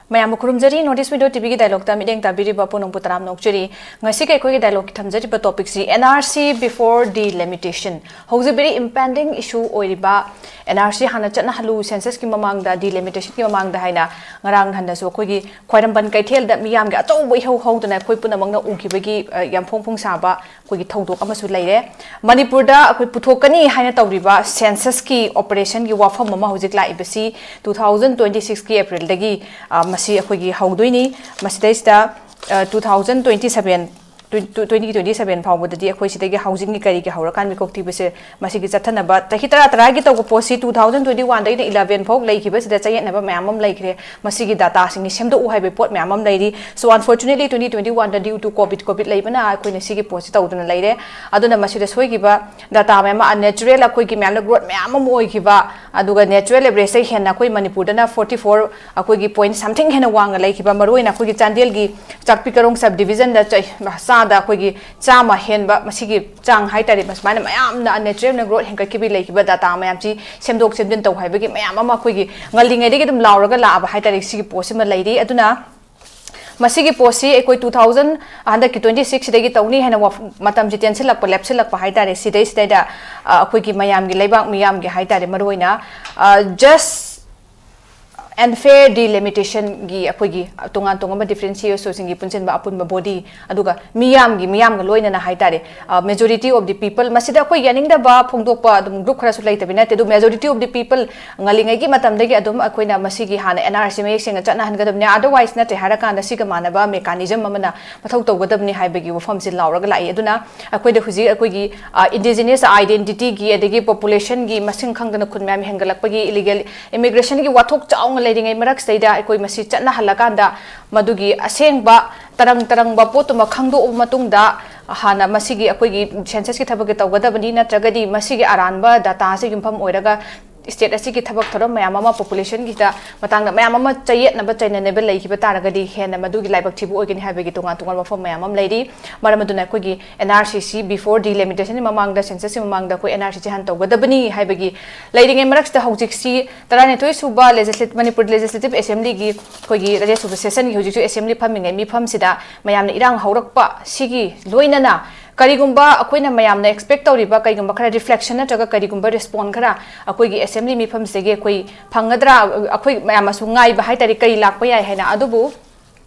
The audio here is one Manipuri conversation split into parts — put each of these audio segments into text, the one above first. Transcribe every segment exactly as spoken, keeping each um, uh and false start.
ꯃꯌꯥꯝꯕꯨ ꯈꯨꯔꯨꯝꯖꯔꯤ꯫ North East Window ꯇꯤꯚꯤꯒꯤ ꯗꯥꯏꯂꯣꯛꯇ ꯃꯤꯠꯌꯦꯡ ꯇꯥꯕꯤꯔꯤꯕ ꯄꯨꯝꯅꯃꯛꯄꯨ ꯇꯔꯥꯝꯅ ꯑꯣꯛꯆꯔꯤ꯫ ꯉꯁꯤꯒꯤ ꯑꯩꯈꯣꯏꯒꯤ ꯗꯥꯏꯂꯣꯛꯀꯤ ꯊꯝꯖꯔꯤꯕ ꯇꯣꯄꯤꯛꯁꯤ N R C before delimitation꯫ ꯍꯧꯖꯤꯛ very impending issue ꯑꯣꯏꯔꯤꯕ N R C ꯍꯥꯟꯅ ꯆꯠꯅꯍꯜꯂꯨ, ꯁꯦꯟꯁꯁꯀꯤ ꯃꯃꯥꯡꯗ, ꯗꯤꯂꯤꯃꯤꯇꯦꯁꯟꯒꯤ ꯃꯃꯥꯡꯗ ꯍꯥꯏꯅ ꯉꯔꯥꯡ ꯅꯍꯥꯟꯗꯁꯨ ꯑꯩꯈꯣꯏꯒꯤ ꯈ꯭ꯋꯥꯏꯔꯝꯕꯟ ꯀꯩꯊꯦꯜꯗ ꯃꯤꯌꯥꯝꯒꯤ ꯑꯆꯧꯕ ꯏꯍꯧ ꯍꯧꯗꯅ ꯑꯩꯈꯣꯏ ꯄꯨꯝꯅꯃꯛꯅ ꯎꯈꯤꯕꯒꯤ, ꯑ, ꯌꯥꯝꯐꯣꯡ ꯐꯣꯡ ꯁꯥꯕ ꯑꯩꯈꯣꯏꯒꯤ ꯊꯧꯗꯣꯛ ꯑꯃꯁꯨ ꯂꯩꯔꯦ꯫ ꯃꯅꯤꯄꯨꯔꯗ ꯑꯩꯈꯣꯏ ꯄꯨꯊꯣꯛꯀꯅꯤ ꯍꯥꯏꯅ ꯇꯧꯔꯤꯕ ꯁꯦꯟꯁꯁꯀꯤ ꯑꯣꯄꯔꯦꯁꯟꯒꯤ ꯋꯥꯐꯝ ꯑꯃ ꯍꯧꯖꯤꯛ ꯂꯥꯛꯏꯕꯁꯤ two thousand twenty six ꯀꯤ ꯑꯦꯄ꯭ꯔꯤꯜꯗꯒꯤ, ꯑ, ꯃꯁꯤ ꯑꯩꯈꯣꯏꯒꯤ ꯍꯧꯗꯣꯏꯅꯤ꯫ ꯃꯁꯤꯗꯩꯁꯤꯗ, ꯑ, two thousand twenty seven, twenty twenty seven ꯐꯥꯎꯕꯗꯗꯤ ꯑꯩꯈꯣꯏ ꯁꯤꯗꯒꯤ ꯍꯥꯎꯖꯤꯡꯒꯤ ꯀꯔꯤꯒꯤ ꯍꯧꯔꯀꯥꯟ ꯃꯤꯀꯣꯛ ꯊꯤꯕꯁꯦ ꯃꯁꯤꯒꯤ ꯆꯠꯊꯅꯕ ꯆꯍꯤ ꯇꯔꯥ ꯇꯔꯥꯒꯤ ꯇꯧꯕ ꯄꯣꯠꯁꯤ two thousand twenty one ꯗꯒꯤꯅ eleven ꯐꯥꯎ ꯂꯩꯈꯤꯕꯁꯤꯗ ꯆꯌꯦꯠꯅꯕ ꯃꯌꯥꯝ ꯑꯃ ꯂꯩꯈ꯭ꯔꯦ꯫ ꯃꯁꯤꯒꯤ ꯗꯥꯇꯥꯁꯤꯡꯁꯤ ꯁꯦꯝꯗꯣꯛꯎ ꯍꯥꯏꯕꯒꯤ ꯄꯣꯠ ꯃꯌꯥꯝ ꯑꯃ ꯂꯩꯔꯤ꯫ So unfortunately twenty twenty one the due to COVID, COVID ꯂꯩꯕꯅ ꯑꯩꯈꯣꯏꯅ ꯁꯤꯒꯤ ꯄꯣꯠꯁꯤ ꯇꯧꯗꯅ ꯂꯩꯔꯦ꯫ ꯑꯗꯨꯅ ꯃꯁꯤꯗ ꯁꯣꯏꯈꯤꯕ ꯗꯥꯇꯥ ꯃꯌꯥꯝ ꯑꯃ, unnatural ꯑꯩꯈꯣꯏꯒꯤ ꯃꯌꯥꯝꯅ growth ꯃꯌꯥꯝ ꯑꯃ ꯑꯣꯏꯈꯤꯕ, ꯑꯗꯨꯒ natural average ꯇꯩ ꯍꯦꯟꯅ ꯑꯩꯈꯣꯏ ꯃꯅꯤꯄꯨꯔꯗꯅ forty four ꯑꯩꯈꯣꯏꯒꯤ point something ꯍꯦꯟꯅ ꯋꯥꯡꯅ ꯂꯩꯈꯤꯕ, ꯃꯔꯨꯑꯣꯏꯅ ꯑꯩꯈꯣꯏꯒꯤ ꯆꯥꯟꯗꯦꯜꯒꯤ ꯆꯥꯛꯄꯤ ꯀꯔꯣꯡ sub division ꯗ ꯆꯩ-, ꯆꯥꯗ ꯑꯩꯈꯣꯏꯒꯤ ꯆꯥꯝꯃ ꯍꯦꯟꯕ ꯃꯁꯤꯒꯤ ꯆꯥꯡ ꯍꯥꯏꯇꯥꯔꯦ, ꯁꯨꯃꯥꯏꯅ ꯃꯌꯥꯝꯅ unnatural ꯅ growth ꯍꯦꯟꯒꯠꯈꯤꯕ ꯂꯩꯈꯤꯕ ꯗꯥꯇꯥ ꯃꯌꯥꯝꯁꯤ ꯁꯦꯝꯗꯣꯛ ꯁꯦꯝꯖꯤꯟ ꯇꯧ ꯍꯥꯏꯕꯒꯤ ꯃꯌꯥꯝ ꯑꯃ ꯑꯩꯈꯣꯏꯒꯤ ꯉꯜꯂꯤꯉꯩꯗꯒꯤ ꯑꯗꯨꯝ ꯂꯥꯎꯔꯒ ꯂꯥꯛꯑꯕ ꯍꯥꯏꯇꯥꯔꯦ꯫ ꯁꯤꯒꯤ ꯄꯣꯠꯁꯤꯃ ꯂꯩꯔꯤ꯫ ꯑꯗꯨꯅ ꯃꯁꯤꯒꯤ ꯄꯣꯠꯁꯤ ꯑꯩꯈꯣꯏ two thousand, ꯍꯟꯗꯛꯀꯤ twenty six ꯁꯤꯗꯒꯤ ꯇꯧꯅꯤ ꯍꯥꯏꯅ ꯋꯥꯐ-, ꯃꯇꯝꯁꯤ ꯇꯦꯟꯁꯤꯜꯂꯛꯄ, ꯂꯦꯞꯁꯤꯜꯂꯛꯄ ꯍꯥꯏꯇꯥꯔꯦ꯫ ꯁꯤꯗꯩꯁꯤꯗꯩꯗ, ꯑ, ꯑꯩꯈꯣꯏꯒꯤ ꯃꯌꯥꯝꯒꯤ, ꯂꯩꯕꯥꯛ ꯃꯤꯌꯥꯝꯒꯤ ꯍꯥꯏꯇꯥꯔꯦ, ꯃꯔꯨꯑꯣꯏꯅ, ꯑ, just and fair delimitation ꯒꯤ ꯑꯩꯈꯣꯏꯒꯤ ꯇꯣꯉꯥꯟ ꯇꯣꯉꯥꯟꯕ differentiation ꯁꯤꯡꯒꯤ ꯄꯨꯟꯁꯤꯟꯕ ꯑꯄꯨꯟꯕ body, ꯑꯗꯨꯒ ꯃꯤꯌꯥꯝꯒꯤ, ꯃꯤꯌꯥꯝꯒ ꯂꯣꯏꯅꯅ ꯍꯥꯏꯇꯥꯔꯦ, ꯑ, majority of the people, ꯃꯁꯤꯗ ꯑꯩꯈꯣꯏ ꯌꯥꯅꯤꯡꯗꯕ ꯐꯣꯡꯗꯣꯛꯄ ꯑꯗꯨꯝ group ꯈꯔꯁꯨ ꯂꯩꯇꯕ ꯅꯠꯇꯦ꯫ ꯑꯗꯨ majority of the people ꯉꯜꯂꯤꯉꯩꯒꯤ ꯃꯇꯝꯗꯒꯤ ꯑꯗꯨꯝ ꯑꯩꯈꯣꯏꯅ ꯃꯁꯤꯒꯤ ꯍꯥꯟꯅ N R C ꯃꯌꯦꯛ ꯁꯦꯡꯅ ꯆꯠꯅꯍꯟꯒꯗꯕꯅꯤ꯫ Otherwise ꯅꯠꯇ꯭ꯔꯦ ꯍꯥꯏꯔꯀꯥꯟꯗ ꯁꯤꯒ ꯃꯥꯟꯅꯕ mechanism ꯑꯃꯅ ꯃꯊꯧ ꯇꯧꯒꯗꯕꯅꯤ ꯍꯥꯏꯕꯒꯤ ꯋꯥꯐꯝꯁꯤ ꯂꯥꯎꯔꯒ ꯂꯥꯛꯏ꯫ ꯑꯗꯨꯅ ꯑꯩꯈꯣꯏꯗ ꯍꯧꯖꯤꯛ ꯑꯩꯈꯣꯏꯒꯤ, ꯑ, indigenous identity ꯒꯤ ꯑꯗꯒꯤ population ꯒꯤ ꯃꯁꯤꯡ ꯈꯪꯗꯅ ꯈꯨꯟ ꯃꯌꯥꯝ ꯍꯦꯟꯒꯠꯂꯛꯄꯒꯤ, illegal immigration ꯒꯤ ꯋꯥꯊꯣꯛ ꯆꯥꯎꯅ ꯂꯩꯔꯤꯉꯩ ꯃꯔꯛꯁꯤꯗꯩꯗ ꯑꯩꯈꯣꯏ ꯃꯁꯤ ꯆꯠꯅꯍꯜꯂꯀꯥꯟꯗ ꯃꯗꯨꯒꯤ ꯑꯁꯦꯡꯕ ꯇꯔꯪ ꯇꯔꯪꯕ ꯄꯣꯠꯇꯨꯃ ꯈꯪꯗꯣꯛꯑꯕ ꯃꯇꯨꯡꯗ ꯍꯥꯟꯅ ꯃꯁꯤꯒꯤ ꯑꯩꯈꯣꯏꯒꯤ ꯁꯦꯟꯁꯁꯀꯤ ꯊꯕꯛꯀꯤ ꯇꯧꯒꯗꯕꯅꯤ, ꯅꯠꯇ꯭ꯔꯒꯗꯤ ꯃꯁꯤꯒꯤ ꯑꯔꯥꯟꯕ ꯗꯥꯇꯥꯁꯤ ꯌꯨꯝꯐꯝ ꯑꯣꯏꯔꯒ ꯁ꯭ꯇꯦꯠ ꯑꯁꯤꯒꯤ ꯊꯕꯛ ꯊꯧꯔꯝ ꯃꯌꯥꯝ ꯑꯃ, ꯄꯣꯄꯨꯂꯦꯁꯟꯒꯤꯗ ꯃꯇꯥꯡꯗ ꯃꯌꯥꯝ ꯑꯃ ꯆꯌꯦꯠꯅꯕ ꯆꯩꯅꯅꯕ ꯂꯩꯈꯤꯕ ꯇꯥꯔꯒꯗꯤ ꯍꯦꯟꯅ ꯃꯗꯨꯒꯤ ꯂꯥꯏꯕꯛ ꯊꯤꯕ ꯑꯣꯏꯒꯅꯤ ꯍꯥꯏꯕꯒꯤ ꯇꯣꯉꯥꯟ ꯇꯣꯉꯥꯟꯕ ꯋꯥꯐꯝ ꯃꯌꯥꯝ ꯑꯃ ꯂꯩꯔꯤ꯫ ꯃꯔꯝ ꯑꯗꯨꯅ ꯑꯩꯈꯣꯏꯒꯤ NRCꯁꯤ before delimitation ꯃꯃꯥꯡꯗ, censusꯀꯤ ꯃꯃꯥꯡꯗ ꯑꯩꯈꯣꯏ NRCꯁꯤ ꯍꯥꯟꯅ ꯇꯧꯒꯗꯕꯅꯤ ꯍꯥꯏꯕꯒꯤ ꯂꯩꯔꯤꯉꯩ ꯃꯔꯛꯁꯤꯗ ꯍꯧꯖꯤꯛꯁꯤ ꯇꯔꯥꯅꯤꯊꯣꯏ ꯁꯨꯕ legislate-, ꯃꯅꯤꯄꯨꯔ Legislative Assemblyꯒꯤ ꯑꯩꯈꯣꯏꯒꯤ ꯇꯔꯦꯠ ꯁꯨꯕ sessionꯒꯤ ꯍꯧꯖꯤꯛꯁꯨ assembly ꯐꯝꯃꯤꯉꯩ ꯃꯤꯐꯝꯁꯤꯗ ꯃꯌꯥꯝꯅ ꯏꯔꯥꯡ ꯍꯧꯔꯛꯄ ꯁꯤꯒꯤ ꯂꯣꯏꯅꯅ ꯀꯔꯤꯒꯨꯝꯕ ꯑꯩꯈꯣꯏꯅ ꯃꯌꯥꯝꯅ expect ꯇꯧꯔꯤꯕ ꯀꯔꯤꯒꯨꯝꯕ ꯈꯔ reflection ꯅꯠꯇ꯭ꯔꯒ ꯀꯔꯤꯒꯨꯝꯕ respond ꯈꯔ ꯑꯩꯈꯣꯏꯒꯤ assembly ꯃꯤꯐꯝꯁꯤꯗꯒꯤ ꯑꯩꯈꯣꯏ ꯐꯪꯒꯗ꯭ꯔꯥ, ꯑꯩꯈꯣꯏ ꯃꯌꯥꯝ ꯑꯃꯁꯨ ꯉꯥꯏꯕ ꯍꯥꯏꯇꯥꯔꯦ, ꯀꯔꯤ ꯂꯥꯛꯄ ꯌꯥꯏ ꯍꯥꯏꯅ꯫ ꯑꯗꯨꯕꯨ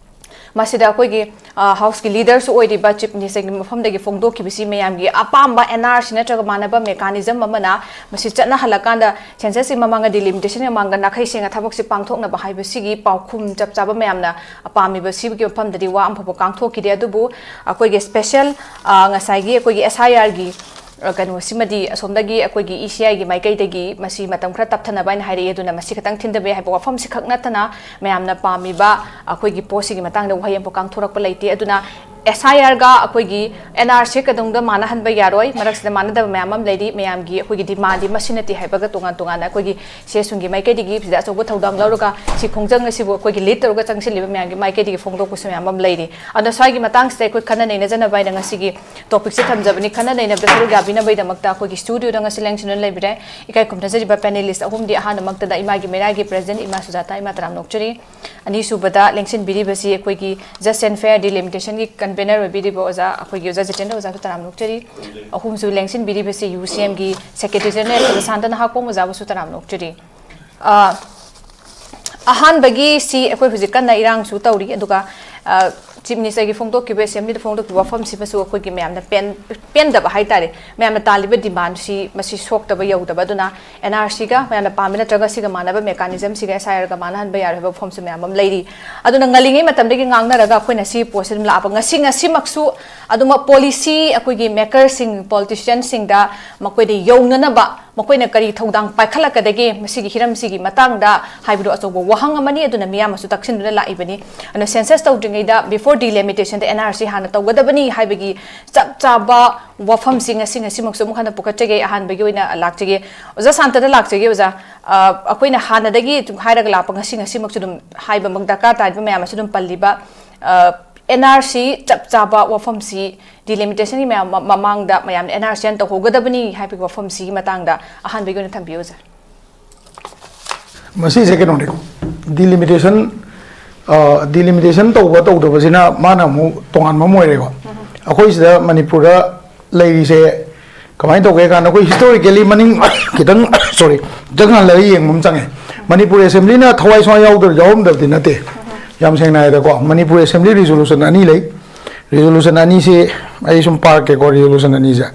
ꯃꯁꯤꯗ ꯑꯩꯈꯣꯏꯒꯤ, ꯑ, Houseꯀꯤ leaderꯁꯨ ꯑꯣꯏꯔꯤꯕ Chief Ministerꯒꯤ ꯃꯐꯝꯗꯒꯤ ꯐꯣꯡꯗꯣꯛꯈꯤꯕꯁꯤ ꯃꯌꯥꯝꯒꯤ ꯑꯄꯥꯝꯕ NRC ꯅꯠꯇ꯭ꯔꯒ ꯃꯥꯟꯅꯕ mechanism ꯑꯃꯅ ꯃꯁꯤ ꯆꯠꯅꯍꯜꯂꯀꯥꯟꯗ censusꯀꯤ ꯃꯃꯥꯡꯗ, delimitation ꯃꯃꯥꯡꯗ ꯅꯥꯈꯩ ꯁꯦꯡꯅ ꯊꯕꯛꯁꯤ ꯄꯥꯡꯊꯣꯛꯅꯕ ꯍꯥꯏꯕꯁꯤꯒꯤ ꯄꯥꯎꯈꯨꯝ ꯆꯞ ꯆꯥꯕ ꯃꯌꯥꯝꯅ ꯄꯥꯝꯃꯤꯕ ꯁꯤꯒꯤ ꯃꯐꯝꯗꯗꯤ ꯋꯥ ꯑꯃꯐꯥꯎꯕ ꯉꯥꯡꯊꯣꯛꯈꯤꯗꯦ꯫ ꯑꯗꯨꯕꯨ ꯑꯩꯈꯣꯏꯒꯤ special, ꯑ, ꯉꯁꯥꯏꯒꯤ ꯑꯩꯈꯣꯏꯒꯤ SIRꯒꯤ, ꯑ, ꯀꯩꯅꯣꯁꯤꯃꯗꯤ ꯑꯁꯣꯝꯗꯒꯤ ꯑꯩꯈꯣꯏꯒꯤ ECIꯒꯤ ꯃꯥꯏꯀꯩꯗꯒꯤ ꯃꯁꯤ ꯃꯇꯝ ꯈꯔ ꯇꯞꯊꯅꯕ ꯍꯥꯏꯅ ꯍꯥꯏꯔꯛꯏ꯫ ꯑꯗꯨꯅ ꯃꯁꯤ ꯈꯛꯇꯪ ꯊꯤꯟꯊꯕ ꯌꯥꯏ ꯍꯥꯏꯕ ꯋꯥꯐꯝꯁꯤ ꯈꯛ ꯅꯠꯇꯅ ꯃꯌꯥꯝꯅ ꯄꯥꯝꯃꯤꯕ ꯑꯩꯈꯣꯏꯒꯤ ꯄꯣꯠꯁꯤꯒꯤ ꯃꯇꯥꯡꯗ ꯋꯥꯍꯩ ꯑꯃꯐꯥꯎ ꯉꯥꯡꯊꯣꯔꯛꯄ ꯂꯩꯇꯦ꯫ ꯑꯗꯨꯅ SIRꯒ ꯑꯩꯈꯣꯏꯒꯤ NRC ꯀꯩꯗꯧꯅꯨꯡꯗ ꯃꯥꯟꯅꯍꯟꯕ ꯌꯥꯔꯣꯏ꯫ ꯃꯔꯛꯁꯤꯗ ꯃꯥꯟꯅꯗꯕ ꯃꯌꯥꯝ ꯑꯃ ꯂꯩꯔꯤ꯫ ꯃꯌꯥꯝꯒꯤ ꯑꯩꯈꯣꯏꯒꯤ demandꯗꯤ ꯃꯁꯤ ꯅꯠꯇꯦ ꯍꯥꯏꯕꯒ ꯇꯣꯉꯥꯟ ꯇꯣꯉꯥꯟꯅ ꯑꯩꯈꯣꯏꯒꯤ CSUꯒꯤ ꯃꯥꯏꯀꯩꯗꯒꯤ ꯁꯤꯗ ꯑꯆꯧꯕ ꯊꯧꯗꯥꯡ ꯂꯧꯔꯒ ꯁꯤ ꯈꯣꯡꯖꯪ ꯑꯁꯤꯕꯨ ꯑꯩꯈꯣꯏꯒꯤ lead ꯇꯧꯔꯒ ꯆꯪꯁꯤꯜꯂꯤꯕ ꯃꯌꯥꯝꯒꯤ ꯃꯥꯏꯀꯩꯗꯒꯤ ꯐꯣꯡꯗꯣꯛꯄꯁꯨ ꯃꯌꯥꯝ ꯑꯃ ꯂꯩꯔꯤ꯫ ꯑꯗꯣ ꯁ꯭ꯋꯥꯏꯒꯤ ꯃꯇꯥꯡꯁꯤꯗ ꯑꯩꯈꯣꯏ ꯈꯟꯅ ꯅꯩꯅꯖꯅꯕ ꯍꯥꯏꯅ ꯉꯁꯤꯒꯤ topicꯁꯦ ꯊꯝꯖꯕꯅꯤ꯫ ꯈꯟꯅ ꯅꯩꯅꯕꯗ ꯁꯔꯨꯛ ꯌꯥꯕꯤꯅꯕꯒꯤꯗꯃꯛꯇ ꯑꯩꯈꯣꯏꯒꯤ studioꯗ ꯉꯁꯤ ꯂꯦꯡꯁꯤꯟꯗꯨꯅ ꯂꯩꯕꯤꯔꯦ ꯏꯀꯥꯏ ꯈꯨꯝꯅꯖꯔꯤꯕ panelist ꯑꯍꯨꯝꯗꯤ꯫ ꯑꯍꯥꯟꯕꯃꯛꯇꯗ ꯏꯃꯥꯒꯤ ꯃꯩꯔꯥꯒꯤ president ꯏꯃꯥ ꯁꯨꯖꯥꯇꯥ, ꯏꯃꯥ ꯇꯔꯥꯝꯅ ꯑꯣꯛꯆꯔꯤ꯫ ꯑꯅꯤꯁꯨꯕꯗ ꯂꯦꯡꯁꯤꯟꯕꯤꯔꯤꯕꯁꯤ ꯑꯩꯈꯣꯏꯒꯤ Just and Fair Delimitationꯒꯤ convener ꯑꯣꯏꯕꯤꯔꯤꯕ ꯑꯣꯖꯥ, ꯑꯩꯈꯣꯏꯒꯤ ꯑꯣꯖꯥ ꯖꯤꯇꯦꯟꯗ꯭ꯔ ꯑꯣꯖꯥꯁꯨ ꯇꯔꯥꯝꯅ ꯑꯣꯛꯆꯔꯤ꯫ ꯑꯍꯨꯝꯁꯨ ꯂꯦꯡꯁꯤꯟꯕꯤꯔꯤꯕꯁꯤ UCMꯒꯤ secretary general ꯑꯣꯖꯥ ꯁꯥꯟꯇꯅ ꯍꯥꯀꯣꯝ ꯑꯣꯖꯥꯕꯨꯁꯨ ꯇꯔꯥꯝꯅ ꯑꯣꯛꯆꯔꯤ꯫ ꯑ, ꯑꯍꯥꯟꯕꯒꯤ ꯁꯤ ꯑꯩꯈꯣꯏ ꯍꯧꯖꯤꯛ ꯀꯟꯅ ꯏꯔꯥꯡꯁꯨ ꯇꯧꯔꯤ, ꯑꯗꯨꯒ, ꯑ, Chief Ministerꯒꯤ ꯐꯣꯡꯗꯣꯛꯈꯤꯕ, assemblyꯗ ꯐꯣꯡꯗꯣꯛꯈꯤꯕ ꯋꯥꯐꯝꯁꯤꯃꯁꯨ ꯑꯩꯈꯣꯏꯒꯤ ꯃꯌꯥꯝꯅ ꯄꯦꯟ-, ꯄꯦꯟꯗꯕ ꯍꯥꯏꯇꯥꯔꯦ, ꯃꯌꯥꯝꯅ ꯇꯥꯜꯂꯤꯕ demandꯁꯤ ꯃꯁꯤ ꯁꯣꯛꯇꯕ ꯌꯧꯗꯕ꯫ ꯑꯗꯨꯅ NRCꯒ ꯃꯌꯥꯝꯅ ꯄꯥꯝꯃꯤ ꯅꯠꯇ꯭ꯔꯒ ꯁꯤꯒ ꯃꯥꯟꯅꯕ mechanismꯁꯤꯒ SIRꯒ ꯃꯥꯟꯅꯍꯟꯕ ꯌꯥꯔꯣꯏ ꯍꯥꯏꯕ ꯋꯥꯐꯝꯁꯨ ꯃꯌꯥꯝ ꯑꯃ ꯂꯩꯔꯤ꯫ ꯑꯗꯨꯅ ꯉꯜꯂꯤꯉꯩ ꯃꯇꯝꯗꯒꯤ ꯉꯥꯡꯅꯔꯒ ꯑꯩꯈꯣꯏꯅ ꯁꯤ ꯄꯣꯠꯁꯤ ꯑꯗꯨꯝ ꯂꯥꯛꯑꯕ ꯉꯁꯤ, ꯉꯁꯤꯃꯛꯁꯨ ꯑꯗꯨꯃꯛ policy ꯑꯩꯈꯣꯏꯒꯤ makerꯁꯤꯡ, politicianꯁꯤꯡꯗ ꯃꯈꯣꯏꯗ ꯌꯧꯅꯅꯕ ꯃꯈꯣꯏꯅ ꯀꯔꯤ ꯊꯧꯗꯥꯡ ꯄꯥꯏꯈꯠꯂꯛꯀꯗꯒꯦ ꯃꯁꯤꯒꯤ ꯍꯤꯔꯝꯁꯤꯒꯤ ꯃꯇꯥꯡꯗ ꯍꯥꯏꯕꯗꯨ ꯑꯆꯧꯕ ꯋꯥꯍꯪ ꯑꯃꯅꯤ꯫ ꯑꯗꯨꯅ ꯃꯤꯌꯥꯝꯅꯁꯨ ꯇꯛꯁꯤꯟꯗꯨꯅ ꯂꯥꯛꯏꯕꯅꯤ꯫ ꯑꯗꯨꯅ census ꯇꯧꯗ꯭ꯔꯤꯉꯩꯗ, before delimitation ꯗ N R C ꯍꯥꯟꯅ ꯇꯧꯒꯗꯕꯅꯤ ꯍꯥꯏꯕꯒꯤ ꯆꯞ ꯆꯥꯕ ꯋꯥꯐꯝꯁꯤ ꯉꯁꯤ, ꯉꯁꯤꯃꯛꯁꯨ ꯑꯃꯨꯛ ꯍꯟꯅ ꯄꯨꯈꯠꯆꯒꯦ꯫ ꯑꯍꯥꯟꯕꯒꯤ ꯑꯣꯏꯅ ꯂꯥꯛꯆꯒꯦ ꯑꯣꯖꯥ ꯁꯥꯟꯇꯗ ꯂꯥꯛꯆꯒꯦ꯫ ꯑꯣꯖꯥ, ꯑ, ꯑꯩꯈꯣꯏꯅ ꯍꯥꯟꯅꯗꯒꯤ ꯁꯨꯝ ꯍꯥꯏꯔꯒ ꯂꯥꯛꯄ, ꯉꯁꯤ, ꯉꯁꯤꯃꯛꯁꯨ ꯑꯗꯨꯝ ꯍꯥꯏꯕꯃꯛ ꯗꯔꯀꯥꯔ ꯇꯥꯔꯤꯕ ꯃꯌꯥꯝ ꯑꯁꯤ ꯑꯗꯨꯝ ꯄꯜꯂꯤꯕ, ꯑ, N R C ꯆꯞ ꯆꯥꯕ ꯋꯥꯐꯝꯁꯤ, delimitation ꯒꯤ ꯃꯌꯥꯝ ꯃ-, ꯃꯃꯥꯡꯗ ꯃꯌꯥꯝꯅ N R C ꯍꯥꯟꯅ ꯇꯧꯍꯧꯒꯗꯕꯅꯤ ꯍꯥꯏꯕꯒꯤ ꯋꯥꯐꯝꯁꯤꯒꯤ ꯃꯇꯥꯡꯗ ꯑꯍꯥꯟꯕꯒꯤ ꯑꯣꯏꯅ ꯊꯝꯕꯤꯌꯨ, ꯑꯣꯖꯥ꯫ ꯃꯁꯤꯁꯦ ꯀꯩꯅꯣꯅꯤꯀꯣ, delimitation, delimitation ꯇꯧꯕ ꯇꯧꯗꯕꯁꯤꯅ ꯃꯥꯅ ꯑꯃꯨꯛ ꯇꯣꯉꯥꯟꯕ ꯑꯃ ꯑꯣꯏꯔꯦꯀꯣ꯫ ꯑꯩꯈꯣꯏ ꯁꯤꯗ ꯃꯅꯤꯄꯨꯔꯗ ꯂꯩꯔꯤꯁꯦ ꯀꯃꯥꯏꯅ ꯇꯧꯒꯦ ꯀꯥꯟꯗ, ꯑꯩꯈꯣꯏ historically ꯃꯅꯤꯡ ꯈꯤꯇꯪ, sorry, ꯈꯤꯇꯪ ꯍꯜꯂꯒ ꯌꯦꯡꯕ ꯑꯃ ꯆꯪꯉꯦ꯫ ꯃꯅꯤꯄꯨꯔ assembly ꯅ ꯊꯋꯥꯏ ꯁꯨꯡꯌꯥꯎ ꯌꯥꯎꯗ-, ꯌꯥꯎꯔꯝꯗꯕꯗꯤ ꯅꯠꯇꯦ꯫ ꯌꯥꯝ ꯁꯦꯡꯅ ꯍꯥꯏꯔꯗꯀꯣ, ꯃꯅꯤꯄꯨꯔ assembly resolution ꯑꯅꯤ ꯂꯩ꯫ Resolution ꯑꯅꯤꯁꯤ ꯑꯩ ꯁꯨꯝ ꯄꯥꯔꯛꯀꯦꯀꯣ, resolution ꯑꯅꯤꯁꯦ꯫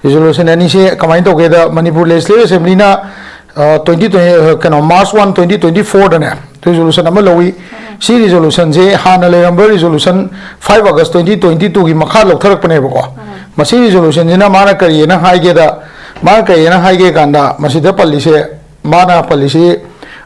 Resolution ꯑꯅꯤꯁꯤ ꯀꯃꯥꯏꯅ ꯇꯧꯒꯦꯗ, ꯃꯅꯤꯄꯨꯔ Legislative Assembly ꯅ, ꯑ, twenty twenty, ꯑ, ꯀꯩꯅꯣ, March one, twenty twenty four ꯗꯅꯦ resolution ꯑꯃ ꯂꯧꯏ꯫ ꯁꯤ resolution ꯁꯦ ꯍꯥꯟꯅ ꯂꯩꯔꯝꯕ resolution five August twenty twenty two ꯒꯤ ꯃꯈꯥ ꯂꯧꯊꯔꯛꯄꯅꯦꯕꯀꯣ꯫ ꯃꯁꯤ resolution ꯁꯤꯅ ꯃꯥꯅ ꯀꯔꯤꯅ ꯍꯥꯏꯒꯦꯗ, ꯃꯥꯅ ꯀꯔꯤꯅ ꯍꯥꯏꯒꯦ ꯀꯥꯟꯗ, ꯃꯁꯤꯗ ꯄꯜꯂꯤꯁꯦ, ꯃꯥꯅ ꯄꯜꯂꯤꯁꯤ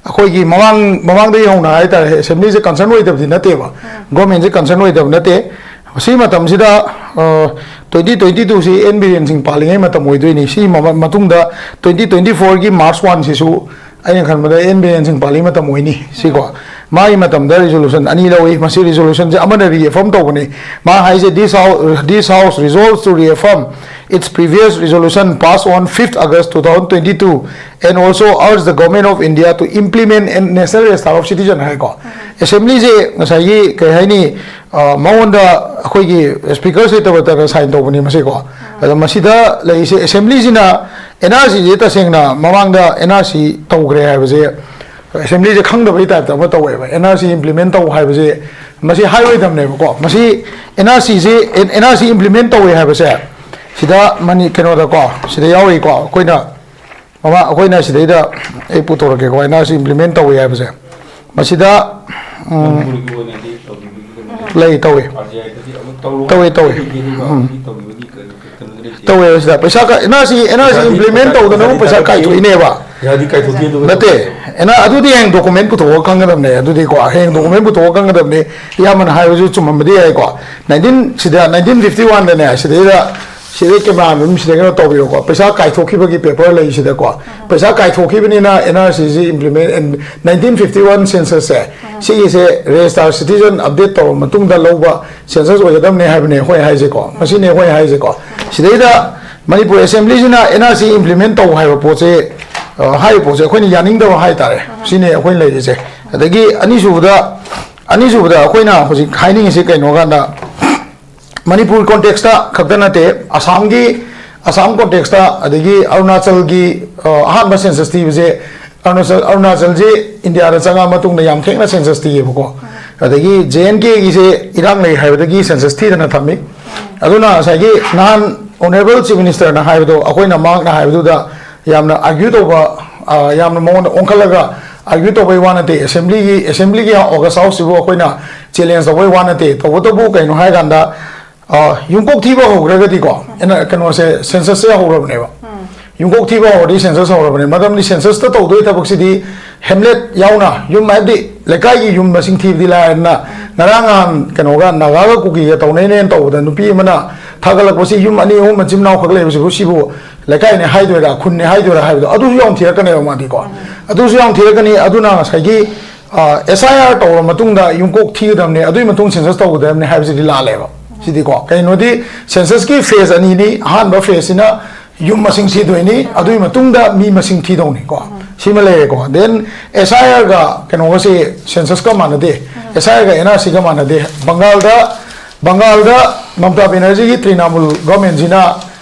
ꯑꯩꯈꯣꯏꯒꯤ ꯃꯃꯥꯡ, ꯃꯃꯥꯡꯗꯒꯤ ꯍꯧꯅ ꯍꯥꯏꯇꯥꯔꯦ, assembly ꯁꯦ concern ꯑꯣꯏꯗꯕꯗꯤ ꯅꯠꯇꯦꯕ, government ꯁꯦ concern ꯑꯣꯏꯗꯕ ꯅꯠꯇꯦ꯫ ꯁꯤ ꯃꯇꯝꯁꯤꯗ, ꯑ, twenty twenty two ꯁꯤ ꯑꯦꯟ ꯕꯤꯔꯦꯟ ꯁꯤꯡ ꯄꯥꯜꯂꯤꯉꯩ ꯃꯇꯝ ꯑꯣꯏꯗꯣꯏꯅꯤ꯫ ꯁꯤ ꯃ-, ꯃꯇꯨꯡꯗ twenty twenty four ꯒꯤ March one ꯁꯤꯁꯨ ꯑꯩꯅ ꯈꯟꯕꯗ ꯑꯦꯟ ꯕꯤꯔꯦꯟ ꯁꯤꯡ ꯄꯥꯜꯂꯤ ꯃꯇꯝ ꯑꯣꯏꯅꯤ꯫ ꯁꯤꯀꯣ, ꯃꯥꯒꯤ ꯃꯇꯝꯗ resolution ꯑꯅꯤ ꯂꯧꯏ꯫ ꯃꯁꯤ resolution ꯁꯦ ꯑꯃꯅ reaffirm ꯇꯧꯕꯅꯤ꯫ ꯃꯥ ꯍꯥꯏꯁꯦ, "This House, this House resolves to reaffirm its previous resolution passed on fifth August two thousand twenty two and also urge the Government of India to implement a National Register of Citizen" ꯍꯥꯏꯀꯣ꯫ Assembly ꯁꯦ ꯉꯁꯥꯏꯒꯤ ꯀꯩ ꯍꯥꯏꯅꯤ, ꯑ, ꯃꯉꯣꯟꯗ ꯑꯩꯈꯣꯏꯒꯤ speaker ꯁꯦ ꯇꯕ ꯇꯕ sign ꯇꯧꯕꯅꯤ ꯃꯁꯤꯀꯣ꯫ ꯑꯗꯣ ꯃꯁꯤꯗ ꯂꯩꯔꯤꯁꯦ, assembly ꯁꯤꯅ N R C ꯁꯦ ꯇꯁꯦꯡꯅ ꯃꯃꯥꯡꯗ N R C ꯇꯧꯈ꯭ꯔꯦ ꯍꯥꯏꯕꯁꯦ assembly ꯁꯦ ꯈꯪꯗꯕꯒꯤ type ꯇ ꯑꯃ ꯇꯧꯋꯦꯕ꯫ N R C implement ꯇꯧ ꯍꯥꯏꯕꯁꯦ ꯃꯁꯤ ꯍꯥꯏꯔꯣꯏꯗꯕꯅꯦꯕꯀꯣ꯫ ꯃꯁꯤ N R C ꯁꯦ, N-, N R C implement ꯇꯧꯋꯦ ꯍꯥꯏꯕꯁꯦ ꯁꯤꯗ ꯃꯅꯤ-, ꯀꯩꯅꯣꯗꯀꯣ, ꯁꯤꯗ ꯌꯥꯎꯔꯤꯀꯣ꯫ ꯑꯩꯈꯣꯏꯅ ꯃꯃꯥ-, ꯑꯩꯈꯣꯏꯅ ꯁꯤꯗꯩꯗ ꯑꯩ ꯄꯨꯊꯣꯔꯛꯀꯦꯀꯣ, N R C implement ꯇꯧꯋꯦ ꯍꯥꯏꯕꯁꯦ꯫ ꯃꯁꯤꯗ, ꯎꯝ, ꯃꯅꯤꯄꯨꯔꯒꯤ ꯑꯣꯏꯅꯗꯤ ꯇꯧꯈꯤꯕꯒꯤ ꯀꯩꯅꯣ ꯂꯩ, ꯇꯧꯋꯤ꯫ ꯑꯥꯔ ꯖꯤ ꯑꯥꯏꯗꯗꯤ ꯑꯃꯨꯛ ꯇꯧꯔꯣ ꯇꯧꯋꯤ, ꯇꯧꯋꯤ꯫ ꯍꯥꯏꯔꯤꯕ ꯎꯝ꯫ ꯃꯤ ꯇꯧꯈꯤꯕꯒꯤ ꯀꯩꯅꯣ ꯀꯩꯅꯣꯗꯤ ꯇꯧꯋꯦꯕ ꯁꯤꯗ ꯄꯩꯁꯥ ꯀ-, N R C, N R C implement ꯇꯧꯗꯅꯕ ꯄꯩꯁꯥ ꯀꯥꯏꯊꯣꯛꯏꯅꯦꯕ꯫ ꯄꯩꯁꯥꯗꯤ ꯀꯥꯏꯊꯣꯛꯈꯤ ꯑꯗꯨꯒ ꯅꯠꯇꯦ, ꯑꯦꯟ ꯑꯥꯔ, ꯑꯗꯨꯗꯤ ꯍꯌꯦꯡ ꯗꯣꯀꯨꯃꯦꯟ ꯄꯨꯊꯣꯛꯑꯒ ꯈꯪꯒꯗꯕꯅꯦ꯫ ꯑꯗꯨꯗꯤꯀꯣ, ꯍꯌꯦꯡ ꯗꯣꯀꯨꯃꯦꯟ ꯄꯨꯊꯣꯛꯑꯒ ꯈꯪꯒꯗꯕꯅꯦ꯫ ꯏꯌꯥꯝꯕꯅ ꯍꯥꯏꯕꯁꯨ ꯆꯨꯝꯃꯝꯕꯗꯤ ꯌꯥꯏꯀꯣ꯫ ꯅꯥꯏꯟꯇꯤꯟ ꯁꯤꯗ, ꯅꯥꯏꯟꯇꯤꯟ ꯐꯤꯐꯇꯤ ꯋꯥꯟꯗꯅꯦ, ꯁꯤꯗꯩꯗ, ꯁꯤꯗꯩ ꯀꯦꯃꯦꯔꯥ ꯑꯗꯨꯝ ꯁꯤꯗ ꯀꯩꯅꯣ ꯇꯧꯕꯤꯔꯣꯀꯣ꯫ ꯄꯩꯁꯥ ꯀꯥꯏꯊꯣꯛꯈꯤꯕꯒꯤ ꯄꯦꯄꯔ ꯂꯩꯁꯤꯗꯀꯣ꯫ ꯄꯩꯁꯥ ꯀꯥꯏꯊꯣꯛꯈꯤꯕꯅꯤꯅ ꯑꯦꯟ ꯑꯥꯔ ꯁꯤꯁꯤ ꯏꯝꯄ꯭ꯂꯤꯃꯦꯟ, ꯅꯥꯏꯟꯇꯤꯟ ꯐꯤꯐꯇꯤ ꯋꯥꯟ ꯁꯦꯟꯁꯁꯁꯦ, ꯁꯤꯒꯤꯁꯦ ꯔꯦꯖꯤꯁꯇꯥꯔ ꯁꯤꯇꯤꯖꯟ ꯑꯞꯗꯦꯠ ꯇꯧꯔꯕ ꯃꯇꯨꯡꯗ ꯂꯧꯕ ꯁꯦꯟꯁꯁ ꯑꯣꯏꯒꯗꯕꯅꯦ ꯍꯥꯏꯕꯅꯦ ꯑꯩꯈꯣꯏ ꯍꯥꯏꯁꯦꯀꯣ꯫ ꯃꯁꯤꯅꯦ ꯑꯩꯈꯣꯏ ꯍꯥꯏꯁꯦꯀꯣ꯫ ꯁꯤꯗꯩꯗ ꯃꯅꯤꯄꯨꯔ ꯑꯦꯁꯦꯝꯕ꯭ꯂꯤꯁꯤꯅ ꯑꯦꯟ ꯑꯥꯔ ꯁꯤ ꯏꯝꯄ꯭ꯂꯤꯃꯦꯟ ꯇꯧ ꯍꯥꯏꯕ ꯄꯣꯠꯁꯦ, ꯑ, ꯍꯥꯏꯔꯤꯕ ꯄꯣꯠꯁꯦ ꯑꯩꯈꯣꯏꯅ ꯌꯥꯅꯤꯡꯗꯕ ꯍꯥꯏꯇꯥꯔꯦ꯫ ꯁꯤꯅꯦ ꯑꯩꯈꯣꯏꯅ ꯂꯩꯔꯤꯁꯦ꯫ ꯑꯗꯒꯤ ꯑꯅꯤꯁꯨꯕꯗ, ꯑꯅꯤꯁꯨꯕꯗ ꯑꯩꯈꯣꯏꯅ ꯍꯧꯖꯤꯛ ꯍꯥꯏꯅꯤꯡꯉꯤꯁꯤ ꯀꯩꯅꯣ ꯀꯥꯟꯗ, ꯃꯅꯤꯄꯨꯔ ꯀꯣꯟꯇꯦꯛꯁꯇ ꯈꯛꯇ ꯅꯠꯇꯦ, ꯑꯁꯥꯝꯒꯤ, ꯑꯁꯥꯝ ꯀꯣꯟꯇꯦꯛꯁꯇ, ꯑꯗꯒꯤ ꯑꯔꯨꯅꯥꯆꯜꯒꯤ, ꯑ, ꯑꯍꯥꯟꯕ ꯁꯦꯟꯁꯁ ꯊꯤꯕꯁꯦ, ꯑꯔꯨꯅꯥꯆꯜ, ꯑꯔꯨꯅꯥꯆꯜꯁꯦ ꯏꯟꯗꯤꯌꯥꯗ ꯆꯪꯉꯛꯑ ꯃꯇꯨꯡꯗ ꯌꯥꯝ ꯊꯦꯡꯅ ꯁꯦꯟꯁꯁ ꯊꯤꯌꯦꯕꯀꯣ꯫ ꯑꯗꯒꯤ ꯖꯦ ꯑꯦꯟ ꯀꯦꯒꯤꯁꯦ ꯏꯔꯥꯡ ꯂꯩ ꯍꯥꯏꯕꯗꯒꯤ ꯁꯦꯟꯁꯁ ꯊꯤꯗꯅ ꯊꯝꯃꯤ꯫ ꯑꯗꯨꯅ ꯉꯁꯥꯏꯒꯤ ꯅꯍꯥꯟ ꯑꯣꯅꯔꯦꯕꯜ ꯆꯤꯐ ꯃꯤꯅꯤꯁꯇꯔꯅ ꯍꯥꯏꯕꯗꯣ, ꯑꯩꯈꯣꯏꯅ ꯃꯍꯥꯛꯅ ꯍꯥꯏꯕꯗꯨꯗ ꯌꯥꯝꯅ ꯑꯥꯔꯒ꯭ꯌꯨ ꯇꯧꯕ, ꯑ, ꯌꯥꯝꯅ ꯃꯉꯣꯟꯗ ꯑꯣꯟꯈꯠꯂꯒ ꯑꯥꯔꯒ꯭ꯌꯨ ꯇꯧꯕꯩ ꯋꯥ ꯅꯠꯇꯦ꯫ ꯑꯦꯁꯦꯝꯕ꯭ꯂꯤꯒꯤ, ꯑꯦꯁꯦꯝꯕ꯭ꯂꯤꯒꯤ ꯑꯣꯒꯁ ꯍꯥꯎꯁꯁꯤꯕꯨ ꯑꯩꯈꯣꯏꯅ ꯆꯦꯂꯦꯟꯖ ꯇꯧꯕꯩ ꯋꯥ ꯅꯠꯇꯦ꯫ ꯇꯧꯕꯇꯕꯨ ꯀꯩꯅꯣ ꯍꯥꯏꯀꯥꯟꯗ, ꯑ, ꯌꯨꯝꯀꯣꯛ ꯊꯤꯕ ꯍꯧꯈ꯭ꯔꯒꯗꯤꯀꯣ, ꯑꯩꯅ ꯀꯩꯅꯣꯁꯦ, ꯁꯦꯟꯁꯁꯁꯦ ꯍꯧꯔꯕꯅꯦꯕ꯫ ꯌꯨꯝꯀꯣꯛ ꯊꯤꯕ ꯍꯧꯔꯗꯤ ꯁꯦꯟꯁꯁ ꯍꯧꯔꯕꯅꯦ꯫ ꯃꯔꯝꯗꯤ ꯁꯦꯟꯁꯁꯇ ꯇꯧꯗꯣꯏ ꯊꯕꯛꯁꯤꯗꯤ ꯍꯦꯝꯂꯦꯠ ꯌꯥꯎꯅ, ꯌꯨꯝ ꯍꯥꯏꯕꯗꯤ ꯂꯩꯀꯥꯏꯒꯤ ꯌꯨꯝ ꯃꯁꯤꯡ ꯊꯤꯕꯗꯤ ꯂꯥꯏꯔꯗꯅ, ꯉꯔꯥꯡ ꯅꯍꯥꯟ ꯀꯩꯅꯣꯒ, ꯅꯥꯒꯥꯒ ꯀꯨꯀꯤꯒ ꯇꯧꯅꯩꯅꯦꯅ ꯇꯧꯕꯗ ꯅꯨꯄꯤ ꯑꯃꯅ ꯊꯥꯒꯠꯂꯛꯄꯁꯤ ꯌꯨꯝ ꯑꯅꯤ ꯑꯍꯨꯝ ꯃꯆꯤꯟ ꯃꯅꯥꯎ ꯈꯛ ꯂꯩꯕꯁꯤꯕꯨ, ꯁꯤꯕꯨ ꯂꯩꯀꯥꯏꯅꯦ ꯍꯥꯏꯗꯣꯏꯔꯥ, ꯈꯨꯟꯅꯦ ꯍꯥꯏꯗꯣꯏꯔꯥ ꯍꯥꯏꯕꯗꯣ, ꯑꯗꯨꯁꯨ ꯌꯥꯝ ꯊꯤꯔꯛꯀꯅꯦꯕ ꯃꯥꯗꯤꯀꯣ꯫ ꯑꯗꯨꯁꯨ ꯌꯥꯝ ꯊꯤꯔꯛꯀꯅꯤ꯫ ꯑꯗꯨꯅ ꯉꯁꯥꯏꯒꯤ, ꯑ, ꯑꯦꯁ ꯑꯥꯏ ꯑꯥꯔ ꯇꯧꯔ ꯃꯇꯨꯡꯗ ꯌꯨꯝꯀꯣꯛ ꯊꯤꯒꯗꯕꯅꯤ, ꯑꯗꯨꯒꯤ ꯃꯇꯨꯡ ꯁꯦꯟꯁꯁ ꯇꯧꯒꯗꯕꯅꯤ ꯍꯥꯏꯕꯁꯤꯗꯤ ꯂꯥꯜꯂꯦꯕ꯫ ꯁꯤꯗꯤꯀꯣ, ꯀꯩꯅꯣꯗꯤ ꯁꯦꯟꯁꯁꯀꯤ ꯐꯦꯁ ꯑꯅꯤꯅꯤ꯫ ꯑꯍꯥꯟꯕ ꯐꯦꯁꯁꯤꯅ ꯌꯨꯝ ꯃꯁꯤꯡ ꯊꯤꯗꯣꯏꯅꯤ, ꯑꯗꯨꯒꯤ ꯃꯇꯨꯡꯗ ꯃꯤ ꯃꯁꯤꯡ ꯊꯤꯗꯧꯅꯤꯀꯣ꯫ ꯁꯤꯃ ꯂꯩꯔꯦꯀꯣ꯫ ꯗꯦꯟ ꯑꯦꯁ ꯑꯥꯏ ꯑꯥꯔꯒ ꯀꯩꯅꯣꯒꯁꯦ ꯁꯦꯟꯁꯁꯀ ꯃꯥꯟꯅꯗꯦ, ꯑꯦꯁ ꯑꯥꯏ ꯑꯥꯔꯒ ꯑꯦꯟ ꯑꯥꯔ ꯁꯤꯒ ꯃꯥꯟꯅꯗꯦ꯫ ꯕꯪꯒꯥꯜꯗ, ꯕꯪꯒꯥꯜꯗ ꯃꯃꯇꯥ ꯕꯦꯅꯔꯖꯤꯒꯤ ꯇ꯭ꯔꯤꯅꯥꯃꯨꯜ ꯒꯣꯔꯃꯦꯟꯁꯤꯅ,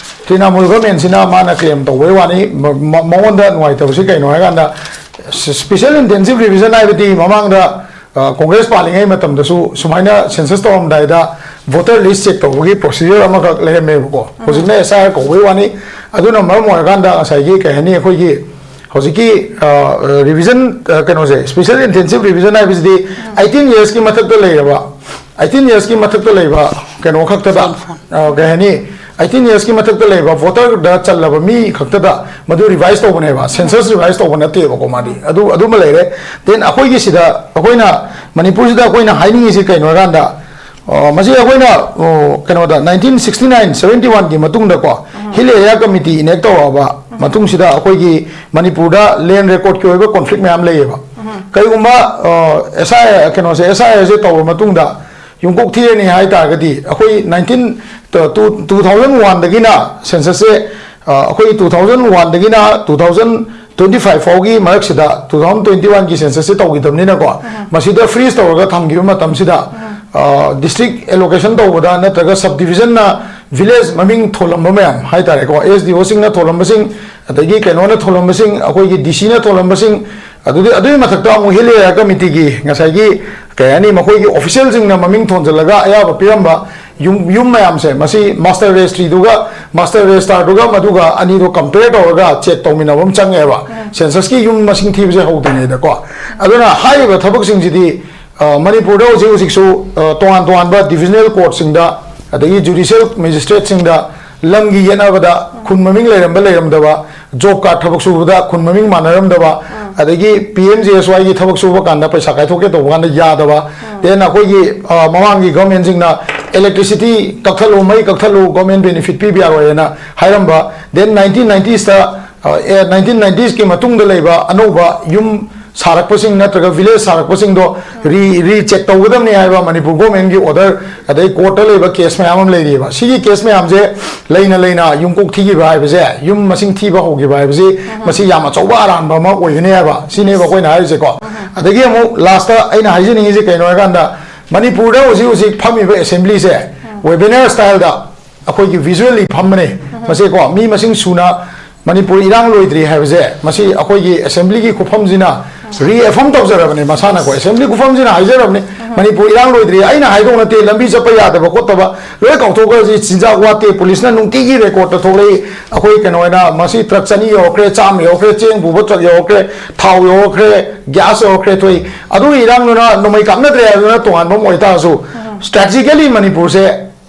ꯇ꯭ꯔꯤꯅꯥꯃꯨꯜ ꯒꯣꯔꯃꯦꯟꯁꯤꯅ ꯃꯥꯅ ꯀ꯭ꯂꯦꯝ ꯇꯧꯕꯩ ꯋꯥꯅꯤ꯫ ꯃ-, ꯃ-, ꯃꯉꯣꯟꯗ ꯅꯨꯡꯉꯥꯏꯇꯕꯁꯤ ꯀꯩꯅꯣ ꯍꯥꯏꯀꯥꯟꯗ, ꯁ꯭ꯄꯦꯁꯦꯜ ꯏꯟꯇꯦꯟꯁꯤꯞ ꯔꯤꯚꯤꯖꯟ ꯍꯥꯏꯕꯗꯤ ꯃꯃꯥꯡꯗ, ꯑ, ꯀꯣꯡꯒ꯭ꯔꯦꯁ ꯄꯥꯜꯂꯤꯉꯩ ꯃꯇꯝꯗꯁꯨ ꯁꯨꯃꯥꯏꯅ ꯁꯦꯟꯁꯁ ꯇꯧꯔꯝꯗꯥꯏꯗ ꯚꯣꯇꯔ ꯂꯤꯁ ꯆꯦꯛ ꯇꯧꯕꯒꯤ ꯄ꯭ꯔꯣꯁꯤꯖꯔ ꯑꯃꯈꯛ ꯂꯩꯔꯝꯃꯦꯕꯀꯣ꯫ ꯍꯧꯖꯤꯛꯅ ꯑꯦꯁ ꯑꯥꯏ ꯑꯥꯔ ꯀꯧꯕꯩ ꯋꯥꯅꯤ꯫ ꯑꯗꯨꯅ ꯃꯔꯝ ꯑꯣꯏꯔꯀꯥꯟꯗ ꯉꯁꯥꯏꯒꯤ ꯀꯩ ꯍꯥꯏꯅꯤ, ꯑꯩꯈꯣꯏꯒꯤ ꯍꯧꯖꯤꯛꯀꯤ, ꯑ, ꯔꯤꯚꯤꯖꯟ, ꯑ, ꯀꯩꯅꯣꯁꯦ, ꯁ꯭ꯄꯦꯁꯦꯜ ꯏꯟꯇꯦꯟꯁꯤꯞ ꯔꯤꯚꯤꯖꯟ ꯍꯥꯏꯕꯁꯤꯗꯤ ꯑꯩꯠꯇꯤꯟ ꯌꯔꯁꯀꯤ ꯃꯊꯛꯇ ꯂꯩꯔꯕ, ꯑꯩꯠꯇꯤꯟ ꯌꯔꯁꯀꯤ ꯃꯊꯛꯇ ꯂꯩꯕ ꯀꯩꯅꯣ ꯈꯛꯇꯗ, ꯑ, ꯀꯩ ꯍꯥꯏꯅꯤ, ꯑꯩꯠꯇꯤꯟ ꯌꯔꯁꯀꯤ ꯃꯊꯛꯇ ꯂꯩꯕ ꯚꯣꯇꯔꯗ ꯆꯜꯂꯕ ꯃꯤ ꯈꯛꯇꯗ ꯃꯗꯨ ꯔꯤꯚꯥꯏꯁ ꯇꯧꯕꯅꯦꯕ, ꯁꯦꯟꯁꯁ ꯔꯤꯚꯥꯏꯁ ꯇꯧꯕ ꯅꯠꯇꯦꯕꯀꯣ꯫ ꯃꯥꯗꯤ ꯑꯗꯨ ꯑꯗꯨꯃ ꯂꯩꯔꯦ꯫ ꯗꯦꯟ ꯑꯩꯈꯣꯏꯒꯤ ꯁꯤꯗ ꯑꯩꯈꯣꯏꯅ ꯃꯅꯤꯄꯨꯔꯁꯤꯗ ꯑꯩꯈꯣꯏꯅ ꯍꯥꯏꯅꯤꯡꯉꯤꯁꯤ ꯀꯩꯅꯣ ꯍꯥꯏꯀꯥꯟꯗ, ꯑ, ꯃꯁꯤ ꯑꯩꯈꯣꯏꯅ, ꯑ, ꯀꯩꯅꯣꯗ ꯅꯥꯏꯟꯇꯤꯟ ꯁꯤꯛꯁꯇꯤ ꯅꯥꯏꯟ ꯁꯕꯦꯟꯇꯤ ꯋꯥꯟꯒꯤ ꯃꯇꯨꯡꯗꯀꯣ, ꯍꯤꯜ ꯑꯦꯔꯤꯌꯥ ꯀꯃꯤꯇꯤ ꯏꯅꯦꯛ ꯇꯧꯔꯛꯑꯕ ꯃꯇꯨꯡꯁꯤꯗ ꯑꯩꯈꯣꯏꯒꯤ ꯃꯅꯤꯄꯨꯔꯗ ꯂꯦꯟ ꯔꯦꯀꯣꯔꯠꯀꯤ ꯑꯣꯏꯕ ꯀꯣꯟꯐ꯭ꯂꯤꯛ ꯃꯌꯥꯝ ꯂꯩꯌꯦꯕ꯫ ꯀꯩꯒꯨꯝꯕ, ꯑ, ꯑꯦꯁ ꯑꯥꯏ ꯀꯩꯅꯣꯁꯦ, ꯑꯦꯁ ꯑꯥꯏ ꯑꯥꯔꯁꯦ ꯇꯧꯔꯕ ꯃꯇꯨꯡꯗ ꯌꯨꯝꯀꯣꯛ ꯊꯤꯔꯅꯤ ꯍꯥꯏ ꯇꯥꯔꯒꯗꯤ, ꯑꯩꯈꯣꯏ ꯅꯥꯏꯟꯇꯤꯟ, ꯇꯨ ꯇꯨ ꯊꯥꯎꯖꯟ ꯋꯥꯟꯗꯒꯤꯅ ꯁꯦꯟꯁꯁꯁꯦ, ꯑ, ꯑꯩꯈꯣꯏ ꯇꯨ ꯊꯥꯎꯖꯟ ꯋꯥꯟꯗꯒꯤꯅ ꯇꯨ ꯊꯥꯎꯖꯟ ꯇ꯭ꯋꯦꯟꯇꯤ ꯐꯥꯏꯚ ꯐꯥꯎꯒꯤ ꯃꯔꯛꯁꯤꯗ, ꯇꯨ ꯊꯥꯎꯖꯟ ꯇ꯭ꯋꯦꯟꯇꯤ ꯋꯥꯟꯒꯤ ꯁꯦꯟꯁꯁꯁꯦ ꯇꯧꯈꯤꯗꯕꯅꯤꯅꯀꯣ, ꯃꯁꯤꯗ ꯐ꯭ꯔꯤꯖ ꯇꯧꯔꯒ ꯊꯝꯈꯤꯕ ꯃꯇꯝꯁꯤꯗ, ꯑ, ꯗꯤꯁꯇ꯭ꯔꯤꯛ ꯑꯦꯂꯣꯀꯦꯁꯟ ꯇꯧꯕꯗ ꯅꯠꯇ꯭ꯔꯒ ꯁꯕ ꯗꯤꯕꯤꯖꯟꯅ ꯚꯤꯂꯦꯖ ꯃꯃꯤꯡ ꯊꯣꯜꯂꯝꯕ ꯃꯌꯥꯝ ꯍꯥꯏ ꯇꯥꯔꯦꯀꯣ, ꯑꯦꯁ ꯗꯤ ꯑꯣꯁꯤꯡꯅ ꯊꯣꯜꯂꯝꯕꯁꯤꯡ, ꯑꯗꯒꯤ ꯀꯩꯅꯣꯅ ꯊꯣꯜꯂꯝꯕꯁꯤꯡ, ꯑꯩꯈꯣꯏꯒꯤ ꯗꯤ ꯁꯤꯅ ꯊꯣꯜꯂꯝꯕꯁꯤꯡ, ꯑꯗꯨꯗꯤ ꯑꯗꯨꯒꯤ ꯃꯊꯛꯇ ꯑꯃꯨꯛ ꯍꯤꯜ ꯑꯦꯔꯤꯌꯥ ꯀꯃꯤꯇꯤꯒꯤ ꯉꯁꯥꯏꯒꯤ, ꯀꯩ ꯍꯥꯏꯅꯤ, ꯃꯈꯣꯏꯒꯤ ꯑꯣꯐꯤꯁꯤꯌꯦꯜꯁꯤꯡꯅ ꯃꯃꯤꯡ ꯊꯣꯟꯖꯜꯂꯒ ꯑꯌꯥꯕ ꯄꯤꯔꯝꯕ ꯌꯨꯝ, ꯌꯨꯝ ꯃꯌꯥꯝꯁꯦ, ꯃꯁꯤ ꯃꯥꯁꯇꯔ ꯔꯦꯖꯤꯁꯇ꯭ꯔꯤꯗꯨꯒ, ꯃꯥꯁꯇꯔ ꯔꯦꯖꯤꯁꯇ꯭ꯔꯥꯔꯗꯨꯒ ꯃꯗꯨꯒ ꯑꯅꯤꯗꯣ ꯀꯝꯄꯦꯌꯔ ꯇꯧꯔꯒ ꯆꯦꯛ ꯇꯧꯃꯤꯟꯅꯕ ꯑꯃ ꯆꯪꯉꯦꯕ, ꯁꯦꯟꯁꯁꯀꯤ ꯌꯨꯝ ꯃꯁꯤꯡ ꯊꯤꯕꯁꯦ ꯍꯧꯗ꯭ꯔꯤꯉꯩꯗꯀꯣ꯫ ꯑꯗꯨꯅ ꯍꯥꯏꯔꯤꯕ ꯊꯕꯛꯁꯤꯡꯁꯤꯗꯤ, ꯑ, ꯃꯅꯤꯄꯨꯔꯗ ꯍꯧꯖꯤꯛ ꯍꯧꯖꯤꯛꯁꯨ, ꯑ, ꯇꯣꯉꯥꯟ ꯇꯣꯉꯥꯟꯕ ꯗꯤꯕꯤꯖꯅꯦꯜ ꯀꯣꯔꯠꯁꯤꯡꯗ, ꯑꯗꯒꯤ ꯖꯨꯗꯤꯁꯤꯌꯦꯜ ꯃꯦꯖꯤꯁꯇ꯭ꯔꯦꯠꯁꯤꯡꯗ ꯂꯝꯒꯤ ꯌꯦꯠꯅꯕꯗ ꯈꯨꯟ ꯃꯃꯤꯡ ꯂꯩꯔꯝꯕ ꯂꯩꯔꯝꯗꯕ, ꯖꯣꯕ ꯀꯥꯔꯗ ꯊꯕꯛ ꯁꯨꯕꯗ ꯈꯨꯟ ꯃꯃꯤꯡ ꯃꯥꯟꯅꯔꯝꯗꯕ, ꯑꯗꯒꯤ ꯄꯤ ꯑꯦꯝ ꯖꯤ ꯑꯦꯁ ꯋꯥꯏꯒꯤ ꯊꯕꯛ ꯁꯨꯕ ꯀꯥꯟꯗ ꯄꯩꯁꯥ ꯀꯥꯏꯊꯣꯛꯀꯦ ꯇꯧꯕ ꯀꯥꯟꯗ ꯌꯥꯗꯕ, ꯗꯦꯟ ꯑꯩꯈꯣꯏꯒꯤ, ꯑ, ꯃꯃꯥꯡꯒꯤ ꯒꯚꯔꯟꯃꯦꯟꯠꯁꯤꯡꯅ electricity ꯀꯛꯊꯠꯂꯨ, ꯃꯩ ꯀꯛꯊꯠꯂꯨ, ꯒꯚꯔꯟꯃꯦꯟꯠ ꯕꯦꯅꯤꯐꯤꯠ ꯄꯤꯕ ꯌꯥꯔꯣꯏ ꯍꯥꯏꯅ ꯍꯥꯏꯔꯝꯕ, ꯗꯦꯟ ꯅꯥꯏꯟꯇꯤꯟ ꯅꯥꯏꯟꯇꯤꯁꯇ, ꯑ, ꯑꯦ, ꯅꯥꯏꯟꯇꯤꯟ ꯅꯥꯏꯟꯇꯤꯁꯀꯤ ꯃꯇꯨꯡꯗ ꯂꯩꯕ ꯑꯅꯧꯕ ꯌꯨꯝ ꯁꯥꯔꯛꯄꯁꯤꯡ ꯅꯠꯇ꯭ꯔꯒ ꯚꯤꯂꯦꯖ ꯁꯥꯔꯛꯄꯁꯤꯡꯗꯣ ꯔꯤ-, ꯔꯤꯆꯦꯛ ꯇꯧꯒꯗꯕꯅꯤ ꯍꯥꯏꯕ ꯃꯅꯤꯄꯨꯔ ꯒꯣꯔꯃꯦꯟꯒꯤ ꯑꯣꯔꯗꯔ, ꯑꯗꯩ ꯀꯣꯔꯠꯇ ꯂꯩꯕ ꯀꯦꯁ ꯃꯌꯥꯝ ꯑꯃ ꯂꯩꯔꯤꯑꯕ꯫ ꯁꯤꯒꯤ ꯀꯦꯁ ꯃꯌꯥꯝꯁꯦ ꯂꯩꯅ ꯂꯩꯅ ꯌꯨꯝꯀꯣꯛ ꯊꯤꯈꯤꯕ ꯍꯥꯏꯕꯁꯦ, ꯌꯨꯝ ꯃꯁꯤꯡ ꯊꯤꯕ ꯍꯧꯈꯤꯕ ꯍꯥꯏꯕꯁꯤ, ꯃꯁꯤ ꯌꯥꯝ ꯑꯆꯧꯕ ꯑꯔꯥꯟꯕ ꯑꯃ ꯑꯣꯏꯒꯅꯤ ꯍꯥꯏꯕ, ꯁꯤꯅꯦꯕ ꯑꯩꯈꯣꯏꯅ ꯍꯥꯏꯔꯤꯁꯦꯀꯣ꯫ ꯑꯗꯒꯤ ꯑꯃꯨꯛ ꯂꯥꯁꯇ ꯑꯩꯅ ꯍꯥꯏꯖꯅꯤꯡꯉꯤꯁꯦ ꯀꯩꯅꯣ ꯍꯥꯏꯀꯥꯟꯗ, ꯃꯅꯤꯄꯨꯔꯗ ꯍꯧꯖꯤꯛ ꯍꯧꯖꯤꯛ ꯐꯝꯃꯤꯕ ꯑꯦꯁꯦꯝꯕ꯭ꯂꯤꯁꯦ ꯋꯦꯕꯤꯅꯥꯔ ꯁ꯭ꯇꯥꯏꯜꯗ ꯑꯩꯈꯣꯏꯒꯤ ꯚꯤꯖꯨꯋꯦꯜꯂꯤ ꯐꯝꯕꯅꯦ꯫ ꯃꯁꯤꯀꯣ, ꯃꯤ ꯃꯁꯤꯡ ꯁꯨꯅ ꯃꯅꯤꯄꯨꯔ ꯏꯔꯥꯡ ꯂꯣꯏꯗ꯭ꯔꯤ ꯍꯥꯏꯕꯁꯦ, ꯃꯁꯤ ꯑꯩꯈꯣꯏꯒꯤ ꯑꯦꯁꯦꯝꯕ꯭ꯂꯤꯒꯤ ꯈꯨꯐꯝꯁꯤꯅ ꯔꯤꯑꯦꯐꯔꯝ ꯇꯧꯖꯔꯕꯅꯦ ꯃꯁꯥꯅꯀꯣ꯫ ꯑꯦꯁꯦꯝꯕ꯭ꯂꯤ ꯈꯨꯐꯝꯁꯤꯅ ꯍꯥꯏꯖꯔꯕꯅꯤ, ꯃꯅꯤꯄꯨꯔ ꯏꯔꯥꯡ ꯂꯣꯏꯗ꯭ꯔꯤ꯫ ꯑꯩꯅ ꯍꯥꯏꯗꯧ ꯅꯠꯇꯦ, ꯂꯝꯕꯤ ꯆꯠꯄ ꯌꯥꯗꯕ ꯈꯣꯠꯇꯕ ꯂꯣꯏ ꯀꯥꯎꯊꯣꯛꯈ꯭ꯔꯁꯤ, ꯆꯤꯟꯖꯥꯛ ꯋꯥꯠꯇꯦ, ꯄꯨꯂꯤꯁꯅ ꯅꯨꯡꯇꯤꯒꯤ ꯔꯦꯀꯣꯔꯠꯇ ꯊꯣꯛꯂꯛꯏ꯫ ꯑꯩꯈꯣꯏ ꯀꯩꯅꯣ ꯑꯣꯏꯅ ꯃꯁꯤ ꯇ꯭ꯔꯛ ꯆꯅꯤ ꯌꯧꯔꯛꯈ꯭ꯔꯦ, ꯆꯥꯝꯃ ꯌꯧꯔꯛꯈ꯭ꯔꯦ, ꯆꯦꯡ ꯄꯨꯕ ꯇ꯭ꯔꯛ ꯌꯧꯔꯛꯈ꯭ꯔꯦ, ꯊꯥꯎ ꯌꯧꯔꯛꯈ꯭ꯔꯦ, ꯒ꯭ꯌꯥꯁ ꯌꯧꯔꯛꯈ꯭ꯔꯦ ꯊꯣꯛꯏ꯫ ꯑꯗꯨꯒꯤ ꯏꯔꯥꯡꯗꯨꯅ ꯅꯣꯡꯃꯩ ꯀꯥꯞꯅꯗ꯭ꯔꯦ ꯍꯥꯏꯕꯗꯨꯅ ꯇꯣꯉꯥꯟꯕ ꯑꯃ ꯑꯣꯏꯇꯥꯔꯁꯨ, ꯁ꯭ꯇ꯭ꯔꯦꯇꯤꯖꯤꯀꯦꯂꯤ ꯃꯅꯤꯄꯨꯔꯁꯦ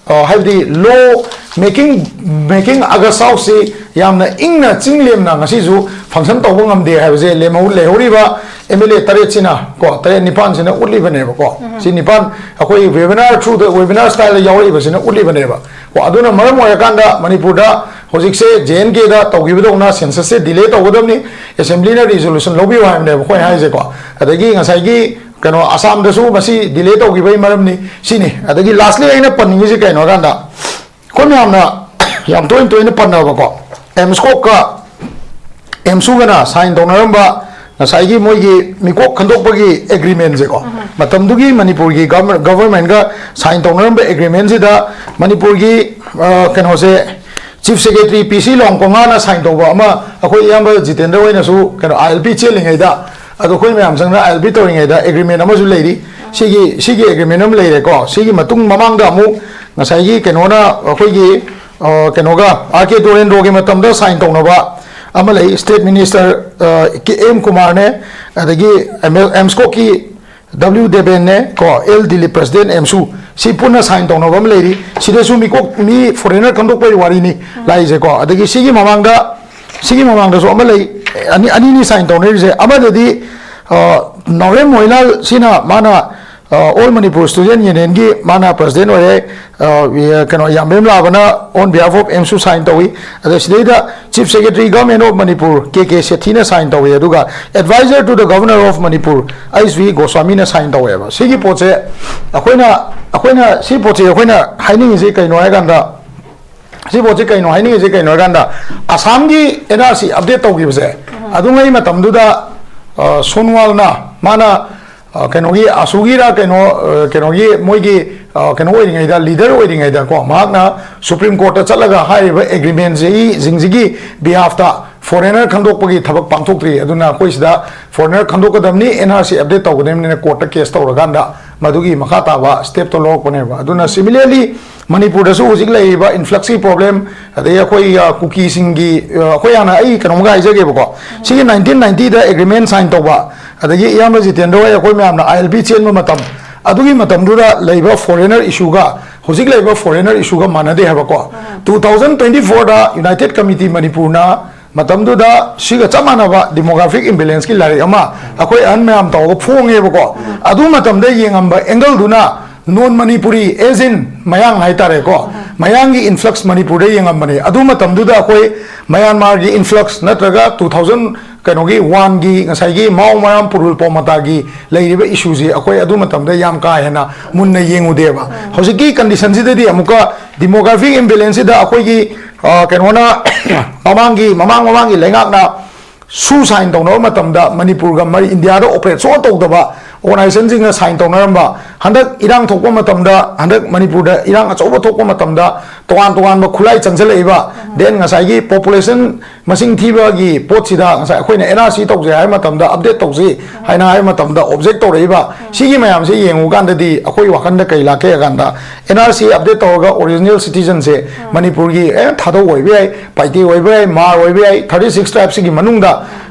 ꯑ, ꯍꯥꯏꯕꯗꯤ ꯂꯣ ꯃꯦꯀꯤꯡ ꯃꯦꯀꯤꯡ ꯑꯒꯁ ꯍꯥꯎꯁꯁꯤ ꯌꯥꯝꯅ ꯏꯪꯅ ꯆꯤꯡ ꯂꯦꯝꯅ ꯉꯁꯤꯁꯨ ꯐꯪꯁꯟ ꯇꯧꯕ ꯉꯝꯗꯦ ꯍꯥꯏꯕꯁꯦ ꯂꯦꯝꯍꯧ ꯂꯩꯍꯧꯔꯤꯕ ꯑꯦꯝ ꯑꯦꯜ ꯑꯦ ꯇꯔꯦꯠꯁꯤꯅ ꯀꯣ, ꯇꯔꯦꯠ ꯅꯤꯄꯥꯟꯁꯤꯅ ꯎꯠꯂꯤꯕꯅꯦꯕꯀꯣ꯫ ꯁꯤ ꯅꯤꯄꯥꯟ ꯑꯩꯈꯣꯏ webinar through the webinar style ꯌꯥꯎꯔꯛꯏꯕꯁꯤꯅ ꯎꯠꯂꯤꯕꯅꯦꯕ꯫ ꯀꯣ, ꯑꯗꯨꯅ ꯃꯔꯝ ꯑꯣꯏꯔꯀꯥꯟꯗ ꯃꯅꯤꯄꯨꯔꯗ ꯍꯧꯖꯤꯛꯁꯦ ꯖꯦ ꯑꯦꯟ ꯀꯦꯗ ꯇꯧꯈꯤꯕꯗꯧꯅ ꯁꯦꯟꯁꯁꯁꯦ ꯗꯤꯂꯦ ꯇꯧꯒꯗꯕꯅꯤ, ꯑꯦꯁꯦꯝꯕ꯭ꯂꯤꯅ ꯔꯤꯖꯣꯂꯨꯁꯟ ꯂꯧꯕꯤꯌꯨ ꯍꯥꯏꯕꯅꯦꯕ ꯑꯩꯈꯣꯏꯅ ꯍꯥꯏꯁꯦꯀꯣ꯫ ꯑꯗꯒꯤ ꯉꯁꯥꯏꯒꯤ ꯀꯩꯅꯣ ꯑꯁꯥꯝꯗꯁꯨ ꯃꯁꯤ ꯗꯤꯂꯦ ꯇꯧꯈꯤꯕꯒꯤ ꯃꯔꯝꯅꯤ ꯁꯤꯅꯤ꯫ ꯑꯗꯒꯤ ꯂꯥꯁꯂꯤ ꯑꯩꯅ ꯄꯟꯅꯤꯡꯉꯤꯁꯤ ꯀꯩꯅꯣ ꯍꯥꯏꯀꯥꯟꯗ, ꯑꯩꯈꯣꯏ ꯃꯌꯥꯝꯅ ꯌꯥꯝ ꯇꯣꯏꯅ ꯇꯣꯏꯅ ꯄꯟꯅꯕꯀꯣ, ꯑꯦꯝꯁꯀꯣꯛꯀ ꯑꯦꯝꯁꯨꯒꯅ ꯁꯥꯏꯟ ꯇꯧꯅꯔꯝꯕ ꯉꯁꯥꯏꯒꯤ ꯃꯣꯏꯒꯤ ꯃꯤꯀꯣꯛ ꯈꯟꯗꯣꯛꯄꯒꯤ ꯑꯦꯒ꯭ꯔꯤꯃꯦꯟꯁꯦꯀꯣ, ꯃꯇꯝꯗꯨꯒꯤ ꯃꯅꯤꯄꯨꯔꯒꯤ ꯒꯚꯔ- ꯒꯚꯔꯟꯃꯦꯟꯒ ꯁꯥꯏꯟ ꯇꯧꯅꯔꯝꯕ ꯑꯦꯒ꯭ꯔꯤꯃꯦꯟꯁꯤꯗ ꯃꯅꯤꯄꯨꯔꯒꯤ ꯑ, ꯀꯩꯅꯣꯁꯦ, ꯆꯤꯐ ꯁꯦꯀ꯭ꯔꯦꯇꯔꯤ ꯄꯤ ꯁꯤ ꯂꯣꯡꯀꯣꯉꯥꯅ ꯁꯥꯏꯟ ꯇꯧꯕ ꯑꯃ, ꯑꯩꯈꯣꯏ ꯏꯌꯥꯝꯕ ꯖꯤꯇꯦꯟꯗ꯭ꯔ ꯍꯣꯏꯅꯁꯨ ꯀꯩꯅꯣ ꯑꯥꯏ ꯑꯦꯜ ꯄꯤ ꯆꯦꯜꯂꯤꯉꯩꯗ, ꯑꯗꯣ ꯑꯩꯈꯣꯏ ꯃꯌꯥꯝ ꯆꯪꯅ ꯑꯥꯏ ꯑꯦꯜ ꯄꯤ ꯇꯧꯔꯤꯉꯩꯗ ꯑꯦꯒ꯭ꯔꯤꯃꯦꯟ ꯑꯃꯁꯨ ꯂꯩꯔꯤ꯫ ꯁꯤꯒꯤ ꯁꯤꯒꯤ ꯑꯦꯒ꯭ꯔꯤꯃꯦꯟ ꯑꯃ ꯂꯩꯔꯦꯀꯣ꯫ ꯁꯤꯒꯤ ꯃꯇꯨꯡ ꯃꯃꯥꯡꯗ ꯑꯃꯨꯛ ꯉꯁꯥꯏꯒꯤ ꯀꯩꯅꯣꯅ ꯑꯩꯈꯣꯏꯒꯤ, ꯑ, ꯀꯩꯅꯣꯒ, ꯑꯥꯔ ꯀꯦ ꯗꯣꯔꯦꯟꯗ꯭ꯔꯣꯒꯤ ꯃꯇꯝꯗ ꯁꯥꯏꯟ ꯇꯧꯅꯕ ꯑꯃ ꯂꯩ, ꯁ꯭ꯇꯦꯠ ꯃꯤꯅꯤꯁꯇꯔ, ꯑ, ꯀꯦ ꯑꯦꯝ ꯀꯨꯃꯥꯔꯅꯦ, ꯑꯗꯒꯤ ꯑꯦꯝ ꯑꯦꯜ ꯑꯦꯝꯁꯀꯣꯛꯀꯤ ꯗꯕ꯭ꯂꯤꯎ ꯗꯦꯕꯦꯟꯅꯦ ꯀꯣ, ꯑꯦꯜ ꯗꯤꯂꯤꯞ ꯄ꯭ꯔꯁꯤꯗꯦꯟ ꯑꯦꯝꯁꯨ, ꯁꯤ ꯄꯨꯟꯅ ꯁꯥꯏꯟ ꯇꯧꯅꯕ ꯑꯃ ꯂꯩꯔꯤ꯫ ꯁꯤꯗꯁꯨ ꯃꯤꯀꯣꯛ ꯃꯤ ꯐꯣꯔꯦꯅꯔ ꯈꯟꯗꯣꯛꯄꯒꯤ ꯋꯥꯔꯤꯅꯤ ꯂꯥꯛꯏꯁꯦꯀꯣ꯫ ꯑꯗꯒꯤ ꯁꯤꯒꯤ ꯃꯃꯥꯡꯗ ꯁꯤꯒꯤ ꯃꯃꯥꯡꯗꯁꯨ ꯑꯃ ꯂꯩ, ꯑꯅꯤ ꯑꯅꯤꯅꯤ ꯁꯥꯏꯟ ꯇꯧꯅꯔꯤꯁꯦ꯫ ꯑꯃꯗꯗꯤ, ꯑ, ꯅꯥꯎꯔꯦꯝ ꯃꯣꯏꯅꯥꯜ ꯁꯤꯅ ꯃꯥꯅ, ꯑ, ꯑꯣꯜ ꯃꯅꯤꯄꯨꯔ ꯁ꯭ꯇꯨꯗꯦꯟ ꯌꯨꯅꯤꯌꯟꯒꯤ ꯃꯥꯅ ꯄ꯭ꯔꯁꯤꯗꯦꯟ ꯑꯣꯏꯔꯦ꯫ ꯑ, ꯀꯩꯅꯣ, ꯌꯥꯝꯕꯦꯝ ꯂꯥꯕꯅ on behalf of ꯑꯦꯝꯁꯨ ꯁꯥꯏꯟ ꯇꯧꯏ꯫ ꯑꯗ ꯁꯤꯗꯩꯗ chief secretary government of Manipur K K ꯁꯦꯊꯤꯅ ꯁꯥꯏꯟ ꯇꯧꯏ, ꯑꯗꯨꯒ adviser to the governor of Manipur S V ꯒꯣꯁ꯭ꯋꯥꯃꯤꯅ ꯁꯥꯏꯟ ꯇꯧꯋꯦꯕ꯫ ꯁꯤꯒꯤ ꯄꯣꯠꯁꯦ ꯑꯩꯈꯣꯏꯅ ꯑꯩꯈꯣꯏꯅ ꯁꯤ ꯄꯣꯠꯁꯦ ꯑꯩꯈꯣꯏꯅ ꯍꯥꯏꯅꯤꯡꯉꯤꯁꯤ ꯀꯩꯅꯣ ꯍꯥꯏꯀꯥꯟꯗ, ꯁꯤ ꯄꯣꯠꯁꯦ ꯀꯩꯅꯣ ꯍꯥꯏꯅꯤꯡꯉꯤꯁꯤ ꯀꯩꯅꯣ ꯍꯥꯏꯀꯥꯟꯗ, ꯑꯁꯥꯝꯒꯤ ꯑꯦꯟ ꯑꯥꯔ ꯁꯤ ꯑꯞꯗꯦꯠ ꯇꯧꯈꯤꯕꯁꯦ, ꯑꯗꯨꯉꯩ ꯃꯇꯝꯗꯨꯗ, ꯑ, ꯁꯣꯅꯣꯋꯥꯜꯅ ꯃꯥꯅ, ꯑ, ꯀꯩꯅꯣꯒꯤ ꯑꯁꯨꯒꯤꯔ ꯀꯩꯅꯣ, ꯑ, ꯀꯩꯅꯣꯒꯤ ꯃꯣꯏꯒꯤ, ꯑ, ꯀꯩꯅꯣ ꯑꯣꯏꯔꯤꯉꯩꯗ, ꯂꯤꯗꯔ ꯑꯣꯏꯔꯤꯉꯩꯗꯀꯣ, ꯃꯍꯥꯛꯅ ꯁꯨꯄ꯭ꯔꯤꯝ ꯀꯣꯔꯠꯇ ꯆꯠꯂꯒ ꯍꯥꯏꯔꯤꯕ ꯑꯦꯒ꯭ꯔꯤꯃꯦꯟꯁꯤꯡꯁꯤꯒꯤ ꯕꯤꯍꯥꯐꯇ ꯐꯣꯔꯦꯅꯔ ꯈꯟꯗꯣꯛꯄꯒꯤ ꯊꯕꯛ ꯄꯥꯡꯊꯣꯛꯇ꯭ꯔꯤ꯫ ꯑꯗꯨꯅ ꯑꯩꯈꯣꯏ ꯁꯤꯗ ꯐꯣꯔꯦꯅꯔ ꯈꯟꯗꯣꯛꯀꯗꯕꯅꯤ, ꯑꯦꯟ ꯑꯥꯔ ꯁꯤ ꯑꯞꯗꯦꯠ ꯇꯧꯒꯗꯕꯅꯤꯅ ꯀꯣꯔꯠꯇ ꯀꯦꯁ ꯇꯧꯔꯀꯥꯟꯗ ꯃꯗꯨꯒꯤ ꯃꯈꯥ ꯇꯥꯕ ꯁ꯭ꯇꯦꯞꯇꯣ ꯂꯧꯔꯛꯄꯅꯦꯕ꯫ ꯑꯗꯨꯅ similarly ꯃꯅꯤꯄꯨꯔꯗꯁꯨ ꯍꯧꯖꯤꯛ ꯂꯩꯔꯤꯕ ꯏꯟꯐ꯭ꯂꯛꯁꯀꯤ ꯄ꯭ꯔꯣꯕ꯭ꯂꯦꯝ, ꯑꯗꯩ ꯑꯩꯈꯣꯏ, ꯑ, ꯀꯨꯀꯤꯁꯤꯡꯒꯤ, ꯑ, ꯑꯩꯈꯣꯏ ꯍꯥꯟꯅ ꯑꯩ ꯀꯩꯅꯣꯝꯒ ꯍꯥꯏꯖꯒꯦꯕꯀꯣ꯫ ꯁꯤꯒꯤ ꯅꯥꯏꯟꯇꯤꯟ ꯅꯥꯏꯟꯇꯤꯗ ꯑꯦꯒ꯭ꯔꯤꯃꯦꯟ ꯁꯥꯏꯟ ꯇꯧꯕ, ꯑꯗꯒꯤ ꯏꯌꯥꯝꯕ ꯖꯤꯇꯦꯟꯗ꯭ꯔ ꯍꯣꯏ ꯑꯩꯈꯣꯏ ꯃꯌꯥꯝꯅ ꯑꯥꯏ ꯑꯦꯜ ꯄꯤ ꯆꯦꯟꯕ ꯃꯇꯝ, ꯑꯗꯨꯒꯤ ꯃꯇꯝꯗꯨꯗ ꯂꯩꯕ ꯐꯣꯔꯦꯅꯔ ꯏꯁꯨꯒ ꯍꯧꯖꯤꯛ ꯂꯩꯔꯤꯕ foreigner issue ꯒ ꯃꯥꯟꯅꯗꯦ ꯍꯥꯏꯕꯀꯣ꯫ Two thousand twenty four ꯗ United Committee ꯃꯅꯤꯄꯨꯔꯅ ꯃꯇꯝꯗꯨꯗ ꯁꯤꯒ ꯆꯞ ꯃꯥꯟꯅꯕ demographic imbalance ꯀꯤ ꯂꯥꯏꯔꯤꯛ ꯑꯃ ꯑꯩꯈꯣꯏ ꯑꯍꯟ ꯃꯌꯥꯝ ꯇꯧꯔꯒ ꯐꯣꯡꯉꯦꯕꯀꯣ꯫ ꯑꯗꯨ ꯃꯇꯝꯗ ꯌꯦꯡꯉꯝꯕ angle ꯗꯨꯅ non Manipuri, as in ꯃꯌꯥꯡ ꯍꯥꯏꯇꯥꯔꯦꯀꯣ, ꯃꯌꯥꯡꯒꯤ influx ꯃꯅꯤꯄꯨꯔꯗ ꯌꯦꯡꯉꯝꯕꯅꯦ꯫ ꯑꯗꯨ ꯃꯇꯝꯗꯨꯗ ꯑꯩꯈꯣꯏ ꯃꯌꯥꯟꯃꯥꯔꯒꯤ influx ꯅꯠꯇ꯭ꯔꯒ two thousand ꯀꯩꯅꯣꯒꯤ one ꯒꯤ ꯉꯁꯥꯏꯒꯤ ꯃꯥꯎ ꯃꯔꯥꯝ ꯄꯨꯔꯨꯜ ꯄꯣꯃꯇꯥꯒꯤ ꯂꯩꯔꯤꯕ issue ꯁꯦ ꯑꯩꯈꯣꯏ ꯑꯗꯨ ꯃꯇꯝꯗ ꯌꯥꯝ ꯀꯥ ꯍꯦꯟꯅ ꯃꯨꯟꯅ ꯌꯦꯡꯉꯨꯗꯦꯕ꯫ ꯍꯧꯖꯤꯛꯀꯤ condition ꯁꯤꯗꯗꯤ ꯑꯃꯨꯛꯀ demographic imbalance ꯁꯤꯗ ꯑꯩꯈꯣꯏꯒꯤ, ꯑ, ꯀꯩꯅꯣꯅ ꯃꯃꯥꯡꯒꯤ, ꯃꯃꯥꯡ ꯃꯃꯥꯡꯒꯤ ꯂꯩꯉꯥꯛꯅ ꯁꯨ sign ꯇꯧꯅꯕ ꯃꯇꯝꯗ ꯃꯅꯤꯄꯨꯔꯒ ꯃꯔꯤ, ꯏꯟꯗꯤꯌꯥꯗ operate ꯁꯨꯡꯇꯧ ꯇꯧꯗꯕ organization ꯁꯤꯡꯅ sign ꯇꯧꯅꯔꯝꯕ, ꯍꯟꯗꯛ ꯏꯔꯥꯡ ꯊꯣꯛꯄ ꯃꯇꯝꯗ, ꯍꯟꯗꯛ ꯃꯅꯤꯄꯨꯔꯗ ꯏꯔꯥꯡ ꯑꯆꯧꯕ ꯊꯣꯛꯄ ꯃꯇꯝꯗ ꯇꯣꯉꯥꯟ ꯇꯣꯉꯥꯟꯕ ꯈꯨꯠꯂꯥꯏ ꯆꯪꯁꯤꯜꯂꯛꯏꯕ, then ꯉꯁꯥꯏꯒꯤ population ꯃꯁꯤꯡ ꯊꯤꯕꯒꯤ ꯄꯣꯠꯁꯤꯗ ꯉꯁꯥꯏ ꯑꯩꯈꯣꯏꯅ N R C ꯇꯧꯁꯦ ꯍꯥꯏꯕ ꯃꯇꯝꯗ, update ꯇꯧꯁꯤ ꯍꯥꯏꯅ ꯍꯥꯏꯕ ꯃꯇꯝꯗ object ꯇꯧꯔꯛꯏꯕ, ꯁꯤꯒꯤ ꯃꯌꯥꯝꯁꯦ ꯌꯦꯡꯉꯨ ꯀꯥꯟꯗꯗꯤ ꯑꯩꯈꯣꯏ ꯋꯥꯈꯜꯗ ꯀꯩ ꯂꯥꯛꯀꯦ ꯍꯥꯏ ꯀꯥꯟꯗ, N R C update ꯇꯧꯔꯒ original citizen ꯁꯦ ꯃꯅꯤꯄꯨꯔꯒꯤ, ꯑꯦ, ꯊꯥꯗꯧ ꯑꯣꯏꯕ ꯌꯥꯏ, ꯄꯥꯏꯇꯦ ꯑꯣꯏꯕ ꯌꯥꯏ, ꯃꯥꯔ ꯑꯣꯏꯕ ꯌꯥꯏ, thirty six tribe ꯁꯤꯒꯤ ꯃꯅꯨꯡꯗ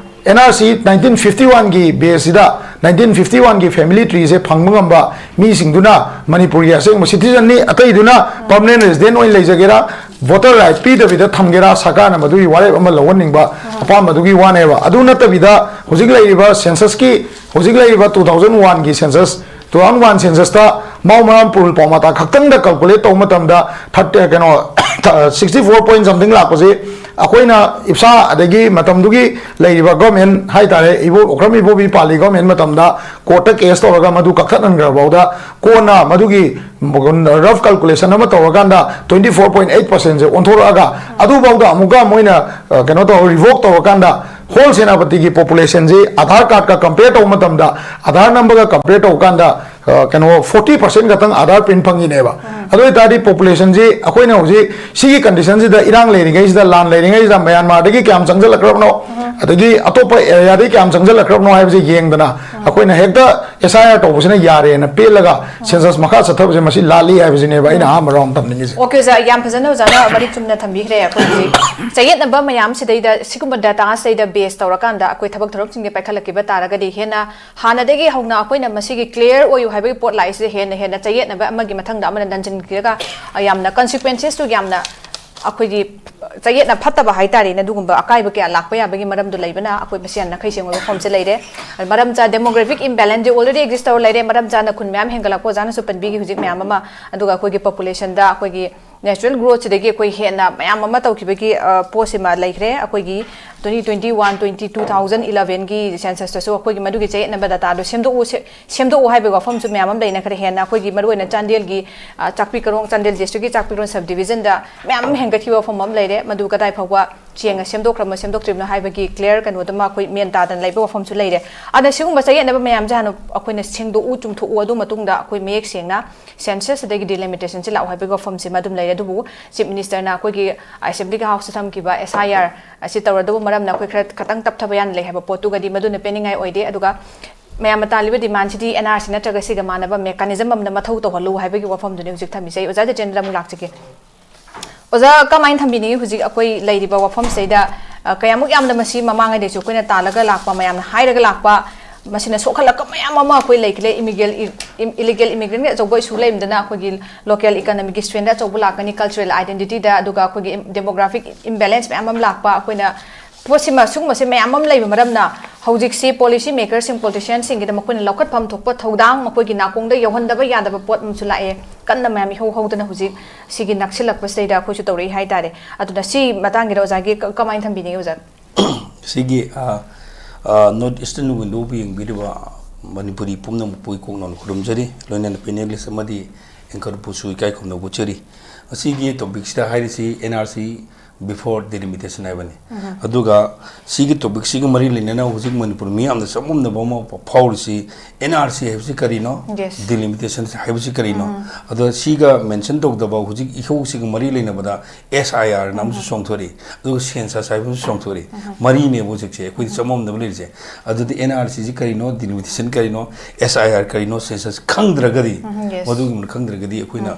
N R C nineteen fifty one ꯒꯤ base ꯁꯤꯗ, nineteen fifty one ꯒꯤ family tree ꯁꯦ ꯐꯪꯕ ꯉꯝꯕ ꯃꯤꯁꯤꯡꯗꯨꯅ ꯃꯅꯤꯄꯨꯔꯒꯤ ꯑꯁꯦꯡꯕ citizen ꯅꯤ, ꯑꯇꯩꯗꯨꯅ permanent resident ꯑꯣꯏꯅ ꯂꯩꯖꯒꯦꯔꯥ, voter right ꯄꯤꯗꯕꯤꯗ ꯊꯝꯒꯦꯔꯥ, ꯁꯔꯀꯥꯔꯅ ꯃꯗꯨꯒꯤ ꯋꯥꯔꯦꯞ ꯑꯃ ꯂꯧꯍꯟꯅꯤꯡꯕ ꯑꯄꯥꯝꯕꯗꯨꯒꯤ ꯋꯥꯅꯦꯕ꯫ ꯑꯗꯨ ꯅꯠꯇꯕꯤꯗ ꯍꯧꯖꯤꯛ ꯂꯩꯔꯤꯕ census ꯀꯤ, ꯍꯧꯖꯤꯛ ꯂꯩꯔꯤꯕ two thousand one ꯒꯤ census, two thousand one census ꯇ ꯃꯥꯎ ꯃꯔꯥꯝ ꯄꯨꯔꯨꯜ ꯄꯥꯎꯃꯥꯇꯥ ꯈꯛꯇꯪꯗ calculate ꯇꯧꯕ ꯃꯇꯝꯗ, thirty, ꯀꯩꯅꯣ, sixty four point something ꯂꯥꯛꯄꯁꯤ ꯑꯩꯈꯣꯏꯅ ꯏꯞꯁꯥ ꯑꯗꯒꯤ ꯃꯇꯝꯗꯨꯒꯤ ꯂꯩꯔꯤꯕ government ꯍꯥꯏꯇꯥꯔꯦ, ꯏꯕꯣ, ꯑꯣꯀ꯭ꯔꯝ ꯏꯕꯣꯕꯤ ꯄꯥꯜꯂꯤ government ꯃꯇꯝꯗ court ꯇ case ꯇꯧꯔꯒ ꯃꯗꯨ ꯀꯛꯊꯠꯍꯟꯈ꯭ꯔ ꯐꯥꯎꯗ, ꯀꯣꯟꯅ ꯃꯗꯨꯒꯤ rough calculation ꯑꯃ ꯇꯧꯔꯀꯥꯟꯗ twenty four point eight percent ꯁꯦ ꯑꯣꯟꯊꯣꯔꯛꯑꯒ, ꯑꯗꯨꯐꯥꯎꯗ ꯑꯃꯨꯛꯀ ꯃꯣꯏꯅ, ꯑ, ꯀꯩꯅꯣ ꯇꯧꯔ, revoke ꯇꯧꯔꯀꯥꯟꯗ, whole ꯁꯦꯅꯥꯄꯇꯤꯒꯤ population ꯁꯤ ꯑꯙꯥꯔ card ꯀ compare ꯇꯧꯕ ꯃꯇꯝꯗ, ꯑꯙꯥꯔ number ꯒ compare ꯇꯧꯕ ꯀꯥꯟꯗ, ꯑ, ꯀꯩꯅꯣ, forty percent ꯈꯛꯇꯪ ꯑꯙꯥꯔ print ꯐꯪꯉꯤꯅꯦꯕ꯫ ꯑꯗꯨ ꯑꯣꯏꯇꯥꯔꯗꯤ population ꯁꯤ ꯑꯩꯈꯣꯏꯅ ꯍꯧꯖꯤꯛ ꯁꯤꯒꯤ condition ꯁꯤꯗ, ꯏꯔꯥꯡ ꯂꯩꯔꯤꯉꯩꯁꯤꯗ, ꯂꯥꯟ ꯂꯩꯔꯤꯉꯩꯁꯤꯗ ꯃ꯭ꯌꯥꯟꯃꯥꯔꯗꯒꯤ ꯀꯌꯥꯝ ꯆꯪꯁꯤꯜꯂꯛꯈ꯭ꯔꯕꯅꯣ? ꯑꯗꯒꯤ ꯑꯇꯣꯞꯄ ꯑꯦꯔꯤꯌꯥꯗꯒꯤ ꯀꯌꯥꯝ ꯆꯪꯁꯤꯜꯂꯛꯈ꯭ꯔꯕꯅꯣ ꯍꯥꯏꯕꯁꯦ ꯌꯦꯡꯗꯅ ꯑꯩꯈꯣꯏꯅ ꯍꯦꯛꯇ ꯑꯦꯁ ꯑꯥꯏ ꯑꯥꯔ ꯇꯧꯕꯁꯤꯅ ꯌꯥꯔꯦꯅ ꯄꯦꯜꯂꯒ ꯁꯦꯟꯁꯁ ꯃꯈꯥ ꯆꯠꯊꯕꯁꯦ ꯃꯁꯤ ꯂꯥꯜꯂꯤ ꯍꯥꯏꯕꯁꯤꯅꯦꯕ ꯑꯩꯅ ꯑꯍꯥꯟꯕ ꯔꯥꯎꯟ ꯊꯝꯅꯤꯡꯉꯤꯁꯦ꯫ ꯑꯣꯀꯦ ꯑꯣꯖꯥ, ꯌꯥꯝ ꯐꯖꯅ ꯑꯣꯖꯥꯅ ꯃꯔꯤꯛ ꯆꯨꯝꯅ ꯊꯝꯕꯤꯈ꯭ꯔꯦ꯫ ꯑꯩꯈꯣꯏ ꯍꯧꯖꯤꯛ ꯆꯌꯦꯠꯅꯕ ꯃꯌꯥꯝꯁꯤꯗꯩꯗ ꯁꯤꯒꯨꯝꯕ ꯗꯇꯥꯁꯤꯗꯩꯗ ꯕꯦꯁ ꯇꯧꯔꯀꯥꯟꯗ ꯑꯩꯈꯣꯏ ꯊꯕꯛ ꯊꯧꯔꯝꯁꯤꯡꯁꯦ ꯄꯥꯏꯈꯠꯂꯛꯈꯤꯕ ꯇꯥꯔꯒꯗꯤ ꯍꯦꯟꯅ ꯍꯥꯟꯅꯗꯒꯤ ꯍꯧꯅ ꯑꯩꯈꯣꯏꯅ ꯃꯁꯤꯒꯤ ꯀ꯭ꯂꯤꯌꯥꯔ ꯑꯣꯏꯌꯨ ꯍꯥꯏꯕꯒꯤ ꯄꯣꯠ ꯂꯥꯛꯏꯁꯤꯗ ꯍꯦꯟꯅ ꯍꯦꯟꯅ ꯆꯌꯦꯠꯅꯕ ꯑꯃꯒꯤ ꯃꯊꯪꯗ ꯑꯃꯅ ꯅꯟꯁꯤꯟꯈꯤꯔꯒ ꯌꯥꯝꯅ ꯀꯟꯁꯤꯀ꯭ꯋꯦꯟꯁꯦꯁꯇꯨ ꯌꯥꯝꯅ ꯑꯩꯈꯣꯏꯒꯤ ꯆꯌꯦꯠꯅ ꯐꯠꯇꯕ ꯍꯥꯏꯇꯥꯔꯦꯅꯦ, ꯑꯗꯨꯒꯨꯝꯕ ꯑꯀꯥꯏꯕ ꯀꯌꯥ ꯂꯥꯛꯄ ꯌꯥꯕꯒꯤ ꯃꯔꯝꯗꯣ ꯂꯩꯕꯅ ꯑꯩꯈꯣꯏ ꯃꯁꯤ ꯌꯥꯝꯅ ꯅꯥꯈꯩ ꯁꯦꯡꯕ ꯋꯥꯐꯝꯁꯦ ꯂꯩꯔꯦ꯫ ꯃꯔꯝ ꯆꯥ demographic imbalanceꯁꯦ already exist ꯇꯧꯔ ꯂꯩꯔꯦ꯫ ꯃꯔꯝ ꯆꯥꯅ ꯈꯨꯟ ꯃꯌꯥꯝ ꯍꯦꯟꯒꯠꯂꯛꯄ ꯑꯣꯖꯥꯅꯁꯨ ꯄꯟꯕꯤꯈꯤ ꯍꯧꯖꯤꯛ ꯃꯌꯥꯝ ꯑꯃ, ꯑꯗꯨꯒ ꯑꯩꯈꯣꯏꯒꯤ populationꯗ ꯑꯩꯈꯣꯏꯒꯤ natural growthꯁꯤꯗꯒꯤ ꯑꯩꯈꯣꯏ ꯍꯦꯟꯅ ꯃꯌꯥꯝ ꯑꯃ ꯇꯧꯈꯤꯕꯒꯤ ꯑ, ꯄꯣꯠꯁꯤꯃ ꯂꯩꯈ꯭ꯔꯦ꯫ ꯑꯩꯈꯣꯏꯒꯤ twenty twenty one twenty two thousand elevenꯒꯤ censusꯇꯁꯨ ꯑꯩꯈꯣꯏꯒꯤ ꯃꯗꯨꯒꯤ ꯆꯌꯦꯠꯅꯕ dataꯗꯣ ꯁꯦꯝꯗꯣꯛꯎ ꯁꯦ- ꯁꯦꯝꯗꯣꯛꯎ ꯍꯥꯏꯕꯒꯤ ꯋꯥꯐꯝꯁꯨ ꯃꯌꯥꯝ ꯑꯃ ꯂꯩꯅꯈ꯭ꯔꯦ꯫ ꯍꯦꯟꯅ ꯑꯩꯈꯣꯏꯒꯤ ꯃꯔꯨꯑꯣꯏꯅ ꯆꯥꯟꯗꯦꯜꯒꯤ ꯑ, ꯆꯥꯛꯄꯤ ꯀꯔꯣꯡ, ꯆꯥꯟꯗꯦꯜ districtꯀꯤ ꯆꯥꯛꯄꯤ ꯀꯔꯣꯡ subdivisionꯗ ꯃꯌꯥꯝ ꯑꯃ ꯍꯦꯟꯒꯠꯈꯤꯕ ꯋꯥꯐꯝ ꯑꯃ ꯂꯩꯔꯦ꯫ ꯃꯗꯨ ꯀꯗꯥꯏ ꯐꯥꯎꯕ ꯆꯦꯡꯅ ꯁꯦꯝꯗꯣꯛꯈ꯭ꯔꯕꯅꯣ ꯁꯦꯝꯗꯣꯛꯇ꯭ꯔꯤꯕꯅꯣ ꯍꯥꯏꯕꯒꯤ clear ꯀꯩꯅꯣꯗꯨꯃ ꯑꯩꯈꯣꯏ ꯃꯦꯟ ꯇꯥꯗꯅ ꯂꯩꯕ ꯋꯥꯐꯝꯁꯨ ꯂꯩꯔꯦ꯫ ꯑꯗ ꯁꯤꯒꯨꯝꯕ ꯆꯌꯦꯠꯅꯕ ꯃꯌꯥꯝꯁꯦ ꯍꯥꯟꯅ ꯑꯩꯈꯣꯏꯅ ꯁꯦꯡꯗꯣꯛꯎ ꯆꯨꯝꯊꯣꯛꯎ, ꯑꯗꯨ ꯃꯇꯨꯡꯗ ꯑꯩꯈꯣꯏ ꯃꯌꯦꯛ ꯁꯦꯡꯅ census ꯑꯗꯒꯤ delimitationꯁꯦ ꯂꯥꯛꯎ ꯍꯥꯏꯕꯒꯤ ꯋꯥꯐꯝꯁꯤꯃ ꯑꯗꯨꯝ ꯂꯩꯔꯦ꯫ ꯑꯗꯨꯕꯨ Chief Ministerꯅ ꯑꯩꯈꯣꯏꯒꯤ Assemblyꯒꯤ Houseꯇ ꯊꯝꯈꯤꯕ S I R ꯑꯁꯤ ꯇꯧꯔꯗꯧꯕ ꯃꯔꯝꯅ ꯑꯩꯈꯣꯏ ꯈꯔ ꯈꯇꯪ ꯇꯞꯊꯕ ꯌꯥꯅ ꯂꯩ ꯍꯥꯏꯕ ꯄꯣꯠꯇꯨꯒꯗꯤ ꯃꯗꯨꯅ ꯄꯦꯟꯅꯤꯡꯉꯥꯏ ꯑꯣꯏꯗꯦ꯫ ꯑꯗꯨꯒ ꯃꯌꯥꯝꯅ ꯇꯥꯜꯂꯤꯕ demandꯁꯤꯗꯤ N R C ꯅꯠꯇ꯭ꯔꯒ ꯁꯤꯒ ꯃꯥꯟꯅꯕ mechanism ꯑꯃꯅ ꯃꯊꯧ ꯇꯧꯍꯜꯂꯨ ꯍꯥꯏꯕꯒꯤ ꯋꯥꯐꯝꯗꯨꯅꯤ ꯍꯧꯖꯤꯛ ꯊꯝꯃꯤꯁꯦ꯫ ꯑꯩ ꯑꯣꯖꯥ ꯖꯤꯇꯦꯟꯗ꯭ꯔ ꯑꯃꯨꯛ ꯂꯥꯛꯆꯒꯦ꯫ ꯑꯣꯖꯥ, ꯀꯃꯥꯏꯅ ꯊꯝꯕꯤꯅꯤꯡꯉꯤ ꯍꯧꯖꯤꯛ ꯑꯩꯈꯣꯏ ꯂꯩꯔꯤꯕ ꯋꯥꯐꯝꯁꯤꯗꯩꯗ, ꯑ, ꯀꯌꯥꯃꯨꯛ ꯌꯥꯝꯅ ꯃꯁꯤ ꯃꯃꯥꯡꯉꯩꯗꯩꯁꯨ ꯑꯩꯈꯣꯏꯅ ꯇꯥꯜꯂꯒ ꯂꯥꯛꯄ, ꯃꯌꯥꯝꯅ ꯍꯥꯏꯔꯒ ꯂꯥꯛꯄ, ꯃꯁꯤꯅ ꯁꯣꯛꯍꯜꯂꯛꯄ ꯃꯌꯥꯝ ꯑꯃ ꯑꯩꯈꯣꯏ ꯂꯩꯈ꯭ꯔꯦ꯫ Illegal, illegal immigrantꯒꯤ ꯑꯆꯧꯕ issue ꯂꯩꯔꯝꯗꯅ ꯑꯩꯈꯣꯏꯒꯤ local economicꯀꯤ strainꯗ ꯑꯆꯧꯕ ꯂꯥꯛꯀꯅꯤ, cultural identityꯗ, ꯑꯗꯨꯒ ꯑꯩꯈꯣꯏꯒꯤ demographic imbalance ꯃꯌꯥꯝ ꯑꯃ ꯂꯥꯛꯄ, ꯑꯩꯈꯣꯏꯅ ꯄꯣꯠꯁꯤꯃ, ꯁꯤꯒꯨꯝꯕꯁꯦ ꯃꯌꯥꯝ ꯑꯃ ꯂꯩꯕ ꯃꯔꯝꯅ ꯍꯧꯖꯤꯛꯁꯤ policy makerꯁꯤꯡ, politicianꯁꯤꯡꯒꯤꯗ ꯃꯈꯣꯏꯅ ꯂꯧꯈꯠꯐꯝ ꯊꯣꯛꯄ ꯊꯧꯗꯥꯡ ꯃꯈꯣꯏꯒꯤ ꯅꯥꯀꯣꯡꯗ ꯌꯧꯍꯟꯗꯕ ꯌꯥꯗꯕ ꯄꯣꯠ ꯑꯃꯁꯨ ꯂꯥꯛꯑꯦ꯫ ꯀꯟꯅ ꯃꯌꯥꯝ ꯏꯍꯧ ꯍꯧꯗꯅ ꯍꯧꯖꯤꯛ ꯁꯤꯒꯤ ꯅꯛꯁꯤꯜꯂꯛꯄꯁꯤꯗꯩꯗ ꯑꯩꯈꯣꯏꯁꯨ ꯇꯧꯔꯛꯏ ꯍꯥꯏꯇꯥꯔꯦ꯫ ꯑꯗꯨꯅ ꯁꯤ ꯃꯇꯥꯡꯒꯤꯗ ꯑꯣꯖꯥꯒꯤ ꯀ-, ꯀꯃꯥꯏꯅ ꯊꯝꯕꯤꯅꯤꯡꯉꯤ ꯑꯣꯖꯥ? ꯁꯤꯒꯤ ꯑ, ꯑ, North Eastern Windowꯕꯨ ꯌꯦꯡꯕꯤꯔꯤꯕ ꯃꯅꯤꯄꯨꯔꯤ ꯄꯨꯝꯅꯃꯛꯄꯨ ꯏꯀꯣꯛ ꯅꯧꯅ ꯈꯨꯔꯨꯝꯖꯔꯤ꯫ ꯂꯣꯏꯅꯅ panelist ꯑꯃꯗꯤ anchorꯕꯨꯁꯨ ꯏꯀꯥꯏ ꯈꯨꯝꯅꯕ ꯎꯠꯆꯔꯤ꯫ ꯉꯁꯤꯒꯤ topicꯁꯤꯗ ꯍꯥꯏꯔꯤꯁꯤ N R C Before Delimitation ꯍꯥꯏꯕꯅꯤ꯫ ꯑꯗꯨꯒ ꯁꯤꯒꯤ ꯇꯣꯄꯤꯛꯁꯤꯒ ꯃꯔꯤ ꯂꯩꯅꯅ ꯍꯧꯖꯤꯛ ꯃꯅꯤꯄꯨꯔ ꯃꯤꯌꯥꯝꯗ ꯆꯃꯝꯅꯕ ꯑꯃ ꯐꯥꯎꯔꯤꯁꯤ, ꯑꯦꯟ ꯑꯥꯔ ꯁꯤ ꯍꯥꯏꯕꯁꯤ ꯀꯔꯤꯅꯣ? Yes. ꯗꯤꯂꯤꯃꯤꯇꯦꯁꯟ ꯍꯥꯏꯕꯁꯤ ꯀꯔꯤꯅꯣ? ꯑꯗꯣ ꯁꯤꯒ ꯃꯦꯟꯁꯟ ꯇꯧꯗꯕ ꯍꯧꯖꯤꯛ ꯏꯍꯧꯁꯤꯒ ꯃꯔꯤ ꯂꯩꯅꯕꯗ ꯑꯦꯁ ꯑꯥꯏ ꯑꯥꯔꯅ ꯑꯃꯁꯨ ꯆꯣꯡꯊꯣꯔꯛꯏ, ꯑꯗꯨꯒ ꯁꯦꯟꯁꯁ ꯍꯥꯏꯕ ꯑꯃꯁꯨ ꯆꯣꯡꯊꯣꯔꯛꯏ꯫ ꯃꯔꯤꯅꯦꯕ ꯍꯧꯖꯤꯛꯁꯦ ꯑꯩꯈꯣꯏꯗꯤ ꯆꯃꯝꯅꯕ ꯂꯩꯔꯤꯁꯦ꯫ ꯑꯗꯨꯗꯤ ꯑꯦꯟ ꯑꯥꯔ ꯁꯤꯁꯤ ꯀꯔꯤꯅꯣ, ꯗꯤꯂꯤꯃꯤꯇꯦꯁꯟ ꯀꯔꯤꯅꯣ, ꯑꯦꯁ ꯑꯥꯏ ꯑꯥꯔ ꯀꯔꯤꯅꯣ, ꯁꯦꯟꯁꯁ ꯈꯪꯗ꯭ꯔꯒꯗꯤ, ꯎꯝ, yes. ꯃꯗꯨꯒꯨꯝꯕ ꯈꯪꯗ꯭ꯔꯒꯗꯤ ꯑꯩꯈꯣꯏꯅ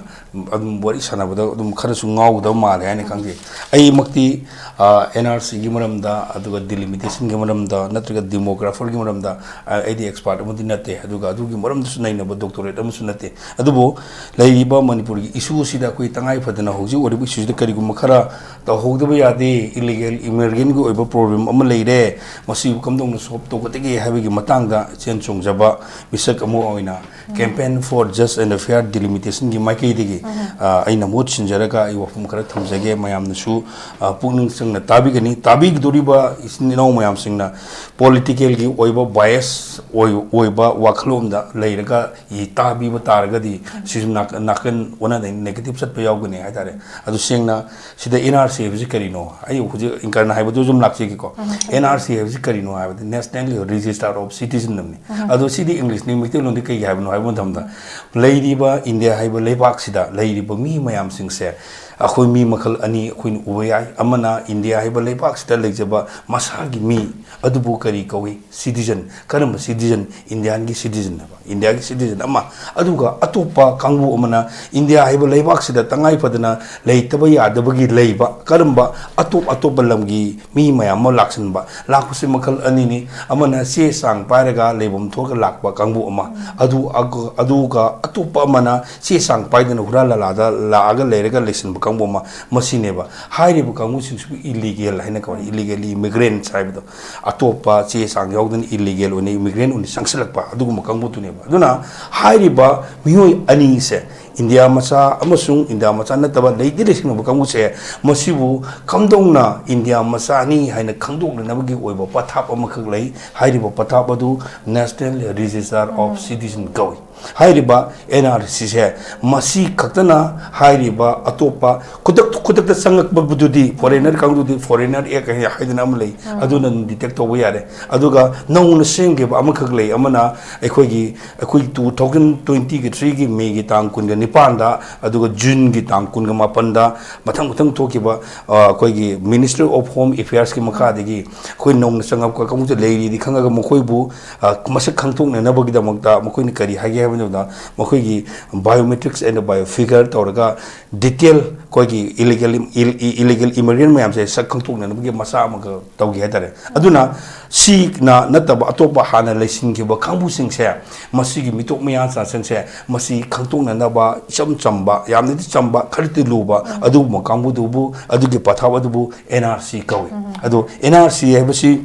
ꯑꯗꯨꯝ ꯋꯥꯔꯤ ꯁꯥꯟꯅꯕꯗ ꯑꯗꯨꯝ ꯈꯔꯁꯨ ꯉꯥꯎꯒꯗꯕ ꯃꯥꯜꯂꯦ ꯍꯥꯏꯅ ꯈꯪꯖꯩ꯫ ꯑꯩꯃꯛꯇꯤ ꯑꯦꯟ ꯑꯥꯔ ꯁꯤꯒꯤ ꯃꯔꯝꯗ, ꯑꯗꯨꯒ ꯗꯤꯂꯤꯃꯤꯇꯦꯁꯟꯒꯤ ꯃꯔꯝꯗ, ꯅꯠꯇ꯭ꯔꯒ ꯗꯤꯃꯣꯒ꯭ꯔꯥꯐꯔꯒꯤ ꯃꯔꯝꯗ ꯑ, ꯑꯩꯗꯤ ꯑꯦꯛꯁꯄꯥꯔꯠ ꯑꯃꯗꯤ ꯅꯠꯇꯦ, ꯑꯗꯨꯒ ꯑꯗꯨꯒꯤ ꯃꯔꯝꯗꯁꯨ ꯅꯩꯅꯕ ꯗꯣꯛꯇꯣꯔꯦꯠ ꯑꯃꯁꯨ ꯅꯠꯇꯦ꯫ ꯑꯗꯨꯕꯨ ꯂꯩꯔꯤꯕ ꯃꯅꯤꯄꯨꯔꯒꯤ ꯏꯁꯨ ꯑꯁꯤꯗ ꯑꯩꯈꯣꯏ ꯇꯉꯥꯏ ꯐꯗꯅ ꯍꯧꯖꯤꯛ ꯑꯣꯏꯔꯤꯕ ꯏꯁꯨꯁꯤꯗ ꯀꯔꯤꯒꯨꯝꯕ ꯈꯔ ꯇꯧꯍꯧꯗꯕ ꯌꯥꯗꯦ꯫ ꯏꯂꯤꯒꯦꯜ ꯏꯃꯤꯒ꯭ꯔꯦꯟꯒꯤ ꯑꯣꯏꯕ ꯄ꯭ꯔꯣꯕ꯭ꯂꯦꯝ ꯑꯃ ꯂꯩꯔꯦ, ꯃꯁꯤꯕꯨ ꯀꯝꯗꯧꯅ ꯁꯣꯜꯕ ꯇꯧꯒꯗꯒꯦ ꯍꯥꯏꯕꯒꯤ ꯃꯇꯥꯡꯗ ꯏꯆꯦꯟ ꯆꯣꯡꯖꯕ ꯃꯤꯁꯛ ꯑꯃ ꯑꯣꯏꯅ Campaign for Just and Fair Delimitation ꯒꯤ ꯃꯥꯏꯀꯩꯗꯒꯤ, ꯑ, ꯑꯩꯅ ꯃꯍꯨꯠ ꯁꯤꯟꯖꯔꯒ ꯑꯩ ꯋꯥꯐꯝ ꯈꯔ ꯊꯝꯖꯒꯦ꯫ ꯃꯌꯥꯝꯅꯁꯨ, ꯑ, ꯄꯨꯛꯅꯤꯡ ꯆꯪꯅ ꯇꯥꯕꯤꯒꯅꯤ꯫ ꯇꯥꯕꯤꯒꯗꯧꯔꯤꯕ ꯏꯆꯤꯟ ꯏꯅꯥꯎ ꯃꯌꯥꯝꯁꯤꯡꯅ ꯄꯣꯂꯤꯇꯤꯀꯦꯜꯒꯤ ꯑꯣꯏꯕ ꯕꯥꯏꯁ ꯑꯣꯏꯕ ꯋꯥꯈꯜꯂꯣꯟꯗ ꯂꯩꯔꯒ ꯇꯥꯕꯤꯕ ꯇꯥꯔꯒꯗꯤ ꯁꯤꯁꯨ ꯅꯥꯀꯟ, ꯅꯥꯀꯟ ꯑꯣꯟꯅ ꯅꯦꯒꯦꯇꯤꯞ ꯆꯠꯄ ꯌꯥꯎꯒꯅꯤ ꯍꯥꯏꯇꯥꯔꯦ꯫ ꯑꯗꯨ ꯁꯦꯡꯅ ꯁꯤꯗ ꯑꯦꯟ ꯑꯥꯔ ꯁꯤ ꯍꯥꯏꯕꯁꯤ ꯀꯔꯤꯅꯣ? ꯑꯩ ꯍꯧꯖꯤꯛ ꯑꯦꯡꯀꯔꯅ ꯍꯥꯏꯕꯗꯨ ꯑꯗꯨꯝ ꯂꯥꯛꯆꯒꯦꯀꯣ꯫ ꯑꯦꯟ ꯑꯥꯔ ꯁꯤ ꯍꯥꯏꯕꯁꯤ ꯀꯔꯤꯅꯣ ꯍꯥꯏꯕꯗ, National Register of Citizen ꯑꯃꯅꯤ꯫ ꯑꯗꯣ ꯁꯤꯗꯤ ꯏꯪꯂꯤꯁꯅꯤ, ꯃꯩꯇꯩꯂꯣꯟꯗꯤ ꯀꯩ ꯍꯥꯏꯕꯅꯣ ꯍꯥꯏꯕ ꯃꯇꯝꯗ, ꯂꯩꯔꯤꯕ ꯏꯟꯗꯤꯌꯥ ꯍꯥꯏꯕ ꯂꯩꯕꯥꯛꯁꯤꯗ ꯂꯩꯔꯤꯕ ꯃꯤ ꯃꯌꯥꯝꯁꯤꯡꯁꯦ ꯑꯩꯈꯣꯏ ꯃꯤ ꯃꯈꯜ ꯑꯅꯤ ꯑꯩꯈꯣꯏꯅ ꯎꯕ ꯌꯥꯏ꯫ ꯑꯃꯅ ꯏꯟꯗꯤꯌꯥ ꯍꯥꯏꯕ ꯂꯩꯕꯥꯛꯁꯤꯗ ꯂꯩꯖꯕ ꯃꯁꯥꯒꯤ ꯃꯤ, ꯑꯗꯨꯕꯨ ꯀꯔꯤ ꯀꯧꯏ? ꯁꯤꯇꯤꯖꯟ꯫ ꯀꯔꯝꯕ ꯁꯤꯇꯤꯖꯟ? ꯏꯟꯗꯤꯌꯥꯟꯒꯤ ꯁꯤꯇꯤꯖꯟ ꯍꯥꯏꯕ, ꯏꯟꯗꯤꯌꯥꯒꯤ ꯁꯤꯇꯤꯖꯟ ꯑꯃ꯫ ꯑꯗꯨꯒ ꯑꯇꯣꯞꯄ ꯀꯥꯡꯕꯨ ꯑꯃꯅ ꯏꯟꯗꯤꯌꯥ ꯍꯥꯏꯕ ꯂꯩꯕꯥꯛꯁꯤꯗ ꯇꯉꯥꯏ ꯐꯗꯅ ꯂꯩꯇꯕ ꯌꯥꯗꯕꯒꯤ ꯂꯩꯕ ꯀꯔꯝꯕ ꯑꯇꯣꯞ ꯑꯇꯣꯞꯄ ꯂꯝꯒꯤ ꯃꯤ ꯃꯌꯥꯝ ꯑꯃ ꯂꯥꯛꯁꯤꯟꯕ, ꯂꯥꯛꯄꯁꯤ ꯃꯈꯜ ꯑꯅꯤꯅꯤ꯫ ꯑꯃꯅ ꯆꯦ ꯆꯥꯡ ꯄꯥꯏꯔꯒ ꯂꯩꯐꯝ ꯊꯣꯛꯑꯒ ꯂꯥꯛꯄ ꯀꯥꯡꯕꯨ ꯑꯃ, ꯑꯗꯨ, ꯑꯗꯨꯒ ꯑꯇꯣꯞꯄ ꯑꯃꯅ ꯆꯦ ꯆꯥꯡ ꯄꯥꯏꯗꯅ ꯍꯨꯔꯥꯟ ꯂꯥꯂꯥꯗ ꯂꯥꯛꯑꯒ ꯂꯩꯔꯒ ꯂꯩꯁꯤꯟꯕ ꯀꯥꯡꯕꯨ ꯑꯃ, ꯃꯁꯤꯅꯦꯕ꯫ ꯍꯥꯏꯔꯤꯕ ꯀꯥꯡꯕꯨꯁꯤꯡꯁꯤꯕꯨ ꯏꯂꯤꯒꯦꯜ ꯍꯥꯏꯅ ꯀꯧꯏ, ꯏꯂꯤꯒꯦꯜ ꯏꯃꯤꯒ꯭ꯔꯦꯟꯠꯁ ꯍꯥꯏꯕꯗꯣ꯫ ꯑꯇꯣꯞꯄ ꯆꯦ ꯆꯥꯡ ꯌꯥꯎꯗꯅ ꯏꯂꯤꯒꯦꯜ ꯑꯣꯏꯅ ꯏꯃꯤꯒ꯭ꯔꯦꯟꯠ ꯑꯣꯏꯅ ꯆꯪꯁꯤꯜꯂꯛꯄ ꯑꯗꯨꯒꯨꯝꯕ ꯀꯥꯡꯕꯨꯗꯨꯅꯦꯕ꯫ ꯑꯗꯨꯅ ꯍꯥꯏꯔꯤꯕ ꯃꯤꯑꯣꯏ ꯑꯅꯤꯁꯦ, ꯏꯟꯗꯤꯌꯥ ꯃꯆꯥ ꯑꯃꯁꯨꯡ ꯏꯟꯗꯤꯌꯥ ꯃꯆꯥ ꯅꯠꯇꯕ ꯂꯩꯗꯤ ꯂꯩꯁꯤꯟꯅꯕ ꯀꯥꯡꯕꯨꯁꯦ, ꯃꯁꯤꯕꯨ ꯀꯝꯗꯧꯅ ꯏꯟꯗꯤꯌꯥ ꯃꯆꯥꯅꯤ ꯍꯥꯏꯅ ꯈꯪꯗꯣꯛꯅꯅꯕꯒꯤ ꯑꯣꯏꯕ ꯄꯊꯥꯞ ꯑꯃꯈꯛ ꯂꯩ꯫ ꯍꯥꯏꯔꯤꯕ ꯄꯊꯥꯞ ꯑꯗꯨ National Register of Citizen ꯀꯧꯏ꯫ ꯍꯥꯏꯔꯤꯕ ꯑꯦꯟ ꯑꯥꯔ ꯁꯤꯁꯦ, ꯃꯁꯤ ꯈꯛꯇꯅ ꯍꯥꯏꯔꯤꯕ ꯑꯇꯣꯞꯄ ꯈꯨꯗꯛ ꯈꯨꯗꯛꯇ ꯆꯪꯉꯛꯄꯗꯨꯗꯤ, ꯐꯣꯔꯦꯅꯔ ꯀꯥꯡꯕꯨꯗꯤ ꯐꯣꯔꯦꯅꯔ ꯑꯦꯛ ꯍꯥꯏꯗꯅ ꯑꯃ ꯂꯩ, ꯑꯗꯨꯅ ꯑꯗꯨꯝ ꯗꯤꯇꯦꯛ ꯇꯧꯕ ꯌꯥꯔꯦ꯫ ꯑꯗꯨꯒ ꯅꯧꯅ ꯁꯦꯝꯈꯤꯕ ꯑꯃꯈꯛ ꯂꯩ, ꯑꯃꯅ ꯑꯩꯈꯣꯏꯒꯤ ꯑꯩꯈꯣꯏ ꯇꯨ ꯊꯥꯎꯖꯟ ꯇ꯭ꯋꯦꯟꯇꯤꯒꯤ ꯊ꯭ꯔꯤꯒꯤ ꯃꯦꯒꯤ ꯇꯥꯡ ꯀꯨꯟꯒ ꯅꯤꯄꯥꯟꯗ, ꯑꯗꯨꯒ ꯖꯨꯟꯒꯤ ꯇꯥꯡ ꯀꯨꯟꯒ ꯃꯥꯄꯟꯗ ꯃꯊꯪ ꯃꯊꯪ ꯊꯣꯛꯈꯤꯕ, ꯑ, ꯑꯩꯈꯣꯏꯒꯤ Ministry of Home Affairsꯀꯤ ꯃꯈꯥꯗꯒꯤ ꯑꯩꯈꯣꯏ ꯅꯧꯅ ꯆꯪꯉꯛꯄ ꯀꯥꯡꯕꯨꯁꯦ ꯂꯩꯔꯤꯗꯤ ꯈꯪꯉꯒ ꯃꯈꯣꯏꯕꯨ, ꯑ, ꯃꯁꯛ ꯈꯪꯗꯣꯛꯅꯅꯕꯒꯤꯗꯃꯛꯇ ꯃꯈꯣꯏꯅ ꯀꯔꯤ ꯍꯥꯏꯒꯦ ꯍꯥꯏꯕ ꯃꯇꯝꯗ, ꯃꯈꯣꯏꯒꯤ biometrics and biofigure ꯇꯧꯔꯒ detail ꯑꯩꯈꯣꯏꯒꯤ illegal, illegal immigrant ꯃꯌꯥꯝꯁꯦ ꯁꯛ ꯈꯪꯗꯣꯛꯅꯅꯕꯒꯤ ꯃꯆꯥ ꯑꯃꯒ ꯇꯧꯒꯦ ꯍꯥꯏꯇꯥꯔꯦ꯫ ꯑꯗꯨꯅ ꯁꯤꯅ ꯅꯠꯇꯕ ꯑꯇꯣꯞꯄ ꯍꯥꯟꯅ ꯂꯩꯁꯤꯟꯈꯤꯕ ꯀꯥꯡꯕꯨꯁꯤꯡꯁꯦ, ꯃꯁꯤꯒꯤ ꯃꯤꯇꯣꯞ ꯃꯌꯥ ꯆꯥꯁꯤꯡꯁꯦ, ꯃꯁꯤ ꯈꯪꯗꯣꯛꯅꯅꯕ ꯏꯆꯝ ꯆꯝꯕ, ꯌꯥꯝꯅꯗꯤ ꯆꯝꯕ, ꯈꯔꯗꯤ ꯂꯨꯕ, ꯑꯗꯨꯒꯨꯝꯕ ꯀꯥꯡꯕꯨꯗꯨꯕꯨ, ꯑꯗꯨꯒꯤ ꯄꯊꯥꯞ ꯑꯗꯨꯕꯨ ꯑꯦꯟ ꯑꯥꯔ ꯁꯤ ꯀꯧꯏ꯫ ꯑꯗꯣ ꯑꯦꯟ ꯑꯥꯔ ꯁꯤ ꯍꯥꯏꯕꯁꯤ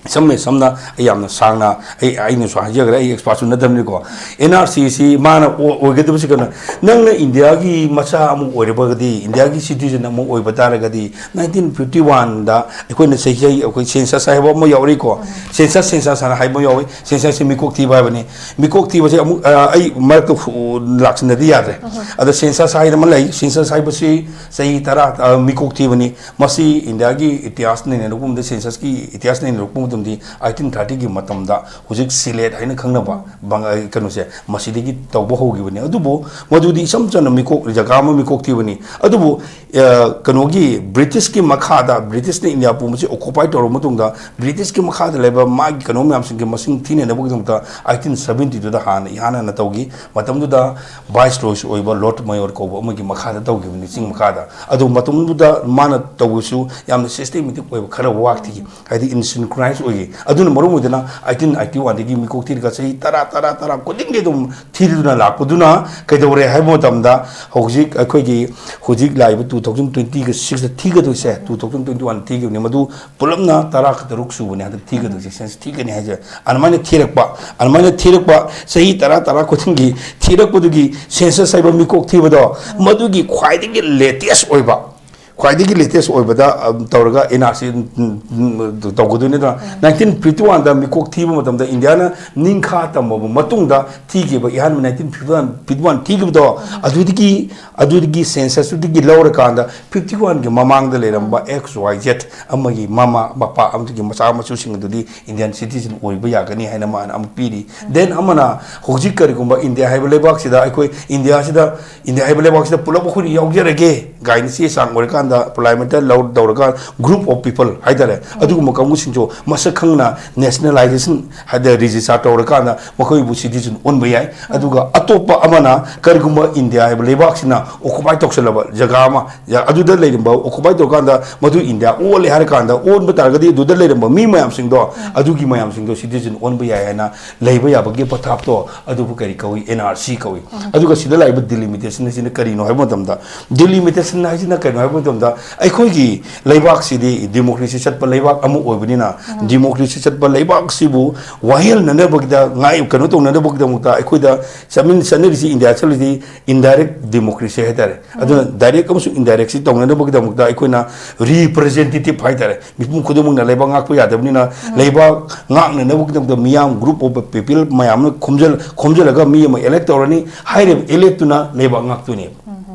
ꯏꯁꯝ ꯁꯝꯅ, ꯑꯩ ꯌꯥꯝꯅ ꯁꯥꯡꯅ, ꯑꯩ, ꯑꯩꯅꯁꯨ ꯍꯥꯏꯖꯈ꯭ꯔꯦ, ꯑꯩ ꯑꯦꯛꯁꯄꯥꯔꯠꯁꯨ ꯅꯠꯇꯕꯅꯤꯀꯣ꯫ ꯑꯦꯟ ꯑꯥꯔ ꯁꯤꯁꯤ ꯃꯥꯅ ꯑꯣ-, ꯑꯣꯏꯒꯗꯕꯁꯤ ꯀꯩꯅꯣ? ꯅꯪꯅ ꯏꯟꯗꯤꯌꯥꯒꯤ ꯃꯆꯥ ꯑꯃ ꯑꯣꯏꯔꯕꯒꯗꯤ, ꯏꯟꯗꯤꯌꯥꯒꯤ ꯁꯤꯇꯤꯖꯟ ꯑꯃ ꯑꯣꯏꯕ ꯇꯥꯔꯒꯗꯤ, ꯅꯥꯏꯟꯇꯤꯟ ꯐꯤꯐꯇꯤ ꯋꯥꯟꯗ ꯑꯩꯈꯣꯏꯅ ꯆꯍꯤ, ꯑꯩꯈꯣꯏ ꯁꯦꯟꯁꯁ ꯍꯥꯏꯕ ꯑꯃ ꯌꯥꯎꯔꯤꯀꯣ꯫ ꯁꯦꯟꯁꯁ, ꯁꯦꯟꯁꯁ ꯍꯥꯏꯅ ꯍꯥꯏꯕ ꯑꯃ ꯌꯥꯎꯏ꯫ ꯁꯦꯟꯁꯁꯁꯤ ꯃꯤꯀꯣꯛ ꯊꯤꯕ ꯍꯥꯏꯕꯅꯤ꯫ ꯃꯤꯀꯣꯛ ꯊꯤꯕꯁꯦ ꯑꯃꯨꯛ, ꯑ, ꯑꯩ ꯃꯔꯛꯇ ꯐꯨ-, ꯂꯥꯛꯁꯤꯟꯅꯗꯤ ꯌꯥꯗ꯭ꯔꯦ꯫ ꯑꯗ ꯁꯦꯟꯁꯁ ꯍꯥꯏꯅ ꯑꯃ ꯂꯩ꯫ ꯁꯦꯟꯁꯁ ꯍꯥꯏꯕꯁꯤ ꯆꯍꯤ ꯇꯔꯥ, ꯑ, ꯃꯤꯀꯣꯛ ꯊꯤꯕꯅꯤ꯫ ꯃꯁꯤ ꯏꯟꯗꯤꯌꯥꯒꯤ ꯏꯇꯤꯍꯥꯁ ꯅꯩꯅꯔꯛꯄ ꯃꯇꯝꯗ, ꯁꯦꯟꯁꯁꯀꯤ ꯏꯇꯤꯍꯥꯁ ꯅꯩꯅꯔꯛꯄ ꯃꯇꯝꯗꯗꯤ, ꯑꯩꯇꯤꯟ ꯊꯥꯔꯇꯤꯒꯤ ꯃꯇꯝꯗ ꯍꯧꯖꯤꯛ ꯁꯤꯂꯦꯠ ꯍꯥꯏꯅ ꯈꯪꯅꯕ ꯕꯪ-, ꯑ, ꯀꯩꯅꯣꯁꯦ, ꯃꯁꯤꯗꯒꯤ ꯇꯧꯕ ꯍꯧꯈꯤꯕꯅꯤ꯫ ꯑꯗꯨꯕꯨ ꯃꯗꯨꯗꯤ ꯏꯆꯝ ꯆꯝꯅ ꯃꯤꯀꯣꯛ, ꯖꯒꯥ ꯑꯃ ꯃꯤꯀꯣꯛ ꯊꯤꯕꯅꯤ꯫ ꯑꯗꯨꯕꯨ, ꯑ, ꯀꯩꯅꯣꯒꯤ ꯕ꯭ꯔꯤꯇꯤꯁꯀꯤ ꯃꯈꯥꯗ, ꯕ꯭ꯔꯤꯇꯤꯁꯅ ꯏꯟꯗꯤꯌꯥ ꯄꯨꯝꯕꯁꯤ ꯑꯣꯀꯨꯄꯥꯏ ꯇꯧꯔꯕ ꯃꯇꯨꯡꯗ, ꯕ꯭ꯔꯤꯇꯤꯁꯀꯤ ꯃꯈꯥꯗ ꯂꯩꯕ ꯃꯥꯒꯤ ꯀꯩꯅꯣ ꯃꯌꯥꯝꯁꯤꯡꯒꯤ ꯃꯁꯤꯡ ꯊꯤꯅꯅꯕꯒꯤꯗꯃꯛꯇ ꯑꯩꯇꯤꯟ ꯁꯚꯦꯟꯇꯤꯗꯨꯗ ꯍꯥꯟꯅ ꯏꯍꯥꯟ ꯍꯥꯟꯅ ꯇꯧꯈꯤ꯫ ꯃꯇꯝꯗꯨꯗ ꯚꯥꯏꯁꯔꯣꯏꯁ ꯑꯣꯏꯕ ꯂꯣꯔꯗ ꯃꯦꯌꯣꯔ ꯀꯧꯕ ꯑꯃꯒꯤ ꯃꯈꯥꯗ ꯇꯧꯈꯤꯕꯅꯤ, ꯆꯤꯡ ꯃꯈꯥꯗ꯫ ꯑꯗꯨ ꯃꯇꯝꯗꯨꯗ ꯃꯥꯅ ꯇꯧꯕꯁꯨ ꯌꯥꯝꯅ ꯁꯤꯁꯇꯦꯃꯦꯇꯤꯛ ꯑꯣꯏꯕ ꯈꯔ ꯋꯥꯠꯈꯤ, ꯍꯥꯏꯗꯤ ꯏꯟꯁꯤꯟꯀ꯭ꯔꯥꯏꯁ ꯑꯣꯏꯈꯤ꯫ ꯑꯗꯨꯅ ꯃꯔꯝ ꯑꯣꯏꯗꯅ ꯑꯩꯇꯤꯟ ꯑꯩꯇꯤ ꯋꯥꯟꯗꯒꯤ ꯃꯤꯀꯣꯛ ꯊꯤꯔꯒ ꯆꯍꯤ ꯇꯔꯥ, ꯇꯔꯥ, ꯇꯔꯥ ꯈꯨꯗꯤꯡꯒꯤ ꯑꯗꯨꯝ ꯊꯤꯗꯨꯅ ꯂꯥꯛꯄꯗꯨꯅ ꯀꯩꯗꯧꯔꯦ ꯍꯥꯏꯕ ꯃꯇꯝꯗ, ꯍꯧꯖꯤꯛ ꯑꯩꯈꯣꯏꯒꯤ ꯍꯧꯖꯤꯛ ꯂꯥꯛꯏꯕ ꯇꯨ ꯊꯥꯎꯖꯟ ꯇ꯭ꯋꯦꯟꯇꯤꯒ ꯁꯤꯛꯁꯇ ꯊꯤꯒꯗꯣꯏꯁꯦ, ꯇꯨ ꯊꯥꯎꯖꯟ ꯇ꯭ꯋꯦꯟꯇꯤ ꯋꯥꯟꯗ ꯊꯤꯈꯤꯕꯅꯤ, ꯃꯗꯨ ꯄꯨꯂꯞꯅ ꯇꯔꯥ ꯇꯔꯨꯛ ꯁꯨꯕꯅꯦ ꯍꯟꯗꯛ ꯊꯤꯒꯗꯣꯏꯁꯦ, ꯁꯦꯟꯁꯁ ꯊꯤꯒꯅꯤ ꯍꯥꯏꯁꯦ꯫ ꯑꯗꯨꯃꯥꯏꯅ ꯊꯤꯔꯛꯄ, ꯑꯗꯨꯃꯥꯏꯅ ꯊꯤꯔꯛꯄ, ꯆꯍꯤ ꯇꯔꯥ, ꯇꯔꯥ ꯈꯨꯗꯤꯡꯒꯤ ꯊꯤꯔꯛꯄꯗꯨꯒꯤ ꯁꯦꯟꯁꯁ ꯍꯥꯏꯕ ꯃꯤꯀꯣꯛ ꯊꯤꯕꯗꯣ, ꯃꯗꯨꯒꯤ ꯈ꯭ꯋꯥꯏꯗꯒꯤ ꯂꯦꯇꯦꯁ ꯑꯣꯏꯕ, ꯈ꯭ꯋꯥꯏꯗꯒꯤ ꯂꯦꯇꯦꯁ ꯑꯣꯏꯕꯗ ꯑ, ꯇꯧꯔꯒ ꯑꯦꯟ ꯑꯥꯔ ꯁꯤ ꯇꯧꯒꯗꯣꯏꯅꯤ꯫ ꯑꯗꯨꯅ ꯅꯥꯏꯟꯇꯤꯟ ꯐꯤꯐꯇꯤ ꯋꯥꯟꯗ ꯃꯤꯀꯣꯛ ꯊꯤꯕ ꯃꯇꯝꯗ ꯏꯟꯗꯤꯌꯥꯅ ꯅꯤꯡꯈꯥ ꯇꯝꯃꯕ ꯃꯇꯨꯡꯗ ꯊꯤꯈꯤꯕ ꯏꯍꯥꯟꯕ nineteen fifty one fifty one ꯊꯤꯈꯤꯕꯗꯣ, ꯑꯗꯨꯗꯒꯤ ꯑꯗꯨꯗꯒꯤ ꯁꯦꯟꯁꯁꯇꯨꯗꯒꯤ ꯂꯧꯔꯀꯥꯟꯗ ꯐꯤꯐꯇꯤ ꯋꯥꯟꯒꯤ ꯃꯃꯥꯡꯗ ꯂꯩꯔꯝꯕ ꯑꯦꯛꯁ ꯋꯥꯏ ꯖꯦꯠ ꯑꯃꯒꯤ ꯃꯃꯥ ꯃꯄꯥ ꯑꯃꯗꯨꯒꯤ ꯃꯆꯥ ꯃꯁꯨꯁꯤꯡ ꯑꯗꯨꯗꯤ ꯏꯟꯗꯤꯌꯥꯟ ꯁꯤꯇꯤꯖꯟ ꯑꯣꯏꯕ ꯌꯥꯒꯅꯤ ꯍꯥꯏꯅ ꯃꯥꯅ ꯑꯃ ꯄꯤꯔꯤ꯫ ꯗꯦꯟ ꯑꯃꯅ ꯍꯧꯖꯤꯛ ꯀꯔꯤꯒꯨꯝꯕ ꯏꯟꯗꯤꯌꯥ ꯍꯥꯏꯕ ꯂꯩꯕꯥꯛꯁꯤꯗ, ꯑꯩꯈꯣꯏ ꯏꯟꯗꯤꯌꯥꯁꯤꯗ, ꯏꯟꯗꯤꯌꯥ ꯍꯥꯏꯕ ꯂꯩꯕꯥꯛꯁꯤꯗ ꯄꯨꯂꯞ ꯑꯩꯈꯣꯏꯅ ꯌꯥꯎꯖꯔꯒꯦ ꯀꯥꯏꯅ ꯆꯦ ꯆꯥꯡ ꯑꯣꯏꯔꯀꯥꯟꯗ ꯄꯥꯔꯂꯤꯌꯥꯃꯦꯟꯇ ꯂꯧ ꯇꯧꯔꯀꯥꯟꯗ ꯒ꯭ꯔꯨꯞ ꯑꯣꯐ ꯄꯤꯄꯜ ꯍꯥꯏꯇꯥꯔꯦ, ꯑꯗꯨꯒꯨꯝꯕ ꯀꯥꯡꯕꯨꯁꯤꯡꯁꯨ ꯃꯁꯛ ꯈꯪꯅ ꯅꯦꯁꯅꯦꯂꯥꯏꯖꯦꯁꯟ ꯍꯥꯏꯗꯤ ꯔꯦꯖꯤꯁꯇꯥꯔ ꯇꯧꯔꯀꯥꯟꯗ ꯃꯈꯣꯏꯕꯨ ꯁꯤꯇꯤꯖꯟ ꯑꯣꯟꯕ ꯌꯥꯏ꯫ ꯑꯗꯨꯒ ꯑꯇꯣꯞꯄ ꯑꯃꯅ ꯀꯔꯤꯒꯨꯝꯕ ꯏꯟꯗꯤꯌꯥ ꯍꯥꯏꯕ ꯂꯩꯕꯥꯛꯁꯤꯅ ꯑꯣꯀꯨꯄꯥꯏ ꯇꯧꯁꯜꯂꯕ ꯖꯒꯥ ꯑꯃ, ꯌꯥ-, ꯑꯗꯨꯗ ꯂꯩꯔꯝꯕ, ꯑꯣꯀꯨꯄꯥꯏ ꯇꯧꯔꯀꯥꯟꯗ ꯃꯗꯨ ꯏꯟꯗꯤꯌꯥ ꯑꯣꯜꯂꯦ ꯍꯥꯏꯔ ꯀꯥꯟꯗ, ꯑꯣꯟꯕ ꯇꯥꯔꯒꯗꯤ ꯑꯗꯨꯗ ꯂꯩꯔꯝꯕ ꯃꯤ ꯃꯌꯥꯝꯁꯤꯡꯗꯣ, ꯑꯗꯨꯒꯤ ꯃꯌꯥꯝꯁꯤꯡꯗꯣ ꯁꯤꯇꯤꯖꯟ ꯑꯣꯟꯕ ꯌꯥꯏ ꯍꯥꯏꯅ ꯂꯩꯕ ꯌꯥꯕꯒꯤ ꯄꯊꯥꯞꯇꯣ ꯑꯗꯨꯕꯨ ꯀꯔꯤ ꯀꯧꯏ? ꯑꯦꯟ ꯑꯥꯔ ꯁꯤ ꯀꯧꯏ꯫ ꯑꯗꯨꯒ ꯁꯤꯗ ꯂꯥꯛꯏꯕ ꯗꯤꯂꯤꯃꯤꯇꯦꯁꯟ ꯑꯁꯤꯅ ꯀꯔꯤꯅꯣ ꯍꯥꯏꯕ ꯃꯇꯝꯗ, ꯗꯤꯂꯤꯃꯤꯇꯦꯁꯟ ꯍꯥꯏꯁꯤꯅ ꯀꯔꯤꯅꯣ ꯍꯥꯏꯕ ꯃꯇꯝꯗ, ꯑꯩꯈꯣꯏꯒꯤ ꯂꯩꯕꯥꯛꯁꯤꯗꯤ ꯗꯤꯃꯣꯀ꯭ꯔꯦꯁꯤ ꯆꯠꯄ ꯂꯩꯕꯥꯛ ꯑꯃ ꯑꯣꯏꯕꯅꯤꯅ, ꯗꯤꯃꯣꯀ꯭ꯔꯦꯁꯤ ꯆꯠꯄ ꯂꯩꯕꯥꯛꯁꯤꯕꯨ ꯋꯥꯌꯦꯜꯅꯅꯕꯒꯤꯗ, ꯉꯥꯏ-, ꯀꯩꯅꯣ ꯇꯧꯅꯅꯕꯒꯤꯗꯃꯛꯇ, ꯑꯩꯈꯣꯏꯗ ꯆꯠꯃꯤꯟ-, ꯆꯠꯅꯔꯤꯁꯤ, ꯏꯟꯗꯤꯌꯥ ꯆꯠꯂꯤꯁꯤ ꯏꯟꯗꯥꯏꯔꯦꯛ ꯗꯤꯃꯣꯀ꯭ꯔꯦꯁꯤ ꯍꯥꯏꯇꯥꯔꯦ꯫ ꯑꯗꯨꯅ ꯗꯥꯏꯔꯦꯛ ꯑꯃꯁꯨꯡ ꯏꯟꯗꯥꯏꯔꯦꯛꯁꯤ ꯇꯧꯅꯅꯕꯒꯤꯗꯃꯛꯇ ꯑꯩꯈꯣꯏꯅ ꯔꯤꯄ꯭ꯔꯖꯦꯟꯇꯦꯇꯤꯞ ꯍꯥꯏꯇꯥꯔꯦ, ꯃꯤꯄꯨꯝ ꯈꯨꯗꯤꯡꯃꯛꯅ ꯂꯩꯕꯥꯛ ꯉꯥꯛꯄ ꯌꯥꯗꯕꯅꯤꯅ, ꯂꯩꯕꯥꯛ ꯉꯥꯛꯅꯅꯕꯒꯤꯗꯃꯛꯇ ꯃꯤꯌꯥꯝ, ꯒ꯭ꯔꯨꯞ ꯑꯣꯐ ꯄꯤꯄꯜ ꯃꯌꯥꯝ ꯑꯃ ꯈꯣꯝꯖꯤꯜ-, ꯈꯣꯝꯖꯤꯜꯂꯒ ꯃꯤ ꯑꯃ ꯏꯂꯦꯛ ꯇꯧꯔꯅꯤ꯫ ꯍꯥꯏꯔꯤꯕ ꯏꯂꯦꯛꯇꯨꯅ ꯂꯩꯕꯥꯛ ꯉꯥꯛꯇꯣꯏꯅꯦꯕ꯫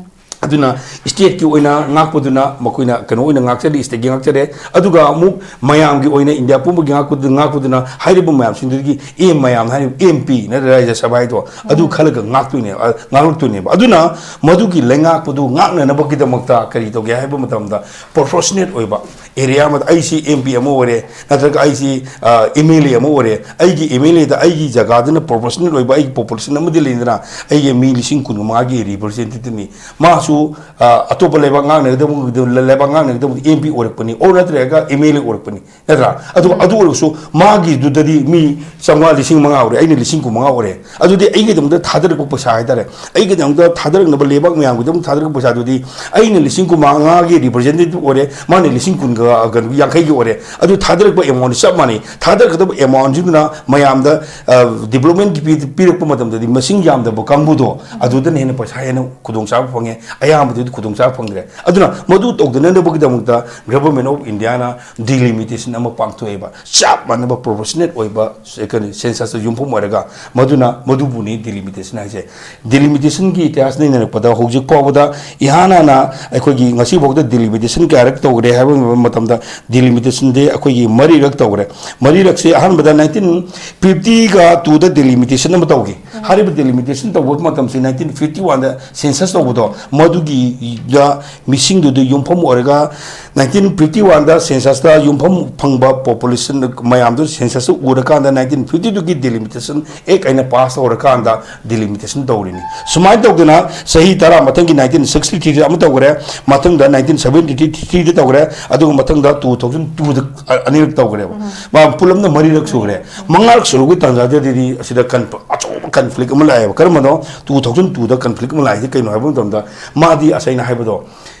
ꯑꯗꯨꯅ ꯁ꯭ꯇꯦꯠꯀꯤ ꯑꯣꯏꯅ ꯉꯥꯛꯄꯗꯨꯅ ꯃꯈꯣꯏꯅ ꯀꯩꯅꯣ ꯑꯣꯏꯅ ꯉꯥꯛꯆꯔꯤ, ꯁ꯭ꯇꯦꯠꯀꯤ ꯉꯥꯛꯆꯔꯦ꯫ ꯑꯗꯨꯒ ꯑꯃꯨꯛ ꯃꯌꯥꯝꯒꯤ ꯑꯣꯏꯅ, ꯏꯟꯗꯤꯌꯥ ꯄꯨꯝꯕꯒꯤ ꯉꯥꯛꯄꯗꯨ-, ꯉꯥꯛꯄꯗꯨꯅ ꯍꯥꯏꯔꯤꯕ ꯃꯌꯥꯝꯁꯤꯡꯗꯨꯗꯒꯤ ꯑꯦꯝ ꯃꯌꯥꯝꯅ ꯍꯥꯏꯔꯤꯕ ꯑꯦꯝ ꯄꯤ ꯅꯠꯇ꯭ꯔ ꯔꯥꯖ꯭ꯌ ꯁꯚꯥ ꯍꯥꯏꯗꯣ, ꯑꯗꯨ ꯈꯜꯂꯒ ꯉꯥꯛꯇꯣꯏꯅꯦꯕ, ꯑ, ꯉꯥꯛꯂꯛꯇꯣꯏꯅꯦꯕ꯫ ꯑꯗꯨꯅ ꯃꯗꯨꯒꯤ ꯂꯩꯉꯥꯛꯄꯗꯨ ꯉꯥꯛꯅꯅꯕꯒꯤꯗꯃꯛꯇ ꯀꯔꯤ ꯇꯧꯒꯦ ꯍꯥꯏꯕ ꯃꯇꯝꯗ, ꯄ꯭ꯔꯣꯄꯣꯔꯁꯅꯦꯠ ꯑꯣꯏꯕ ꯑꯦꯔꯤꯌꯥ ꯑꯃꯗ, ꯑꯩꯁꯤ ꯑꯦꯝ ꯄꯤ ꯑꯃ ꯑꯣꯏꯔꯦ, ꯅꯠꯇ꯭ꯔꯒ ꯑꯩꯁꯤ, ꯑ, ꯑꯦꯝ ꯑꯦꯜ ꯑꯦ ꯑꯃ ꯑꯣꯏꯔꯦ, ꯑꯩꯒꯤ ꯑꯦꯝ ꯑꯦꯜ ꯑꯦꯗ ꯑꯩꯒꯤ ꯖꯒꯥꯗꯨꯅ ꯄ꯭ꯔꯣꯄꯣꯔꯁꯅꯦꯠ ꯑꯣꯏꯕ ꯑꯩꯒꯤ ꯄꯣꯄꯨꯂꯦꯁꯟ ꯑꯃꯗꯤ ꯂꯩꯗꯅ, ꯑꯩꯒꯤ ꯃꯤ ꯂꯤꯁꯤꯡ ꯀꯨꯟ ꯃꯉꯥꯒꯤ ꯔꯤꯄ꯭ꯔꯖꯦꯟꯇꯦꯇꯤꯞꯅꯤ꯫ ꯃꯥꯁꯨ, ꯑ, ꯑꯇꯣꯞꯄ ꯂꯩꯕꯥꯛ ꯉꯥꯛꯅꯒꯗꯕ, ꯂꯩꯕꯥꯛ ꯉꯥꯛꯅꯒꯗꯕꯗꯤ ꯑꯦꯝ ꯄꯤ ꯑꯣꯏꯔꯛꯄꯅꯤ, ꯑꯣꯔ ꯅꯠꯇ꯭ꯔꯒ ꯑꯦꯝ ꯑꯦꯜ ꯑꯦ ꯑꯣꯏꯔꯛꯄꯅꯤ, ꯅꯠꯇ꯭ꯔꯥ? ꯑꯗꯨ, ꯑꯗꯨ ꯑꯣꯏꯔꯒꯁꯨ ꯃꯥꯒꯤꯗꯨꯗꯗꯤ ꯃꯤ ꯆꯥꯝꯃꯉꯥ, ꯂꯤꯁꯤꯡ ꯃꯉꯥ ꯑꯣꯏꯔꯦ, ꯑꯩꯅ ꯂꯤꯁꯤꯡ ꯀꯨꯟ ꯃꯉꯥ ꯑꯣꯏꯔꯦ꯫ ꯑꯗꯨꯗꯤ ꯑꯩꯒꯤꯗꯃꯛꯇ ꯊꯥꯗꯔꯛꯄ ꯄꯩꯁꯥ ꯍꯥꯏꯇꯥꯔꯦ, ꯑꯩꯒꯤꯗꯃꯛꯇ ꯊꯥꯗꯔꯛꯅꯕ ꯂꯩꯕꯥꯛ ꯃꯌꯥꯝꯒꯤꯗꯃꯛ ꯊꯥꯗꯔꯛꯄ ꯄꯩꯁꯥꯗꯨꯗꯤ ꯑꯩꯅ ꯂꯤꯁꯤꯡ ꯀꯨꯟ ꯃꯉꯥꯒꯤ ꯔꯤꯄ꯭ꯔꯖꯦꯟꯇꯦꯇꯤꯞ ꯑꯣꯏꯔꯦ, ꯃꯥꯅ ꯂꯤꯁꯤꯡ ꯀꯨꯟꯒ ꯑ, ꯀꯩꯅꯣ, ꯌꯥꯡꯈꯩꯒꯤ ꯑꯣꯏꯔꯦ, ꯑꯗꯨ ꯊꯥꯗꯔꯛꯄ amount ꯆꯞ ꯃꯥꯟꯅꯩ꯫ ꯊꯥꯗꯔꯛꯀꯗꯕ amount ꯁꯤꯗꯨꯅ ꯃꯌꯥꯝꯗ, ꯑ, development ꯀꯤ ꯄꯤ-, ꯄꯤꯔꯛꯄ ꯃꯇꯝꯗꯗꯤ ꯃꯁꯤꯡ ꯌꯥꯝꯗꯕ ꯀꯥꯡꯕꯨꯗꯣ ꯑꯗꯨꯗꯅ ꯍꯦꯟꯅ ꯄꯩꯁꯥ ꯍꯦꯟꯅ ꯈꯨꯗꯣꯡꯆꯥꯕ ꯐꯪꯉꯦ, ꯑꯌꯥꯝꯕꯗꯨꯗꯤ ꯈꯨꯗꯣꯡꯆꯥꯕ ꯐꯪꯗ꯭ꯔꯦ꯫ ꯑꯗꯨꯅ ꯃꯗꯨ ꯇꯧꯗꯅꯅꯕꯒꯤꯗꯃꯛꯇ Government of India ꯅ delimitation ꯑꯃ ꯄꯥꯡꯊꯣꯛꯑꯦꯕ, ꯆꯞ ꯃꯥꯟꯅꯕ proportionate ꯑꯣꯏꯕ, ꯀꯩꯅꯣ, census ꯇ ꯌꯨꯝꯐꯝ ꯑꯣꯏꯔꯒ꯫ ꯃꯗꯨꯅ, ꯃꯗꯨꯕꯨꯅꯤ delimitation ꯍꯥꯏꯁꯦ꯫ Delimitation ꯒꯤ ꯏꯇꯤꯍꯥꯁ ꯅꯩꯅꯔꯛꯄꯗ ꯍꯧꯖꯤꯛ ꯐꯥꯎꯕꯗ ꯏꯍꯥꯟ ꯍꯥꯟꯅ ꯑꯩꯈꯣꯏꯒꯤ ꯉꯁꯤ ꯐꯥꯎꯗ delimitation ꯀꯌꯥꯔꯛ ꯇꯧꯈ꯭ꯔꯦ ꯍꯥꯏꯕ ꯃꯇꯝꯗ, delimitation ꯗꯤ ꯑꯩꯈꯣꯏꯒꯤ ꯃꯔꯤꯔꯛ ꯇꯧꯈ꯭ꯔꯦ꯫ ꯃꯔꯤꯔꯛꯁꯦ ꯑꯍꯥꯟꯕꯗ nineteen fifty ꯒ two ꯗ delimitation ꯑꯃ ꯇꯧꯈꯤ꯫ ꯍꯥꯏꯔꯤꯕ delimitation ꯇꯧꯕ ꯃꯇꯝꯁꯤ nineteen fifty one ꯗ census ꯇꯧꯕꯗꯣ, ꯃꯗꯨꯒꯤꯗ ꯃꯤꯁꯤꯡꯗꯨꯗ ꯌꯨꯝꯐꯝ ꯑꯣꯏꯔꯒ nineteen fifty one ꯗ census ꯇ ꯌꯨꯝꯐꯝ ꯐꯪꯕ population ꯃꯌꯥꯝꯗꯨ census ꯇ ꯎꯔꯀꯥꯟꯗ nineteen fifty two ꯒꯤ delimitation act ꯑꯩꯅ pass ꯇꯧꯔꯀꯥꯟꯗ delimitation ꯇꯧꯔꯤꯅꯤ꯫ ꯁꯨꯃꯥꯏꯅ ꯇꯧꯗꯅ ꯆꯍꯤ ꯇꯔꯥ ꯃꯊꯪꯒꯤ nineteen sixty three ꯗ ꯑꯃ ꯇꯧꯈ꯭ꯔꯦ, ꯃꯊꯪꯗ nineteen seventy three ꯗ ꯇꯧꯈ꯭ꯔꯦ, ꯑꯗꯨꯒ ꯃꯊꯪꯗ two thousand two ꯗ ꯑ-, ꯑꯅꯤꯔꯛ ꯇꯧꯈ꯭ꯔꯦꯕ꯫ ꯃꯥ ꯄꯨꯂꯞꯅ ꯃꯔꯤꯔꯛ ꯁꯨꯈ꯭ꯔꯦ꯫ ꯃꯉꯥꯔꯛ ꯁꯨꯔꯛꯄꯒꯤ ꯇꯥꯟꯖꯥꯗꯨꯗꯗꯤ ꯑꯁꯤꯗ ꯀꯟ-, ꯑꯆꯧꯕ conflict ꯑꯃ ꯂꯥꯛꯑꯦꯕ꯫ ꯀꯔꯝꯕꯅꯣ? Two thousand two ꯗ conflict ꯑꯃ ꯂꯥꯛꯏꯁꯦ ꯀꯩꯅꯣ ꯍꯥꯏꯕ ꯃꯇꯝꯗ, ꯃꯥꯗꯤ ꯑꯁ ꯑꯩꯅ ꯍꯥꯏꯕꯗꯣ,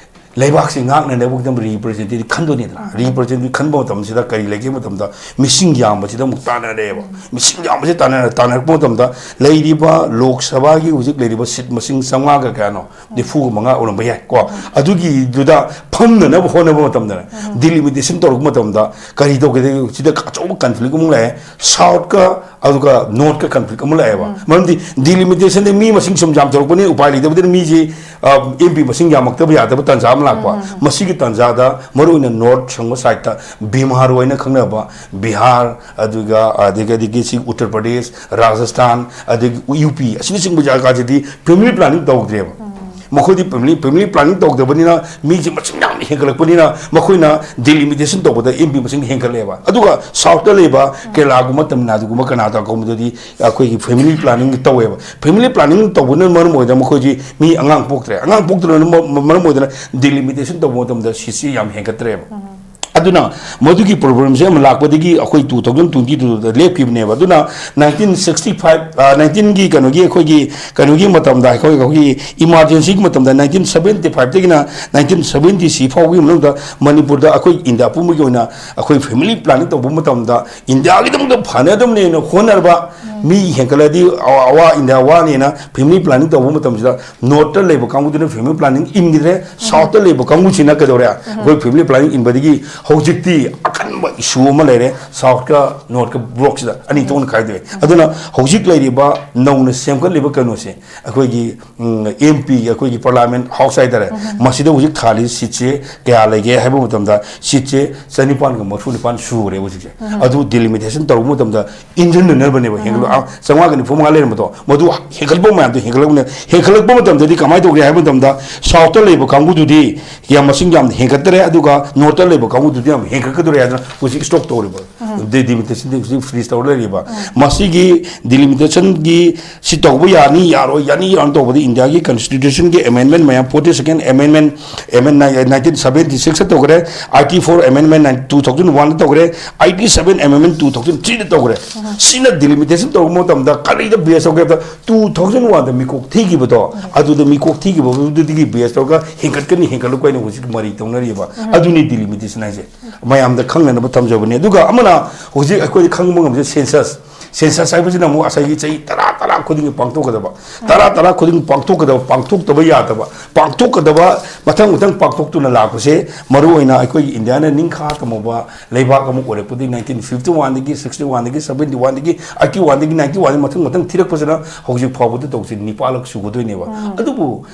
ꯂꯩꯕꯥꯛꯁꯤ ꯉꯥꯛꯅꯅꯕꯒꯤꯗꯃꯛ representative ꯈꯟꯗꯣꯏꯅꯤꯗꯅ꯫ Representative ꯈꯟꯕ ꯃꯇꯝꯁꯤꯗ ꯀꯔꯤ ꯂꯩꯒꯦ ꯃꯇꯝꯗ, ꯃꯤꯁꯤꯡ ꯌꯥꯝꯕꯁꯤꯗ ꯑꯃꯨꯛ ꯇꯥꯟꯅꯔꯦꯕ꯫ ꯃꯤꯁꯤꯡ ꯌꯥꯝꯕꯁꯤ ꯇꯥꯟꯅꯔ-, ꯇꯥꯟꯅꯔꯛꯄ ꯃꯇꯝꯗ, ꯂꯩꯔꯤꯕ ꯂꯣꯛ ꯁꯚꯥꯒꯤ ꯍꯧꯖꯤꯛ ꯂꯩꯔꯤꯕ seat ꯃꯁꯤꯡ ꯆꯥꯝꯃꯉꯥꯒ ꯀꯌꯥꯅꯣ? ꯅꯤꯐꯨꯒ ꯃꯉꯥ ꯑꯣꯏꯔꯝꯕ ꯌꯥꯏ ꯀꯣ꯫ ꯑꯗꯨꯒꯤꯗꯨꯗ ꯐꯝꯅꯅꯕ ꯍꯣꯠꯅꯕ ꯃꯇꯝꯗꯅꯦ, delimitation ꯇꯧꯔꯛꯄ ꯃꯇꯝꯗ ꯀꯔꯤ ꯇꯧꯒꯦ? ꯁꯤꯗ ꯑꯆꯧꯕ conflict ꯑꯃꯨꯛ ꯂꯥꯛꯑꯦ꯫ South ꯀ ꯑꯗꯨꯒ North ꯀ conflict ꯑꯃ ꯂꯥꯛꯑꯦꯕ꯫ ꯃꯔꯝꯗꯤ delimitation ꯗꯤ ꯃꯤ ꯃꯁꯤꯡ ꯁꯨꯝ ꯌꯥꯝꯊꯣꯔꯛꯄꯅꯤꯅ ꯎꯄꯥꯏ ꯂꯩꯇꯕꯗꯨꯅ ꯃꯤꯁꯤ, ꯑ, M P ꯃꯁꯤꯡ ꯌꯥꯝꯃꯛꯇꯕ ꯌꯥꯗꯕ ꯇꯥꯟꯖꯥ ꯑꯃ ꯂꯥꯛꯄ꯫ ꯃꯁꯤꯒꯤ ꯇꯥꯟꯖꯥꯗ ꯃꯔꯨꯑꯣꯏꯅ North ꯊꯪꯕ side ꯇ ꯕꯤꯍꯥꯔ ꯍꯥꯏꯅ ꯈꯪꯅꯕ, ꯕꯤꯍꯥꯔ, ꯑꯗꯨꯒ ꯑꯗꯒꯤ, ꯑꯗꯒꯤ ꯁꯤ ꯎꯠꯇꯔ ꯄ꯭ꯔꯗꯦꯁ, ꯔꯥꯖꯁꯊꯥꯟ, ꯑꯗꯒꯤ ꯌꯨ ꯄꯤ ꯑꯁꯤꯅꯆꯤꯡꯕ ꯖꯒꯥꯁꯤꯗꯤ family planning ꯇꯧꯗ꯭ꯔꯦꯕ꯫ ꯃꯈꯣꯏꯗꯤ family, family planning ꯇꯧꯗꯕꯅꯤꯅ, ꯃꯤꯁꯦ ꯃꯁꯤꯡ ꯌꯥꯝꯅ ꯍꯦꯟꯒꯠꯂꯛꯄꯅꯤꯅ, ꯃꯈꯣꯏꯅ delimitation ꯇꯧꯕꯗ M P ꯃꯁꯤꯡ ꯍꯦꯟꯒꯠꯂꯦꯕ꯫ ꯑꯗꯨꯒ South ꯇ ꯂꯩꯕ ꯀꯦꯔꯂꯥꯒꯨꯝꯕ, ꯇꯥꯃꯤꯜ ꯅꯥꯗꯨꯒꯨꯝꯕ, ꯀꯔꯅꯥꯇꯀꯥꯒꯨꯝꯕꯗꯗꯤ ꯑꯩꯈꯣꯏꯒꯤ family planning ꯇꯧꯋꯦꯕ꯫ Family planning ꯇꯧꯕꯅ ꯃꯔꯝ ꯑꯣꯏꯔꯒ ꯃꯈꯣꯏꯁꯤ ꯃꯤ ꯑꯉꯥꯡ ꯄꯣꯛꯇ꯭ꯔꯦ꯫ ꯑꯉꯥꯡ ꯄꯣꯛꯇ꯭ꯔꯕꯅ ꯃ-, ꯃ-, ꯃꯔꯝ ꯑꯣꯏꯗꯅ delimitation ꯇꯧꯕ ꯃꯇꯝꯗ seat ꯁꯤ ꯌꯥꯝ ꯍꯦꯟꯒꯠꯇ꯭ꯔꯦꯕ꯫ ꯑꯗꯨꯅ ꯃꯗꯨꯒꯤ ꯄ꯭ꯔꯣꯕ꯭ꯂꯦꯝꯁꯦ ꯑꯃ ꯂꯥꯛꯄꯗꯒꯤ ꯑꯩꯈꯣꯏ ꯇꯨ ꯊꯥꯎꯖꯟ ꯇ꯭ꯋꯦꯟꯇꯤ ꯇꯨꯗ ꯂꯦꯞꯈꯤꯕꯅꯦꯕ꯫ ꯑꯗꯨꯅ ꯅꯥꯏꯟꯇꯤꯟ ꯁꯤꯛꯁꯇꯤ ꯐꯥꯏꯚ, ꯅꯥꯏꯟꯇꯤꯟꯒꯤ ꯀꯩꯅꯣꯒꯤ ꯑꯩꯈꯣꯏꯒꯤ, ꯀꯩꯅꯣꯒꯤ ꯃꯇꯝꯗ, ꯑꯩꯈꯣꯏ, ꯑꯩꯈꯣꯏꯒꯤ ꯏꯃꯥꯔꯖꯦꯟꯁꯤꯒꯤ ꯃꯇꯝꯗ, ꯅꯥꯏꯟꯇꯤꯟ ꯁꯕꯦꯟꯇꯤ ꯐꯥꯏꯚꯇꯒꯤꯅ ꯅꯥꯏꯟꯇꯤꯟ ꯁꯕꯦꯟꯇꯤ ꯊ꯭ꯔꯤ ꯐꯥꯎꯒꯤ ꯃꯅꯨꯡꯗ ꯃꯅꯤꯄꯨꯔꯗ ꯑꯩꯈꯣꯏ ꯏꯟꯗꯤꯌꯥ ꯄꯨꯝꯕꯒꯤ ꯑꯣꯏꯅ ꯑꯩꯈꯣꯏ ꯐꯦꯃꯤꯂꯤ ꯄ꯭ꯂꯥꯅꯤꯡ ꯇꯧꯕ ꯃꯇꯝꯗ, ꯏꯟꯗꯤꯌꯥꯒꯤꯗꯃꯛꯇ ꯐꯅꯗꯕꯅꯦꯅ ꯍꯣꯠꯅꯔꯕ ꯃꯤ ꯍꯦꯟꯒꯠꯂꯗꯤ ꯑꯋꯥ, ꯏꯟꯗꯤꯌꯥ ꯋꯥꯅꯦꯅ ꯐꯦꯃꯤꯂꯤ ꯄ꯭ꯂꯥꯅꯤꯡ ꯇꯧꯕ ꯃꯇꯝꯁꯤꯗ, ꯅꯣꯔꯠꯇ ꯂꯩꯕ ꯀꯥꯡꯕꯨꯗꯨꯅ ꯐꯦꯃꯤꯂꯤ ꯄ꯭ꯂꯥꯅꯤꯡ ꯏꯟꯈꯤꯗ꯭ꯔꯦ, ꯁꯥꯎꯠꯇ ꯂꯩꯕ ꯀꯥꯡꯕꯨꯁꯤꯅ ꯀꯩꯗꯧꯔꯦ? ꯑꯩꯈꯣꯏ ꯐꯦꯃꯤꯂꯤ ꯄ꯭ꯂꯥꯅꯤꯡ ꯏꯟꯕꯗꯒꯤ ꯍꯧꯖꯤꯛꯇꯤ ꯑꯀꯟꯕ ꯏꯁꯨ ꯑꯃ ꯂꯩꯔꯦ, ꯁꯥꯎꯠꯀ ꯅꯣꯔꯠꯀ ꯕ꯭ꯂꯣꯛꯁꯤꯗ ꯑꯅꯤ ꯊꯣꯛꯅ ꯈꯥꯏꯗꯣꯛꯑꯦ꯫ ꯑꯗꯨꯅ ꯍꯧꯖꯤꯛ ꯂꯩꯔꯤꯕ ꯅꯧꯅ ꯁꯦꯝꯒꯠꯂꯤꯕ ꯀꯩꯅꯣꯁꯦ, ꯑꯩꯈꯣꯏꯒꯤ, ꯎꯝ, ꯑꯦꯝ ꯄꯤꯒꯤ, ꯑꯩꯈꯣꯏꯒꯤ ꯄꯥꯔꯂꯥꯃꯦꯟ ꯍꯥꯎꯁ ꯍꯥꯏꯇꯥꯔꯦ, ꯃꯁꯤꯗ ꯍꯧꯖꯤꯛ ꯊꯥꯔꯤ ꯁꯤꯠꯁꯦ ꯀꯌꯥ ꯂꯩꯒꯦ ꯍꯥꯏꯕ ꯃꯇꯝꯗ, ꯁꯤꯠꯁꯦ ꯆꯅꯤꯄꯥꯟꯒ ꯃꯔꯤꯐꯨ ꯅꯤꯄꯥꯟ ꯁꯨꯔꯦ ꯍꯧꯖꯤꯛꯁꯦ꯫ ꯑꯗꯨ ꯗꯤꯂꯤꯃꯤꯇꯦꯁꯟ ꯇꯧꯕ ꯃꯇꯝꯗ ꯏꯟꯖꯟꯅꯅꯕꯅꯦꯕ, ꯍꯦꯟꯒꯠꯂ-, ꯑ, ꯆꯥꯝꯃꯉꯥꯒ ꯅꯤꯐꯨ ꯃꯉꯥ ꯂꯩꯔꯝꯕꯗꯣ, ꯃꯗꯨ ꯍꯦꯟꯒꯠꯄ ꯃꯌꯥꯝꯗꯣ ꯍꯦꯟꯒꯠꯂꯛꯄꯅꯦ꯫ ꯍꯦꯟꯒꯠꯂꯛꯄ ꯃꯇꯝꯗꯗꯤ ꯀꯃꯥꯏꯅ ꯇꯧꯒꯦ ꯍꯥꯏꯕ ꯃꯇꯝꯗ, ꯁꯥꯎꯠꯇ ꯂꯩꯕ ꯀꯥꯡꯕꯨꯗꯨꯗꯤ ꯌꯥꯝ ꯃꯁꯤꯡ ꯌꯥꯝꯅ ꯍꯦꯟꯒꯠꯇ꯭ꯔꯦ, ꯑꯗꯨꯒ ꯅꯣꯔꯠꯇ ꯂꯩꯕ ꯀꯥꯡꯕꯨꯗꯨꯗꯤ ꯌꯥꯝ ꯍꯦꯟꯒꯠꯀꯗꯧꯔꯦ ꯍꯥꯏꯗꯅ ꯍꯧꯖꯤꯛ ꯁ꯭ꯇꯣꯞ ꯇꯧꯔꯤꯕ꯫ ꯗꯤꯂꯤꯃꯤꯇꯦꯁꯟꯗꯤ ꯍꯧꯖꯤꯛ ꯐ꯭ꯔꯤꯖ ꯇꯧꯔ ꯂꯩꯔꯤꯕ꯫ ꯃꯁꯤꯒꯤ ꯗꯤꯂꯤꯃꯤꯇꯦꯁꯟꯒꯤ ꯁꯤ ꯇꯧꯕ ꯌꯥꯅꯤ, ꯌꯥꯔꯣꯏ, ꯌꯥꯅꯤ, ꯌꯥꯔꯣꯏ ꯇꯧꯕꯗ ꯏꯟꯗꯤꯌꯥꯒꯤ ꯀꯟꯁꯇꯤꯇ꯭ꯌꯨꯁꯟꯒꯤ ꯑꯦꯃꯦꯟꯃꯦꯟ ꯃꯌꯥꯝ, ꯐꯣꯔꯇꯤ ꯁꯦꯀꯦꯟ ꯑꯦꯃꯦꯟꯃꯦꯟ, ꯑꯦꯃꯦꯟ ꯅꯥꯏꯟꯇꯤꯟ ꯁꯕꯦꯟꯇꯤ ꯁꯤꯛꯁꯇ ꯇꯧꯈ꯭ꯔꯦ, ꯑꯥꯏꯇꯤ ꯐꯣꯔ ꯑꯦꯃꯦꯟꯃꯦꯟ ꯇꯨ ꯊꯥꯎꯖꯟ ꯋꯥꯟꯗ ꯇꯧꯈ꯭ꯔꯦ, ꯑꯥꯏꯇꯤ ꯁꯕꯦꯟ ꯑꯦꯃꯦꯟꯃꯦꯟ ꯇꯨ ꯊꯥꯎꯖꯟ ꯊ꯭ꯔꯤꯗ ꯇꯧꯈ꯭ꯔꯦ꯫ ꯁꯤꯅ ꯗꯤꯂꯤꯃꯤꯇꯦꯁꯟ ꯇꯧꯕ ꯃꯇꯝꯗ ꯀꯔꯤꯗ ꯕꯦꯁ ꯇꯧꯒꯦ ꯍꯥꯏꯕꯗ, ꯇꯨ ꯊꯥꯎꯖꯟ ꯋꯥꯟꯗ ꯃꯤꯀꯣꯛ ꯊꯤꯈꯤꯕꯗꯣ, ꯑꯗꯨꯗ ꯃꯤꯀꯣꯛ ꯊꯤꯈꯤꯕꯗꯨꯗꯒꯤ ꯕꯦꯁ ꯇꯧꯔꯒ ꯍꯦꯟꯒꯠꯀꯅꯤ, ꯍꯦꯟꯒꯠꯂꯛꯄ ꯍꯥꯏꯅ ꯍꯧꯖꯤꯛ ꯃꯔꯩ ꯇꯧꯅꯔꯤꯕ꯫ ꯑꯗꯨꯅꯤ ꯗꯤꯂꯤꯃꯤꯇꯦꯁꯟ ꯍꯥꯏꯁꯦ꯫ ꯃꯌꯥꯝꯗ ꯈꯪꯅꯅꯕ ꯊꯝꯖꯕꯅꯤ꯫ ꯑꯗꯨꯒ ꯑꯃꯅ ꯍꯧꯖꯤꯛ ꯑꯩꯈꯣꯏꯗ ꯈꯪꯕ ꯉꯝꯕꯁꯦ ꯁꯦꯟꯁꯁ꯫ ꯁꯦꯟꯁꯁ ꯍꯥꯏꯕꯁꯤꯅ ꯑꯃꯨꯛ ꯉꯁꯥꯏꯒꯤ ꯆꯍꯤ ꯇꯔꯥ, ꯇꯔꯥ ꯈꯨꯗꯤꯡꯒꯤ ꯄꯥꯡꯊꯣꯛꯀꯗꯕ, ꯇꯔꯥ, ꯇꯔꯥ ꯈꯨꯗꯤꯡ ꯄꯥꯡꯊꯣꯛꯀꯗꯕ, ꯄꯥꯡꯊꯣꯛꯇꯕ ꯌꯥꯗꯕ, ꯄꯥꯡꯊꯣꯛꯀꯗꯕ, ꯃꯊꯪ ꯃꯊꯪ ꯄꯥꯡꯊꯣꯛꯇꯨꯅ ꯂꯥꯛꯄꯁꯦ, ꯃꯔꯨꯑꯣꯏꯅ ꯑꯩꯈꯣꯏꯒꯤ ꯏꯟꯗꯤꯌꯥꯅ ꯅꯤꯡꯈꯥ ꯇꯝꯃꯨꯕ ꯂꯩꯕꯥꯛ ꯑꯃ ꯑꯣꯏꯔꯛꯄꯗꯒꯤ, ꯅꯥꯏꯟꯇꯤꯟ ꯐꯤꯐꯇꯤ ꯋꯥꯟꯗꯒꯤ, ꯁꯤꯛꯁꯇꯤ ꯋꯥꯟꯗꯒꯤ, ꯁꯕꯦꯟꯇꯤ ꯋꯥꯟꯗꯒꯤ, ꯑꯥꯏꯇꯤ ꯋꯥꯟꯗꯒꯤ, ꯅꯥꯏꯟꯇꯤ ꯋꯥꯟꯗ ꯃꯊꯪ ꯃꯊꯪ ꯊꯤꯔꯛꯄꯁꯤꯅ ꯍꯧꯖꯤꯛ ꯐꯥꯎꯕꯗ ꯇꯧꯁꯤ ꯅꯤꯄꯥꯜꯂꯛ ꯁꯨꯒꯗꯣꯏꯅꯦꯕ꯫ ꯑꯗꯨꯕꯨ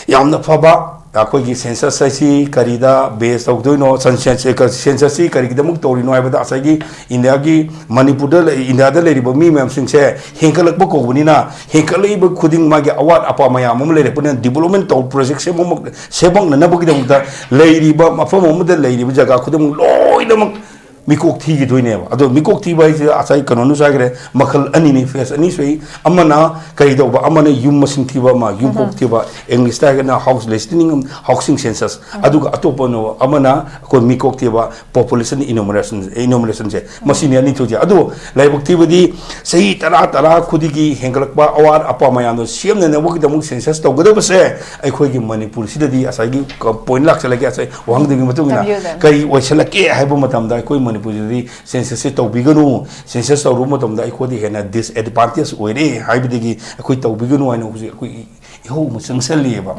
ꯌꯥꯝꯅ ꯐꯕ ꯑꯩꯈꯣꯏꯒꯤ ꯁꯦꯟꯁꯁ ꯍꯥꯏꯁꯤ ꯀꯔꯤꯗ ꯕꯦꯁ ꯇꯧꯗꯣꯏꯅꯣ? ꯁꯟ-, ꯁꯦꯟ-, ꯁꯦꯟꯁꯁꯁꯤ ꯀꯔꯤꯒꯤꯗꯃꯛ ꯇꯧꯔꯤꯅꯣ ꯍꯥꯏꯕꯗ, ꯉꯁꯥꯏꯒꯤ ꯏꯟꯗꯤꯌꯥꯒꯤ, ꯃꯅꯤꯄꯨꯔꯗ ꯂꯩ-, ꯏꯟꯗꯤꯌꯥꯗ ꯂꯩꯔꯤꯕ ꯃꯤ ꯃꯌꯥꯝꯁꯤꯡꯁꯦ ꯍꯦꯟꯒꯠꯂꯛꯄ ꯀꯧꯕꯅꯤꯅ, ꯍꯦꯟꯒꯠꯂꯛꯏꯕ ꯈꯨꯗꯤꯡ ꯃꯥꯒꯤ ꯑꯋꯥꯠ ꯑꯄꯥ ꯃꯌꯥꯝ ꯑꯃ ꯂꯩꯔꯛꯄꯅꯤꯅ, ꯗꯤꯕꯂꯞꯃꯦꯟ ꯇꯧ-, ꯄ꯭ꯔꯣꯖꯦꯛ ꯁꯦꯝꯃꯛ-, ꯁꯦꯝꯃꯛꯅꯅꯕꯒꯤꯗꯃꯛꯇ ꯂꯩꯔꯤꯕ ꯃꯐꯝ ꯑꯃꯗ ꯂꯩꯔꯤꯕ ꯖꯒꯥ ꯈꯨꯗꯤꯡꯃꯛ ꯂꯣꯏꯅꯃꯛ ꯃꯤꯀꯣꯛ ꯊꯤꯈꯤꯗꯣꯏꯅꯦꯕ꯫ ꯑꯗꯣ ꯃꯤꯀꯣꯛ ꯊꯤꯕ ꯍꯥꯏꯁꯦ ꯉꯁꯥꯏ ꯀꯩꯅꯣꯅꯁꯨ ꯍꯥꯏꯈ꯭ꯔꯦ, ꯃꯈꯜ ꯑꯅꯤꯅꯤ, phase ꯑꯅꯤ ꯊꯣꯛꯏ꯫ ꯑꯃꯅ ꯀꯔꯤ ꯇꯧꯕ? ꯑꯃꯅ ꯌꯨꯝ ꯃꯁꯤꯡ ꯊꯤꯕ ꯑꯃ, ꯌꯨꯝꯀꯣꯛ ꯊꯤꯕ, English ꯇ ꯍꯥꯏꯔꯒꯅ house listing, housing census꯫ ꯑꯗꯨꯒ ꯑꯇꯣꯞꯄ ꯑꯃꯅ ꯑꯩꯈꯣꯏ ꯃꯤꯀꯣꯛ ꯊꯤꯕ, population enumeration, enumeration ꯁꯦ꯫ ꯃꯁꯤꯅꯤ ꯑꯅꯤ ꯊꯣꯛꯏꯁꯦ꯫ ꯑꯗꯨ ꯂꯥꯏꯕꯛ ꯊꯤꯕꯗꯤ ꯆꯍꯤ ꯇꯔꯥ, ꯇꯔꯥ ꯈꯨꯗꯤꯡꯒꯤ ꯍꯦꯟꯒꯠꯂꯛꯄ ꯑꯋꯥꯠ ꯑꯄꯥ ꯃꯌꯥꯝꯗꯣ ꯁꯦꯝꯅꯅꯕꯒꯤꯗꯃꯛ census ꯇꯧꯒꯗꯕꯁꯦ ꯑꯩꯈꯣꯏꯒꯤ ꯃꯅꯤꯄꯨꯔꯁꯤꯗꯗꯤ ꯉꯁꯥꯏꯒꯤ ꯀ-, point ꯂꯥꯛꯁꯜꯂꯛꯀꯦ, ꯉꯁꯥꯏ ꯋꯥꯍꯪꯗꯨꯒꯤ ꯃꯇꯨꯡ ꯏꯟꯅ ꯇꯝꯕꯤꯌꯨ, ꯇꯝꯕꯤꯌꯨ꯫ ꯀꯔꯤ ꯑꯣꯏꯁꯜꯂꯛꯀꯦ ꯍꯥꯏꯕ ꯃꯇꯝꯗ ꯑꯩꯈꯣꯏ ꯃꯅꯤꯄꯨꯔꯁꯤꯗꯗꯤ census ꯁꯦ ꯇꯧꯕꯤꯒꯅꯨ, census ꯇꯧꯔꯨꯕ ꯃꯇꯝꯗ ꯑꯩꯈꯣꯏꯗ ꯍꯦꯟꯅ disadvantage ꯑꯣꯏꯔꯦ ꯍꯥꯏꯕꯗꯒꯤ ꯑꯩꯈꯣꯏ ꯇꯧꯕꯤꯒꯅꯨ ꯍꯥꯏꯅ ꯍꯧꯖꯤꯛ ꯑꯩꯈꯣꯏ ꯏꯍꯧ ꯑꯃ ꯆꯪꯁꯜꯂꯤꯑꯕ꯫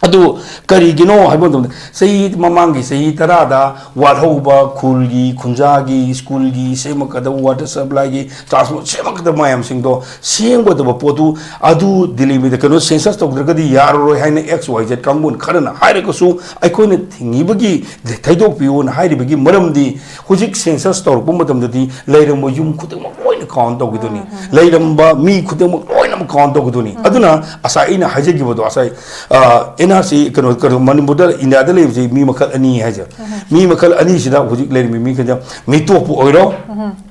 ꯑꯗꯨ ꯀꯔꯤꯒꯤꯅꯣ ꯍꯥꯏꯕ ꯃꯇꯝꯗ, ꯆꯍꯤ ꯃꯃꯥꯡꯒꯤ ꯆꯍꯤ ꯇꯔꯥꯗ ꯋꯥꯠꯍꯧꯕ ꯈꯨꯜꯒꯤ, ꯈꯨꯟꯖꯥꯒꯤ, ꯁ꯭ꯀꯨꯜꯒꯤ ꯁꯦꯝꯃꯛꯀꯗꯕ, water supply ꯒꯤ, transport ꯁꯦꯝꯃꯛꯀꯗꯕ ꯃꯌꯥꯝꯁꯤꯡꯗꯣ ꯁꯦꯝꯒꯗꯕ ꯄꯣꯠꯇꯨ ꯑꯗꯨ ꯗꯤꯜꯂꯤꯕꯤꯗ ꯀꯩꯅꯣ census ꯇꯧꯗ꯭ꯔꯒꯗꯤ ꯌꯥꯔꯔꯣꯏ ꯍꯥꯏꯅ X Y Z ꯀꯥꯡꯕꯨꯅ ꯈꯔꯅ ꯍꯥꯏꯔꯒꯁꯨ, ꯑꯩꯈꯣꯏꯅ ꯊꯤꯡꯉꯤꯕꯒꯤ, ꯊꯩꯗꯣꯛꯄꯤꯌꯣꯅ ꯍꯥꯏꯔꯤꯕꯒꯤ ꯃꯔꯝꯗꯤ ꯍꯧꯖꯤꯛ census ꯇꯧꯔꯛꯄ ꯃꯇꯝꯗꯗꯤ ꯂꯩꯔꯝꯕ ꯌꯨꯝ ꯈꯨꯗꯤꯡꯃꯛ ꯂꯣꯏꯅ count ꯇꯧꯈꯤꯗꯣꯏꯅꯤ꯫ ꯂꯩꯔꯝꯕ ꯃꯤ ꯈꯨꯗꯤꯡꯃꯛ ꯂꯣꯏꯅꯃꯛ count ꯇꯧꯈꯤꯗꯣꯏꯅꯤ꯫ ꯑꯗꯨꯅ ꯉꯁꯥꯏ ꯑꯩꯅ ꯍꯥꯏꯖꯈꯤꯕꯗꯣ, ꯉꯁꯥꯏ, ꯑ, N R C, ꯀꯩꯅꯣ, ꯀꯩꯅꯣ, ꯃꯅꯤꯄꯨꯔꯗ, ꯏꯟꯗꯤꯌꯥꯗ ꯂꯩꯕꯁꯤ ꯃꯤ ꯃꯈꯜ ꯑꯅꯤ ꯍꯥꯏꯁꯦ꯫ ꯃꯤ ꯃꯈꯜ ꯑꯅꯤꯁꯤꯗ ꯍꯧꯖꯤꯛ ꯂꯩꯔꯤꯕ ꯃꯤꯈꯩꯗ, ꯃꯤꯇꯣꯞꯄꯨ ꯑꯣꯏꯔꯣ,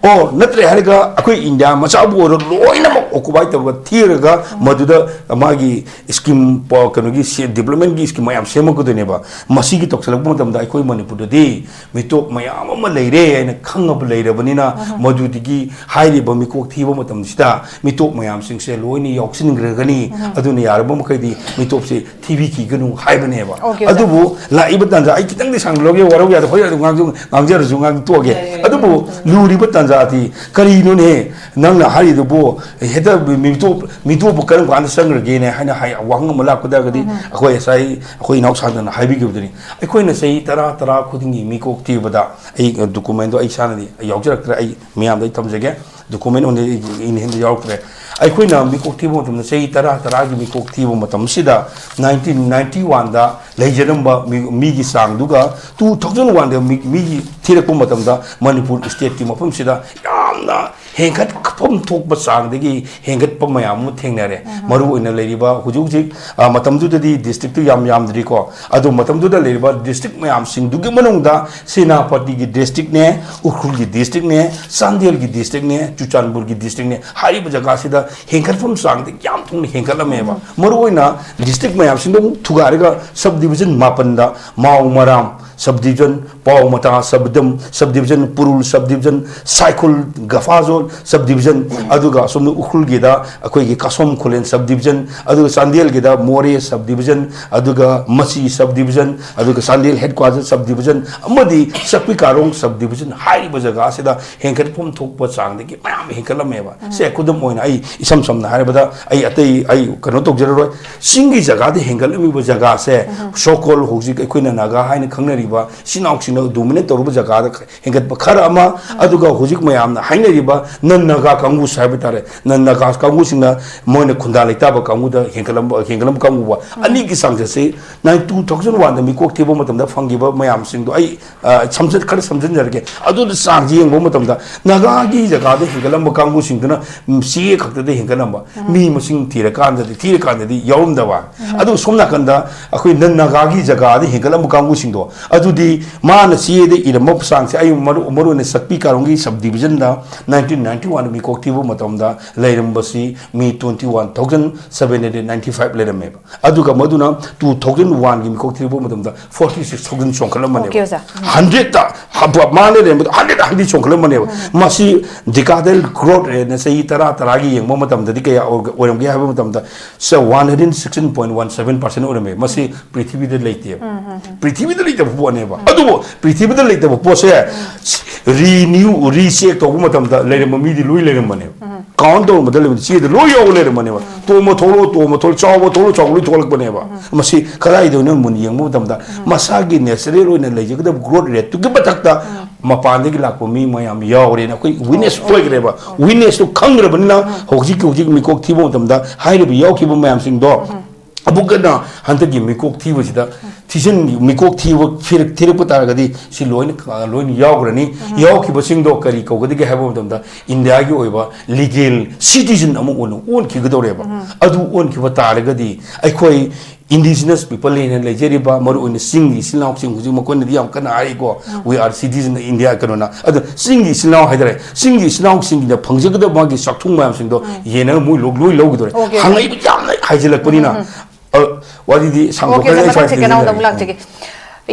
ꯑꯣ, ꯅꯠꯇ꯭ꯔꯦ ꯍꯥꯏꯔꯒ ꯑꯩꯈꯣꯏ ꯏꯟꯗꯤꯌꯥ ꯃꯆꯥꯕꯨ ꯑꯣꯏꯔꯣ, ꯂꯣꯏꯅꯃꯛ occupy ꯇꯧꯔꯒ ꯊꯤꯔꯒ ꯃꯗꯨꯗ ꯃꯥꯒꯤ scheme, ꯄ-, ꯀꯩꯅꯣꯒꯤ ꯁꯦ-, development ꯀꯤ scheme ꯃꯌꯥꯝ ꯁꯦꯝꯃꯛꯀꯗꯣꯏꯅꯦꯕ꯫ ꯃꯁꯤꯒꯤ ꯇꯧꯁꯜꯂꯛꯄ ꯃꯇꯝꯗ ꯑꯩꯈꯣꯏ ꯃꯅꯤꯄꯨꯔꯗꯗꯤ ꯃꯤꯇꯣꯞ ꯃꯌꯥꯝ ꯑꯃ ꯂꯩꯔꯦ ꯍꯥꯏꯅ ꯈꯪꯉꯕ ꯂꯩꯔꯕꯅꯤꯅ, ꯃꯗꯨꯗꯒꯤ ꯍꯥꯏꯔꯤꯕ ꯃꯤꯀꯣꯛ ꯊꯤꯕ ꯃꯇꯝꯁꯤꯗ ꯃꯤꯇꯣꯞ ꯃꯌꯥꯝꯁꯤꯡꯁꯦ ꯂꯣꯏꯅ ꯌꯥꯎꯁꯤꯟꯈ꯭ꯔꯒꯅꯤ꯫ ꯑꯗꯨꯅ ꯌꯥꯔꯕ ꯃꯈꯩꯗꯤ ꯃꯤꯇꯣꯞꯁꯦ ꯊꯤꯕꯤꯈꯤꯒꯅꯨ ꯍꯥꯏꯕꯅꯦꯕ꯫ Okay, ꯑꯣꯖꯥ꯫ ꯑꯗꯨꯕꯨ ꯂꯥꯛꯏꯕ ꯇꯥꯟꯖꯥ, ꯑꯩ ꯈꯤꯇꯪꯗꯤ ꯁꯥꯡꯅ ꯂꯧꯒꯦ, ꯋꯥꯔꯧ ꯌꯥꯗꯦ, ꯍꯣꯏ, ꯑꯗꯨꯝ ꯉꯥꯡꯖ-, ꯉꯥꯡꯖꯔꯁꯨ ꯉꯥꯡ ꯇꯣꯛꯑꯒꯦ꯫ ꯌꯥꯏ, ꯌꯥꯏ, ꯌꯥꯏ꯫ ꯑꯗꯨꯕꯨ ꯂꯨꯔꯤꯕ ꯇꯥꯟꯖꯥꯗꯤ ꯀꯔꯤꯅꯣꯅꯦ? ꯅꯪꯅ ꯍꯥꯏꯔꯤꯗꯨꯕꯨ ꯍꯦꯛꯇ ꯃꯤꯇꯣꯞ, ꯃꯤꯇꯣꯞꯄꯨ ꯀꯔꯝ ꯀꯥꯟꯗ ꯆꯪꯈ꯭ꯔꯒꯦꯅꯦ ꯍꯥꯏꯅ ꯍꯥꯏ, ꯋꯥꯍꯪ ꯑꯃ ꯂꯥꯛꯄ ꯇꯥꯔꯒꯗꯤ, ꯑꯩꯈꯣꯏ ꯉꯁꯥꯏ ꯑꯩꯈꯣꯏ ꯏꯅꯥꯎ ꯁꯥꯟꯇꯅ ꯍꯥꯏꯕꯤꯈꯤꯕꯗꯨꯅꯤ꯫ ꯑꯩꯈꯣꯏꯅ ꯆꯍꯤ ꯇꯔꯥ, ꯇꯔꯥ ꯈꯨꯗꯤꯡꯒꯤ ꯃꯤꯀꯣꯛ ꯊꯤꯕꯗ, ꯑꯩ document ꯗꯣ ꯑꯩ ꯏꯁꯥꯅꯗꯤ ꯌꯥꯎꯖꯔꯛꯇ꯭ꯔꯦ, ꯑꯩ ꯃꯤꯌꯥꯝꯗ ꯑꯩ ꯊꯝꯖꯒꯦ, document ꯑꯣꯏꯅ ꯑꯩ in hand ꯗ ꯌꯥꯎꯔꯛꯇ꯭ꯔꯦ꯫ ꯑꯩꯈꯣꯏꯅ ꯃꯤꯀꯣꯛ ꯊꯤꯕ ꯃꯇꯝꯗ, ꯆꯍꯤ ꯇꯔꯥ, ꯇꯔꯥꯒꯤ ꯃꯤꯀꯣꯛ ꯊꯤꯕ ꯃꯇꯝꯁꯤꯗ, nineteen ninety one ꯗ ꯂꯩꯖꯔꯝꯕ ꯃꯤ, ꯃꯤꯒꯤ ꯆꯥꯡꯗꯨꯒ two thousand one ꯗ ꯃꯤ, ꯃꯤꯒꯤ ꯊꯤꯔꯛꯄ ꯃꯇꯝꯗ, ꯃꯅꯤꯄꯨꯔ state ꯀꯤ ꯃꯐꯝꯁꯤꯗ ꯌꯥꯝꯅ ꯍꯦꯟꯒꯠ ꯐꯝ ꯊꯣꯛꯄ ꯆꯥꯡꯗꯒꯤ ꯍꯦꯟꯒꯠꯄ ꯃꯌꯥꯝ ꯑꯃ ꯊꯦꯡꯅꯔꯦ꯫ ꯃꯔꯨꯑꯣꯏꯅ ꯂꯩꯔꯤꯕ ꯍꯧꯖꯤꯛ ꯍꯧꯖꯤꯛ, ꯑ, ꯃꯇꯝꯗꯨꯗꯗꯤ districtꯇꯨ ꯌꯥꯝ ꯌꯥꯝꯗ꯭ꯔꯤꯀꯣ꯫ ꯑꯗꯣ ꯃꯇꯝꯗꯨꯗ ꯂꯩꯔꯤꯕ district ꯃꯌꯥꯝꯁꯤꯡꯗꯨꯒꯤ ꯃꯅꯨꯡꯗ ꯁꯦꯅꯥꯄꯇꯤꯒꯤ districtꯅꯦ, ꯎꯈ꯭ꯔꯨꯜꯒꯤ districtꯅꯦ, ꯆꯥꯟꯗꯦꯜꯒꯤ districtꯅꯦ, ꯆꯨꯔꯆꯥꯟꯄꯨꯔꯒꯤ districtꯅꯦ, ꯍꯥꯏꯔꯤꯕ ꯖꯒꯥꯁꯤꯗ ꯍꯦꯟꯒꯠꯐꯝ ꯆꯥꯡꯗꯤ ꯌꯥꯝ ꯊꯨꯅ ꯍꯦꯟꯒꯠꯂꯝꯃꯦꯕ꯫ ꯃꯔꯨꯑꯣꯏꯅ district ꯃꯌꯥꯝꯁꯤꯡꯗꯣ ꯑꯃꯨꯛ ꯊꯨꯒꯥꯏꯔꯒ subdivision ꯃꯥꯄꯟꯗ, ꯃꯥꯎ ꯃꯔꯥꯝ subdivision, ꯄꯥꯎ ꯃꯇꯥ subdivision, subdivision, ꯄꯨꯔꯨꯜ subdivision, ꯁꯥꯏꯈꯨꯜ ꯒꯐꯥꯖꯣꯜ subdivision, ꯑꯗꯨꯒ ꯑꯁꯣꯝꯗ ꯎꯈ꯭ꯔꯨꯜꯒꯤꯗ ꯑꯩꯈꯣꯏꯒꯤ ꯀꯥꯁꯣꯝ ꯈꯨꯂꯦꯟ subdivision, ꯑꯗꯨꯒ ꯆꯥꯟꯗꯦꯜꯒꯤꯗ ꯃꯣꯔꯦ subdivision, ꯑꯗꯨꯒ ꯃꯆꯤ subdivision, ꯑꯗꯨꯒ ꯆꯥꯟꯗꯦꯜ headquarter subdivision, ꯑꯃꯗꯤ ꯆꯛꯄꯤ ꯀꯥꯔꯣꯡ subdivision ꯍꯥꯏꯔꯤꯕ ꯖꯒꯥ ꯑꯁꯤꯗ ꯍꯦꯟꯒꯠꯐꯝ ꯊꯣꯛꯄ ꯆꯥꯡꯗꯒꯤ ꯃꯌꯥꯝ ꯍꯦꯟꯒꯠꯂꯝꯃꯦꯕ꯫ ꯁꯦ, ꯈꯨꯗꯝ ꯑꯣꯏꯅ ꯑꯩ ꯏꯁꯝ ꯁꯝꯅ ꯍꯥꯏꯔꯕꯗ, ꯑꯩ ꯑꯇꯩ ꯑꯩ ꯀꯩꯅꯣ ꯇꯧꯖꯔꯔꯣꯏ꯫ ꯆꯤꯡꯒꯤ ꯖꯒꯥꯗ ꯍꯦꯟꯒꯠꯂꯝꯃꯤꯕ ꯖꯒꯥꯁꯦ, so called ꯍꯧꯖꯤꯛ ꯑꯩꯈꯣꯏꯅ ꯅꯥꯒꯥ ꯍꯥꯏꯅ ꯈꯪꯅꯔꯤꯕ ꯏꯆꯤꯟ ꯏꯅꯥꯎꯁꯤꯡꯅ dominate ꯇꯧꯔꯨꯕ ꯖꯒꯥꯗ ꯍꯦꯟꯒꯠꯄ ꯈꯔ ꯑꯃ, ꯑꯗꯨꯒ ꯍꯧꯖꯤꯛ ꯃꯌꯥꯝꯅ ꯍꯥꯏꯅꯔꯤꯕ non Naga ꯀꯥꯡꯕꯨꯁꯨ ꯍꯥꯏꯕ ꯇꯥꯔꯦ, non Naga ꯀꯥꯡꯕꯨꯁꯤꯡꯅ ꯃꯣꯏꯅ ꯈꯨꯟꯗꯥ ꯂꯩꯇꯥꯕ ꯀꯥꯡꯕꯨꯗ ꯍꯦꯟꯒꯠꯂꯝꯕ, ꯍꯦꯟꯒꯠꯂꯝꯕ ꯀꯥꯡꯕꯨ ꯑꯅꯤꯒꯤ ꯆꯥꯡꯆꯠꯁꯤ ꯅꯥꯏꯟ two thousand oneꯗ ꯃꯤꯀꯣꯛ ꯊꯤꯕ ꯃꯇꯝꯗ ꯐꯪꯈꯤꯕ ꯃꯌꯥꯝꯁꯤꯡꯗꯣ ꯑꯩ, ꯑ, ꯁꯝꯖꯤꯟ-, ꯈꯔ ꯁꯝꯖꯤꯟꯖꯔꯒꯦ꯫ ꯑꯗꯨꯅ ꯆꯥꯡꯁꯤ ꯌꯦꯡꯕ ꯃꯇꯝꯗ ꯅꯥꯒꯥꯒꯤ ꯖꯒꯥꯗ ꯍꯦꯟꯒꯠꯂꯝꯕ ꯀꯥꯡꯕꯨꯁꯤꯡꯗꯨꯅ, ꯎꯝ, ꯆꯦ ꯈꯛꯇꯗ ꯍꯦꯟꯒꯠꯂꯝꯕ, ꯃꯤ ꯃꯁꯤꯡ ꯊꯤꯔꯀꯥꯟꯗꯗꯤ, ꯊꯤꯔꯀꯥꯟꯗꯗꯤ ꯌꯥꯎꯔꯝꯗꯕ꯫ ꯑꯗꯨꯒ ꯁꯣꯝ ꯅꯥꯀꯟꯗ ꯑꯩꯈꯣꯏ non Nagaꯒꯤ ꯖꯒꯥꯗ ꯍꯦꯟꯒꯠꯂꯝꯕ ꯀꯥꯡꯕꯨꯁꯤꯡꯗꯣ, ꯑꯗꯨꯗꯤ ꯃꯥꯅ ꯆꯦꯗ ꯏꯔꯝꯕ ꯆꯥꯡꯁꯦ, ꯑꯩ ꯃꯔꯨ-, ꯃꯔꯨꯑꯣꯏꯅ ꯆꯛꯄꯤ ꯀꯥꯔꯣꯡꯒꯤ subdivisionꯗ nineteen ninety oneꯗ ꯃꯤꯀꯣꯛ ꯊꯤꯕ ꯃꯇꯝꯗ ꯂꯩꯔꯝꯕꯁꯤ ꯃꯤ twenty one thousand seven hundred ninety five ꯂꯩꯔꯝꯃꯦꯕ꯫ ꯑꯗꯨꯒ ꯃꯗꯨꯅ two thousand oneꯒꯤ ꯃꯤꯀꯣꯛ ꯊꯤꯔꯛꯄ ꯃꯇꯝꯗ forty six thousand ꯆꯣꯡꯈꯠꯂꯝꯕꯅꯦꯕ꯫ Okay, ꯑꯣꯖꯥ꯫ ꯎꯝ꯫ Hundredꯇ ꯍꯥꯞꯄ-, ꯃꯥꯅ ꯂꯩꯔꯝꯕꯗꯣ hundred, hundred ꯆꯣꯡꯈꯠꯂꯝꯕꯅꯦꯕ꯫ ꯎꯝ꯫ ꯃꯁꯤ decadal growth rateꯅ ꯆꯍꯤ ꯇꯔꯥ, ꯇꯔꯥꯒꯤ ꯌꯦꯡꯕ ꯃꯇꯝꯗꯗꯤ ꯀꯌꯥ ꯑꯣꯏꯔ-, ꯑꯣꯏꯔꯝꯒꯦ ꯍꯥꯏꯕ ꯃꯇꯝꯗ, ꯁꯦ, one hundred sixteen point one seven percent ꯑꯣꯏꯔꯝꯃꯦ꯫ ꯃꯁꯤ ꯄ꯭ꯔꯤꯊꯤꯕꯤꯗ ꯂꯩꯇꯦꯕ꯫ ꯎꯝ, ꯎꯝ, ꯎꯝ꯫ ꯄ꯭ꯔꯤꯊꯤꯕꯤꯗ ꯂꯩꯇꯕ ꯄꯣꯠꯅꯦꯕ꯫ ꯎꯝ꯫ ꯑꯗꯨꯕꯨ ꯄ꯭ꯔꯤꯊꯤꯕꯤꯗ ꯂꯩꯇꯕ ꯄꯣꯠꯁꯦ renew, recheck ꯇꯧꯕ ꯃꯇꯝꯗ ꯂꯩꯔꯝꯕ ꯃꯤꯗꯤ ꯂꯣꯏ ꯂꯩꯔꯝꯕꯅꯦꯕ꯫ ꯎꯝ꯫ Count ꯇꯧꯔꯝꯕꯗ ꯂꯩꯕ ꯆꯦꯗ ꯂꯣꯏ ꯌꯥꯎꯕ ꯂꯩꯔꯝꯕꯅꯦꯕ꯫ ꯎꯝ꯫ ꯇꯣꯝꯕ ꯊꯣꯛꯂꯛꯑꯣ, ꯇꯣꯝꯕ ꯊꯣꯛꯂꯛꯑꯣ, ꯆꯥꯎꯕ ꯊꯣꯛꯂꯛꯑꯣ, ꯆꯥꯎꯕ ꯂꯣꯏ ꯊꯣꯛꯂꯛꯄꯅꯦꯕ꯫ ꯎꯝ꯫ ꯃꯁꯤ ꯀꯗꯥꯏꯗꯅꯣ ꯃꯨꯟꯅ ꯌꯦꯡꯕ ꯃꯇꯝꯗ ꯎꯝ꯫ ꯃꯁꯥꯒꯤ natural ꯑꯣꯏꯅ ꯂꯩꯖꯒꯗꯕ growth rateꯇꯨꯒꯤ ꯃꯊꯛꯇ ꯎꯝ꯫ ꯃꯄꯥꯟꯗꯒꯤ ꯂꯥꯛꯄ ꯃꯤ ꯃꯌꯥꯝ ꯌꯥꯎꯔꯦꯅ ꯑꯩꯈꯣꯏ witness ꯑꯣ, ꯑꯣ, ꯑꯣꯏꯈ꯭ꯔꯦꯕ꯫ ꯑꯣ꯫ Witnessꯇꯨ ꯈꯪꯈ꯭ꯔꯕꯅꯤꯅ ꯎꯝ꯫ ꯍꯧꯖꯤꯛꯀꯤ, ꯍꯧꯖꯤꯛ ꯃꯤꯀꯣꯛ ꯊꯤꯕ ꯃꯇꯝꯗ ꯍꯥꯏꯔꯤꯕ ꯌꯥꯎꯈꯤꯕ ꯃꯌꯥꯝꯁꯤꯡꯗꯣ ꯎꯝ꯫ ꯑꯃꯨꯛ ꯍꯟꯅ ꯍꯟꯗꯛꯀꯤ ꯃꯤꯀꯣꯛ ꯊꯤꯕꯁꯤꯗ ꯎꯝ꯫ ꯊꯤꯖꯤꯟ ꯃꯤꯀꯣꯛ ꯊꯤꯕ ꯊꯤꯔꯛ- ꯊꯤꯔꯛꯄ ꯇꯥꯔꯒꯗꯤ ꯁꯤ ꯂꯣꯏꯅ ꯂꯣꯏꯅ ꯌꯥꯎꯈ꯭ꯔꯅꯤ꯫ ꯌꯥꯎꯈꯤꯕꯁꯤꯡꯗꯣ ꯀꯔꯤ ꯀꯧꯒꯗꯒꯦ ꯍꯥꯏꯕ ꯃꯇꯝꯗ ꯏꯟꯗꯤꯌꯥꯒꯤ ꯑꯣꯏꯕ ꯂꯤꯒꯦꯜ ꯁꯤꯇꯤꯖꯟ ꯑꯃ ꯑꯣꯏꯅ ꯑꯣꯟꯈꯤꯒꯗꯧꯔꯦꯕ꯫ ꯑꯗꯨ ꯑꯣꯟꯈꯤꯕ ꯇꯥꯔꯒꯗꯤ ꯑꯩꯈꯣꯏ ꯏꯟꯗꯤꯖꯤꯅꯁ ꯄꯤꯄꯜ ꯍꯥꯏꯅ ꯂꯩꯖꯔꯤꯕ ꯃꯔꯨꯑꯣꯏꯅ ꯆꯤꯡꯒꯤ ꯏꯆꯤꯜ ꯏꯅꯥꯎꯁꯤꯡ ꯍꯧꯖꯤꯛ ꯃꯈꯣꯏꯅꯗꯤ ꯌꯥꯝ ꯀꯟꯅ ꯍꯥꯏꯔꯤꯀꯣ, "We are citizen India" ꯀꯩꯅꯣꯅ꯫ ꯑꯗꯣ ꯆꯤꯡꯒꯤ ꯏꯆꯤꯜ ꯏꯅꯥꯎ ꯍꯥꯏꯇꯥꯔꯦ, ꯆꯤꯡꯒꯤ ꯏꯆꯤꯜ ꯏꯅꯥꯎꯁꯤꯡꯅ ꯐꯪꯖꯒꯗꯕ ꯃꯥꯒꯤ ꯆꯥꯛꯊꯨꯡ ꯃꯌꯥꯝꯁꯤꯡꯗꯣ ꯌꯦꯟꯅꯔꯒ ꯃꯣꯏ ꯂꯣꯏ ꯂꯧꯈꯤꯗꯧꯔꯦ꯫ Okay, okay. ꯍꯪꯉꯛꯏꯕ ꯌꯥꯝꯅ ꯍꯥꯏꯖꯤꯜꯂꯛꯄꯅꯤꯅ꯫ ꯑ, ꯋꯥꯔꯤꯗꯤ ꯁꯥꯡꯗꯣꯛꯈ꯭ꯔꯦ, ꯑꯩ ꯁ꯭ꯋꯥꯏ ꯃꯊꯪ ꯁꯦꯀꯦꯟ ꯔꯥꯎꯟꯗ ꯑꯃꯨꯛ ꯂꯥꯛꯆꯒꯦ꯫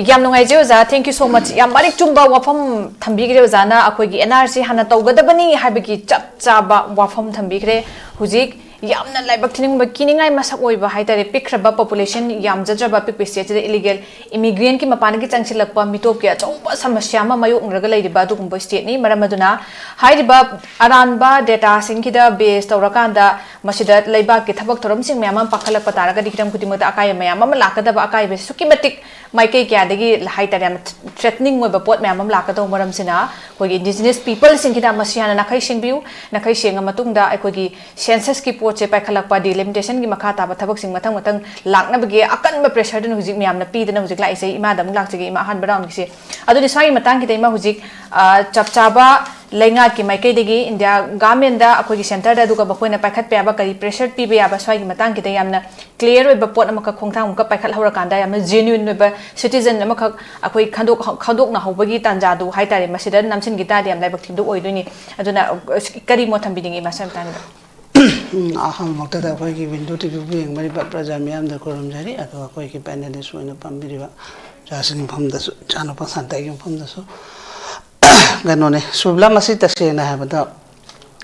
ꯌꯥꯝ ꯅꯨꯡꯉꯥꯏꯖꯩ ꯑꯣꯖꯥ, thank you so much꯫ ꯌꯥꯝ ꯃꯔꯤꯛ ꯆꯨꯝꯕ ꯋꯥꯐꯝ ꯊꯝꯕꯤꯈ꯭ꯔꯦ ꯑꯣꯖꯥꯅ꯫ ꯑꯩꯈꯣꯏꯒꯤ ꯑꯦꯟ ꯑꯥꯔ ꯁꯤ ꯍꯥꯟꯅ ꯇꯧꯒꯗꯕꯅꯤ ꯍꯥꯏꯕꯒꯤ ꯆꯞ ꯆꯥꯕ ꯋꯥꯐꯝ ꯊꯝꯕꯤꯈ꯭ꯔꯦ꯫ ꯍꯧꯖꯤꯛ ꯌꯥꯝꯅ ꯂꯥꯏꯕꯛ ꯊꯤꯅꯤꯡꯕ, ꯀꯤꯅꯤꯡꯉꯥꯏ ꯃꯁꯛ ꯑꯣꯏꯕ ꯍꯥꯏꯇꯥꯔꯦ, ꯄꯤꯛꯈ꯭ꯔꯕ ꯄꯣꯄꯨꯂꯦꯁꯟ ꯌꯥꯝꯖꯗ꯭ꯔꯕ ꯑꯄꯤꯛꯄ ꯁ꯭ꯇꯦꯠꯁꯤꯗ ꯏꯂꯤꯒꯦꯜ ꯏꯃꯤꯒ꯭ꯔꯦꯟꯠꯀꯤ ꯃꯄꯥꯟꯗꯒꯤ ꯆꯪꯁꯤꯜꯂꯛꯄ ꯃꯤꯇꯣꯞꯀꯤ ꯑꯆꯧꯕ ꯁꯃꯁ꯭ꯌꯥ ꯑꯃ ꯃꯥꯌꯣꯛꯅꯔꯒ ꯂꯩꯔꯤꯕ ꯑꯗꯨꯒꯨꯝꯕ ꯁ꯭ꯇꯦꯠꯅꯤ꯫ ꯃꯔꯝ ꯑꯗꯨꯅ ꯍꯥꯏꯔꯤꯕ ꯑꯔꯥꯟꯕ ꯗꯦꯇꯥꯁꯤꯡꯁꯤꯗ ꯕꯦꯁ ꯇꯧꯔꯀꯥꯟꯗ ꯃꯁꯤꯗ ꯂꯩꯕꯥꯛꯀꯤ ꯊꯕꯛ ꯊꯧꯔꯝꯁꯤꯡ ꯃꯌꯥꯝ ꯑꯃ ꯄꯥꯏꯈꯠꯂꯛꯄ ꯇꯥꯔꯒꯗꯤ ꯍꯤꯔꯝ ꯈꯨꯗꯤꯡꯃꯛꯇ ꯑꯀꯥꯏꯕ ꯃꯌꯥꯝ ꯑꯃ ꯂꯥꯛꯀꯗꯕ, ꯑꯀꯥꯏꯕꯁꯤ ꯑꯁꯨꯛꯀꯤ ꯃꯇꯤꯛ ꯃꯥꯏꯀꯩ ꯀꯌꯥꯗꯒꯤ ꯍꯥꯏꯇꯥꯔꯦ, ꯌꯥꯝꯅ ꯊ꯭ꯔꯦꯇꯅꯤꯡ ꯑꯣꯏꯕ ꯄꯣꯠ ꯃꯌꯥꯝ ꯑꯃ ꯂꯥꯛꯀꯗꯧꯕ ꯃꯔꯝꯁꯤꯅ ꯑꯩꯈꯣꯏꯒꯤ ꯏꯟꯗꯤꯖꯤꯅꯁ ꯄꯤꯄꯜꯁꯤꯡꯁꯤꯗ ꯃꯁꯤ ꯍꯥꯟꯅ ꯅꯥꯈꯩ ꯁꯦꯡꯕꯤꯌꯨ꯫ ꯅꯥꯈꯩ ꯁꯦꯡꯉ ꯃꯇꯨꯡꯗ ꯑꯩꯈꯣꯏꯒꯤ ꯁꯦꯟꯁꯁꯀꯤ ꯄꯣꯠꯁꯦ ꯄꯥꯏꯈꯠꯂꯛꯄ, ꯗꯤꯂꯤꯃꯤꯇꯦꯁꯟꯒꯤ ꯃꯈꯥ ꯇꯥꯕ ꯊꯕꯛꯁꯤꯡ ꯃꯊꯪ ꯃꯊꯪ ꯂꯥꯛꯅꯕꯒꯤ ꯑꯀꯟꯕ ꯄ꯭ꯔꯦꯁꯔꯗꯨꯅ ꯍꯧꯖꯤꯛ ꯃꯌꯥꯝꯅ ꯄꯤꯗꯅ ꯍꯧꯖꯤꯛ ꯂꯥꯛꯏꯁꯦ꯫ ꯏꯃꯥꯗ ꯑꯃꯨꯛ ꯂꯥꯛꯆꯒꯦ, ꯏꯃꯥ, ꯑꯍꯥꯟꯕ ꯔꯥꯎꯟꯒꯤꯁꯦ꯫ ꯑꯗꯨꯗꯤ ꯁ꯭ꯋꯥꯏꯒꯤ ꯃꯇꯥꯡꯁꯤꯗ ꯏꯃꯥ ꯍꯧꯖꯤꯛ, ꯑ, ꯆꯞ ꯆꯥꯕ ꯂꯩꯉꯥꯛꯀꯤ ꯃꯥꯏꯀꯩꯗꯒꯤ ꯏꯟꯗꯤꯌꯥ ꯒꯃꯦꯟꯗ ꯑꯩꯈꯣꯏꯒꯤ ꯁꯦꯟꯇꯔꯗ ꯑꯗꯨꯒ ꯃꯈꯣꯏꯅ ꯄꯥꯏꯈꯠꯄ ꯌꯥꯕ ꯀꯔꯤ ꯄ꯭ꯔꯦꯁꯔ ꯄꯤꯕ ꯌꯥꯕ ꯁ꯭ꯋꯥꯏꯒꯤ ꯃꯇꯥꯡꯁꯤꯗ ꯌꯥꯝꯅ ꯀ꯭ꯂꯤꯌꯥꯔ ꯑꯣꯏꯕ ꯄꯣꯠ ꯑꯃꯈꯛ ꯈꯣꯡꯊꯥꯡ ꯑꯃꯈꯛ ꯄꯥꯏꯈꯠꯍꯧꯔꯀꯥꯟꯗ ꯌꯥꯝꯅ ꯖꯦꯅ꯭ꯌꯨꯏꯟ ꯑꯣꯏꯕ ꯁꯤꯇꯤꯖꯟ ꯑꯃꯈꯛ ꯑꯩꯈꯣꯏ ꯈꯟꯗꯣꯛ-, ꯈꯟꯗꯣꯛꯅꯍꯧꯕꯒꯤ ꯇꯥꯟꯖꯥꯗꯨ ꯍꯥꯏꯇꯥꯔꯦ, ꯃꯁꯤꯗ ꯅꯝꯁꯤꯟꯈꯤ ꯇꯥꯔꯗꯤ ꯌꯥꯝ ꯂꯥꯏꯕꯛ ꯊꯤꯕꯗꯨ ꯑꯣꯏꯗꯣꯏꯅꯤ꯫ ꯑꯗꯨꯅ, ꯑ, ꯀꯔꯤ ꯃꯣꯠ ꯊꯝꯕꯤꯅꯤꯡꯉꯤ ꯏꯃꯥ ꯁ꯭ꯋꯥꯏ ꯃꯇꯥꯡꯗ? ꯎꯝ, ꯑꯍꯥꯟꯕꯃꯛꯇꯗ ꯑꯩꯈꯣꯏꯒꯤ ꯋꯤꯟꯗꯣ ꯇꯤꯚꯤꯕꯨ ꯌꯦꯡꯕꯤꯔꯤꯕ ꯄ꯭ꯔꯖꯥ ꯃꯤꯌꯥꯝꯗ ꯈꯨꯔꯨꯝꯖꯔꯤ, ꯑꯗꯨꯒ ꯑꯩꯈꯣꯏꯒꯤ ꯄꯦꯅꯦꯂꯤꯁ ꯑꯣꯏꯅ ꯐꯝꯕꯤꯔꯤꯕ ꯑꯣꯖꯥꯁꯤꯡꯒꯤ ꯃꯐꯝꯗꯁꯨ, ꯏꯆꯥꯅꯨꯄꯥ ꯁꯥꯟꯇꯒꯤ ꯃꯐꯝꯗꯁꯨ꯫ ꯀꯩꯅꯣꯅꯦ, ꯁꯨꯕꯂꯥ, ꯃꯁꯤ ꯇꯁꯦꯡꯅ ꯍꯥꯏꯕꯗ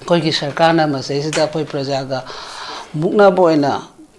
ꯑꯩꯈꯣꯏꯒꯤ ꯁꯔꯀꯥꯔꯅ ꯃꯁꯤꯗꯩꯁꯤꯗ ꯑꯩꯈꯣꯏ ꯄ꯭ꯔꯖꯥꯒ ꯃꯨꯛꯅꯕ ꯑꯣꯏꯅ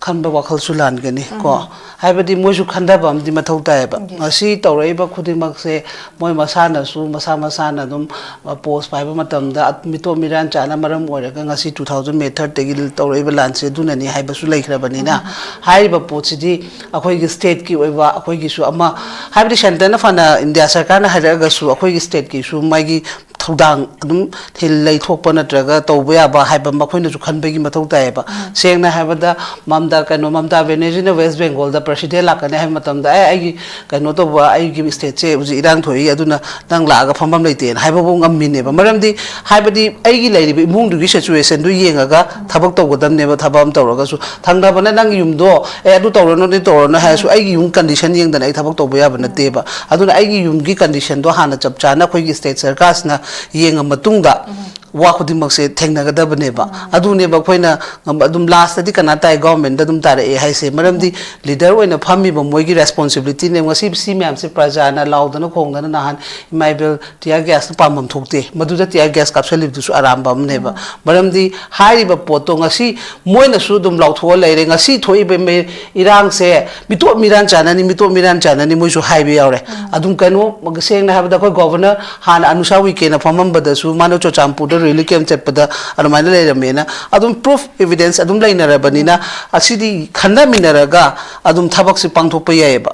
ꯈꯟꯕ ꯋꯥꯈꯜꯁꯨ ꯂꯥꯟꯒꯅꯤ ꯀꯣ꯫ ꯎꯝ꯫ ꯍꯥꯏꯕꯗꯤ ꯃꯣꯏꯁꯨ ꯈꯟꯊꯕ ꯑꯃꯗꯤ ꯃꯊꯧ ꯇꯥꯏꯌꯦꯕ꯫ ꯌꯦꯁ꯫ ꯉꯁꯤ ꯇꯧꯔꯛꯏꯕ ꯈꯨꯗꯤꯡꯃꯛꯁꯦ ꯃꯣꯏ ꯃꯁꯥꯅꯁꯨ, ꯃꯁꯥ ꯃꯁꯥꯅ ꯑꯗꯨꯝ, ꯑ, ꯄꯣꯁ ꯄꯥꯏꯕ ꯃꯇꯝꯗ ꯑꯠ-, ꯃꯤꯇꯣꯞ ꯃꯤꯔꯥꯟ ꯆꯥꯅ ꯃꯔꯝ ꯑꯣꯏꯔꯒ ꯉꯁꯤ two thousand May third ꯇꯒꯤ ꯇꯧꯔꯛꯏꯕ ꯂꯥꯟꯁꯦ ꯑꯗꯨꯅꯅꯤ ꯍꯥꯏꯕꯁꯨ ꯂꯩꯈ꯭ꯔꯕꯅꯤꯅ, ꯎꯝ꯫ ꯍꯥꯏꯔꯤꯕ ꯄꯣꯠꯁꯤꯗꯤ ꯑꯩꯈꯣꯏꯒꯤ ꯁ꯭ꯇꯦꯠꯀꯤ ꯑꯣꯏꯕ, ꯑꯩꯈꯣꯏꯒꯤꯁꯨ ꯑꯃ, ꯍꯥꯏꯕꯗꯤ ꯁꯦꯟꯇꯔꯅ ꯐꯅ ꯏꯟꯗꯤꯌꯥ ꯁꯔꯀꯥꯔꯅ ꯍꯥꯏꯔꯛꯑꯒꯁꯨ ꯑꯩꯈꯣꯏꯒꯤ ꯁ꯭ꯇꯦꯠꯀꯤꯁꯨ ꯃꯥꯒꯤ ꯊꯧꯗꯥꯡ ꯑꯗꯨꯝ ꯊꯤꯜ ꯂꯩꯊꯣꯛꯄ ꯅꯠꯇ꯭ꯔꯒ ꯇꯧꯕ ꯌꯥꯕ ꯍꯥꯏꯕ ꯃꯈꯣꯏꯅꯁꯨ ꯈꯟꯕꯒꯤ ꯃꯊꯧ ꯇꯥꯏꯌꯦꯕ꯫ ꯁꯦꯡꯅ ꯍꯥꯏꯕꯗ ꯃꯝꯇꯥ, ꯀꯩꯅꯣ, ꯃꯝꯇꯥ ꯕꯦꯅꯔꯖꯤꯅ ꯋꯦꯁ ꯕꯦꯡꯒꯣꯜꯗ ꯄ꯭ꯔꯁꯤꯗꯦꯟ ꯂꯥꯛꯀꯅꯤ ꯍꯥꯏꯕ ꯃꯇꯝꯗ, "ꯑꯦ, ꯑꯩꯒꯤ ꯀꯩꯅꯣ ꯇꯧꯕ, ꯑꯩꯒꯤ ꯁ꯭ꯇꯦꯠꯁꯦ ꯍꯧꯖꯤꯛ ꯏꯔꯥꯡ ꯊꯣꯛꯏ, ꯑꯗꯨꯅ ꯅꯪ ꯂꯥꯛꯑꯒ ꯐꯝꯐꯝ ꯂꯩꯇꯦꯅ" ꯍꯥꯏꯕꯐꯥꯎ ꯉꯝꯃꯤꯅꯦꯕ꯫ ꯃꯔꯝꯗꯤ ꯍꯥꯏꯕꯗꯤ ꯑꯩꯒꯤ ꯂꯩꯔꯤꯕ ꯏꯃꯨꯡꯗꯨꯒꯤ ꯁꯤꯆꯨꯋꯦꯁꯟꯗꯨ ꯌꯦꯡꯉꯒ ꯊꯕꯛ ꯇꯧꯒꯗꯕꯅꯦꯕ꯫ ꯊꯕꯛ ꯑꯃ ꯇꯧꯔꯒꯁꯨ ꯊꯪꯅꯕꯅ "ꯅꯪꯒꯤ ꯌꯨꯝꯗꯣ, ꯑꯦ, ꯑꯗꯨ ꯇꯧꯔꯅꯨ, ꯑꯗꯨ ꯇꯧꯔꯅꯨ" ꯍꯥꯏꯔꯁꯨ ꯑꯩꯒꯤ ꯌꯨꯝ ꯀꯟꯗꯤꯁꯟ ꯌꯦꯡꯗꯅ ꯑꯩ ꯊꯕꯛ ꯇꯧꯕ ꯌꯥꯕ ꯅꯠꯇꯦꯕ꯫ ꯑꯗꯨꯅ ꯑꯩꯒꯤ ꯌꯨꯝꯒꯤ ꯀꯟꯗꯤꯁꯟꯗꯣ ꯍꯥꯟꯅ ꯆꯞ ꯆꯥꯅ ꯑꯩꯈꯣꯏꯒꯤ ꯁ꯭ꯇꯦꯠ ꯁꯔꯀꯥꯔꯁꯤꯅ ꯌꯦꯡꯉ ꯃꯇꯨꯡꯗ ꯋꯥ ꯈꯨꯗꯤꯡꯃꯛꯁꯦ ꯊꯦꯡꯅꯒꯗꯕꯅꯦꯕ꯫ ꯑꯗꯨꯅꯦꯕ ꯑꯩꯈꯣꯏꯅ ꯉꯝꯕ-, ꯑꯗꯨꯝ ꯂꯥꯁꯇꯗꯤ ꯀꯅꯥ ꯇꯥꯏ? ꯒꯚꯔꯟꯃꯦꯟꯗ ꯑꯗꯨꯝ ꯇꯥꯔꯛꯑꯦ ꯍꯥꯏꯁꯦ꯫ ꯃꯔꯝꯗꯤ ꯂꯤꯗꯔ ꯑꯣꯏꯅ ꯐꯝꯃꯤꯕ ꯃꯣꯏꯒꯤ ꯔꯦꯁꯄꯣꯟꯁꯤꯕꯤꯂꯤꯇꯤꯅꯦ꯫ ꯉꯁꯤ ꯁꯤ ꯃꯌꯥꯝꯁꯦ ꯄ꯭ꯔꯖꯥꯅ ꯂꯥꯎꯗꯅ ꯈꯣꯡꯗꯅ ꯅꯍꯥꯟ ꯏꯃꯥ ꯏꯕꯦꯜ ꯇꯤꯌꯥꯔ ꯒ꯭ꯌꯥꯁꯅ ꯄꯥꯝꯐꯝ ꯊꯣꯛꯇꯦ꯫ ꯃꯗꯨꯗ ꯇꯤꯌꯥꯔ ꯒ꯭ꯌꯥꯁ ꯀꯥꯞꯁꯤꯜꯂꯤꯕꯗꯨꯁꯨ ꯑꯔꯥꯟꯕ ꯑꯃꯅꯦꯕ꯫ ꯃꯔꯝꯗꯤ ꯍꯥꯏꯔꯤꯕ ꯄꯣꯠꯇꯣ ꯉꯁꯤ ꯃꯣꯏꯅꯁꯨ ꯑꯗꯨꯝ ꯂꯥꯎꯊꯣꯛꯑ ꯂꯩꯔꯦ꯫ ꯉꯁꯤ ꯊꯣꯛꯏꯕ ꯃꯦ-, ꯏꯔꯥꯡꯁꯦ ꯃꯤꯇꯣꯞ ꯃꯤꯔꯥꯟ ꯆꯥꯟꯅꯅꯤ, ꯃꯤꯇꯣꯞ ꯃꯤꯔꯥꯟ ꯆꯥꯟꯅꯅꯤ ꯃꯣꯏꯁꯨ ꯍꯥꯏꯕ ꯌꯥꯎꯔꯦ꯫ ꯑꯗꯨꯝ ꯀꯩꯅꯣ, ꯁꯦꯡꯅ ꯍꯥꯏꯕꯗ ꯑꯩꯈꯣꯏ ꯒꯣꯚꯔꯅꯔ ꯍꯥꯟꯅ ꯑꯅꯨꯁꯥ ꯎꯏꯀꯦꯅ ꯐꯝꯃꯝꯕꯗꯁꯨ ꯃꯥꯅ ꯆꯨꯔꯆꯥꯟꯄꯨꯔꯗ ꯔꯦꯂꯤ ꯀꯦꯝ ꯆꯠꯄꯗ ꯑꯗꯨꯃꯥꯏꯅ ꯂꯩꯔꯝꯃꯦꯅ ꯑꯗꯨꯝ ꯄ꯭ꯔꯨꯐ, ꯏꯚꯤꯗꯦꯟꯁ ꯑꯗꯨꯝ ꯂꯩꯅꯔꯕꯅꯤꯅ ꯑꯁꯤꯗꯤ ꯈꯟꯅꯃꯤꯟꯅꯔꯒ ꯑꯗꯨꯝ ꯊꯕꯛꯁꯦ ꯄꯥꯡꯊꯣꯛꯄ ꯌꯥꯏꯑꯕ꯫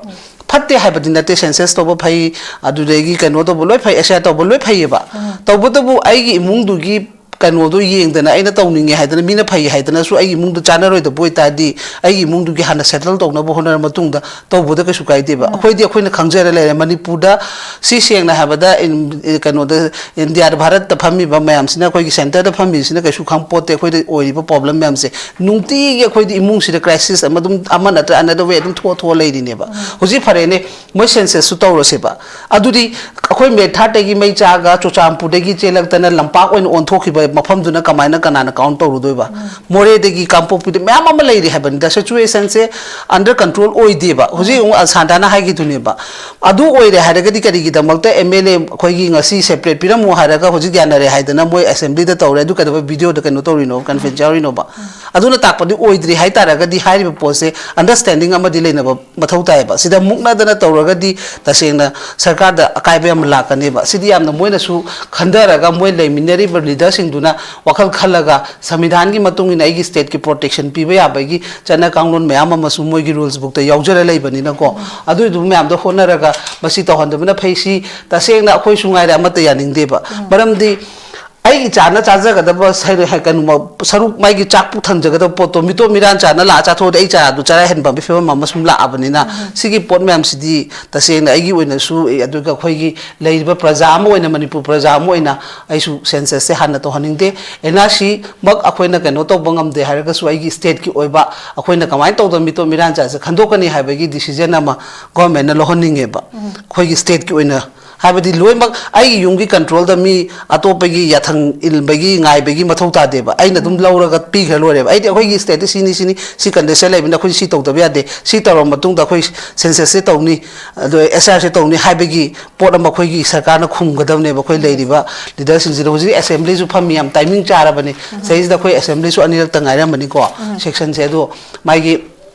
ꯐꯠꯇꯦ ꯍꯥꯏꯕꯗꯤ ꯅꯠꯇꯦ, ꯁꯦꯟꯁꯁ ꯇꯧꯕ ꯐꯩ, ꯑꯗꯨꯗꯒꯤ ꯀꯩꯅꯣ ꯇꯧꯕ ꯂꯣꯏ ꯐꯩ, ꯑꯦꯁ ꯑꯥꯏ ꯑꯥꯔ ꯇꯧꯕ ꯂꯣꯏ ꯐꯩꯌꯦꯕ꯫ ꯇꯧꯕꯇꯕꯨ ꯑꯩꯒꯤ ꯏꯃꯨꯡꯗꯨꯒꯤ ꯀꯩꯅꯣꯗꯣ ꯌꯦꯡꯗꯅ ꯑꯩꯅ ꯇꯧꯅꯤꯡꯉꯦ ꯍꯥꯏꯗꯅ, ꯃꯤꯅ ꯐꯩ ꯍꯥꯏꯗꯅꯁꯨ ꯑꯩꯒꯤ ꯏꯃꯨꯡꯗ ꯆꯥꯟꯅꯔꯣꯏꯗꯕ ꯑꯣꯏꯇꯥꯔꯗꯤ, ꯑꯩꯒꯤ ꯏꯃꯨꯡꯗꯨꯒꯤ ꯍꯥꯟꯅ ꯁꯦꯇꯜ ꯇꯧꯅꯕ ꯍꯣꯠꯅꯔ ꯃꯇꯨꯡꯗ ꯇꯧꯕꯗ ꯀꯩꯁꯨ ꯀꯥꯏꯗꯦꯕ꯫ ꯑꯩꯈꯣꯏꯗꯤ ꯑꯩꯈꯣꯏꯅ ꯈꯪꯖꯔ ꯂꯩꯔꯦ꯫ ꯃꯅꯤꯄꯨꯔꯗ, ꯁꯤ ꯁꯦꯡꯅ ꯍꯥꯏꯕꯗ, ꯏꯟ-, ꯀꯩꯅꯣꯗ, ꯏꯟꯗꯤꯌꯥꯗ, ꯚꯥꯔꯠꯇ ꯐꯝꯃꯤꯕ ꯃꯌꯥꯝꯁꯤꯅ, ꯑꯩꯈꯣꯏꯒꯤ ꯁꯦꯟꯇꯔꯗ ꯐꯝꯃꯤꯁꯤꯅ ꯀꯩꯁꯨ ꯈꯪꯄꯣꯠꯇꯦ ꯑꯩꯈꯣꯏꯗ ꯑꯣꯏꯔꯤꯕ ꯄ꯭ꯔꯣꯕ꯭ꯂꯦꯝ ꯃꯌꯥꯝꯁꯦ꯫ ꯅꯨꯡꯇꯤꯒꯤ ꯑꯩꯈꯣꯏꯗꯤ ꯏꯃꯨꯡꯁꯤꯗ ꯀ꯭ꯔꯥꯏꯁꯤꯁ ꯑꯃ ꯑꯗꯨꯝ, ꯑꯃ ꯅꯠꯇ꯭ꯔ ꯑꯅꯗꯔ ꯋꯦ ꯑꯗꯨꯝ ꯊꯣꯛꯑ ꯊꯣꯛꯑ ꯂꯩꯔꯤꯅꯦꯕ꯫ ꯍꯧꯖꯤꯛ ꯐꯔꯦꯅꯦ, ꯃꯣꯏ ꯁꯦꯟꯁꯁꯁꯨ ꯇꯧꯔꯁꯦꯕ꯫ ꯑꯗꯨꯗꯤ ꯑꯩꯈꯣꯏ ꯃꯦ ꯊꯥꯔꯠꯇꯒꯤ ꯃꯩ ꯆꯥꯛꯑꯒ ꯆꯨꯔꯆꯥꯟꯄꯨꯔꯗꯒꯤ ꯆꯦꯜꯂꯛꯇꯅ ꯂꯝꯄꯥꯛ ꯑꯣꯏꯅ ꯑꯣꯟꯊꯣꯛꯈꯤꯕ ꯃꯐꯝꯗꯨꯅ ꯀꯃꯥꯏꯅ, ꯀꯅꯥꯅ ꯀꯥꯎꯟ ꯇꯧꯔꯨꯗꯣꯏꯕ? ꯃꯣꯔꯦꯗꯒꯤ ꯀꯥꯡꯄꯣꯛꯄꯤꯗ ꯃꯌꯥꯝ ꯑꯃ ꯂꯩꯔꯤ ꯍꯥꯏꯕꯅꯤꯗ꯫ ꯁꯤꯆꯨꯋꯦꯁꯟꯁꯦ ꯑꯟꯗꯔ ꯀꯟꯇ꯭ꯔꯣꯜ ꯑꯣꯏꯗꯦꯕ꯫ ꯍꯧꯖꯤꯛ ꯑꯃꯨꯛ ꯁꯥꯟꯇꯥꯅ ꯍꯥꯏꯈꯤꯗꯨꯅꯦꯕ꯫ ꯑꯗꯨ ꯑꯣꯏꯔꯦ ꯍꯥꯏꯔꯒꯗꯤ ꯀꯔꯤꯒꯤꯗꯃꯛꯇ ꯑꯦꯝ ꯑꯦꯜ ꯑꯦ ꯑꯩꯈꯣꯏꯒꯤ ꯉꯁꯤ ꯁꯦꯄꯔꯦꯠ ꯄꯤꯔꯝꯃꯨ ꯍꯥꯏꯔꯒ ꯍꯧꯖꯤꯛ ꯌꯥꯅꯔꯦ ꯍꯥꯏꯗꯅ ꯃꯣꯏ ꯑꯦꯁꯦꯝꯕ꯭ꯂꯤꯗ ꯇꯧꯔꯦ, ꯑꯗꯨ ꯀꯩꯗꯧꯕ ꯚꯤꯗꯤꯑꯣꯗ ꯀꯩꯅꯣ ꯇꯧꯔꯤꯅꯣ, ꯀꯟꯐꯔꯦꯟꯁ ꯌꯥꯎꯔꯤꯅꯣꯕ? ꯑꯗꯨꯅ ꯇꯥꯛꯄꯗꯤ ꯑꯣꯏꯗ꯭ꯔꯤ ꯍꯥꯏꯇꯥꯔꯒꯗꯤ ꯍꯥꯏꯔꯤꯕ ꯄꯣꯠꯁꯦ ꯑꯟꯗꯔꯁꯇꯦꯟꯗꯤꯡ ꯑꯃꯗꯤ ꯂꯩꯅꯕ ꯃꯊꯧ ꯇꯥꯏꯌꯦꯕ꯫ ꯁꯤꯗ ꯃꯨꯛꯅꯗꯅ ꯇꯧꯔꯒꯗꯤ ꯇꯁꯦꯡꯅ ꯁꯔꯀꯥꯔꯗ ꯑꯀꯥꯏꯕ ꯌꯥꯝ ꯂꯥꯛꯀꯅꯦꯕ꯫ ꯁꯤꯗꯤ ꯌꯥꯝꯅ ꯃꯣꯏꯅꯁꯨ ꯈꯟꯊꯔꯒ ꯃꯣꯏ ꯂꯩꯃꯤꯟꯅꯔꯤꯕ ꯂꯤꯗꯔꯁꯤꯡꯗꯨ ꯑꯗꯨꯅ ꯋꯥꯈꯜ ꯈꯜꯂꯒ ꯁꯪꯕꯤꯙꯥꯟꯒꯤ ꯃꯇꯨꯡ ꯏꯟꯅ ꯑꯩꯒꯤ ꯁ꯭ꯇꯦꯠꯀꯤ ꯄ꯭ꯔꯣꯇꯦꯛꯁꯟ ꯄꯤꯕ ꯌꯥꯕꯒꯤ ꯆꯠꯅ ꯀꯥꯡꯂꯣꯟ ꯃꯌꯥꯝ ꯑꯃꯁꯨ ꯃꯣꯏꯒꯤ ꯔꯨꯜꯁ ꯕꯨꯛꯇ ꯌꯥꯎꯖꯔ ꯂꯩꯕꯅꯤꯅꯀꯣ, ꯑꯗꯨꯏꯗꯨ ꯃꯌꯥꯝꯗꯣ ꯍꯣꯠꯅꯔꯒ ꯃꯁꯤ ꯇꯧꯍꯟꯗꯕꯅ ꯐꯩ꯫ ꯁꯤ ꯇꯁꯦꯡꯅ ꯑꯩꯈꯣꯏꯁꯨ ꯉꯥꯏꯔꯦ ꯑꯃꯠꯇ ꯌꯥꯅꯤꯡꯗꯦꯕ꯫ ꯃꯔꯝꯗꯤ ꯑꯩ ꯏꯆꯥꯅ ꯆꯥꯖꯒꯗꯕ ꯁꯔꯨ-, ꯍꯥꯏ-, ꯀꯩꯅꯣ, ꯁꯔꯨꯛ, ꯃꯥꯒꯤ ꯆꯥꯛ ꯄꯨꯛ ꯊꯟꯖꯒꯗꯕ ꯄꯣꯠꯇꯣ ꯃꯤꯇꯣꯞ ꯃꯤꯔꯥꯟ ꯆꯥꯅ ꯂꯥꯛꯑ ꯆꯥꯊꯣꯛꯑꯗꯤ ꯑꯩ ꯏꯆꯥꯗꯨ ꯆꯔꯥ ꯍꯦꯟꯕ ꯍꯥꯏꯕꯒꯤ ꯐꯤꯕꯝ ꯑꯃ ꯁꯨꯝ ꯂꯥꯛꯑꯕꯅꯤꯅ, ꯁꯤꯒꯤ ꯄꯣꯠ ꯃꯌꯥꯝꯁꯤꯗꯤ ꯇꯁꯦꯡꯅ ꯑꯩꯒꯤ ꯑꯣꯏꯅꯁꯨ, ꯑꯦ, ꯑꯗꯨꯒ ꯑꯩꯈꯣꯏꯒꯤ ꯂꯩꯔꯤꯕ ꯄ꯭ꯔꯖꯥ ꯑꯃ ꯑꯣꯏꯅ, ꯃꯅꯤꯄꯨꯔ ꯄ꯭ꯔꯖꯥ ꯑꯃ ꯑꯣꯏꯅ ꯑꯩꯁꯨ ꯁꯦꯟꯁꯁꯁꯦ ꯍꯥꯟꯅ ꯇꯧꯍꯟꯅꯤꯡꯗꯦ꯫ ꯑꯦꯟ ꯑꯥꯔ ꯁꯤꯃꯛ ꯑꯩꯈꯣꯏꯅ ꯀꯩꯅꯣ ꯇꯧꯕ ꯉꯝꯗꯦ ꯍꯥꯏꯔꯒꯁꯨ, ꯑꯩꯒꯤ ꯁ꯭ꯇꯦꯠꯀꯤ ꯑꯣꯏꯕ ꯑꯩꯈꯣꯏꯅ ꯀꯃꯥꯏꯅ ꯇꯧꯗꯅ ꯃꯤꯇꯣꯞ ꯃꯤꯔꯥꯟ ꯆꯥꯁꯦ ꯈꯟꯗꯣꯛꯀꯅꯤ ꯍꯥꯏꯕꯒꯤ ꯗꯤꯁꯤꯖꯟ ꯑꯃ ꯒꯣꯔꯃꯦꯟꯅ ꯂꯧꯍꯟꯅꯤꯡꯉꯦꯕ, ꯑꯩꯈꯣꯏꯒꯤ ꯁ꯭ꯇꯦꯠꯀꯤ ꯑꯣꯏꯅ꯫ ꯍꯥꯏꯕꯗꯤ ꯂꯣꯏꯅꯃꯛ ꯑꯩꯒꯤ ꯌꯨꯝꯒꯤ ꯀꯟꯇ꯭ꯔꯣꯜꯗ ꯃꯤ ꯑꯇꯣꯞꯄꯒꯤ ꯌꯥꯊꯪ ꯏꯟꯕꯒꯤ, ꯉꯥꯏꯕꯒꯤ ꯃꯊꯧ ꯇꯥꯗꯦꯕ꯫ ꯑꯩꯅ ꯑꯗꯨꯝ ꯂꯧꯔꯒ ꯄꯤꯈ꯭ꯔ ꯂꯣꯏꯔꯦꯕ꯫ ꯑꯩꯗꯤ ꯑꯩꯈꯣꯏꯒꯤ ꯁ꯭ꯇꯦꯠꯇ ꯁꯤꯅꯤ, ꯁꯤꯅꯤ, ꯁꯤ ꯀꯟꯗꯤꯁꯟ ꯂꯩꯕꯅꯤꯅ ꯑꯩꯈꯣꯏ ꯁꯤ ꯇꯧꯗꯕ ꯌꯥꯗꯦ, ꯁꯤ ꯇꯧꯔꯕ ꯃꯇꯨꯡꯗ ꯑꯩꯈꯣꯏ ꯁꯦꯟꯁꯁꯁꯦ ꯇꯧꯅꯤ, ꯑꯗꯣ ꯑꯦꯁ ꯑꯥꯔꯁꯦ ꯇꯧꯅꯤ ꯍꯥꯏꯕꯒꯤ ꯄꯣꯠ ꯑꯃ ꯑꯩꯈꯣꯏꯒꯤ ꯁꯔꯀꯥꯔꯅ ꯈꯨꯝꯒꯗꯕꯅꯦꯕ꯫ ꯑꯩꯈꯣꯏ ꯂꯩꯔꯤꯕ ꯂꯤꯗꯔꯁꯤꯡꯁꯤꯗ ꯍꯧꯖꯤꯛ ꯑꯦꯁꯦꯝꯕ꯭ꯂꯤꯁꯨ ꯐꯝꯃꯤ, ꯌꯥꯝ ꯇꯥꯏꯃꯤꯡ ꯆꯥꯔꯕꯅꯤ꯫ ꯁꯤꯗꯩꯁꯤꯗ ꯑꯩꯈꯣꯏ ꯑꯦꯁꯦꯝꯕ꯭ꯂꯤꯁꯨ ꯑꯅꯤꯔꯛꯇ ꯉꯥꯏꯔꯝꯕꯅꯤꯀꯣ, ꯁꯦꯁꯟꯁꯦ꯫ ꯑꯗꯣ ꯃꯥꯒꯤ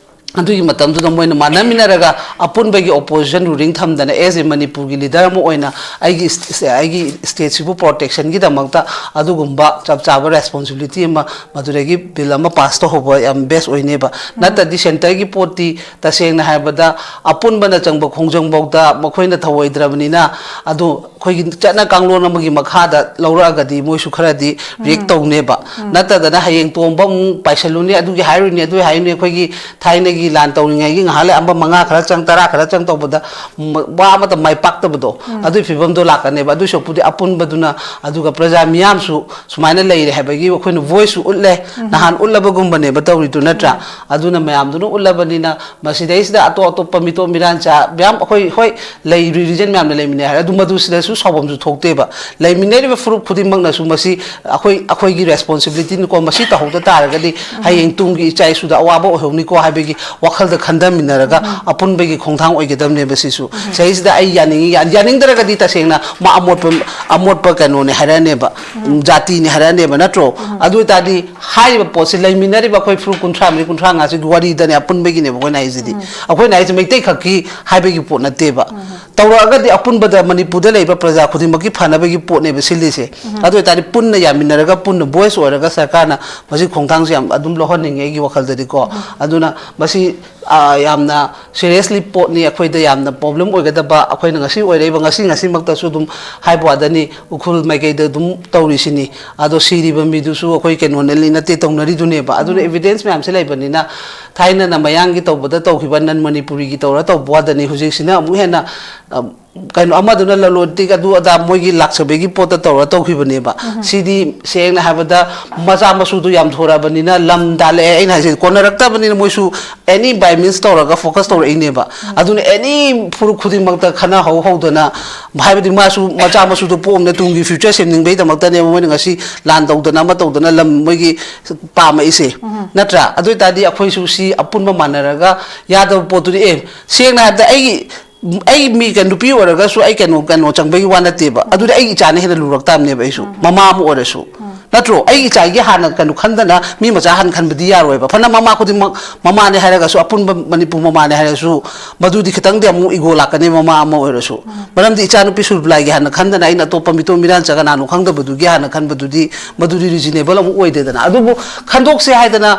ꯑꯗꯨꯒꯤ ꯃꯇꯝꯗꯨꯗ ꯃꯣꯏꯅ ꯃꯥꯟꯅꯃꯤꯟꯅꯔꯒ ꯑꯄꯨꯟꯕꯒꯤ ꯑꯣꯄꯣꯖꯤꯁꯟ ꯔꯨꯂꯤꯡ ꯊꯝꯗꯅ, ꯑꯦꯁ ꯑꯦ ꯃꯅꯤꯄꯨꯔꯒꯤ ꯂꯤꯗꯔ ꯑꯃ ꯑꯣꯏꯅ ꯑꯩꯒꯤ ꯁ-, ꯑꯩꯒꯤ ꯁ꯭ꯇꯦꯠꯁꯤꯕꯨ ꯄ꯭ꯔꯣꯇꯦꯛꯁꯟꯒꯤꯗꯃꯛꯇ ꯑꯗꯨꯒꯨꯝꯕ ꯆꯞ ꯆꯥꯕ ꯔꯦꯁꯄꯣꯟꯁꯤꯕꯤꯂꯤꯇꯤ ꯑꯃ ꯃꯗꯨꯗꯒꯤ ꯕꯤꯜ ꯑꯃ ꯄꯥꯁ ꯇꯧꯍꯧꯕ ꯌꯥꯝ ꯕꯦꯁ ꯑꯣꯏꯅꯦꯕ꯫ ꯅꯠꯇ꯭ꯔꯗꯤ ꯁꯦꯟꯇꯔꯒꯤ ꯄꯣꯠꯇꯤ ꯇꯁꯦꯡꯅ ꯍꯥꯏꯔꯕꯗ ꯑꯄꯨꯟꯕꯅ ꯆꯪꯕ ꯈꯣꯡꯖꯪꯐꯥꯎꯗ ꯃꯈꯣꯏꯅ ꯊꯧꯑꯣꯏꯗ꯭ꯔꯕꯅꯤꯅ, ꯑꯗꯨ ꯑꯩꯈꯣꯏꯒꯤ ꯆꯠꯅ ꯀꯥꯡꯂꯣꯟ ꯑꯃꯒꯤ ꯃꯈꯥꯗ ꯂꯧꯔꯛꯑꯒꯗꯤ ꯃꯣꯏꯁꯨ ꯈꯔꯗꯤ ꯔꯤꯌꯦꯛ ꯇꯧꯅꯦꯕ꯫ ꯅꯠꯇꯗꯅ ꯍꯌꯦꯡ ꯇꯣꯝꯕ ꯑꯃꯨꯛ ꯄꯥꯏꯁꯜꯂꯨꯅꯤ, ꯑꯗꯨꯒꯤ ꯍꯥꯏꯔꯨꯅꯤ, ꯑꯗꯨꯒꯤ ꯍꯥꯏꯔꯨꯅꯤ꯫ ꯑꯩꯈꯣꯏꯒꯤ ꯊꯥꯏꯅꯒꯤ ꯂꯥꯟ ꯇꯧꯔꯤꯉꯩꯒꯤ ꯉꯥꯏꯍꯥꯛ ꯂꯩ ꯑꯃ ꯃꯉꯥ ꯈꯔ ꯆꯪ, ꯇꯔꯥ ꯈꯔ ꯆꯪ ꯇꯧꯕꯗ ꯃ-, ꯋꯥ ꯑꯃꯠꯇ ꯃꯥꯏ ꯄꯥꯛꯇꯕꯗꯣ, ꯑꯗꯨꯒꯤ ꯐꯤꯕꯝꯗꯣ ꯂꯥꯛꯀꯅꯦꯕ꯫ ꯑꯗꯨꯏ ꯁꯔꯨꯛꯄꯨꯗꯤ ꯑꯄꯨꯟꯕꯗꯨꯅ, ꯑꯗꯨꯒ ꯄ꯭ꯔꯖꯥ ꯃꯤꯌꯥꯝꯁꯨ ꯁꯨꯃꯥꯏꯅ ꯂꯩꯔꯦ ꯍꯥꯏꯕꯒꯤ ꯑꯩꯈꯣꯏꯅ ꯚꯣꯏꯁꯁꯨ ꯎꯠꯂꯦ, ꯅꯍꯥꯟ ꯎꯠꯂꯕꯒꯨꯝꯕꯅꯦꯕ ꯇꯧꯔꯤꯗꯨ, ꯅꯠꯇ꯭ꯔꯥ? ꯑꯗꯨꯅ ꯃꯌꯥꯝꯗꯨꯅ ꯎꯠꯂꯕꯅꯤꯅ ꯃꯁꯤꯗꯩꯁꯤꯗ ꯑꯇꯣꯞ ꯑꯇꯣꯞꯄ ꯃꯤꯇꯣꯞ ꯃꯤꯔꯥꯟꯆꯥ ꯃꯌꯥꯝ ꯑꯩꯈꯣꯏ, ꯍꯣꯏ, ꯂꯩ, ꯔꯤꯂꯤꯖꯟ ꯃꯌꯥꯝꯅ ꯂꯩꯃꯤꯟꯅꯩ ꯍꯥꯏꯔꯦ, ꯑꯗꯨ ꯃꯗꯨ ꯁꯤꯗꯁꯨ ꯁꯥꯎꯐꯝꯁꯨ ꯊꯣꯛꯇꯦꯕ꯫ ꯂꯩꯃꯤꯟꯅꯔꯤꯕ ꯐꯨꯔꯨꯞ ꯈꯨꯗꯤꯡꯃꯛꯅꯁꯨ ꯃꯁꯤ ꯑꯩꯈꯣꯏ, ꯑꯩꯈꯣꯏꯒꯤ ꯔꯦꯁꯄꯣꯟꯁꯤꯕꯤꯂꯤꯇꯤꯅꯤꯀꯣ, ꯃꯁꯤ ꯇꯧꯍꯧꯗ ꯇꯥꯔꯒꯗꯤ ꯍꯌꯦꯡ ꯇꯨꯡꯒꯤ ꯏꯆꯥ ꯏꯁꯨꯗ ꯑꯋꯥꯕ ꯑꯣꯏꯍꯧꯅꯤꯀꯣ ꯍꯥꯏꯕꯒꯤ ꯋꯥꯈꯜꯗ ꯈꯟꯊꯃꯤꯟꯅꯔꯒ ꯑꯄꯨꯟꯕꯒꯤ ꯈꯣꯡꯊꯥꯡ ꯑꯣꯏꯒꯗꯕꯅꯦꯕ ꯁꯤꯁꯨ꯫ ꯁꯤꯗꯩꯁꯤꯗ ꯑꯩ ꯌꯥꯅꯤꯡꯉꯤ, ꯌꯥ-, ꯌꯥꯅꯤꯡꯗ꯭ꯔꯒꯗꯤ ꯇꯁꯦꯡꯅ ꯃꯥ ꯑꯃꯣꯠꯄ, ꯑꯃꯣꯠꯄ ꯀꯩꯅꯣꯅꯦ ꯍꯥꯏꯔꯛꯑꯅꯦꯕ, ꯎꯝ, ꯖꯥꯇꯤꯅꯦ ꯍꯥꯏꯔꯛꯑꯅꯦꯕ, ꯅꯠꯇ꯭ꯔꯣ? ꯑꯗꯨ ꯑꯣꯏꯇꯥꯔꯗꯤ ꯍꯥꯏꯔꯤꯕ ꯄꯣꯠꯁꯤ ꯂꯩꯃꯤꯟꯅꯔꯤꯕ ꯑꯩꯈꯣꯏ ꯐꯨꯔꯨꯞ ꯀꯨꯟꯊ꯭ꯔꯥ ꯃꯔꯤ, ꯀꯨꯟꯊ꯭ꯔꯥ ꯃꯉꯥꯁꯤꯒꯤ ꯋꯥꯔꯤꯗꯅꯦ, ꯑꯄꯨꯟꯕꯒꯤꯅꯦꯕ ꯑꯩꯈꯣꯏꯅ ꯍꯥꯏꯁꯤꯗꯤ꯫ ꯑꯩꯈꯣꯏꯅ ꯍꯥꯏꯁꯤ ꯃꯩꯇꯩ ꯈꯛꯀꯤ ꯍꯥꯏꯕꯒꯤ ꯄꯣꯠ ꯅꯠꯇꯦꯕ꯫ ꯇꯧꯔꯛꯑꯒꯗꯤ ꯑꯄꯨꯟꯕꯗ ꯃꯅꯤꯄꯨꯔꯗ ꯂꯩꯕ ꯄ꯭ꯔꯖꯥ ꯈꯨꯗꯤꯡꯃꯛꯀꯤ ꯐꯅꯕꯒꯤ ꯄꯣꯠꯅꯦꯕ ꯁꯤꯜꯂꯤꯁꯦ꯫ ꯑꯗꯨ ꯑꯣꯏꯇꯥꯔꯗꯤ ꯄꯨꯟꯅ ꯌꯥꯃꯤꯟꯅꯔꯒ ꯄꯨꯟꯅ ꯚꯣꯏꯁ ꯑꯣꯏꯔꯒ ꯁꯔꯀꯥꯔꯅ ꯃꯁꯤ ꯈꯣꯡꯊꯥꯡꯁꯦ ꯌꯥꯝ ꯑꯗꯨꯝ ꯂꯧꯍꯟꯅꯤꯡꯉꯦ ꯑꯩꯒꯤ ꯋꯥꯈꯜꯗꯗꯤꯀꯣ꯫ ꯑꯗꯨꯅ ꯃꯁꯤ, ꯑ, ꯌꯥꯝꯅ ꯁꯤꯔꯤꯌꯁꯂꯤ ꯄꯣꯠꯅꯤ, ꯑꯩꯈꯣꯏꯗ ꯌꯥꯝꯅ ꯄ꯭ꯔꯣꯕ꯭ꯂꯦꯝ ꯑꯣꯏꯒꯗꯕ, ꯑꯩꯈꯣꯏꯅ ꯉꯁꯤ ꯑꯣꯏꯔꯛꯏꯕ, ꯉꯁꯤ ꯉꯁꯤꯃꯛꯇꯁꯨ ꯑꯗꯨꯝ ꯍꯥꯏꯕ ꯋꯥꯗꯅꯤ, ꯎꯈ꯭ꯔꯨꯜ ꯃꯥꯏꯀꯩꯗ ꯑꯗꯨꯝ ꯇꯧꯔꯤꯁꯤꯅꯤ꯫ ꯑꯗꯣ ꯁꯤꯔꯤꯕ ꯃꯤꯗꯨꯁꯨ ꯑꯩꯈꯣꯏ ꯀꯩꯅꯣꯅ ꯅꯠꯇꯦ, ꯇꯧꯅꯔꯤꯗꯨꯅꯦꯕ꯫ ꯑꯗꯨꯅ ꯎꯝ꯫ ꯑꯦꯚꯤꯗꯦꯟꯁ ꯃꯌꯥꯝꯁꯦ ꯂꯩꯕꯅꯤꯅ, ꯊꯥꯏꯅꯅ ꯃꯌꯥꯡꯒꯤ ꯇꯧꯕꯗ ꯇꯧꯈꯤꯕ, ꯅꯟ ꯃꯅꯤꯄꯨꯔꯤꯒꯤ ꯇꯧꯔ ꯇꯧꯕ ꯋꯥꯗꯅꯤ, ꯍꯧꯖꯤꯛꯁꯤꯅ ꯑꯃꯨꯛ ꯍꯦꯟꯅ, ꯑ, ꯀꯩꯅꯣ, ꯑꯃꯗꯨꯅ ꯂꯂꯣꯟ ꯏꯇꯤꯛ ꯑꯗꯨ ꯑꯗꯥ ꯃꯣꯏꯒꯤ ꯂꯥꯛꯆꯕꯒꯤ ꯄꯣꯠꯇ ꯇꯧꯔ ꯇꯧꯈꯤꯕꯅꯦꯕ꯫ ꯎꯝ꯫ ꯁꯤꯗꯤ ꯁꯦꯡꯅ ꯍꯥꯏꯕꯗ ꯃꯆꯥ ꯃꯁꯨꯗꯣ ꯌꯥꯝ ꯊꯣꯔꯛꯑꯕꯅꯤꯅ, ꯂꯝ ꯗꯥꯜꯂꯛꯑꯦ, ꯑꯩꯅ ꯍꯥꯏꯁꯦ ꯀꯣꯟꯅꯔꯛꯇꯕꯅꯤꯅ ꯃꯣꯏꯁꯨ ꯑꯦꯅꯤ ꯕꯥꯏ ꯃꯤꯟꯁ ꯇꯧꯔꯒ ꯐꯣꯀꯁ ꯇꯧꯔꯛꯏꯅꯦꯕ꯫ ꯎꯝ꯫ ꯑꯗꯨꯅ ꯑꯦꯅꯤ ꯐꯨꯔꯨꯞ ꯈꯨꯗꯤꯡꯃꯛꯇ ꯈꯟꯅꯍꯧ ꯍꯧꯗꯅ, ꯍꯥꯏꯕꯗꯤ ꯃꯥꯁꯨ ꯃꯆꯥ ꯃꯁꯨꯗꯣ ꯄꯣꯛꯑꯝꯅ ꯇꯨꯡꯒꯤ ꯐ꯭ꯌꯨꯆꯔ ꯁꯦꯝꯅꯤꯡꯕꯩꯗꯃꯛꯇꯅꯦꯕ ꯃꯣꯏꯅ ꯉꯁꯤ ꯂꯥꯟ ꯇꯧꯗꯅ ꯑꯃ ꯇꯧꯗꯅ ꯂꯝ ꯃꯣꯏꯒꯤ ꯄꯥꯝꯃꯛꯏꯁꯦ꯫ ꯎꯝ꯫ ꯅꯠꯇ꯭ꯔꯥ? ꯑꯗꯨ ꯑꯣꯏꯇꯥꯔꯗꯤ ꯑꯩꯈꯣꯏꯁꯨ ꯁꯤ ꯑꯄꯨꯟꯕ ꯃꯥꯟꯅꯔꯒ ꯌꯥꯗꯕ ꯄꯣꯠꯇꯨꯗꯤ, ꯑꯦ, ꯁꯦꯡꯅ ꯍꯥꯏꯕꯗ ꯑꯩꯒꯤ ꯑꯩ ꯃꯤ ꯀꯩꯅꯣ, ꯅꯨꯄꯤ ꯑꯣꯏꯔꯒꯁꯨ ꯑꯩ ꯀꯩꯅꯣ, ꯀꯩꯅꯣ ꯆꯪꯕꯒꯤ ꯋꯥ ꯅꯠꯇꯦꯕ꯫ ꯎꯝ꯫ ꯑꯗꯨꯗꯤ ꯑꯩꯒꯤ ꯏꯆꯥꯅ ꯍꯦꯟꯅ ꯂꯨꯔꯛ ꯇꯥꯕꯅꯦꯕ ꯑꯩꯁꯨ꯫ ꯎꯝ꯫ ꯃꯃꯥ ꯑꯃ ꯑꯣꯏꯔꯁꯨ꯫ ꯎꯝ꯫ ꯅꯠꯇ꯭ꯔꯣ? ꯑꯩꯒꯤ ꯏꯆꯥꯒꯤ ꯍꯥꯟꯅ ꯀꯩꯅꯣ ꯈꯟꯗꯅ ꯃꯤ ꯃꯆꯥ ꯍꯥꯟꯅ ꯈꯟꯕꯗꯤ ꯌꯥꯔꯣꯏꯕ꯫ ꯐꯅ ꯃꯃꯥ ꯈꯨꯗꯤꯡꯃꯛ ꯃꯃꯥꯅꯦ ꯍꯥꯏꯔꯒꯁꯨ, ꯑꯄꯨꯟꯕ ꯃꯅꯤꯄꯨꯔ ꯃꯃꯥꯅꯦ ꯍꯥꯏꯔꯁꯨ, ꯃꯗꯨꯗꯤ ꯈꯤꯇꯪꯗꯤ ꯑꯃꯨꯛ ꯏꯒꯣ ꯂꯥꯛꯀꯅꯤ ꯃꯃꯥ ꯑꯃ ꯑꯣꯏꯔꯁꯨ꯫ ꯎꯝ꯫ ꯃꯔꯝꯗꯤ ꯏꯆꯥꯅꯨꯄꯤ ꯁꯨꯔꯕꯤꯂꯥꯒꯤ ꯍꯥꯟꯅ ꯈꯟꯗꯅ ꯑꯩꯅ ꯑꯇꯣꯞꯄ ꯃꯤꯇꯣꯝ ꯃꯤꯔꯥꯟꯆ ꯀꯅꯥꯅꯣ ꯈꯪꯗꯕꯗꯨꯒꯤ ꯍꯥꯟꯅ ꯈꯟꯕꯗꯨꯗꯤ, ꯃꯗꯨꯗꯤ ꯔꯤꯖꯅꯦꯕꯜ ꯑꯃꯨꯛ ꯑꯣꯏꯗꯦꯗꯅ꯫ ꯑꯗꯨꯕꯨ ꯈꯟꯗꯣꯛꯁꯦ ꯍꯥꯏꯗꯅ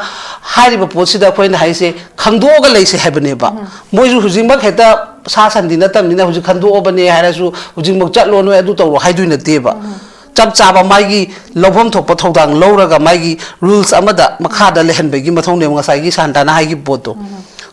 ꯍꯥꯏꯔꯤꯕ ꯄꯣꯠꯁꯤꯗ ꯑꯩꯈꯣꯏꯅ ꯍꯥꯏꯁꯦ ꯈꯪꯗꯣꯛꯑꯒ ꯂꯩꯁꯦ ꯍꯥꯏꯕꯅꯦꯕ꯫ ꯎꯝ꯫ ꯃꯣꯏꯁꯨ ꯍꯧꯖꯤꯛꯃꯛ ꯍꯦꯛꯇ ꯁꯥ ꯁꯟꯗꯤ ꯅꯠꯇꯕꯅꯤꯅ ꯍꯧꯖꯤꯛ ꯈꯟꯗꯣꯛꯑꯕꯅꯦ ꯍꯥꯏꯔꯁꯨ ꯍꯧꯖꯤꯛꯃꯛ ꯆꯠꯂꯣ ꯅꯣꯏ ꯑꯗꯨ ꯇꯧꯔꯣ ꯍꯥꯏꯗꯣꯏ ꯅꯠꯇꯦꯕ꯫ ꯎꯝ꯫ ꯆꯞ ꯆꯥꯕ ꯃꯥꯒꯤ ꯂꯧꯐꯝ ꯊꯣꯛꯄ ꯊꯧꯗꯥꯡ ꯂꯧꯔꯒ ꯃꯥꯒꯤ ꯔꯨꯜꯁ ꯑꯃꯗ ꯃꯈꯥꯗ ꯂꯩꯍꯟꯕꯒꯤ ꯃꯊꯧꯅꯦꯕ ꯉꯁꯥꯏꯒꯤ ꯁꯥꯟꯇꯥꯅ ꯍꯥꯏꯈꯤꯕ ꯄꯣꯠꯇꯣ꯫ ꯎꯝ꯫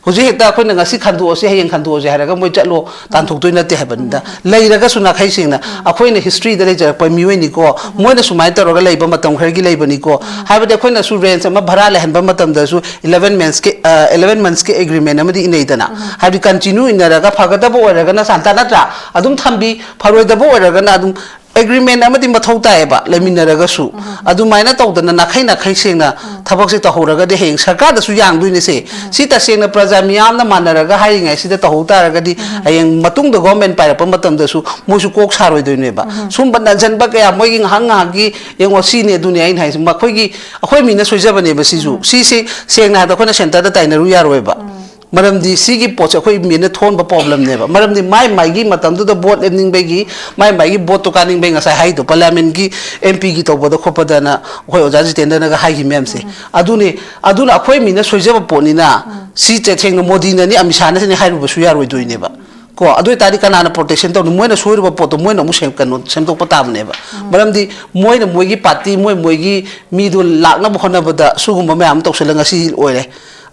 ꯍꯧꯖꯤꯛ ꯍꯦꯛꯇ ꯑꯩꯈꯣꯏꯅ ꯉꯁꯤ ꯈꯟꯗꯣꯛꯑꯁꯤ, ꯍꯌꯦꯡ ꯈꯟꯗꯣꯛꯑꯁꯤ ꯍꯥꯏꯔꯒ ꯃꯣꯏ ꯆꯠꯂꯣ ꯇꯥꯟꯊꯣꯛꯇꯣꯏ ꯅꯠꯇꯦ ꯍꯥꯏꯕꯅꯤꯗ꯫ ꯎꯝ꯫ ꯂꯩꯔꯒꯁꯨ ꯅꯥꯈꯩ ꯁꯦꯡꯅ ꯎꯝ꯫ ꯑꯩꯈꯣꯏꯅ ꯍꯤꯁꯇ꯭ꯔꯤꯗ ꯂꯩꯖꯔꯛꯄ ꯃꯤꯑꯣꯏꯅꯤꯀꯣ, ꯎꯝ꯫ ꯃꯣꯏꯅ ꯁꯨꯃꯥꯏꯅ ꯇꯧꯔꯒ ꯂꯩꯕ ꯃꯇꯝ ꯈꯔꯒꯤ ꯂꯩꯕꯅꯤꯀꯣ꯫ ꯎꯝ꯫ ꯍꯥꯏꯕꯗꯤ ꯑꯩꯈꯣꯏꯅꯁꯨ ꯔꯦꯟꯁ ꯑꯃ ꯚꯔꯥ ꯂꯩꯍꯟꯕ ꯃꯇꯝꯗꯁꯨ eleven months ꯀꯤ, ꯑ, eleven months ꯀꯤ ꯑꯦꯒ꯭ꯔꯤꯃꯦꯟ ꯑꯃꯗꯤ ꯏꯅꯩꯗꯅ꯫ ꯎꯝ꯫ ꯍꯥꯏꯕꯗꯤ ꯀꯟꯇꯤꯅ꯭ꯌꯨ ꯏꯟꯅꯔꯒ ꯐꯒꯗꯕ ꯑꯣꯏꯔꯒꯅ ꯁꯥꯟꯇ ꯅꯠꯇ꯭ꯔꯥ? ꯑꯗꯨꯝ ꯊꯝꯕꯤ, ꯐꯔꯣꯏꯗꯕ ꯑꯣꯏꯔꯒꯅ ꯑꯗꯨꯝ ꯑꯦꯒ꯭ꯔꯤꯃꯦꯟ ꯑꯃꯗꯤ ꯃꯊꯧ ꯇꯥꯏꯌꯦꯕ, ꯂꯩꯃꯤꯟꯅꯔꯒꯁꯨ꯫ ꯎꯝ꯫ ꯑꯗꯨꯃꯥꯏꯅ ꯇꯧꯗꯅ ꯅꯥꯈꯩ ꯅꯥꯈꯩ ꯁꯦꯡꯅ ꯎꯝ꯫ ꯊꯕꯛꯁꯦ ꯇꯧꯍꯧꯔꯒꯗꯤ ꯍꯌꯦꯡ ꯁꯔꯀꯥꯔꯗꯁꯨ ꯌꯥꯡꯗꯣꯏꯅꯦꯁꯦ꯫ ꯎꯝ꯫ ꯁꯤ ꯇꯁꯦꯡꯅ ꯄ꯭ꯔꯖꯥ ꯃꯤꯌꯥꯝꯅ ꯃꯥꯟꯅꯔꯒ ꯍꯥꯏꯔꯤꯉꯩꯁꯤꯗ ꯇꯧꯍꯧ ꯇꯥꯔꯒꯗꯤ ꯎꯝ꯫ ꯍꯌꯦꯡ ꯃꯇꯨꯡꯗ ꯒꯣꯔꯃꯦꯟ ꯄꯥꯏꯔꯛꯄ ꯃꯇꯝꯗꯁꯨ ꯃꯣꯏꯁꯨ ꯀꯣꯛ ꯁꯥꯔꯣꯏꯗꯣꯏꯅꯦꯕ꯫ ꯎꯝ꯫ ꯁꯨꯝꯕ ꯅꯟꯁꯤꯟꯕ ꯀꯌꯥ ꯃꯣꯏꯒꯤ ꯉꯥꯏꯍꯥꯛ ꯉꯥꯏꯍꯥꯛꯀꯤ ꯌꯦꯡꯉꯣ, ꯁꯤꯅꯤ ꯑꯗꯨꯅꯤ ꯑꯩꯅ ꯍꯥꯏꯁꯦ, ꯃꯈꯣꯏꯒꯤ, ꯑꯩꯈꯣꯏ ꯃꯤꯅ ꯁꯣꯏꯖꯕꯅꯦꯕ ꯁꯤꯁꯨ꯫ ꯎꯝ꯫ ꯁꯤꯁꯤ ꯁꯦꯡꯅ ꯍꯥꯏꯕꯗ ꯑꯩꯈꯣꯏꯅ ꯁꯦꯟꯇꯔꯗ ꯇꯥꯏꯅꯔꯨ ꯌꯥꯔꯣꯏꯕ꯫ ꯎꯝ꯫ ꯃꯔꯝꯗꯤ ꯁꯤꯒꯤ ꯄꯣꯠꯁꯦ ꯑꯩꯈꯣꯏ ꯃꯤꯅ ꯊꯣꯛꯍꯟꯕ ꯄ꯭ꯔꯣꯕ꯭ꯂꯦꯝꯅꯦꯕ꯫ ꯃꯔꯝꯗꯤ ꯃꯥꯏ ꯃꯥꯏꯒꯤ ꯃꯇꯝꯗꯨꯗ ꯚꯣꯠ ꯂꯦꯞꯅꯤꯡꯕꯒꯤ, ꯃꯥꯏ ꯃꯥꯏꯒꯤ ꯚꯣꯠꯇꯣ ꯀꯥꯅꯤꯡꯕꯒꯤ, ꯉꯁꯥꯏ ꯍꯥꯏꯗꯣ, ꯄꯥꯔꯂꯤꯌꯥꯃꯦꯟꯒꯤ ꯑꯦꯝ ꯄꯤꯒꯤ ꯇꯧꯕꯗ ꯈꯣꯠꯄꯗꯅ ꯑꯩꯈꯣꯏ ꯑꯣꯖꯥ ꯖꯤꯇꯦꯟꯗ꯭ꯔꯅꯒ ꯍꯥꯏꯈꯤ ꯃꯌꯥꯝꯁꯦ꯫ ꯑꯗꯨꯅꯤ, ꯑꯗꯨꯅ ꯑꯩꯈꯣꯏ ꯃꯤꯅ ꯁꯣꯏꯖꯕ ꯄꯣꯠꯅꯤꯅ ꯁꯤ ꯇꯁꯦꯡꯅ ꯃꯣꯗꯤꯅꯅꯤ, ꯑꯃꯤꯠ ꯁꯥꯍꯅꯁꯤꯅꯤ ꯍꯥꯏꯔꯨꯕꯁꯨ ꯌꯥꯔꯣꯏꯗꯣꯏꯅꯦꯕ꯫ ꯀꯣ, ꯑꯗꯨ ꯑꯣꯏꯇꯥꯔꯗꯤ ꯀꯅꯥꯅ ꯄ꯭ꯔꯣꯇꯦꯛꯁꯟ ꯇꯧꯅꯤ? ꯃꯣꯏꯅ ꯁꯣꯏꯔꯨꯕ ꯄꯣꯠꯇꯣ ꯃꯣꯏꯅ ꯑꯃꯨꯛ ꯁꯦꯝ-, ꯀꯩꯅꯣ, ꯁꯦꯝꯗꯣꯛꯄ ꯇꯥꯕꯅꯦꯕ꯫ ꯃꯔꯝꯗꯤ ꯃꯣꯏꯅ ꯃꯣꯏꯒꯤ ꯄꯥꯔꯇꯤ, ꯃꯣꯏ ꯃꯣꯏꯒꯤ ꯃꯤꯗꯣ ꯂꯥꯛꯅꯕ ꯍꯣꯠꯅꯕꯗ ꯁꯤꯒꯨꯝꯕ ꯃꯌꯥꯝ ꯑꯃ ꯇꯧꯁꯜꯂ ꯉꯁꯤ ꯑꯣꯏꯔꯦ꯫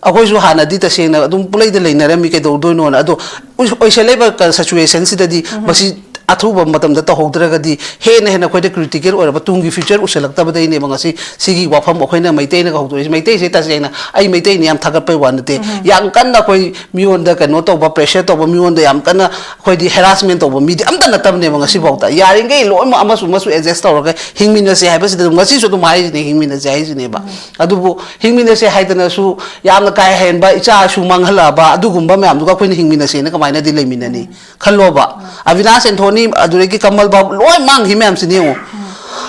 ꯑꯩꯈꯣꯏꯁꯨ ꯍꯥꯟꯅꯗꯤ ꯇꯁꯦꯡꯅ ꯑꯗꯨꯝ ꯄꯨꯡꯂꯩꯗ ꯂꯩꯅꯔꯝꯃꯤ, ꯀꯩꯗꯧꯗꯣꯏꯅꯣꯅ꯫ ꯑꯗꯣ ꯑꯣꯏ-, ꯑꯣꯏꯁꯜꯂꯛꯏꯕ ꯀ-, ꯁꯤꯆꯨꯋꯦꯁꯟꯁꯤꯗꯗꯤ ꯃꯁꯤ ꯑꯊꯨꯕ ꯃꯇꯝꯗ ꯇꯧꯍꯧꯗ꯭ꯔꯒꯗꯤ ꯍꯦꯟꯅ ꯍꯦꯟꯅ ꯑꯩꯈꯣꯏꯗ ꯀ꯭ꯔꯤꯇꯤꯀꯦꯜ ꯑꯣꯏꯔꯕ ꯇꯨꯡꯒꯤ ꯐ꯭ꯌꯨꯆꯔ ꯎꯁꯜꯂꯛꯇꯕꯗꯩꯅꯦꯕ ꯉꯁꯤ ꯁꯤꯒꯤ ꯋꯥꯐꯝ ꯑꯩꯈꯣꯏꯅ ꯃꯩꯇꯩꯅꯒ ꯍꯧꯗꯣꯔꯛꯏꯁꯦ꯫ ꯃꯩꯇꯩꯁꯦ ꯇꯁꯦꯡꯅ ꯑꯩ ꯃꯩꯇꯩꯅꯤ ꯌꯥꯝ ꯊꯥꯒꯠꯄꯩ ꯋꯥ ꯅꯠꯇꯦ꯫ ꯌꯥꯝ ꯀꯟꯅ ꯑꯩꯈꯣꯏ ꯃꯤꯉꯣꯟꯗ ꯀꯩꯅꯣ ꯇꯧꯕ, ꯄ꯭ꯔꯦꯁꯔ ꯇꯧꯕ, ꯃꯤꯉꯣꯟꯗ ꯌꯥꯝ ꯀꯟꯅ ꯑꯩꯈꯣꯏꯗꯤ ꯍꯦꯔꯥꯁꯃꯦꯟ ꯇꯧꯕ ꯃꯤꯗꯤ ꯑꯝꯇ ꯅꯠꯇꯕꯅꯦꯕ ꯉꯁꯤꯐꯥꯎꯗ꯫ ꯌꯥꯔꯤꯈꯩ ꯂꯣꯏꯅꯃꯛ ꯑꯃꯁꯨ ꯑꯃꯁꯨ ꯑꯦꯗꯖꯁ ꯇꯧꯔꯒ ꯍꯤꯡꯃꯤꯟꯅꯁꯦ ꯍꯥꯏꯕꯁꯤꯗ ꯑꯗꯨꯝ ꯉꯁꯤꯁꯨ ꯑꯗꯨꯝ ꯍꯥꯏꯔꯤꯁꯤꯅꯦ, ꯍꯤꯡꯃꯤꯟꯅꯁꯦ ꯍꯥꯏꯁꯤꯅꯦꯕ꯫ ꯑꯗꯨꯕꯨ ꯍꯤꯡꯃꯤꯟꯅꯁꯦ ꯍꯥꯏꯗꯅꯁꯨ ꯌꯥꯝꯅ ꯀꯥ ꯍꯦꯟꯕ ꯏꯆꯥ ꯏꯁꯨ ꯃꯥꯡꯍꯜꯂꯛꯑꯕ ꯑꯗꯨꯒꯨꯝꯕ ꯃꯌꯥꯝꯗꯨꯒ ꯑꯩꯈꯣꯏꯅ ꯍꯤꯡꯃꯤꯟꯅꯁꯦꯅ ꯀꯃꯥꯏꯅꯗꯤ ꯂꯩꯃꯤꯟꯅꯅꯤ? ꯈꯜꯂꯣꯕ, ꯑꯕꯤꯅꯥꯁ ꯑꯦꯟꯊꯣꯅꯤ ꯑꯗꯨꯗꯒꯤ ꯀꯃꯜ ꯕꯥꯕꯨ ꯂꯣꯏ ꯃꯥꯡꯈꯤ ꯃꯌꯥꯝꯁꯤꯅꯤ ꯌꯦꯡꯉꯣ꯫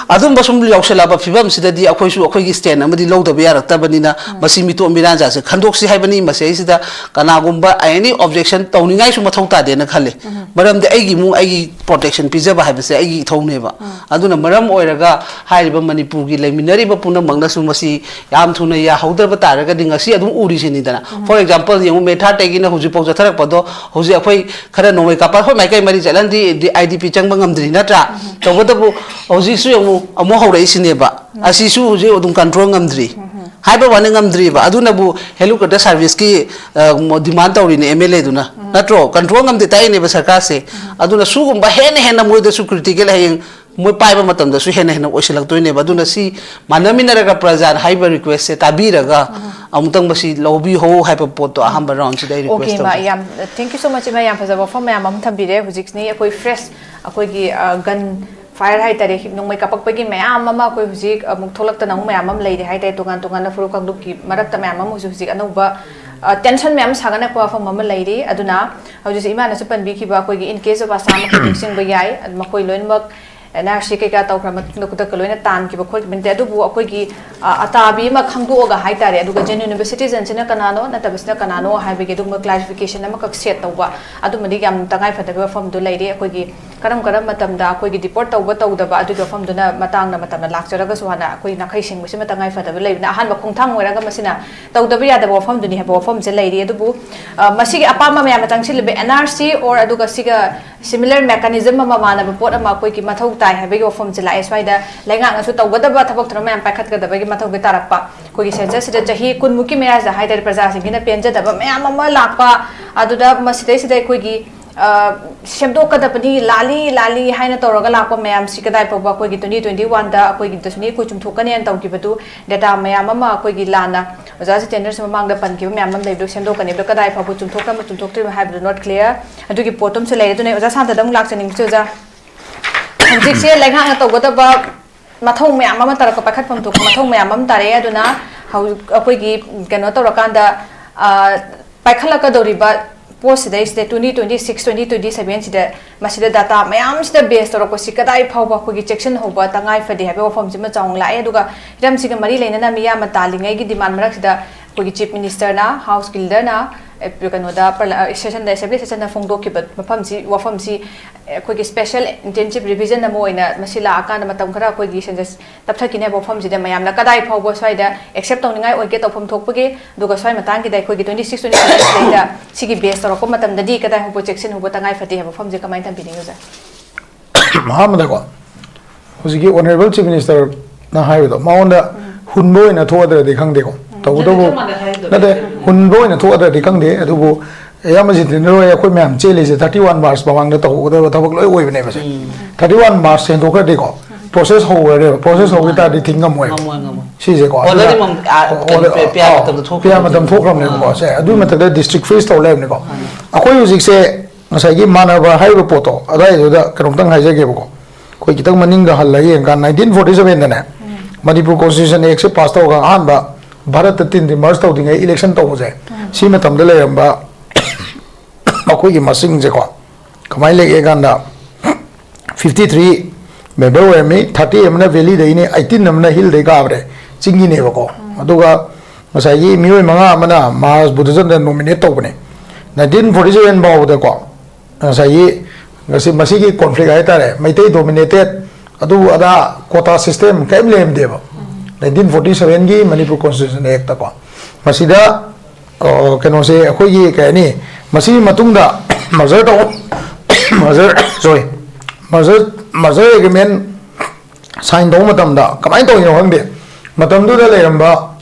ꯑꯗꯨꯝꯕ ꯁꯨꯝ ꯌꯧꯁꯜꯂꯛꯑꯕ ꯐꯤꯕꯝꯁꯤꯗꯗꯤ ꯑꯩꯈꯣꯏꯁꯨ ꯑꯩꯈꯣꯏꯒꯤ ꯁ꯭ꯇꯦꯟ ꯑꯃꯗꯤ ꯂꯧꯗꯕ ꯌꯥꯔꯛꯇꯕꯅꯤꯅ ꯃꯁꯤ ꯃꯤꯇꯣꯞ ꯃꯤꯔꯥꯟꯖꯥꯁꯦ ꯈꯟꯗꯣꯛꯁꯤ ꯍꯥꯏꯕꯅꯤ꯫ ꯃꯁꯤꯗꯩꯁꯤꯗ ꯀꯅꯥꯒꯨꯝꯕ ꯑꯦꯅꯤ ꯑꯣꯕꯖꯦꯛꯁꯟ ꯇꯧꯅꯤꯡꯉꯥꯏꯁꯨ ꯃꯊꯧ ꯇꯥꯗꯦꯅ ꯈꯜꯂꯦ꯫ ꯃꯔꯝꯗꯤ ꯑꯩꯒꯤ ꯏꯃꯨꯡ ꯑꯩꯒꯤ ꯄ꯭ꯔꯣꯇꯦꯛꯁꯟ ꯄꯤꯖꯕ ꯍꯥꯏꯕꯁꯦ ꯑꯩꯒꯤ ꯏꯊꯧꯅꯦꯕ꯫ ꯑꯗꯨꯅ ꯃꯔꯝ ꯑꯣꯏꯔꯒ ꯍꯥꯏꯔꯤꯕ ꯃꯅꯤꯄꯨꯔꯒꯤ ꯂꯩꯃꯤꯟꯅꯔꯤꯕ ꯄꯨꯝꯅꯃꯛꯅꯁꯨ ꯃꯁꯤ ꯌꯥꯝ ꯊꯨꯅ ꯌꯥꯍꯧꯗ꯭ꯔꯕ ꯇꯥꯔꯒꯗꯤ ꯉꯁꯤ ꯑꯗꯨꯝ ꯎꯔꯤꯁꯤꯅꯤꯗꯅ꯫ ꯐꯣꯔ ꯑꯦꯛꯖꯥꯝꯄꯜ ꯌꯦꯡꯉꯨ, ꯃꯦ ꯊꯥꯔꯠꯇꯒꯤꯅ ꯍꯧꯖꯤꯛꯐꯥꯎ ꯆꯠꯊꯔꯛꯄꯗꯣ ꯍꯧꯖꯤꯛ ꯑꯩꯈꯣꯏ ꯈꯔ ꯅꯣꯡꯃꯩ ꯀꯥꯞꯄ ꯑꯩꯈꯣꯏ ꯃꯥꯏꯀꯩ ꯃꯔꯤ ꯆꯠꯍꯟꯗꯤ ꯑꯥꯏ ꯗꯤ ꯄꯤ ꯆꯪꯕ ꯉꯝꯗ꯭ꯔꯤ ꯅꯠꯇ꯭ꯔꯥ? ꯇꯧꯕꯇꯕꯨ ꯍꯧꯖꯤꯛꯁꯨ ꯌꯦꯡꯉꯨ ꯑꯃꯨꯛ ꯍꯧꯔꯛꯏꯁꯤꯅꯦꯕ꯫ ꯑꯁꯤꯁꯨ ꯍꯧꯖꯤꯛ ꯑꯗꯨꯝ ꯀꯟꯇ꯭ꯔꯣꯜ ꯉꯝꯗ꯭ꯔꯤ ꯍꯥꯏꯕ ꯋꯥꯅꯤ, ꯉꯝꯗ꯭ꯔꯤꯕ꯫ ꯑꯗꯨꯅꯕꯨ ꯍꯦꯂꯤꯀꯣꯞꯇꯔ ꯁꯥꯔꯚꯤꯁꯀꯤ, ꯑ, ꯃꯣ-, ꯗꯤꯃꯥꯟ ꯇꯧꯔꯤꯅꯦ ꯑꯦꯝ ꯑꯦꯜ ꯑꯦꯗꯨꯅ, ꯅꯠꯇ꯭ꯔꯣ? ꯀꯟꯇ꯭ꯔꯣꯜ ꯉꯝꯗꯦ ꯇꯥꯛꯏꯅꯦꯕ ꯁꯔꯀꯥꯔꯁꯦ꯫ ꯑꯗꯨꯅ ꯁꯤꯒꯨꯝꯕ ꯍꯦꯟꯅ ꯍꯦꯟꯅ ꯃꯣꯏꯗꯁꯨ ꯀ꯭ꯔꯤꯇꯤꯀꯦꯜ ꯍꯌꯦꯡ ꯃꯣꯏ ꯄꯥꯏꯕ ꯃꯇꯝꯗꯁꯨ ꯍꯦꯟꯅ ꯍꯦꯟꯅ ꯑꯣꯏꯁꯤꯜꯂꯛꯇꯣꯏꯅꯦꯕ꯫ ꯑꯗꯨꯅ ꯁꯤ ꯃꯥꯟꯅꯃꯤꯟꯅꯔꯒ ꯄ꯭ꯔꯖꯥꯅ ꯍꯥꯏꯕ ꯔꯤꯀ꯭ꯋꯦꯁꯁꯦ ꯇꯥꯕꯤꯔꯒ ꯑꯃꯨꯛꯇꯪ ꯃꯁꯤ ꯂꯧꯕꯤꯍꯧ ꯍꯥꯏꯕ ꯄꯣꯠꯇꯣ ꯑꯍꯥꯟꯕ ꯔꯥꯎꯟꯁꯤꯗ ꯑꯩ ꯔꯤꯀ꯭ꯋꯦꯁ ꯇꯧꯖꯒꯦ꯫ ꯌꯥꯝ, thank you so much, ꯏꯃꯥ, ꯌꯥꯝ ꯐꯖꯕ ꯋꯥꯐꯝ ꯃꯌꯥꯝ ꯑꯃ ꯊꯝꯕꯤꯔꯦ꯫ ꯍꯧꯖꯤꯛꯅꯤ ꯑꯩꯈꯣꯏ ꯐ꯭ꯔꯦꯁ ꯑꯩꯈꯣꯏꯒꯤ, ꯑ, ꯒꯟ ꯐꯥꯏꯌꯔ ꯍꯥꯏꯇꯥꯔꯦ, ꯅꯣꯡꯃꯩ ꯀꯥꯞꯄꯛꯄꯒꯤ ꯃꯌꯥꯝ ꯑꯃ ꯑꯩꯈꯣꯏ ꯍꯧꯖꯤꯛ ꯑꯃꯨꯛ ꯊꯣꯛꯂꯛꯇꯅ ꯑꯃꯨꯛ ꯃꯌꯥꯝ ꯑꯃ ꯂꯩꯔꯦ ꯍꯥꯏꯇꯥꯔꯦ꯫ ꯇꯣꯉꯥꯟ ꯇꯣꯉꯥꯟꯕ ꯐꯨꯔꯨꯞ ꯀꯥꯡꯂꯨꯞꯀꯤ ꯃꯔꯛꯇ ꯃꯌꯥꯝ ꯑꯃ ꯍꯧꯖꯤꯛ ꯍꯧꯖꯤꯛ ꯑꯅꯧꯕ, ꯑ, ꯇꯦꯟꯁꯟ ꯃꯌꯥꯝ ꯁꯥꯒꯠꯂꯛꯄ ꯋꯥꯐꯝ ꯑꯃ ꯂꯩꯔꯤ꯫ ꯑꯗꯨꯅ ꯍꯧꯖꯤꯛꯁꯦ ꯏꯃꯥꯅꯁꯨ ꯄꯟꯕꯤꯈꯤꯕ ꯑꯩꯈꯣꯏꯒꯤ in case of Assam ꯑꯩꯈꯣꯏ ꯅꯤꯡꯁꯤꯡꯕ ꯌꯥꯏ꯫ ꯃꯈꯣꯏ ꯂꯣꯏꯅꯃꯛ ꯑꯦꯟ ꯑꯥꯔ ꯁꯤ ꯀꯩꯀꯥ ꯇꯧꯈ꯭ꯔ ꯃꯇꯨꯡꯗ ꯈꯨꯗꯛꯇ ꯂꯣꯏꯅ ꯇꯥꯟꯈꯤꯕ ꯈꯣꯠꯈꯤꯕ ꯅꯠꯇꯦ꯫ ꯑꯗꯨꯕꯨ ꯑꯩꯈꯣꯏꯒꯤ, ꯑ, ꯑꯇꯥꯕꯤ ꯑꯃ ꯈꯪꯗꯣꯛꯑꯒ ꯍꯥꯏꯇꯥꯔꯦ, ꯑꯗꯨꯒ genuine ꯑꯣꯏꯕ citizenꯁꯤꯅ ꯀꯅꯥꯅꯣ, ꯅꯠꯇꯕꯁꯤꯅ ꯀꯅꯥꯅꯣ ꯍꯥꯏꯕꯒꯤ ꯑꯗꯨꯒꯨꯝꯕ clarification ꯑꯃꯈꯛ set ꯇꯧꯕ, ꯑꯗꯨꯃꯗꯤ ꯌꯥꯝ ꯇꯉꯥꯏ ꯐꯗꯕ ꯋꯥꯐꯝꯗꯨ ꯂꯩꯔꯤ꯫ ꯑꯩꯈꯣꯏꯒꯤ ꯀꯔꯝ ꯀꯔꯝꯕ ꯃꯇꯝꯗ ꯑꯩꯈꯣꯏꯒꯤ deport ꯇꯧꯕ ꯇꯧꯗꯕ ꯑꯗꯨꯒꯤ ꯋꯥꯐꯝꯗꯨꯅ ꯃꯇꯥꯡꯗ ꯃꯇꯝꯗ ꯂꯥꯛꯆꯔꯒꯁꯨ, ꯍꯥꯟꯅ ꯑꯩꯈꯣꯏ ꯅꯥꯈꯩ ꯁꯤꯡꯕꯁꯤꯃ ꯇꯉꯥꯏ ꯐꯗꯕ ꯂꯩꯕꯅ ꯑꯍꯥꯟꯕ ꯈꯣꯡꯊꯥꯡ ꯑꯣꯏꯔꯒ ꯃꯁꯤꯅ ꯇꯧꯗꯕ ꯌꯥꯗꯕ ꯋꯥꯐꯝꯗꯨꯅꯤ ꯍꯥꯏꯕ ꯋꯥꯐꯝꯁꯦ ꯂꯩꯔꯤ꯫ ꯑꯗꯨꯕꯨ, ꯑ, ꯃꯁꯤꯒꯤ ꯑꯄꯥꯝꯕ ꯃꯌꯥꯝꯅ ꯆꯪꯁꯤꯜꯂꯤꯕ ꯑꯦꯟ ꯑꯥꯔ ꯁꯤ or ꯑꯗꯨꯒ ꯁꯤꯒ similar mechanism ꯑꯃ ꯃꯥꯟꯅꯕ ꯄꯣꯠ ꯑꯃ ꯑꯩꯈꯣꯏꯒꯤ ꯃꯊꯧ ꯇꯥꯏ ꯍꯥꯏꯕꯒꯤ ꯋꯥꯐꯝꯁꯦ ꯂꯥꯛꯑꯦ꯫ ꯁ꯭ꯋꯥꯏꯗ ꯂꯩꯉꯥꯛꯅꯁꯨ ꯇꯧꯒꯗꯕ ꯊꯕꯛ ꯊꯧꯔꯝ ꯃꯌꯥꯝ ꯄꯥꯏꯈꯠꯀꯗꯕꯒꯤ ꯃꯊꯧꯗꯤ ꯇꯥꯔꯛꯄ꯫ ꯑꯩꯈꯣꯏꯒꯤ censusꯁꯤꯗ ꯆꯍꯤ ꯀꯨꯟꯃꯨꯛꯀꯤ ꯃꯌꯥꯁꯤꯗ ꯍꯥꯏꯇꯥꯔꯦ, ꯄ꯭ꯔꯖꯥꯁꯤꯡꯁꯤꯅ ꯄꯦꯟꯖꯗꯕ ꯃꯌꯥꯝ ꯑꯃ ꯂꯥꯛꯄ, ꯑꯗꯨꯗ ꯃꯁꯤꯗꯩꯁꯤꯗ ꯑꯩꯈꯣꯏꯒꯤ, ꯑ, ꯁꯦꯝꯗꯣꯛꯀꯗꯕꯅꯤ, ꯂꯥꯜꯂꯤ, ꯂꯥꯜꯂꯤ ꯍꯥꯏꯅ ꯇꯧꯔꯒ ꯂꯥꯛꯄ ꯃꯌꯥꯝꯁꯤ ꯀꯗꯥꯏ ꯐꯥꯎꯕ ꯑꯩꯈꯣꯏꯒꯤ twenty twenty oneꯗ ꯑꯩꯈꯣꯏꯒꯤ ꯗꯁꯃꯤ ꯑꯩꯈꯣꯏ ꯆꯨꯝꯊꯣꯛꯀꯅꯦꯅ ꯇꯧꯈꯤꯕꯗꯨ data ꯃꯌꯥꯝ ꯑꯃ ꯑꯩꯈꯣꯏꯒꯤ ꯂꯥꯟꯅ ꯑꯣꯖꯥ ꯖꯤꯇꯦꯟꯗ꯭ꯔꯁꯨ ꯃꯃꯥꯡꯗ ꯄꯟꯈꯤꯕ ꯃꯌꯥꯝ ꯑꯃ ꯂꯩꯕꯗꯨ ꯁꯦꯝꯗꯣꯛꯀꯅꯤ꯫ ꯑꯗꯣ ꯀꯗꯥꯏ ꯐꯥꯎꯕ ꯆꯨꯝꯊꯣꯛꯈ꯭ꯔꯕ ꯆꯨꯝꯊꯣꯛꯇ꯭ꯔꯤꯕ ꯍꯥꯏꯕꯗꯨ not clear꯫ ꯑꯗꯨꯒꯤ ꯄꯣꯠꯇꯨꯝꯁꯨ ꯂꯩꯔꯦ꯫ ꯑꯗꯨꯅ ꯑꯣꯖꯥ ꯁꯥꯟꯇꯗ ꯑꯃꯨꯛ ꯂꯥꯛꯆꯅꯤꯡꯕꯁꯦ, ꯑꯣꯖꯥ, ꯍꯧꯖꯤꯛꯁꯦ ꯂꯩꯉꯥꯛꯅ ꯇꯧꯒꯗꯕ ꯃꯊꯧ ꯃꯌꯥꯝ ꯑꯃ ꯇꯥꯔꯛꯄ, ꯄꯥꯏꯈꯠꯐꯝ ꯊꯣꯛꯄ ꯃꯊꯧ ꯃꯌꯥꯝ ꯑꯃ ꯇꯥꯔꯛꯑꯦ꯫ ꯑꯗꯨꯅ ꯍꯧꯖꯤꯛ ꯑꯩꯈꯣꯏꯒꯤ ꯀꯩꯅꯣ ꯇꯧꯔꯀꯥꯟꯗ, ꯑ, ꯄꯥꯏꯈꯠꯂꯛꯀꯗꯧꯔꯤꯕ ꯄꯣꯠꯁꯤꯗꯩꯁꯤꯗ twenty twenty six, twenty twenty sevenꯁꯤꯗ ꯃꯁꯤꯗ data ꯃꯌꯥꯝꯁꯤꯗ base ꯇꯧꯔꯛꯄꯁꯤ ꯀꯗꯥꯏ ꯐꯥꯎꯕ ꯑꯩꯈꯣꯏꯒꯤ ꯆꯦꯛꯁꯤꯟꯍꯧꯕ ꯇꯉꯥꯏ ꯐꯗꯦ ꯍꯥꯏꯕ ꯋꯥꯐꯝꯁꯤꯃ ꯆꯥꯎꯅ ꯂꯥꯛꯑꯦ꯫ ꯑꯗꯨꯒ ꯍꯤꯔꯝꯁꯤꯒ ꯃꯔꯤ ꯂꯩꯅꯅ ꯃꯤꯌꯥꯝꯅ ꯇꯥꯜꯂꯤꯉꯩꯒꯤ demand ꯃꯔꯛꯁꯤꯗ ꯑꯩꯈꯣꯏꯒꯤ Chief Ministerꯅ, Houseꯒꯤ leaderꯅ, ꯑꯦ, ꯀꯩꯅꯣꯗ, parlia-, sessionꯗ, assembly sessionꯗ ꯐꯣꯡꯗꯣꯛꯈꯤꯕ ꯃꯐꯝꯁꯤ, ꯋꯥꯐꯝꯁꯤ ꯑꯩꯈꯣꯏꯒꯤ special intensive revision ꯑꯃ ꯑꯣꯏꯅ ꯃꯁꯤ ꯂꯥꯛꯑꯀꯥꯟꯗ ꯃꯇꯝ ꯈꯔ ꯑꯩꯈꯣꯏꯒꯤ census ꯇꯞꯊꯈꯤꯅꯤ ꯍꯥꯏꯕ ꯋꯥꯐꯝꯁꯤꯗ ꯃꯌꯥꯝꯅ ꯀꯗꯥꯏ ꯐꯥꯎꯕ ꯁ꯭ꯋꯥꯏꯗ accept ꯇꯧꯅꯤꯡꯉꯥꯏ ꯑꯣꯏꯒꯦ ꯇꯧꯐꯝ ꯊꯣꯛꯄꯒꯦ? ꯑꯗꯨꯒ ꯁ꯭ꯋꯥꯏ ꯃꯇꯥꯡꯒꯤꯗ ꯑꯩꯈꯣꯏꯒꯤ twenty six, twenty seven ꯁꯤꯗꯩꯗ ꯁꯤꯒꯤ base ꯇꯧꯔꯛꯄ ꯃꯇꯝꯗꯗꯤ ꯀꯗꯥꯏ ꯐꯥꯎꯕ ꯆꯦꯛꯁꯤꯟꯍꯧꯕ ꯇꯉꯥꯏ ꯐꯗꯦ ꯍꯥꯏꯕ ꯋꯥꯐꯝꯁꯦ ꯀꯃꯥꯏꯅ ꯊꯝꯕꯤꯅꯤꯡꯉꯤ, ꯑꯣꯖꯥ? ꯑꯍꯥꯟꯕꯗꯀꯣ, ꯍꯧꯖꯤꯛꯀꯤ Honourable Chief Ministerꯅ ꯍꯥꯏꯕꯗꯣ, ꯃꯉꯣꯟꯗ ꯍꯨꯟꯕ ꯑꯣꯏꯅ ꯊꯣꯛꯑꯗ꯭ꯔꯗꯤ ꯈꯪꯗꯦꯀꯣ, ꯇꯧꯕꯇꯕꯨ, ꯅꯠꯇꯦ, ꯆꯞ ꯃꯥꯟꯅꯩ ꯍꯥꯏꯗꯣ꯫ ꯅꯠꯇꯦ, ꯍꯨꯟꯕ ꯑꯣꯏꯅ ꯊꯣꯛꯑꯗ꯭ꯔꯗꯤ ꯈꯪꯗꯦ꯫ ꯑꯗꯨꯕꯨ ꯑꯌꯥꯝꯕ ꯖꯤꯇꯦꯟꯗ꯭ꯔ ꯍꯣꯏ, ꯑꯩꯈꯣꯏ ꯃꯌꯥꯝ ꯆꯦꯜꯂꯤꯁꯦ thirty one March ꯃꯃꯥꯡꯗ ꯇꯧꯍꯧꯒꯗꯕ ꯊꯕꯛ ꯂꯣꯏ ꯑꯣꯏꯕꯅꯦꯕ ꯁꯦ꯫ Thirty one March ꯍꯦꯟꯗꯣꯛꯈ꯭ꯔꯗꯤꯀꯣ, process ꯍꯧꯈ꯭ꯔꯅꯦꯕ꯫ Process ꯍꯧꯈꯤ ꯇꯥꯔꯗꯤ ꯊꯤꯡ ꯉꯝꯃꯣꯏꯕ꯫ ꯉꯝꯃꯣꯏ, ꯉꯝꯃꯣꯏ꯫ ꯁꯤꯁꯦꯀꯣ, already ꯑꯗꯨꯅ ꯃꯝ-, ꯑ, ꯑꯣ-, ꯀꯩꯅꯣ, ꯑꯣ-, ꯄꯦ-, ꯄꯦꯌꯥ ꯑꯣ, ꯃꯇꯝꯗ ꯊꯣꯛꯈ꯭ꯔꯕꯅꯦꯕ꯫ ꯄꯦꯌꯥ ꯃꯇꯝ ꯊꯣꯛꯈ꯭ꯔꯕꯅꯦꯕꯀꯣ꯫ ꯑꯥ꯫ ꯁꯦ, ꯑꯗꯨꯒꯤ ꯃꯊꯛꯇ district freeze ꯇꯧ ꯂꯩꯕꯅꯤꯀꯣ꯫ ꯑꯩꯈꯣꯏ ꯍꯧꯖꯤꯛꯁꯦ ꯉꯁꯥꯏꯒꯤ ꯃꯥꯟꯅꯕ ꯍꯥꯏꯔꯤꯕ ꯄꯣꯠꯇꯣ ꯑꯗꯨꯋꯥꯏꯗꯨꯗ ꯀꯩꯅꯣꯝꯇꯪ ꯍꯥꯏꯖꯒꯦꯕꯀꯣ꯫ ꯑꯩꯈꯣꯏ ꯈꯤꯇꯪ ꯃꯅꯤꯡꯗ ꯍꯜꯂꯒ ꯌꯦꯡꯀꯥꯟꯗ nineteen forty sevenꯗꯅꯦ, Manipur Constitution Actꯁꯦ pass ꯇꯧꯔꯒ ꯑꯍꯥꯟꯕ ꯚꯥꯔꯠꯇ ꯇꯤꯟ merge ꯇꯧꯗ꯭ꯔꯤꯉꯩ election ꯇꯧꯕꯁꯦ, ꯁꯤ ꯃꯇꯝꯗ ꯂꯩꯔꯝꯕ ꯑꯩꯈꯣꯏꯒꯤ ꯃꯁꯤꯡꯁꯦꯀꯣ, ꯀꯃꯥꯏꯅ ꯂꯩꯒꯦ ꯀꯥꯟꯗ, fifty three ꯃꯦꯝꯕꯔ ꯑꯣꯏꯔꯝꯃꯤ, ꯊꯥꯔꯇꯤ ꯑꯃꯅ ꯚꯦꯂꯤꯗꯩꯅꯤ, ꯑꯩꯠꯇꯤꯟ ꯑꯃꯅ ꯍꯤꯜꯗꯩ ꯀꯥꯕꯅꯦ, ꯆꯤꯡꯒꯤꯅꯦꯕꯀꯣ꯫ ꯑꯗꯨꯒ ꯉꯁꯥꯏꯒꯤ ꯃꯤꯑꯣꯏ ꯃꯉꯥ ꯑꯃꯅ ꯃꯍꯥꯔꯥꯖ ꯕꯨꯙꯆꯟꯗ꯭ꯔ ꯅꯣꯃꯤꯅꯦꯠ ꯇꯧꯕꯅꯦ꯫ ꯅꯥꯏꯟꯇꯤꯟ ꯐꯣꯔꯇꯤ ꯁꯚꯦꯟ ꯐꯥꯎꯕꯗꯀꯣ, ꯉꯁꯥꯏꯒꯤ ꯉꯁꯤ ꯃꯁꯤꯒꯤ ꯀꯣꯟꯐ꯭ꯂꯤꯛ ꯍꯥꯏꯇꯥꯔꯦ, ꯃꯩꯇꯩ ꯗꯣꯃꯤꯅꯦꯇꯦꯠ, ꯑꯗꯨ ꯑꯗꯥ ꯀꯣꯇꯥ ꯁꯤꯁꯇꯦꯝ ꯀꯔꯤꯝ ꯂꯩꯔꯝꯗꯦꯕ꯫ ꯅꯥꯏꯟꯇꯤꯟ ꯐꯣꯔꯇꯤ ꯁꯚꯦꯟꯒꯤ ꯃꯅꯤꯄꯨꯔ ꯀꯣꯟꯁꯇꯤꯇ꯭ꯌꯨꯁꯟ ꯑꯦꯛꯇꯀꯣ, ꯃꯁꯤꯗ ꯑ, ꯀꯩꯅꯣꯁꯦ ꯑꯩꯈꯣꯏꯒꯤ ꯀꯩ ꯍꯥꯏꯅꯤ, ꯃꯁꯤꯒꯤ ꯃꯇꯨꯡꯗ ꯃꯔꯖꯔ ꯇꯧ, ꯃꯔꯖꯔ, ꯁꯣꯔꯤ, ꯃꯔꯖꯔ, ꯃꯔꯖꯔ ꯑꯦꯒ꯭ꯔꯤꯃꯦꯟ ꯁꯥꯏꯟ ꯇꯧꯕ ꯃꯇꯝꯗ ꯀꯃꯥꯏꯅ ꯇꯧꯔꯤꯅꯣ ꯈꯪꯗꯦ, ꯃꯇꯝꯗꯨꯗ ꯂꯩꯔꯝꯕ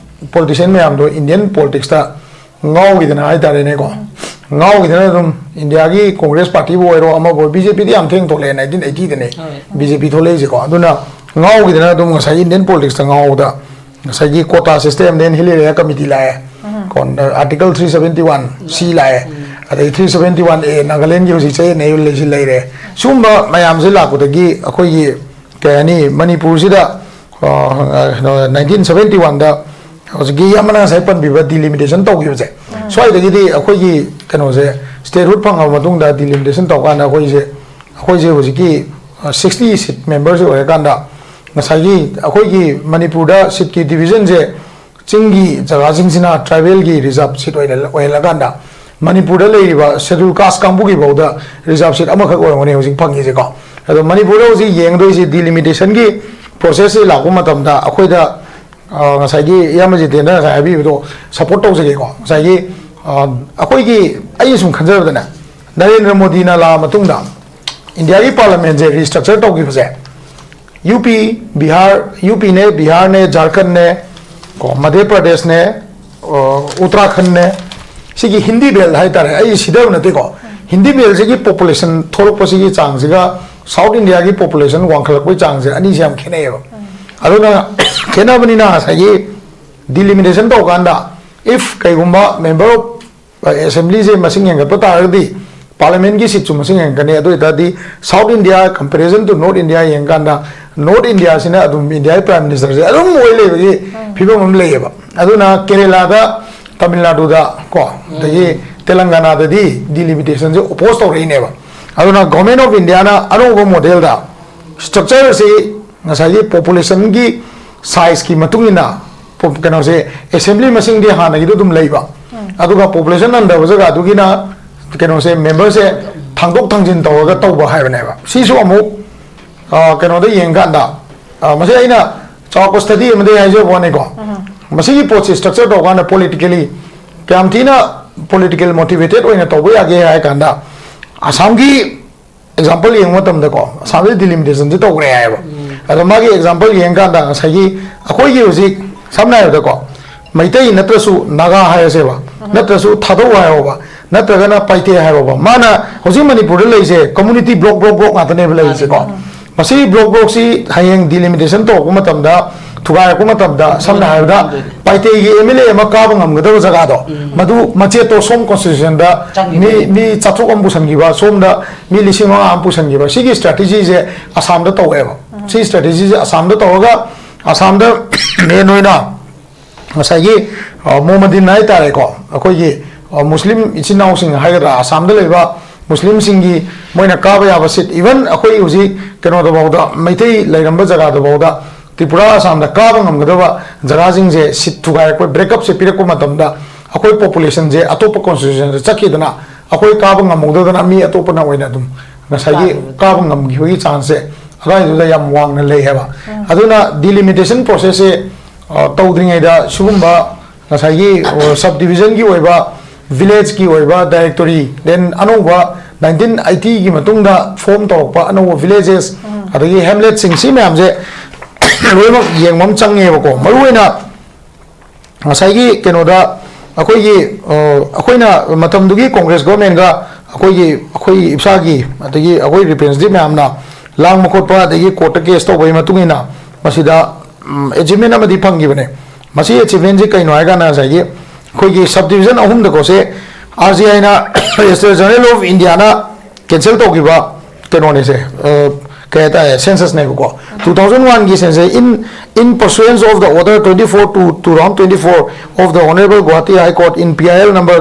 ꯄꯣꯂꯤꯇꯤꯁꯤꯌꯟ ꯃꯌꯥꯝꯗꯣ ꯏꯟꯗꯤꯌꯟ ꯄꯣꯂꯤꯇꯤꯛꯁꯇ ꯉꯥꯎꯈꯤꯗꯅ ꯍꯥꯏꯇꯥꯔꯦꯅꯦꯀꯣ, ꯉꯥꯎꯈꯤꯗꯅ ꯑꯗꯨꯝ ꯏꯟꯗꯤꯌꯥꯒꯤ ꯀꯣꯡꯒ꯭ꯔꯦꯁ ꯄꯥꯔꯇꯤꯕꯨ ꯑꯣꯏꯔꯣ, ꯑꯃꯕꯨ ꯑꯣꯏꯔꯣ, ꯕꯤ ꯖꯦ ꯄꯤꯗꯤ ꯌꯥꯝ ꯊꯦꯡꯅ ꯊꯣꯛꯂꯛꯑꯦ, ꯅꯥꯏꯟꯇꯤꯟ ꯑꯩꯠꯇꯤꯗꯅꯦ ꯍꯣꯏ꯫ ꯕꯤ ꯖꯦ ꯄꯤ ꯊꯣꯛꯂꯛꯏꯁꯦꯀꯣ꯫ ꯑꯗꯨꯅ ꯉꯥꯎꯈꯤꯗꯅ ꯑꯗꯨꯝ ꯉꯁꯥꯏꯒꯤ ꯏꯟꯗꯤꯌꯟ ꯄꯣꯂꯤꯇꯤꯛꯁꯇ ꯉꯥꯎꯕꯗ ꯉꯁꯥꯏꯒꯤ ꯀꯣꯇꯥ ꯁꯤꯁꯇꯦꯝꯗ ꯍꯤꯜ ꯑꯦꯔꯤꯌꯥ ꯀꯃꯤꯇꯤ ꯂꯥꯛꯑꯦ, ꯑꯥꯔꯇꯤꯀꯜ ꯊ꯭ꯔꯤ ꯁꯚꯦꯟꯇꯤ ꯋꯥꯟ ꯁꯤ ꯂꯥꯛꯑꯦ, ꯑꯗꯩ ꯊ꯭ꯔꯤ ꯁꯚꯦꯟꯇꯤ ꯋꯥꯟ ꯑꯦ ꯅꯥꯒꯥꯂꯦꯟꯒꯤ ꯍꯧꯖꯤꯛ ꯆꯌꯦꯠꯅꯔꯤꯕ ꯂꯩꯁꯤ ꯂꯩꯔꯦ꯫ ꯁꯤꯒꯨꯝꯕ ꯃꯌꯥꯝꯁꯦ ꯂꯥꯛꯄꯗꯒꯤ ꯑꯩꯈꯣꯏꯒꯤ ꯀꯩ ꯍꯥꯏꯅꯤ, ꯃꯅꯤꯄꯨꯔꯁꯤꯗ ꯅꯥꯏꯟꯇꯤꯟ ꯁꯚꯦꯟꯇꯤ ꯋꯥꯟꯗ ꯍꯧꯖꯤꯛꯀꯤ ꯏꯌꯥꯝꯕꯅ ꯉꯁꯥꯏ ꯄꯟꯕꯤꯕ ꯗꯤꯂꯤꯃꯤꯇꯦꯁꯟ ꯇꯧꯈꯤꯕꯁꯦ, ꯁ꯭ꯋꯥꯏꯗꯒꯤꯗꯤ ꯑꯩꯈꯣꯏꯒꯤ ꯀꯩꯅꯣꯁꯦ, ꯁ꯭ꯇꯦꯠꯍꯨꯗ ꯐꯪꯉꯕ ꯃꯇꯨꯡꯗ ꯗꯤꯂꯤꯃꯤꯇꯦꯁꯟ ꯇꯧꯀꯥꯟꯗ ꯑꯩꯈꯣꯏꯁꯦ, ꯑꯩꯈꯣꯏꯁꯦ ꯍꯧꯖꯤꯛꯀꯤ ꯁꯤꯛꯁꯇꯤ ꯁꯤꯠ ꯃꯦꯝꯕꯔꯁꯦ ꯑꯣꯏꯔꯀꯥꯟꯗ ꯉꯁꯥꯏꯒꯤ ꯑꯩꯈꯣꯏꯒꯤ ꯃꯅꯤꯄꯨꯔꯗ ꯁꯤꯠꯀꯤ ꯗꯤꯕꯤꯖꯟꯁꯦ ꯆꯤꯡꯒꯤ ꯖꯒꯥꯁꯤꯡꯁꯤꯅ ꯇ꯭ꯔꯥꯏꯕꯦꯜꯒꯤ ꯔꯤꯖꯥꯔꯚ ꯁꯤꯠ ꯑꯣꯏꯅ ꯑꯣꯏꯍꯜꯂꯀꯥꯟꯗ ꯃꯅꯤꯄꯨꯔꯗ ꯂꯩꯔꯤꯕ ꯁꯦꯗꯨꯜ ꯀꯥꯁ ꯀꯥꯡꯕꯨꯒꯤ ꯐꯥꯎꯗ ꯔꯤꯖꯥꯔꯚ ꯁꯤꯠ ꯑꯃꯈꯛ ꯑꯣꯏꯔꯝꯒꯅꯤ ꯍꯧꯖꯤꯛ ꯐꯪꯉꯤꯁꯦꯀꯣ꯫ ꯑꯗꯣ ꯃꯅꯤꯄꯨꯔꯗ ꯍꯧꯖꯤꯛ ꯌꯦꯡꯒꯗꯣꯏꯁꯤ ꯗꯤꯂꯤꯃꯤꯇꯦꯁꯟꯒꯤ ꯄ꯭ꯔꯣꯁꯦꯁꯁꯤ ꯂꯥꯛꯄ ꯃꯇꯝꯗ ꯑꯩꯈꯣꯏꯗ, ꯑ, ꯉꯁꯥꯏꯒꯤ ꯏꯌꯥꯝꯕ ꯖꯤꯇꯦꯟꯗ꯭ꯔ ꯉꯁꯥꯏ ꯍꯥꯏꯕꯤꯕꯗꯣ ꯁꯞꯄꯣꯔꯠ ꯇꯧꯖꯒꯦꯀꯣ꯫ ꯉꯁꯥꯏꯒꯤ, ꯑ, ꯑꯩꯈꯣꯏꯒꯤ, ꯑꯩꯅ ꯁꯨꯝ ꯈꯟꯖꯕꯗꯅꯦ, ꯅꯔꯦꯟꯗ꯭ꯔ ꯃꯣꯗꯤꯅ ꯂꯥꯛꯑ ꯃꯇꯨꯡꯗ ꯏꯟꯗꯤꯌꯥꯒꯤ ꯄꯥꯔꯂꯤꯌꯥꯃꯦꯟꯁꯦ ꯔꯤꯁꯇ꯭ꯔꯛꯆꯔ ꯇꯧꯈꯤꯕꯁꯦ, ꯌꯨ ꯄꯤ, ꯕꯤꯍꯥꯔ, ꯌꯨ ꯄꯤꯅꯦ, ꯕꯤꯍꯥꯔꯅꯦ, ꯖꯥꯔꯈꯟꯅꯦ, ꯀꯣ, ꯃꯙ꯭ꯌ ꯄ꯭ꯔꯗꯦꯁꯅꯦ, ꯑ, ꯎꯠꯇꯔꯥꯈꯟꯅꯦ, ꯁꯤꯒꯤ ꯍꯤꯟꯗꯤ ꯕꯦꯜꯠ ꯍꯥꯏꯇꯥꯔꯦ, ꯑꯩ ꯁꯤꯗꯕ ꯅꯠꯇꯦꯀꯣ, ꯍꯤꯟꯗꯤ ꯕꯦꯜꯠꯁꯤꯒꯤ ꯄꯣꯄꯨꯂꯦꯁꯟ ꯊꯣꯛꯂꯛꯄꯁꯤꯒꯤ ꯆꯥꯡꯁꯤꯒ ꯁꯥꯎꯠ ꯏꯟꯗꯤꯌꯥꯒꯤ ꯄꯣꯄꯨꯂꯦꯁꯟ ꯋꯥꯡꯈꯠꯂꯛꯄꯒꯤ ꯆꯥꯡꯁꯦ ꯑꯅꯤꯁꯦ ꯌꯥꯝ ꯈꯦꯠꯅꯩꯌꯦꯕ꯫ ꯑꯗꯨꯅ ꯈꯦꯠꯅꯕꯅꯤꯅ ꯉꯁꯥꯏꯒꯤ ꯗꯤꯂꯤꯃꯤꯇꯦꯁꯟ ꯇꯧꯀꯥꯟꯗ, if ꯀꯩꯒꯨꯝꯕ ꯃꯦꯝꯕꯔ ꯑꯣꯐ ꯑꯦꯁꯦꯝꯕ꯭ꯂꯤꯁꯦ ꯃꯁꯤꯡ ꯍꯦꯟꯒꯠꯄ ꯇꯥꯔꯒꯗꯤ ꯄꯥꯔꯂꯤꯌꯥꯃꯦꯟꯒꯤ ꯁꯤꯠꯁꯨ ꯃꯁꯤꯡ ꯍꯦꯟꯒꯠꯀꯅꯤ꯫ ꯑꯗꯨ ꯑꯣꯏꯇꯥꯔꯗꯤ South India comparison to North India ꯌꯦꯡꯀꯥꯟꯗ North Indiaꯁꯤꯅ ꯑꯗꯨꯝ ꯏꯟꯗꯤꯌꯥꯒꯤ ꯄ꯭ꯔꯥꯏꯝ ꯃꯤꯅꯤꯁꯇꯔꯁꯦ ꯑꯗꯨꯝ ꯑꯣꯏ ꯂꯩꯕꯒꯤ ꯐꯤꯕꯝ ꯑꯃ ꯂꯩꯌꯦꯕ꯫ ꯑꯗꯨꯅ ꯀꯦꯔꯦꯂꯥꯗ, ꯇꯥꯃꯤꯜ ꯅꯥꯗꯨꯗ ꯀꯣ, ꯑꯗꯒꯤ ꯇꯦꯂꯪꯒꯥꯅꯥꯗꯗꯤ ꯗꯤꯂꯤꯃꯤꯇꯦꯁꯟꯁꯦ ꯑꯣꯄꯣꯖ ꯇꯧꯔꯛꯏꯅꯦꯕ꯫ ꯑꯗꯨꯅ ꯒꯣꯔꯃꯦꯟ ꯑꯣꯐ ꯏꯟꯗꯤꯌꯥꯅ ꯑꯅꯧꯕ ꯃꯣꯗꯦꯜꯗ ꯁ꯭ꯇ꯭ꯔꯛꯆꯔꯁꯤ ꯉꯁꯥꯏꯒꯤ ꯄꯣꯄꯨꯂꯦꯁꯟꯒꯤ ꯁꯥꯏꯖꯀꯤ ꯃꯇꯨꯡ ꯏꯟꯅ ꯄꯣ- ꯀꯩꯅꯣꯁꯦ, ꯑꯦꯁꯦꯝꯕ꯭ꯂꯤ ꯃꯁꯤꯡꯗꯤ ꯍꯥꯟꯅꯒꯤꯗꯣ ꯑꯗꯨꯝ ꯂꯩꯕ, ꯑꯗꯨꯒ ꯄꯣꯄꯨꯂꯦꯁꯟ ꯍꯟꯊꯕ ꯖꯒꯥꯗꯨꯒꯤꯅ ꯀꯩꯅꯣꯁꯦ, ꯃꯦꯝꯕꯔꯁꯦ ꯊꯥꯡꯗꯣꯛ ꯊꯥꯡꯖꯤꯟ ꯇꯧꯔꯒ ꯇꯧꯕ ꯍꯥꯏꯕꯅꯦꯕ꯫ ꯁꯤꯁꯨ ꯑꯃꯨꯛ ꯑ, ꯀꯩꯅꯣꯗ ꯌꯦꯡꯀꯥꯟꯗ, ꯑ, ꯃꯁꯤ ꯑꯩꯅ ꯆꯥꯎꯔꯥꯛꯄ ꯁ꯭ꯇꯗꯤ ꯑꯃꯗꯒꯤ ꯍꯥꯏꯖꯕ ꯋꯥꯅꯤꯀꯣ꯫ ꯃꯁꯤꯒꯤ ꯄꯣꯠꯁꯤ ꯁ꯭ꯇ꯭ꯔꯛꯆꯔ ꯇꯧꯀꯥꯟꯗ ꯄꯣꯂꯤꯇꯤꯀꯦꯂꯤ ꯀꯌꯥꯝ ꯊꯤꯅ ꯄꯣꯂꯤꯇꯤꯀꯦꯜ ꯃꯣꯇꯤꯚꯦꯇꯦꯠ ꯑꯣꯏꯅ ꯇꯧꯕ ꯌꯥꯒꯦ ꯍꯥꯏ ꯀꯥꯟꯗ, ꯑꯁꯥꯝꯒꯤ ꯑꯦꯛꯖꯥꯝꯄꯜ ꯌꯦꯡꯕ ꯃꯇꯝꯗꯀꯣ, ꯑꯁꯥꯝꯗ ꯗꯤꯂꯤꯃꯤꯇꯦꯁꯟꯁꯦ ꯇꯧꯈ꯭ꯔꯦ ꯍꯥꯏꯌꯦꯕ꯫ ꯑꯗꯣ ꯃꯥꯒꯤ ꯑꯦꯛꯖꯥꯝꯄꯜ ꯌꯦꯡꯀꯥꯟꯗ ꯉꯁꯥꯏꯒꯤ ꯑꯩꯈꯣꯏꯒꯤ ꯍꯧꯖꯤꯛ ꯁꯝꯅ ꯍꯥꯏꯔꯕꯗꯀꯣ, ꯃꯩꯇꯩ ꯅꯠꯇ꯭ꯔꯁꯨ ꯅꯥꯒꯥ ꯍꯥꯏꯔꯁꯦꯕ, ꯅꯠꯇ꯭ꯔꯁꯨ ꯊꯥꯗꯧ ꯍꯥꯏꯔꯣꯕ, ꯅꯠꯇ꯭ꯔꯒꯅ ꯄꯥꯏꯇꯦ ꯍꯥꯏꯔꯣꯕ, ꯃꯥꯅ ꯍꯧꯖꯤꯛ ꯃꯅꯤꯄꯨꯔꯗ ꯂꯩꯔꯤꯁꯦ ꯀꯝꯃꯨꯅꯤꯇꯤ ꯕ꯭ꯂꯣꯛ ꯕ꯭ꯂꯣꯛ ꯕ꯭ꯂꯣꯛ ꯉꯥꯛꯇꯅꯦꯕ ꯂꯩꯔꯤꯁꯦꯀꯣ꯫ ꯃꯁꯤꯒꯤ ꯕ꯭ꯂꯣꯛ ꯕ꯭ꯂꯣꯛꯁꯤ ꯍꯌꯦꯡ ꯗꯤꯂꯤꯃꯤꯇꯦꯁꯟ ꯇꯧꯔꯛꯄ ꯃꯇꯝꯗ, ꯊꯨꯒꯥꯏꯔꯛꯄ ꯃꯇꯝꯗ, ꯁꯝꯅ ꯍꯥꯏꯔꯕꯗ ꯄꯥꯏꯇꯦꯒꯤ ꯑꯦꯝ ꯑꯦꯜ ꯑꯦ ꯑꯃ ꯀꯥꯕ ꯉꯝꯒꯗꯕ ꯖꯒꯥꯗꯣ, ꯃꯗꯨ ꯃꯆꯦꯠꯇꯣ ꯁꯣꯝ ꯀꯣꯟꯁꯇꯤꯇ꯭ꯌꯨꯁꯟꯗ ꯆꯪꯈꯤꯕ꯫ ꯃꯤ, ꯃꯤ ꯆꯥꯇ꯭ꯔꯨꯛ ꯑꯃ ꯄꯨꯁꯟꯈꯤꯕ, ꯁꯣꯝꯗ ꯃꯤ ꯂꯤꯁꯤꯡ ꯃꯉꯥ ꯑꯃ ꯄꯨꯁꯟꯈꯤꯕ, ꯁꯤꯒꯤ ꯁ꯭ꯇ꯭ꯔꯦꯇꯦꯖꯤꯁꯦ ꯑꯁꯥꯝꯗ ꯇꯧꯋꯦꯕ꯫ ꯁꯤ ꯁ꯭ꯇ꯭ꯔꯦꯇꯦꯖꯤꯁꯦ ꯑꯁꯥꯝꯗ ꯇꯧꯔꯒ, ꯑꯁꯥꯝꯗ ꯃꯦꯟ ꯑꯣꯏꯅ ꯉꯁꯥꯏꯒꯤ, ꯑ, ꯃꯣꯍꯝꯃꯗꯤꯟ ꯍꯥꯏꯇꯥꯔꯦꯀꯣ, ꯑꯩꯈꯣꯏꯒꯤ, ꯑ, ꯃꯨꯁꯂꯤꯝ ꯏꯆꯤꯟ ꯏꯅꯥꯎꯁꯤꯡ ꯍꯥꯏꯒꯗ꯭ꯔꯥ, ꯑꯁꯥꯝꯗ ꯂꯩꯕ ꯃꯨꯁꯂꯤꯝꯁꯤꯡꯒꯤ ꯃꯣꯏꯅ ꯀꯥꯕ ꯌꯥꯕ ꯁꯤꯠ, ꯏꯚꯟ ꯑꯩꯈꯣꯏ ꯍꯧꯖꯤꯛ ꯀꯩꯅꯣꯗꯐꯥꯎꯗ, ꯃꯩꯇꯩ ꯂꯩꯔꯝꯕ ꯖꯒꯥꯗꯐꯥꯎꯗ ꯇ꯭ꯔꯤꯄꯨꯔꯥ, ꯑꯁꯥꯝꯗ ꯀꯥꯕ ꯉꯝꯒꯗꯕ ꯖꯒꯥꯁꯤꯡꯁꯦ ꯁꯤꯠ ꯊꯨꯒꯥꯏꯔꯛꯄ, ꯕ꯭ꯔꯦꯛꯑꯞꯁꯦ ꯄꯤꯔꯛꯄ ꯃꯇꯝꯗ, ꯑꯩꯈꯣꯏ ꯄꯣꯄꯨꯂꯦꯁꯟꯁꯦ ꯑꯇꯣꯞꯄ ꯀꯣꯟꯁꯇꯤꯇ꯭ꯌꯨꯁꯟꯗ ꯆꯠꯈꯤꯗꯅ, ꯑꯩꯈꯣꯏ ꯀꯥꯕ ꯉꯝꯍꯧꯗꯗꯅ ꯃꯤ ꯑꯇꯣꯞꯄꯅ ꯑꯣꯏꯅ ꯑꯗꯨꯝ ꯉꯁꯥꯏꯒꯤ ꯀꯥꯈꯤꯕ꯫ ꯀꯥꯕ ꯉꯝꯈꯤꯕꯒꯤ ꯆꯥꯟꯁꯁꯦ ꯑꯗꯨꯋꯥꯏꯗꯨꯗ ꯌꯥꯝ ꯋꯥꯡꯅ ꯂꯩ ꯍꯥꯏꯕ꯫ ꯑꯗꯨꯅ ꯗꯤꯂꯤꯃꯤꯇꯦꯁꯟ ꯄ꯭ꯔꯣꯁꯦꯁꯁꯦ, ꯑ, ꯇꯧꯗ꯭ꯔꯤꯉꯩꯗ ꯁꯤꯒꯨꯝꯕ ꯉꯁꯥꯏꯒꯤ, ꯑ, ꯁꯕ ꯗꯤꯕꯤꯖꯟꯒꯤ ꯑꯣꯏꯕ, ꯚꯤꯂꯦꯖꯀꯤ ꯑꯣꯏꯕ ꯗꯥꯏꯔꯦꯛꯇꯣꯔꯤ, ꯗꯦꯟ ꯑꯅꯧꯕ ꯅꯥꯏꯟꯇꯤꯟ ꯑꯩꯠꯇꯤꯒꯤ ꯃꯇꯨꯡꯗ ꯐꯣꯔꯝ ꯇꯧꯔꯛꯄ ꯑꯅꯧꯕ ꯚꯤꯂꯦꯖꯦꯁ, ꯑꯗꯒꯤ ꯍꯦꯝꯂꯦꯠꯁꯤꯡ, ꯁꯤ ꯃꯌꯥꯝꯁꯦ ꯂꯣꯏꯅꯃꯛ ꯌꯦꯡꯕ ꯑꯃ ꯆꯪꯉꯦꯕꯀꯣ꯫ ꯃꯔꯨꯑꯣꯏꯅ ꯉꯁꯥꯏꯒꯤ ꯀꯩꯅꯣꯗ ꯑꯩꯈꯣꯏꯒꯤ, ꯑ, ꯑꯩꯈꯣꯏꯅ ꯃꯇꯝꯗꯨꯒꯤ ꯀꯣꯡꯒ꯭ꯔꯦꯁ ꯒꯣꯔꯃꯦꯟꯒ ꯑꯩꯈꯣꯏꯒꯤ, ꯑꯩꯈꯣꯏ ꯏꯞꯁꯥꯒꯤ, ꯑꯗꯒꯤ ꯑꯩꯈꯣꯏ ꯔꯤꯄ꯭ꯔꯦꯖꯦꯟꯇꯦꯇꯤꯚ ꯃꯌꯥꯝꯅ ꯂꯥꯡꯕ ꯈꯣꯠꯄ, ꯑꯗꯒꯤ ꯀꯣꯔꯠꯇ ꯀꯦꯁ ꯇꯧꯕꯒꯤ ꯃꯇꯨꯡ ꯏꯟꯅ ꯃꯁꯤꯗ, ꯎꯝ, ꯑꯦꯆꯤꯚꯃꯦꯟ ꯑꯃꯗꯤ ꯐꯪꯈꯤꯕꯅꯦ꯫ ꯃꯁꯤ ꯑꯦꯆꯤꯚꯃꯦꯟꯁꯤ ꯀꯩꯅꯣ ꯍꯥꯏ ꯀꯥꯟꯗ ꯉꯁꯥꯏꯒꯤ ꯑꯩꯈꯣꯏꯒꯤ ꯁꯕ ꯗꯤꯕꯤꯖꯟ ꯑꯍꯨꯝꯗꯀꯣ, ꯁꯦ, ꯑꯥꯔ ꯖꯤ ꯑꯥꯏꯅ ꯔꯦꯖꯤꯁꯇꯔ ꯖꯦꯅꯔꯦꯜ ꯑꯣꯐ ꯏꯟꯗꯤꯌꯥꯅ ꯀꯦꯟꯁꯦꯜ ꯇꯧꯈꯤꯕ ꯀꯩꯅꯣꯅꯦꯁꯦ, ꯑ, ꯀꯩ ꯍꯥꯏꯇꯥꯔꯦ, ꯁꯦꯟꯁꯁꯅꯦꯕꯀꯣ꯫ Two thousand one ꯒꯤ ꯁꯦꯟꯁꯁ, in, in pursuance of the order twenty-four to two thousand twenty-four of the Honorable Guwahati High Court in P I L number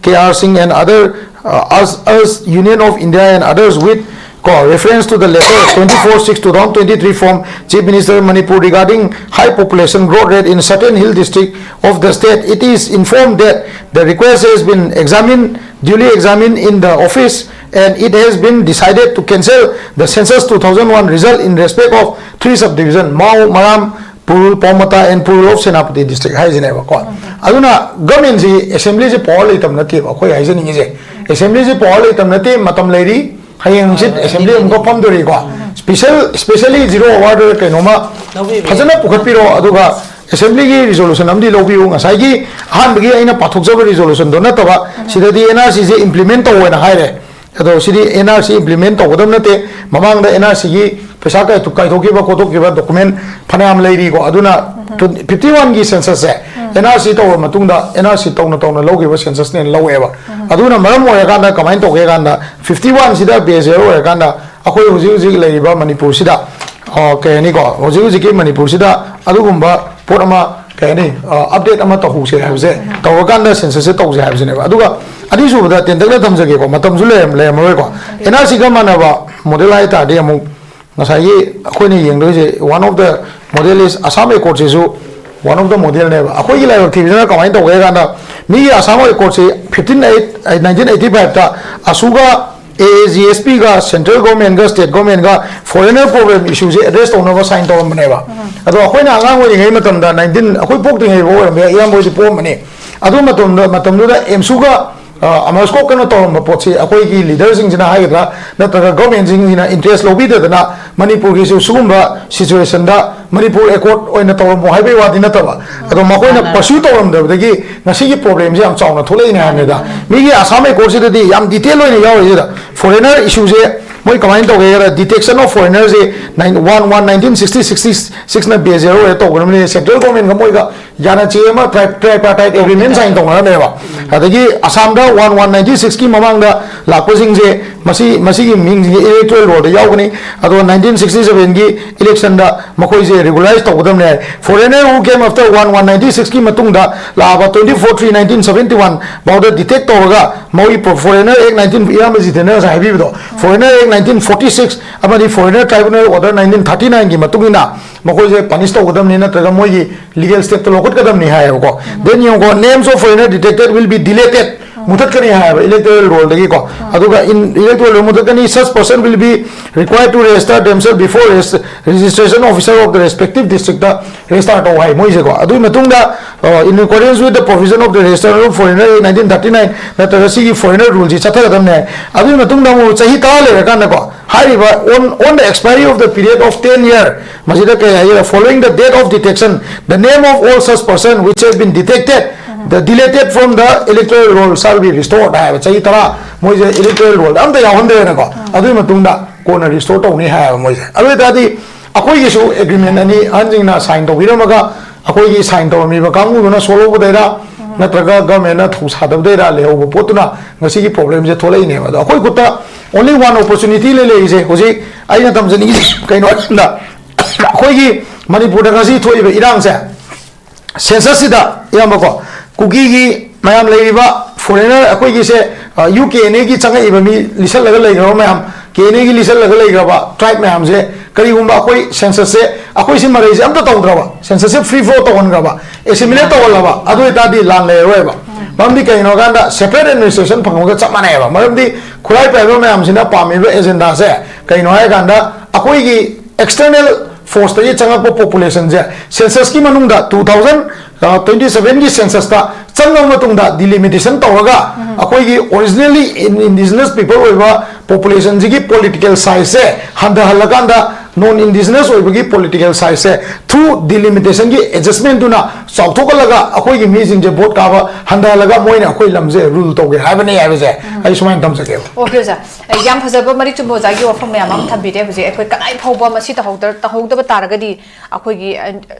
K R Singh and other, uh, as, as Union of India and others with ꯀꯣ, reference to the letter twenty-four six two thousand twenty-three from Chief Minister Manipur regarding high population growth rate in certain hill district of the state, it is informed that the request has been examined, duly examined in the office, and it has been decided to cancel the census two thousand one result in respect of three subdivision, Mao, Maram, Purul, Paomata and Purul of Senapati district ꯍꯥꯏꯁꯤꯅꯦꯕꯀꯣ꯫ ꯑꯗꯨꯅ government ꯁꯤ, assembly ꯁꯤ power ꯂꯩꯇꯕ ꯅꯠꯇꯦꯕ ꯑꯩꯈꯣꯏ ꯍꯥꯏꯖꯅꯤꯡꯉꯤꯁꯦ꯫ Assembly ꯁꯤ power ꯂꯩꯇꯕ ꯅꯠꯇꯦ, ꯃꯇꯝ ꯂꯩꯔꯤ꯫ ꯍꯌꯦꯡ ꯍꯪꯆꯤꯠ assembly ꯑꯃꯨꯛꯀ ꯐꯝꯗꯣꯔꯤꯀꯣ꯫ Special, specially zero hour ꯗ ꯀꯩꯅꯣꯝꯃ ꯂꯧꯕꯤꯕ ꯐꯖꯅ ꯌꯥꯏ꯫ ꯄꯨꯈꯠꯄꯤꯔꯣ, ꯑꯗꯨꯒ assembly ꯒꯤ resolution ꯑꯃꯗꯤ ꯂꯧꯕꯤꯌꯨ꯫ ꯉꯁꯥꯏꯒꯤ ꯑꯍꯥꯟꯕꯒꯤ ꯑꯩꯅ ꯄꯥꯊꯣꯛꯆꯕ resolution ꯗꯣ ꯅꯠꯇꯕ, ꯁꯤꯗꯗꯤ N R C ꯁꯦ implement ꯇꯧꯋꯦꯅ ꯍꯥꯏꯔꯦ꯫ ꯑꯗꯣ ꯁꯤꯗꯤ N R C implement ꯇꯧꯒꯗꯕ ꯅꯠꯇꯦ꯫ ꯃꯃꯥꯡꯗ N R C ꯒꯤ ꯄꯩꯁꯥ ꯀꯥꯏꯊꯣꯛ-, ꯀꯥꯏꯊꯣꯛꯈꯤꯕ ꯈꯣꯠꯇꯣꯛꯈꯤꯕ document ꯐꯅꯌꯥꯝ ꯂꯩꯔꯤꯀꯣ꯫ ꯑꯗꯨꯅ fifty one ꯒꯤ census ꯁꯦ N R C ꯇꯧꯔ ꯃꯇꯨꯡꯗ, N R C ꯇꯧꯅ ꯇꯧꯅ ꯂꯧꯈꯤꯕ census ꯅꯦꯅ ꯂꯧꯋꯦꯕ꯫ ꯑꯗꯨꯅ ꯃꯔꯝ ꯑꯣꯏꯔꯀꯥꯟꯗ ꯀꯃꯥꯏꯅ ꯇꯧꯒꯦ ꯀꯥꯟꯗ, fifty one ꯁꯤꯗ base year ꯑꯣꯏꯔꯀꯥꯟꯗ ꯑꯩꯈꯣꯏ ꯍꯧꯖꯤꯛ ꯍꯧꯖꯤꯛ ꯂꯩꯔꯤꯕ ꯃꯅꯤꯄꯨꯔꯁꯤꯗ, ꯑ, ꯀꯩ ꯍꯥꯏꯅꯤꯀꯣ, ꯍꯧꯖꯤꯛ ꯍꯧꯖꯤꯛꯀꯤ ꯃꯅꯤꯄꯨꯔꯁꯤꯗ ꯑꯗꯨꯒꯨꯝꯕ ꯄꯣꯠ ꯑꯃ, ꯀꯩ ꯍꯥꯏꯅꯤ, ꯑ, update ꯑꯃ ꯇꯧꯍꯧꯁꯦ ꯍꯥꯏꯕꯁꯦ, ꯇꯧꯔꯀꯥꯟꯗ census ꯁꯦ ꯇꯧꯁꯦ ꯍꯥꯏꯕꯁꯤꯅꯦꯕ꯫ ꯑꯗꯨꯒ ꯑꯅꯤꯁꯨꯕꯗ ꯇꯦꯟꯇꯛꯅ ꯊꯝꯖꯒꯦꯀꯣ, ꯃꯇꯝꯁꯨ ꯂꯩꯔꯝ-, ꯂꯩꯔꯝꯃꯔꯣꯏꯀꯣ꯫ N R C ꯒ ꯃꯥꯟꯅꯕ model ꯍꯥꯏ ꯇꯥꯔꯗꯤ ꯑꯃꯨꯛ ꯉꯁꯥꯏꯒꯤ ꯑꯩꯈꯣꯏꯅ ꯌꯦꯡꯗꯣꯏꯁꯦ, one of the model is Assam Accord ꯁꯤꯁꯨ one of the model ꯅꯦꯕ꯫ ꯑꯩꯈꯣꯏꯒꯤ ꯂꯥꯏꯕꯛ ꯊꯤꯕꯁꯤꯅ ꯀꯃꯥꯏꯅ ꯇꯧꯒꯦ ꯍꯥꯏ ꯀꯥꯟꯗ, ꯃꯤꯒꯤ Assam Accord ꯁꯤ fifteen eight, nineteen eighty five ꯇ ꯑꯁꯨꯒ A A G S P ꯒ central government ꯒ state government ꯒ foreigner problem issue ꯁꯦ address ꯇꯧꯅꯕ sign ꯇꯧꯔꯝꯕꯅꯦꯕ꯫ ꯑꯗꯣ ꯑꯩꯈꯣꯏꯅ ꯑꯉꯥꯡ ꯑꯣꯏꯔꯤꯉꯩ ꯃꯇꯝꯗ, nineteen, ꯑꯩꯈꯣꯏ ꯄꯣꯛꯇ꯭ꯔꯤꯉꯩ ꯐꯥꯎ ꯑꯣꯏꯔꯝꯕ ꯌꯥꯏ, ꯏꯌꯥꯝꯕ ꯍꯣꯏꯗꯤ ꯄꯣꯛꯑꯝꯃꯅꯤ꯫ ꯑꯗꯨ ꯃꯇꯝꯗ, ꯃꯇꯝꯗꯨꯗ ꯑꯦꯝꯁꯨꯒ, ꯑ, ꯑꯃꯔꯁꯀꯣꯛ ꯀꯩꯅꯣ ꯇꯧꯔꯝꯕ ꯄꯣꯠꯁꯤ ꯑꯩꯈꯣꯏꯒꯤ leader ꯁꯤꯡꯁꯤꯅ ꯍꯥꯏꯒꯗ꯭ꯔꯥ, ꯅꯠꯇ꯭ꯔꯒ government ꯁꯤꯡꯁꯤꯅ interest ꯂꯧꯕꯤꯗꯗꯅ ꯃꯅꯤꯄꯨꯔꯒꯤꯁꯨ ꯁꯤꯒꯨꯝꯕ situation ꯗ ꯃꯅꯤꯄꯨꯔ Accord ꯑꯣꯏꯅ ꯇꯧꯔꯝꯃꯣ ꯍꯥꯏꯕꯒꯤ ꯋꯥꯗꯤ ꯅꯠꯇꯕ, ꯑꯗꯣ ꯃꯈꯣꯏꯅ ꯃꯥꯅꯦ꯫ Pursue ꯇꯧꯔꯝꯗꯕꯗꯒꯤ ꯉꯁꯤꯒꯤ problem ꯁꯦ ꯌꯥꯝ ꯆꯥꯎꯅ ꯊꯣꯛꯂꯛꯏꯅꯦ ꯍꯥꯏꯕꯅꯤꯗ꯫ ꯃꯤꯒꯤ Assam Accord ꯁꯤꯗꯗꯤ ꯌꯥꯝ detail ꯑꯣꯏꯅ ꯌꯥꯎꯔꯤꯁꯤꯗ, foreigner issue ꯁꯦ ꯃꯣꯏ ꯀꯃꯥꯏꯅ ꯇꯧꯒꯦ ꯍꯥꯏꯔ, detection of foreigner say nine, one one nineteen sixty, sixty six ꯅ base year ꯑꯣꯏꯔ ꯇꯧꯒꯗꯕꯅꯤ, central government ꯒ ꯃꯣꯏꯒ ꯌꯥꯅꯆꯦ ꯑꯃ ꯇ꯭ꯔꯥꯏ ꯇ꯭ꯔꯥꯏꯄꯥꯔꯇꯥꯏꯠ ꯑꯦꯒ꯭ꯔꯤꯃꯦꯟ ꯁꯥꯏꯟ ꯇꯧꯅꯔꯝꯃꯦꯕ꯫ ꯑꯗꯒꯤ ꯑꯁꯥꯝꯗ ꯋꯥꯟ ꯋꯥꯟ ꯅꯥꯏꯟꯇꯤꯟ ꯁꯤꯛꯁꯀꯤ ꯃꯃꯥꯡꯗ ꯂꯥꯛꯄꯁꯤꯡꯁꯦ, ꯃꯁꯤ ꯃꯁꯤꯒꯤ ꯃꯤꯡꯁꯤꯡꯁꯦ ꯏꯂꯦꯛꯇꯣꯔꯦꯜ ꯔꯣꯜꯗ ꯌꯥꯎꯒꯅꯤ꯫ ꯑꯗꯣ ꯅꯥꯏꯟꯇꯤꯟ ꯁꯤꯛꯁꯇꯤ ꯁꯚꯦꯟꯒꯤ ꯏꯂꯦꯛꯁꯟꯗ ꯃꯈꯣꯏꯁꯦ ꯔꯤꯒꯨꯂꯔꯥꯏꯁ ꯇꯧꯒꯗꯕꯅꯦ ꯍꯥꯏ꯫ Foreigner who came after one one nineteen sixty ꯃꯇꯨꯡꯗ ꯂꯥꯛꯑꯕ twenty four three nineteen seventy one ꯐꯥꯎꯗ ꯗꯤꯇꯦꯛ ꯇꯧꯔꯒ ꯃꯣꯏꯒꯤ Foreigner Act nineteen, ꯏꯌꯥꯝꯕ ꯖꯤꯇꯦꯟꯗ꯭ꯔ ꯉꯁꯥꯏ ꯍꯥꯏꯕꯤꯕꯗꯣ, Foreigner Act nineteen forty six ꯑꯃꯗꯤ Foreigner Tribunal Order nineteen thirty nine ꯒꯤ ꯃꯇꯨꯡ ꯏꯟꯅ ꯃꯈꯣꯏꯁꯦ ꯄꯅꯤꯁ ꯇꯧꯒꯗꯕꯅꯤ, ꯅꯠꯇ꯭ꯔꯒ ꯃꯣꯏꯒꯤ ꯂꯤꯒꯦꯜ ꯁ꯭ꯇꯦꯞꯇ ꯂꯧꯈꯠꯀꯗꯕꯅꯤ ꯍꯥꯏꯌꯦꯕꯀꯣ꯫ Then ꯌꯦꯡꯉꯨꯀꯣ, names of foreigner detected will be deleted, ꯃꯨꯊꯠꯀꯅꯤ ꯍꯥꯏꯌꯦꯕ ꯏꯂꯦꯛꯇꯣꯔꯦꯜ ꯔꯣꯜꯗꯒꯤꯀꯣ꯫ ꯑꯗꯨꯒ in electoral ꯔꯣꯜ ꯃꯨꯊꯠꯀꯅꯤ, such person will be required to register themselves before regis- registration officer of the respective district ꯇ register ꯇꯧ ꯍꯥꯏ ꯃꯣꯏꯁꯦꯀꯣ꯫ ꯑꯗꯨꯒꯤ ꯃꯇꯨꯡꯗ, uh, in accordance with the provision of the Registration of Foreigner Act nineteen thirty nine ꯅꯠꯇ꯭ꯔꯒ ꯁꯤꯒꯤ Foreigner Rule ꯁꯤ ꯆꯠꯊꯒꯗꯕꯅꯦ ꯍꯥꯏ꯫ ꯑꯗꯨꯒꯤ ꯃꯇꯨꯡꯗ ꯑꯃꯨꯛ ꯆꯍꯤ ꯇꯔꯥ ꯂꯩꯔꯀꯥꯟꯗꯀꯣ, ꯍꯥꯏꯔꯤꯕ on, on the expiry of the period of ten year, ꯃꯁꯤꯗ ꯀꯩ ꯍꯥꯏꯒꯦꯔꯥ, following the date of detection, the name of all such person which have been detected, the deleted from the electoral roll shall be restored ꯍꯥꯏꯕ꯫ ꯆꯍꯤ ꯇꯔꯥ ꯃꯣꯏꯁꯦ ꯏꯂꯦꯛꯇꯣꯔꯦꯜ ꯔꯣꯜꯗ ꯑꯝꯇ ꯌꯥꯎꯍꯟꯗ꯭ꯔꯦꯅꯀꯣ꯫ ꯑꯗꯨꯒꯤ ꯃꯇꯨꯡꯗ ꯀꯣꯟꯅ ꯔꯤꯁꯇꯣꯔ ꯇꯧꯅꯤ ꯍꯥꯏꯌꯦꯕ ꯃꯣꯏꯁꯦ꯫ ꯑꯗꯨ ꯑꯣꯏꯇꯥꯔꯗꯤ ꯑꯩꯈꯣꯏꯒꯤꯁꯨ ꯑꯦꯒ꯭ꯔꯤꯃꯦꯟ ꯑꯅꯤ ꯑꯍꯟꯁꯤꯡꯅ ꯁꯥꯏꯟ ꯇꯧꯕꯤꯔꯝꯃꯒ ꯑꯩꯈꯣꯏꯒꯤ ꯁꯥꯏꯟ ꯇꯧꯔꯝꯃꯤꯕ ꯀꯥꯡꯕꯨꯗꯨꯅ ꯁꯣꯜꯍꯧꯕꯗꯩꯔ, ꯅꯠꯇ꯭ꯔꯒ ꯒꯚꯔꯟꯃꯦꯟꯅ ꯊꯧꯁꯥꯗꯕꯗꯩꯔ ꯂꯩꯍꯧꯕ ꯄꯣꯠꯇꯨꯅ ꯉꯁꯤꯒꯤ ꯄ꯭ꯔꯣꯕ꯭ꯂꯦꯝꯁꯦ ꯊꯣꯛꯂꯛꯏꯅꯦꯕ꯫ ꯑꯗꯣ ꯑꯩꯈꯣꯏ ꯈꯨꯠꯇ only one opportunity ꯂꯩ ꯂꯩꯔꯤꯁꯦ꯫ ꯍꯧꯖꯤꯛ ꯑꯩꯅ ꯇꯝꯖꯅꯤꯡꯉꯤꯁꯦ ꯀꯩꯅꯣ ꯍꯥꯏ ꯃꯇꯝꯗ, ꯑꯩꯈꯣꯏꯒꯤ ꯃꯅꯤꯄꯨꯔꯗ ꯉꯁꯤ ꯊꯣꯛꯏꯕ ꯏꯔꯥꯡꯁꯦ, ꯁꯦꯟꯁꯁꯁꯤꯗ ꯏꯌꯥꯝꯕꯀꯣ, ꯀꯨꯀꯤꯒꯤ ꯃꯌꯥꯝ ꯂꯩꯔꯤꯕ ꯐꯣꯔꯦꯅꯔ ꯑꯩꯈꯣꯏꯒꯤꯁꯦ, ꯌꯨ ꯀꯦ ꯑꯦꯟ ꯑꯦꯒꯤ ꯆꯪꯉꯛꯏꯕ ꯃꯤ ꯂꯤꯁꯜꯂꯒ ꯂꯩꯈ꯭ꯔꯕ ꯃꯌꯥꯝ, ꯀꯦ ꯑꯦꯟ ꯑꯦꯒꯤ ꯂꯤꯁꯜꯂꯒ ꯂꯩꯈ꯭ꯔꯕ ꯇ꯭ꯔꯥꯏꯕ ꯃꯌꯥꯝꯁꯦ, ꯀꯔꯤꯒꯨꯝꯕ ꯑꯩꯈꯣꯏ ꯁꯦꯟꯁꯁꯁꯦ, ꯑꯩꯈꯣꯏꯁꯤ ꯃꯔꯩꯁꯦ ꯑꯝꯇ ꯇꯧꯗ꯭ꯔꯕ, ꯁꯦꯟꯁꯁꯁꯦ ꯐ꯭ꯔꯤ ꯐ꯭ꯂꯣ ꯇꯧꯍꯟꯈ꯭ꯔꯕ, ꯑꯦꯁꯤꯃꯤꯂꯦꯠ ꯇꯧꯍꯜꯂꯕ, ꯑꯗꯨ ꯑꯣꯏꯇꯥꯔꯗꯤ ꯂꯥꯟ ꯂꯩꯔꯔꯣꯏꯕ꯫ ꯃꯔꯝꯗꯤ ꯀꯩꯒꯤꯅꯣ ꯍꯥꯏ ꯀꯥꯟꯗ ꯁꯦꯄꯔꯦꯠ ꯑꯦꯗꯃꯤꯅꯤꯁꯇ꯭ꯔꯦꯁꯟ ꯐꯪꯕꯒ ꯆꯞ ꯃꯥꯟꯅꯩꯑꯕ꯫ ꯃꯔꯝꯗꯤ ꯈꯨꯠꯂꯥꯏ ꯄꯥꯏꯕ ꯃꯌꯥꯝꯁꯤꯅ ꯄꯥꯝꯃꯤꯕ ꯑꯦꯖꯦꯟꯗꯥꯁꯦ ꯀꯩꯅꯣ ꯍꯥꯏ ꯀꯥꯟꯗ, ꯑꯩꯈꯣꯏꯒꯤ ꯑꯦꯛꯁꯇꯔꯅꯦꯜ ꯐꯣꯔꯁꯇꯒꯤ ꯆꯪꯉꯛꯄ ꯄꯣꯄꯨꯂꯦꯁꯟꯁꯦ ꯁꯦꯟꯁꯁꯀꯤ ꯃꯅꯨꯡꯗ two thousand twenty sevenꯒꯤ ꯁꯦꯟꯁꯁꯇ ꯆꯪꯉꯕ ꯃꯇꯨꯡꯗ ꯗꯤꯂꯤꯃꯤꯇꯦꯁꯟ ꯇꯧꯔꯒ ꯑꯩꯈꯣꯏꯒꯤ ꯑꯣꯔꯤꯖꯤꯅꯦꯜꯂꯤ ꯏꯟꯗꯤꯖꯤꯅꯁ ꯄꯤꯄꯜ ꯑꯣꯏꯕ ꯄꯣꯄꯨꯂꯦꯁꯟꯁꯤꯒꯤ ꯄꯣꯂꯤꯇꯤꯀꯦꯜ ꯁꯥꯏꯖꯁꯦ ꯍꯟꯊꯍꯜꯂꯀꯥꯟꯗ ꯅꯣꯟ ꯏꯟꯗꯤꯖꯤꯅꯁ ꯑꯣꯏꯕꯒꯤ ꯄꯣꯂꯤꯇꯤꯀꯦꯜ ꯁꯥꯏꯖꯁꯦ ꯊ꯭ꯔꯨ ꯗꯤꯂꯤꯃꯤꯇꯦꯁꯟꯒꯤ ꯑꯦꯗꯖꯁꯃꯦꯟꯗꯨꯅ ꯆꯥꯎꯊꯣꯛꯍꯜꯂꯒ ꯑꯩꯈꯣꯏꯒꯤ ꯃꯤꯁꯤꯡꯁꯦ ꯚꯣꯠ ꯀꯥꯕ ꯍꯟꯊꯍꯜꯂꯒ ꯃꯣꯏꯅ ꯑꯩꯈꯣꯏ ꯂꯝꯁꯦ ꯔꯨꯜ ꯇꯧꯒꯦ ꯍꯥꯏꯕꯅꯤ ꯍꯥꯏꯕꯁꯦ ꯑꯩ ꯁꯨꯃꯥꯏꯅ ꯊꯝꯖꯒꯦꯕ꯫ ꯑꯣꯀꯦ ꯑꯣꯖꯥ, ꯌꯥꯝ ꯐꯖꯕ ꯃꯔꯤꯛ ꯆꯨꯝꯕ ꯑꯣꯖꯥꯒꯤ ꯋꯥꯐꯝ ꯃꯌꯥꯝ ꯑꯃ ꯊꯝꯕꯤꯔꯦ꯫ ꯍꯧꯖꯤꯛ ꯑꯩꯈꯣꯏ ꯀꯗꯥꯏ ꯐꯥꯎꯕ ꯃꯁꯤ ꯇꯧꯍꯧꯗ-, ꯇꯧꯍꯧꯗꯕ ꯇꯥꯔꯒꯗꯤ ꯑꯩꯈꯣꯏꯒꯤ, ꯑ,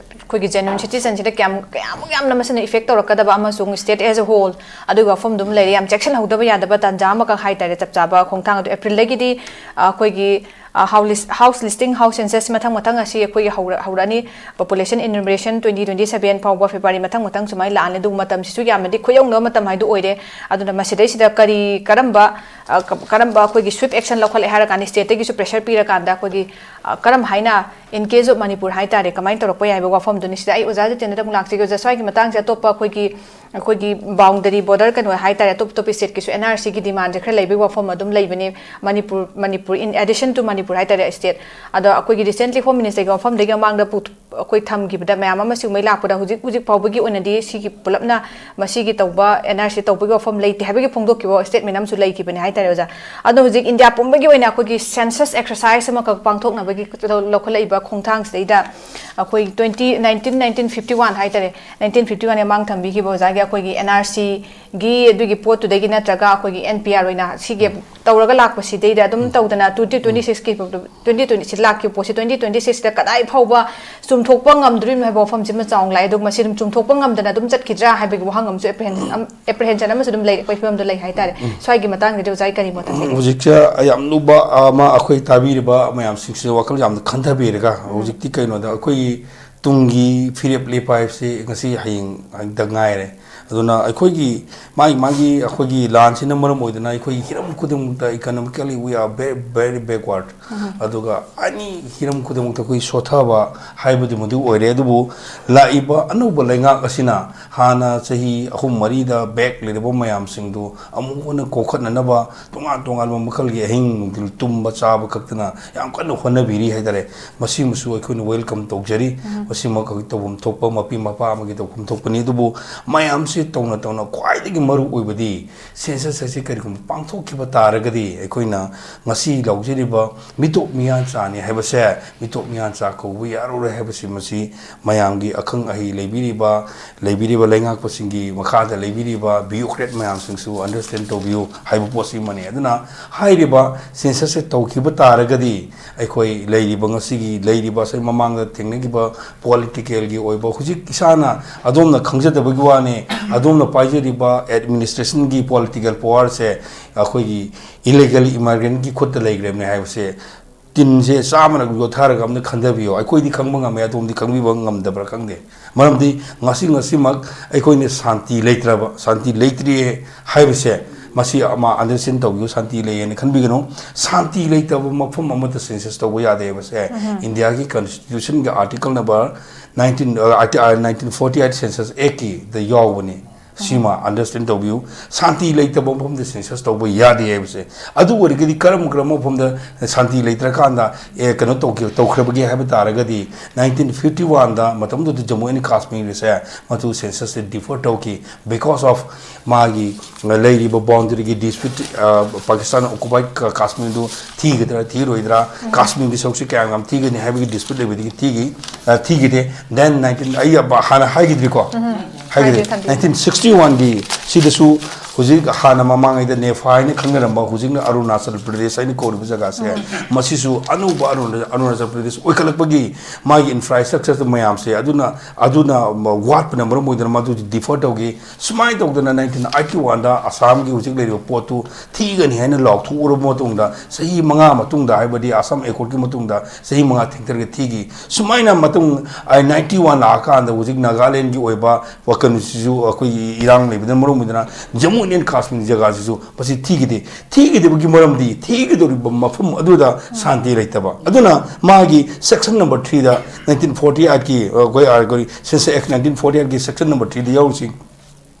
ꯑꯩꯈꯣꯏꯒꯤ genuine citizenꯁꯤꯗ ꯀꯌꯥꯝ ꯀꯌꯥꯃꯨꯛ ꯌꯥꯝꯅ ꯃꯁꯤꯅ effect ꯇꯧꯔꯛꯀꯗꯕ ꯑꯃꯁꯨꯡ state as a whole ꯑꯗꯨꯒꯤ ꯋꯥꯐꯝꯗꯨꯝ ꯂꯩꯔꯦ꯫ ꯌꯥꯝ ꯆꯦꯛꯁꯤꯟꯍꯧꯗꯕ ꯌꯥꯗꯕ ꯇꯥꯟꯖꯥ ꯑꯃꯈꯛ ꯍꯥꯏꯇꯥꯔꯦ꯫ ꯆꯞ ꯆꯥꯕ ꯈꯣꯡꯊꯥꯡ ꯑꯗꯨ Aprilꯗꯒꯤꯗꯤ ꯑꯩꯈꯣꯏꯒꯤ house listing, house census ꯃꯊꯪ ꯃꯊꯪ ꯑꯁꯤ ꯑꯩꯈꯣꯏꯒꯤ ꯍꯧꯔꯛꯑꯅꯤ꯫ Population enumeration twenty twenty seven ꯐꯥꯎꯕ, February ꯃꯊꯪ ꯃꯊꯪ ꯁꯨꯃꯥꯏꯅ ꯂꯥꯛꯑꯅꯤ꯫ ꯑꯗꯨꯕꯨ ꯃꯇꯝꯁꯤꯁꯨ ꯌꯥꯝꯅꯗꯤ ꯈꯨꯌꯧꯅꯕ ꯃꯇꯝ ꯍꯥꯏꯗꯨ ꯑꯣꯏꯔꯦ꯫ ꯑꯗꯨꯅ ꯃꯁꯤꯗꯩꯁꯤꯗ ꯀꯔꯤ ꯀꯔꯝꯕ ꯀꯔꯝꯕ ꯑꯩꯈꯣꯏꯒꯤ swift action ꯂꯧꯈꯠꯂꯦ ꯍꯥꯏꯔꯀꯥꯟꯗ stateꯇꯒꯤꯁꯨ pressure ꯄꯤꯔꯀꯥꯟꯗ ꯑꯩꯈꯣꯏꯒꯤ ꯀꯔꯝ ꯍꯥꯏꯅ in case of ꯃꯅꯤꯄꯨꯔ ꯍꯥꯏꯇꯥꯔꯦ ꯀꯃꯥꯏꯅ ꯇꯧꯔꯛꯄ ꯌꯥꯏ ꯍꯥꯏꯕ ꯋꯥꯐꯝꯗꯨꯅꯤ꯫ ꯁꯤꯗ ꯑꯩ ꯑꯣꯖꯥ ꯖꯤꯇꯦꯟꯗ꯭ꯔꯗ ꯑꯃꯨꯛ ꯂꯥꯛꯆꯒꯦ꯫ ꯑꯣꯖꯥ, ꯁ꯭ꯋꯥꯏꯒꯤ ꯃꯇꯥꯡꯁꯦ ꯑꯇꯣꯞꯄ ꯑꯩꯈꯣꯏꯒꯤ ꯑꯩꯈꯣꯏꯒꯤ boundary border ꯀꯩꯅꯣ ꯍꯥꯏꯇꯥꯔꯦ, ꯑꯇꯣꯞ ꯑꯇꯣꯞꯄ stateꯀꯤꯁꯨ NRCꯒꯤ demandꯁꯦ ꯈꯔ ꯂꯩꯕꯒꯤ ꯋꯥꯐꯝ ꯑꯗꯨꯝ ꯂꯩꯕꯅꯤ꯫ Manipur Manipur in addition to Manipur ꯍꯥꯏꯇꯥꯔꯦ state꯫ ꯑꯗꯣ ꯑꯩꯈꯣꯏꯒꯤ recently Home Ministerꯒꯤ ꯋꯥꯐꯝꯗꯒꯤ ꯃꯃꯥꯡꯗ ꯑꯩꯈꯣꯏ ꯊꯝꯈꯤꯕꯗ ꯃꯌꯥꯝ ꯑꯃ ꯁꯤꯒꯨꯝꯕꯩ ꯂꯥꯛꯄꯗ ꯍꯧꯖꯤꯛ ꯍꯧꯖꯤꯛ ꯐꯥꯎꯕꯒꯤ ꯑꯣꯏꯅꯗꯤ ꯁꯤꯒꯤ ꯄꯨꯂꯞꯅ ꯃꯁꯤꯒꯤ ꯇꯧꯕ NRC ꯇꯧꯕꯒꯤ ꯋꯥꯐꯝ ꯂꯩꯇꯦ ꯍꯥꯏꯕꯒꯤ ꯐꯣꯡꯗꯣꯛꯈꯤꯕ statement ꯑꯃꯁꯨ ꯂꯩꯈꯤꯕꯅꯦ ꯍꯥꯏꯇꯥꯔꯦ ꯑꯣꯖꯥ꯫ ꯑꯗꯣ ꯍꯧꯖꯤꯛ ꯏꯟꯗꯤꯌꯥ ꯄꯨꯝꯕꯒꯤ ꯑꯣꯏꯅ ꯑꯩꯈꯣꯏꯒꯤ census exercise ꯑꯃꯈꯛ ꯄꯥꯡꯊꯣꯛꯅꯕꯒꯤ ꯂꯧꯈꯠꯂꯛꯏꯕ ꯈꯣꯡꯊꯥꯡꯁꯤꯗꯩꯗ ꯑꯩꯈꯣꯏ twenty nineteen nineteen fifty one ꯍꯥꯏꯇꯥꯔꯦ, nineteen fifty one ꯃꯃꯥꯡ ꯊꯝꯕꯤꯈꯤꯕ ꯑꯣꯖꯥꯒꯤ ꯑꯩꯈꯣꯏꯒꯤ NRCꯒꯤ ꯑꯗꯨꯒꯤ ꯄꯣꯠꯇꯨꯗꯒꯤ ꯅꯠꯇ꯭ꯔꯒ ꯑꯩꯈꯣꯏꯒꯤ NPR ꯑꯣꯏꯅ ꯁꯤꯒꯤ ꯇꯧꯔꯒ ꯂꯥꯛꯄꯁꯤꯗꯩꯗ ꯑꯗꯨꯝ ꯇꯧꯗꯅ twenty twenty sixꯀꯤ twenty twenty ꯁꯤ ꯂꯥꯛꯈꯤꯕ ꯄꯣꯠꯁꯤ twenty twenty sixꯇ ꯀꯗꯥꯏ ꯐꯥꯎꯕ ꯆꯨꯝꯊꯣꯛꯄ ꯉꯝꯗꯣꯔꯤꯕꯅꯣ ꯍꯥꯏꯕ ꯋꯥꯐꯝꯁꯤ ꯑꯃ ꯆꯥꯎꯅ ꯂꯥꯛꯑꯦ꯫ ꯑꯗꯨꯒ ꯃꯁꯤ ꯑꯗꯨꯝ ꯆꯨꯝꯊꯣꯛꯄ ꯉꯝꯗꯅ ꯑꯗꯨꯝ ꯆꯠꯈꯤꯗ꯭ꯔꯥ ꯍꯥꯏꯕꯒꯤ ꯋꯥꯍꯪ ꯑꯃꯁꯨ apprehension ꯑꯃ apprehension ꯑꯃꯁꯨ ꯑꯗꯨꯝ ꯂꯩ, ꯑꯩꯈꯣꯏ ꯐꯤꯕꯝꯗ ꯂꯩ ꯍꯥꯏꯇꯥꯔꯦ꯫ ꯁ꯭ꯋꯥꯏꯒꯤ ꯃꯇꯥꯡꯗꯗꯤ ꯑꯣꯖꯥꯒꯤ ꯀꯔꯤ ꯃꯣꯠ ꯊꯝꯕꯤꯒꯦ? ꯍꯧꯖꯤꯛꯁꯦ ꯌꯥꯝ ꯂꯨꯕ ꯑꯃ ꯑꯩꯈꯣꯏ ꯇꯥꯕꯤꯔꯤꯕ ꯃꯌꯥꯝꯁꯤꯡꯁꯤꯗ ꯋꯥꯈꯜ ꯌꯥꯝꯅ ꯈꯟꯊꯕꯤꯔꯒ ꯍꯧꯖꯤꯛꯇꯤ ꯀꯩꯅꯣꯗ ꯑꯩꯈꯣꯏꯒꯤ ꯇꯨꯡꯒꯤ ꯐꯤꯔꯦꯞ ꯂꯦꯞꯄ ꯍꯥꯏꯕꯁꯤ ꯉꯁꯤ ꯍꯌꯦꯡ ꯍꯦꯛꯇ ꯉꯥꯏꯔꯦ꯫ ꯑꯗꯨꯅ ꯑꯩꯈꯣꯏꯒꯤ ꯃꯥꯒꯤ ꯃꯥꯒꯤ ꯑꯩꯈꯣꯏꯒꯤ ꯂꯥꯟꯁꯤꯅ ꯃꯔꯝ ꯑꯣꯏꯗꯨꯅ ꯑꯩꯈꯣꯏꯒꯤ ꯍꯤꯔꯝ ꯈꯨꯗꯤꯡꯃꯛꯇ economically we are very, very backward꯫ ꯑꯗꯨꯒ ꯑꯦꯅꯤ ꯍꯤꯔꯝ ꯈꯨꯗꯤꯡꯃꯛꯇ ꯑꯩꯈꯣꯏ ꯁꯣꯊꯕ ꯍꯥꯏꯕꯗꯨꯃꯗꯤ ꯑꯣꯏꯔꯦ꯫ ꯑꯗꯨꯕꯨ ꯂꯥꯛꯏꯕ ꯑꯅꯧꯕ ꯂꯩꯉꯥꯛ ꯑꯁꯤꯅ ꯍꯥꯟꯅ ꯆꯍꯤ ꯑꯍꯨꯝ ꯃꯔꯤꯗ back ꯂꯩꯔꯕ ꯃꯌꯥꯝꯁꯤꯡꯗꯨ ꯑꯃꯨꯛ ꯍꯟꯅ ꯀꯣꯛꯈꯠꯅꯅꯕ ꯇꯣꯉꯥꯟ ꯇꯣꯉꯥꯟꯕ ꯃꯈꯜꯒꯤ ꯑꯍꯤꯡ ꯅꯨꯡꯊꯤꯜ ꯇꯨꯝꯕ ꯆꯥꯕ ꯈꯛꯇꯅ ꯌꯥꯝ ꯀꯟꯅ ꯍꯣꯠꯅꯕꯤꯔꯤ ꯍꯥꯏꯇꯥꯔꯦ꯫ ꯃꯁꯤꯃꯁꯨ ꯑꯩꯈꯣꯏꯅ welcome ꯇꯧꯖꯔꯤ꯫ ꯃꯁꯤꯃꯛ ꯑꯩꯈꯣꯏ ꯇꯧꯐꯝ ꯊꯣꯛꯄ ꯃꯄꯤ ꯃꯄꯥ ꯑꯃꯒꯤ ꯇꯧꯐꯝ ꯊꯣꯛꯄꯅꯤ꯫ ꯑꯗꯨꯕꯨ ꯃꯌꯥꯝꯁꯤ ꯇꯧꯅ ꯇꯧꯅ ꯈ꯭ꯋꯥꯏꯗꯒꯤ ꯃꯔꯨ ꯑꯣꯏꯕꯗꯤ census ꯑꯁꯤ ꯀꯔꯤꯒꯨꯝꯕ ꯄꯥꯡꯊꯣꯛꯈꯤꯕ ꯇꯥꯔꯒꯗꯤ ꯑꯩꯈꯣꯏꯅ ꯉꯁꯤ ꯂꯧꯖꯔꯤꯕ ꯃꯤꯇꯣꯞ ꯃꯤꯌꯥꯟꯆꯥꯅꯤ ꯍꯥꯏꯕꯁꯦ ꯃꯤꯇꯣꯞ ꯃꯤꯌꯥꯟꯆꯥ ꯀꯧꯕ ꯌꯥꯔꯔꯣꯏ ꯍꯥꯏꯕꯁꯤ ꯃꯁꯤ ꯃꯌꯥꯝꯒꯤ ꯑꯈꯪ ꯑꯍꯩ ꯂꯩꯕꯤꯔꯤꯕ ꯂꯩꯕꯤꯔꯤꯕ ꯂꯩꯉꯥꯛꯄꯁꯤꯡꯒꯤ ꯃꯈꯥꯗ ꯂꯩꯕꯤꯔꯤꯕ bureaucrat ꯃꯌꯥꯝꯁꯤꯡꯁꯨ understand ꯇꯧꯕꯤꯌꯨ ꯍꯥꯏꯕ ꯄꯣꯠꯁꯤꯃꯅꯤ꯫ ꯑꯗꯨꯅ ꯍꯥꯏꯔꯤꯕ census ꯁꯦ ꯇꯧꯈꯤꯕ ꯇꯥꯔꯒꯗꯤ ꯑꯩꯈꯣꯏ ꯂꯩꯔꯤꯕ ꯉꯁꯤꯒꯤ ꯂꯩꯔꯤꯕ ꯑꯁꯤ ꯃꯃꯥꯡꯗ ꯊꯦꯡꯅꯈꯤꯕ ꯄꯣꯂꯤꯇꯤꯀꯦꯜꯒꯤ ꯑꯣꯏꯕ, ꯍꯧꯖꯤꯛ ꯏꯁꯥꯅ, ꯑꯗꯣꯝꯅ ꯈꯪꯖꯗꯕꯒꯤ ꯋꯥꯅꯤ, ꯑꯗꯣꯝꯅ ꯄꯥꯏꯖꯔꯤꯕ ꯑꯦꯗꯃꯤꯅꯤꯁꯇ꯭ꯔꯦꯁꯟꯒꯤ ꯄꯣꯂꯤꯇꯤꯀꯦꯜ ꯄꯋꯥꯔꯁꯦ ꯑꯩꯈꯣꯏꯒꯤ ꯏꯂꯤꯒꯦꯜ ꯏꯃꯥꯏꯒ꯭ꯔꯦꯟꯒꯤ ꯈꯨꯠꯇ ꯂꯩꯈ꯭ꯔꯕꯅꯦ ꯍꯥꯏꯕꯁꯦ ꯇꯤꯟꯁꯦ ꯆꯥꯝꯃꯅ ꯌꯣꯠꯊꯔꯒ ꯑꯝꯇ ꯈꯟꯊꯕꯤꯌꯣ꯫ ꯑꯩꯈꯣꯏꯗꯤ ꯈꯪꯕ ꯉꯝꯃꯦ, ꯑꯗꯣꯝꯗꯤ ꯈꯪꯕꯤꯕ ꯉꯝꯗꯕ꯭ꯔꯥ ꯈꯪꯗꯦ꯫ ꯃꯔꯝꯗꯤ ꯉꯁꯤ ꯉꯁꯤꯃꯛ ꯑꯩꯈꯣꯏꯅ ꯁꯥꯟꯇꯤ ꯂꯩꯇ꯭ꯔꯕ, ꯁꯥꯟꯇꯤ ꯂꯩꯇ꯭ꯔꯤꯌꯦ ꯍꯥꯏꯕꯁꯦ, ꯃꯁꯤ ꯑꯃ ꯑꯟꯗꯔꯁ꯭ꯇꯦꯟ ꯇꯧꯕꯤꯌꯨ, ꯁꯥꯟꯇꯤ ꯂꯩꯌꯦꯅ ꯈꯟꯕꯤꯒꯅꯨ꯫ ꯁꯥꯟꯇꯤ ꯂꯩꯇꯕ ꯃꯐꯝ ꯑꯃꯗ ꯁꯦꯟꯁꯁ ꯇꯧꯕ ꯌꯥꯗꯦ ꯍꯥꯏꯕꯁꯦ ꯏꯟꯗꯤꯌꯥꯒꯤ ꯀꯟꯁꯇꯤꯇ꯭ꯌꯨꯁꯟꯒꯤ article number nineteen, nineteen forty eight census ꯑꯦꯛꯀꯤꯗ ꯌꯥꯎꯕꯅꯤ꯫ ꯁꯤꯃ ꯑꯟꯗꯔꯁ꯭ꯇꯦꯟ ꯇꯧꯕꯤꯌꯨ꯫ ꯁꯥꯟꯇꯤ ꯂꯩꯇꯕ ꯃꯐꯝꯗ ꯁꯦꯟꯁꯁ ꯇꯧꯕ ꯌꯥꯗꯦ ꯍꯥꯏꯕꯁꯦ꯫ ꯑꯗꯨ ꯑꯣꯏꯔꯒꯗꯤ ꯀꯔꯝ ꯀꯔꯝꯕ ꯃꯐꯝꯗ ꯁꯥꯟꯇꯤ ꯂꯩꯇ꯭ꯔꯀꯥꯟꯗ ꯑꯦ, ꯀꯩꯅꯣ ꯇꯧꯈꯤ-, ꯇꯧꯈ꯭ꯔꯕꯒꯦ ꯍꯥꯏꯕ ꯇꯥꯔꯒꯗꯤ, ꯅꯥꯏꯟꯇꯤꯟ ꯐꯤꯐꯇꯤ ꯋꯥꯟꯗ ꯃꯇꯝꯗꯨꯗ ꯖꯃꯨ ꯑꯦꯟ ꯀꯥꯁꯃꯤꯔꯁꯦ ꯃꯗꯨ ꯁꯦꯟꯁꯁꯁꯦ ꯗꯤꯐꯔ ꯇꯧꯈꯤ, because of ꯃꯥꯒꯤ ꯂꯩꯔꯤꯕ ꯕꯥꯎꯟꯗꯔꯤꯒꯤ ꯗꯤꯁꯄ꯭ꯌꯨꯠ, ꯄꯥꯀꯤꯁꯇꯥꯟ ꯑꯣꯀꯨꯄꯥꯏ ꯀꯥꯁꯃꯤꯔꯗꯨ ꯊꯤꯒꯗ꯭ꯔꯥ ꯊꯤꯔꯣꯏꯗ꯭ꯔꯥ, ꯀꯥꯁꯃꯤꯔꯒꯤ ꯁꯔꯨꯛꯁꯤ ꯀꯌꯥꯝ ꯌꯥꯝ ꯊꯤꯒꯅꯤ ꯍꯥꯏꯕꯒꯤ ꯗꯤꯁꯄ꯭ꯌꯨꯠ ꯂꯩꯕꯗꯒꯤ ꯊꯤꯈꯤ, ꯑ, ꯊꯤꯈꯤꯗꯦ꯫ ꯗꯦꯟ ꯅꯥꯏꯟꯇꯤꯟ, ꯑꯩ ꯍꯥꯟꯅ ꯍꯥꯏꯈꯤꯗ꯭ꯔꯤꯀꯣ, ꯍꯥꯏꯈꯤꯗ꯭ꯔꯤ꯫ ꯍꯥꯏꯈꯤꯗ꯭ꯔꯤ, ꯍꯥꯏꯈꯤꯗ꯭ꯔꯤ꯫ ꯅꯥꯏꯟꯇꯤꯟ ꯁꯤꯛꯁꯇꯤ ꯋꯥꯟꯒꯤ ꯁꯤꯗꯁꯨ ꯍꯧꯖꯤꯛ ꯍꯥꯟꯅ ꯃꯃꯥꯡꯉꯩꯗ ꯅꯦꯐꯥ ꯍꯥꯏꯅ ꯈꯪꯅꯔꯝꯕ, ꯍꯧꯖꯤꯛꯅ ꯑꯔꯨꯅꯥꯆꯜ ꯄ꯭ꯔꯗꯦꯁ ꯍꯥꯏꯅ ꯀꯧꯔꯤꯕ ꯖꯒꯥꯁꯦ, ꯃꯁꯤꯁꯨ ꯑꯅꯧꯕ ꯑꯔꯨꯅꯥ-, ꯑꯔꯨꯅꯥꯆꯜ ꯄ꯭ꯔꯗꯦꯁ ꯑꯣꯏꯈꯠꯂꯛꯄꯒꯤ ꯃꯥꯒꯤ ꯏꯟꯐ꯭ꯔꯥꯁ꯭ꯇ꯭ꯔꯛꯆꯔ ꯃꯌꯥꯝꯁꯦ, ꯑꯗꯨꯅ, ꯑꯗꯨꯅ ꯋꯥꯠꯄꯅ ꯃꯔꯝ ꯑꯣꯏꯗꯨꯅ ꯃꯗꯨꯗꯤ ꯗꯤꯐꯔ ꯇꯧꯈꯤ꯫ ꯁꯨꯃꯥꯏꯅ ꯇꯧꯗꯅ ꯅꯥꯏꯟꯇꯤꯟ ꯑꯥꯏꯠꯇꯤ ꯋꯥꯟꯗ ꯑꯁꯥꯝꯒꯤ ꯍꯧꯖꯤꯛ ꯂꯩꯔꯤꯕ ꯄꯣꯠꯇꯨ ꯊꯤꯒꯅꯤ ꯍꯥꯏꯅ ꯂꯥꯎꯊꯣꯛꯎꯔꯕ ꯃꯇꯨꯡꯗ, ꯆꯍꯤ ꯃꯉꯥ ꯃꯇꯨꯡꯗ, ꯍꯥꯏꯕꯗꯤ ꯑꯁꯥꯝ ꯑꯦꯀꯣꯔꯗꯀꯤ ꯃꯇꯨꯡꯗ ꯆꯍꯤ ꯃꯉꯥ ꯊꯦꯡꯊꯔꯒ ꯊꯤꯈꯤ꯫ ꯁꯨꯃꯥꯏꯅ ꯃꯇꯨꯡ, ꯑ, ꯅꯥꯏꯟꯇꯤ ꯋꯥꯟ ꯂꯥꯛꯑꯀꯥꯟꯗ ꯍꯧꯖꯤꯛ ꯅꯥꯒꯥꯂꯦꯟꯒꯤ ꯑꯣꯏꯕ ꯋꯥꯈꯜꯁꯤꯁꯨ ꯑꯩꯈꯣꯏꯒꯤ ꯏꯔꯥꯡ ꯂꯩꯕꯅ ꯃꯔꯝ ꯑꯣꯏꯗꯨꯅ ꯖꯃꯨ ꯑꯦꯟ ꯀꯥꯁꯃꯤꯔ ꯖꯒꯥꯁꯤꯁꯨ ꯃꯁꯤ ꯊꯤꯈꯤꯗꯦ꯫ ꯊꯤꯈꯤꯗꯕꯒꯤ ꯃꯔꯝꯗꯤ ꯊꯤꯒꯗꯧꯔꯤꯕ ꯃꯐꯝ ꯑꯗꯨꯗ ꯁꯥꯟꯇꯤ ꯂꯩꯇꯕ꯫ ꯑꯗꯨꯅ ꯃꯥꯒꯤ ꯁꯦꯛꯁꯟ ꯅꯝꯕꯔ ꯊ꯭ꯔꯤꯗ, ꯅꯥꯏꯟꯇꯤꯟ ꯐꯣꯔꯇꯤ ꯑꯩꯠꯀꯤ, ꯑ, ꯑꯩꯈꯣꯏ, ꯑ, ꯑꯩꯈꯣꯏ ꯁꯦꯟꯁꯁ ꯑꯦꯛ ꯅꯥꯏꯟꯇꯤꯟ ꯐꯣꯔꯇꯤ ꯑꯩꯠꯀꯤ ꯁꯦꯛꯁꯟ ꯅꯝꯕꯔ ꯊ꯭ꯔꯤꯗ ꯌꯥꯎꯔꯤꯁꯤ,